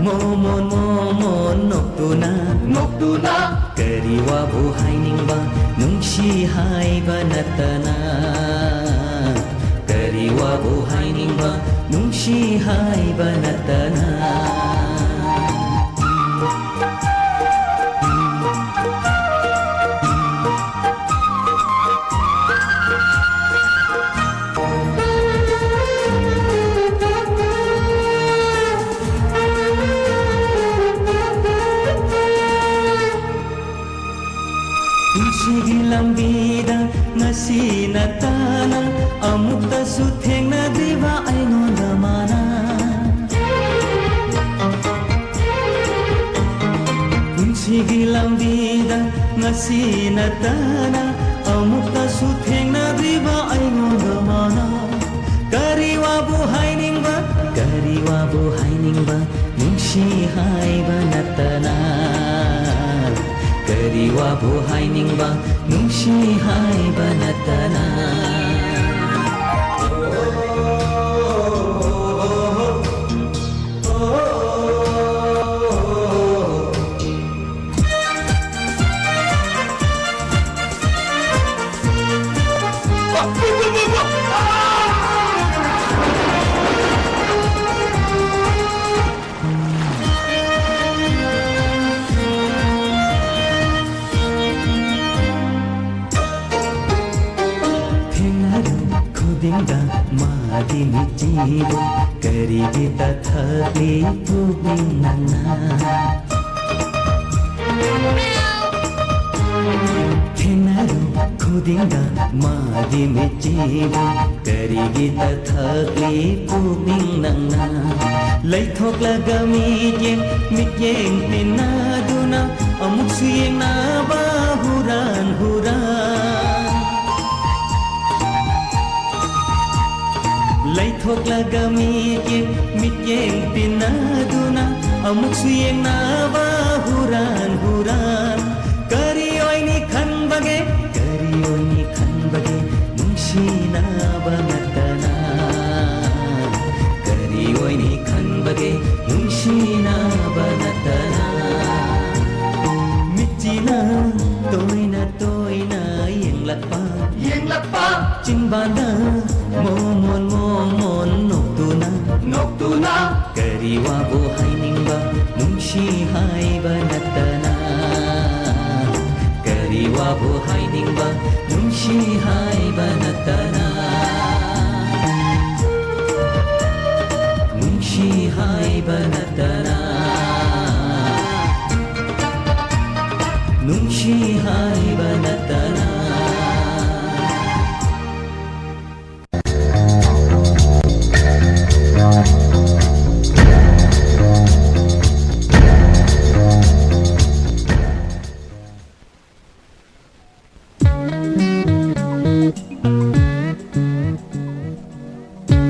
ꯃꯣꯃꯣꯟ ꯃꯣꯃꯣꯟ ꯅꯣꯛꯇꯨꯅ, ꯅꯣꯛꯇꯨꯅ, ꯀꯔꯤ ꯋꯥꯕꯨ ꯍꯥꯏꯅꯤꯡꯕ ꯅꯨꯡꯁꯤ ꯍꯥꯏꯕ ꯅꯠꯇꯅ, ꯀꯔꯤ ꯋꯥꯕꯨ ꯍꯥꯏꯅꯤꯡꯕ ꯅꯨꯡꯁꯤ ꯍꯥꯏꯕ ꯅꯠꯇꯅ꯫ ꯄꯨꯟꯁꯤꯒꯤ ꯂꯝꯕꯤꯗ ꯉꯁꯤ ꯅꯠꯇꯅ ꯑꯃꯨꯛꯇꯁꯨ ꯊꯦꯡꯅꯗ꯭ꯔꯤꯕ ꯑꯩꯉꯣꯟꯗ ꯃꯥꯅ꯫ ꯄꯨꯟꯁꯤꯒꯤ ꯂꯝꯕꯤꯗ ꯉꯁꯤ ꯅꯠꯇꯅ ꯑꯃꯨꯛꯇꯁꯨ ꯊꯦꯡꯅꯗ꯭ꯔꯤꯕ ꯑꯩꯉꯣꯟꯗ ꯃꯥꯅ꯫ ꯀꯔꯤ ꯋꯥꯕꯨ ꯍꯥꯏꯅꯤꯡꯕ, ꯀꯔꯤ ꯋꯥꯕꯨ ꯍꯥꯏꯅꯤꯡꯕ, ꯅꯨꯡꯁꯤ ꯍꯥꯏꯕ ꯅꯠꯇꯅ꯫ ꯀꯔꯤ ꯋꯥꯕꯨ ꯍꯥꯏꯅꯤꯡꯕ, ꯅꯨꯡꯁꯤ ꯍꯥꯏꯕ ꯅꯠꯇꯅ꯫ ꯊꯦꯡꯅꯔꯨ ꯈꯨꯗꯤꯡꯗ ꯃꯥꯒꯤ ꯃꯤꯠꯁꯤꯕꯨ ꯀꯔꯤꯒꯤ ꯇꯊꯛꯂꯤ ꯄꯨꯛꯅꯤꯡ ꯅꯪꯅ? ꯊꯦꯡꯅꯔꯨ ꯈꯨꯗꯤꯡꯗ ꯃꯥꯒꯤ ꯃꯤꯠꯁꯤꯕꯨ ꯀꯔꯤꯒꯤ ꯇꯊꯛꯂꯤ ꯄꯨꯛꯅꯤꯡ ꯅꯪꯅ? ꯂꯩꯊꯣꯛꯂꯒ ꯃꯤꯠꯌꯦꯡ ꯃꯤꯠꯌꯦꯡ ꯇꯤꯟꯅꯗꯨꯅ ꯑꯃꯨꯛꯁꯨ ꯌꯦꯡꯅꯕ ꯍꯨꯔꯥꯟ ꯍꯨꯔꯥꯟ꯫ ꯂꯩꯊꯣꯛꯂꯒ ꯃꯤꯠꯌꯦꯡ ꯃꯤꯠꯌꯦꯡ ꯇꯤꯟꯅꯗꯨꯅ ꯑꯃꯨꯛꯁꯨ ꯌꯦꯡꯅꯕ ꯍꯨꯔꯥꯟ ꯍꯨꯔꯥꯟ꯫ ꯀꯔꯤ ꯑꯣꯏꯅꯤ ꯈꯟꯕꯒꯦ, ꯀꯔꯤ ꯑꯣꯏꯅꯤ ꯈꯟꯕꯒꯦ ꯅꯨꯡꯁꯤꯅꯕ ꯅꯠꯇꯅ? ꯀꯔꯤ ꯑꯣꯏꯅꯤ ꯈꯟꯕꯒꯦ ꯅꯨꯡꯁꯤꯅꯕ ꯅꯠꯇꯅ? ꯃꯤꯠꯁꯤꯅ ꯇꯣꯏꯅ ꯇꯣꯏꯅ ꯌꯦꯡꯂꯛꯄ, ꯌꯦꯡꯂꯛꯄ꯫ ꯆꯤꯟꯕꯥꯟꯗ ꯃꯣꯃꯣꯟ ꯃꯣꯃꯣꯟ ꯅꯣꯛꯇꯨꯅ, ꯅꯣꯛꯇꯨꯅ꯫ ꯀꯔꯤ ꯋꯥꯕꯨ ꯍꯥꯏꯅꯤꯡꯕ ꯅꯨꯡꯁꯤ ꯍꯥꯏꯕ ꯅꯠꯇꯅ? ꯀꯔꯤ ꯋꯥꯕꯨ ꯍꯥꯏꯅꯤꯡꯕ ꯅꯨꯡꯁꯤ ꯍꯥꯏꯕ ꯅꯠꯇꯅ? ꯅꯨꯡꯁꯤ ꯍꯥꯏꯕ ꯅꯠꯇꯅ?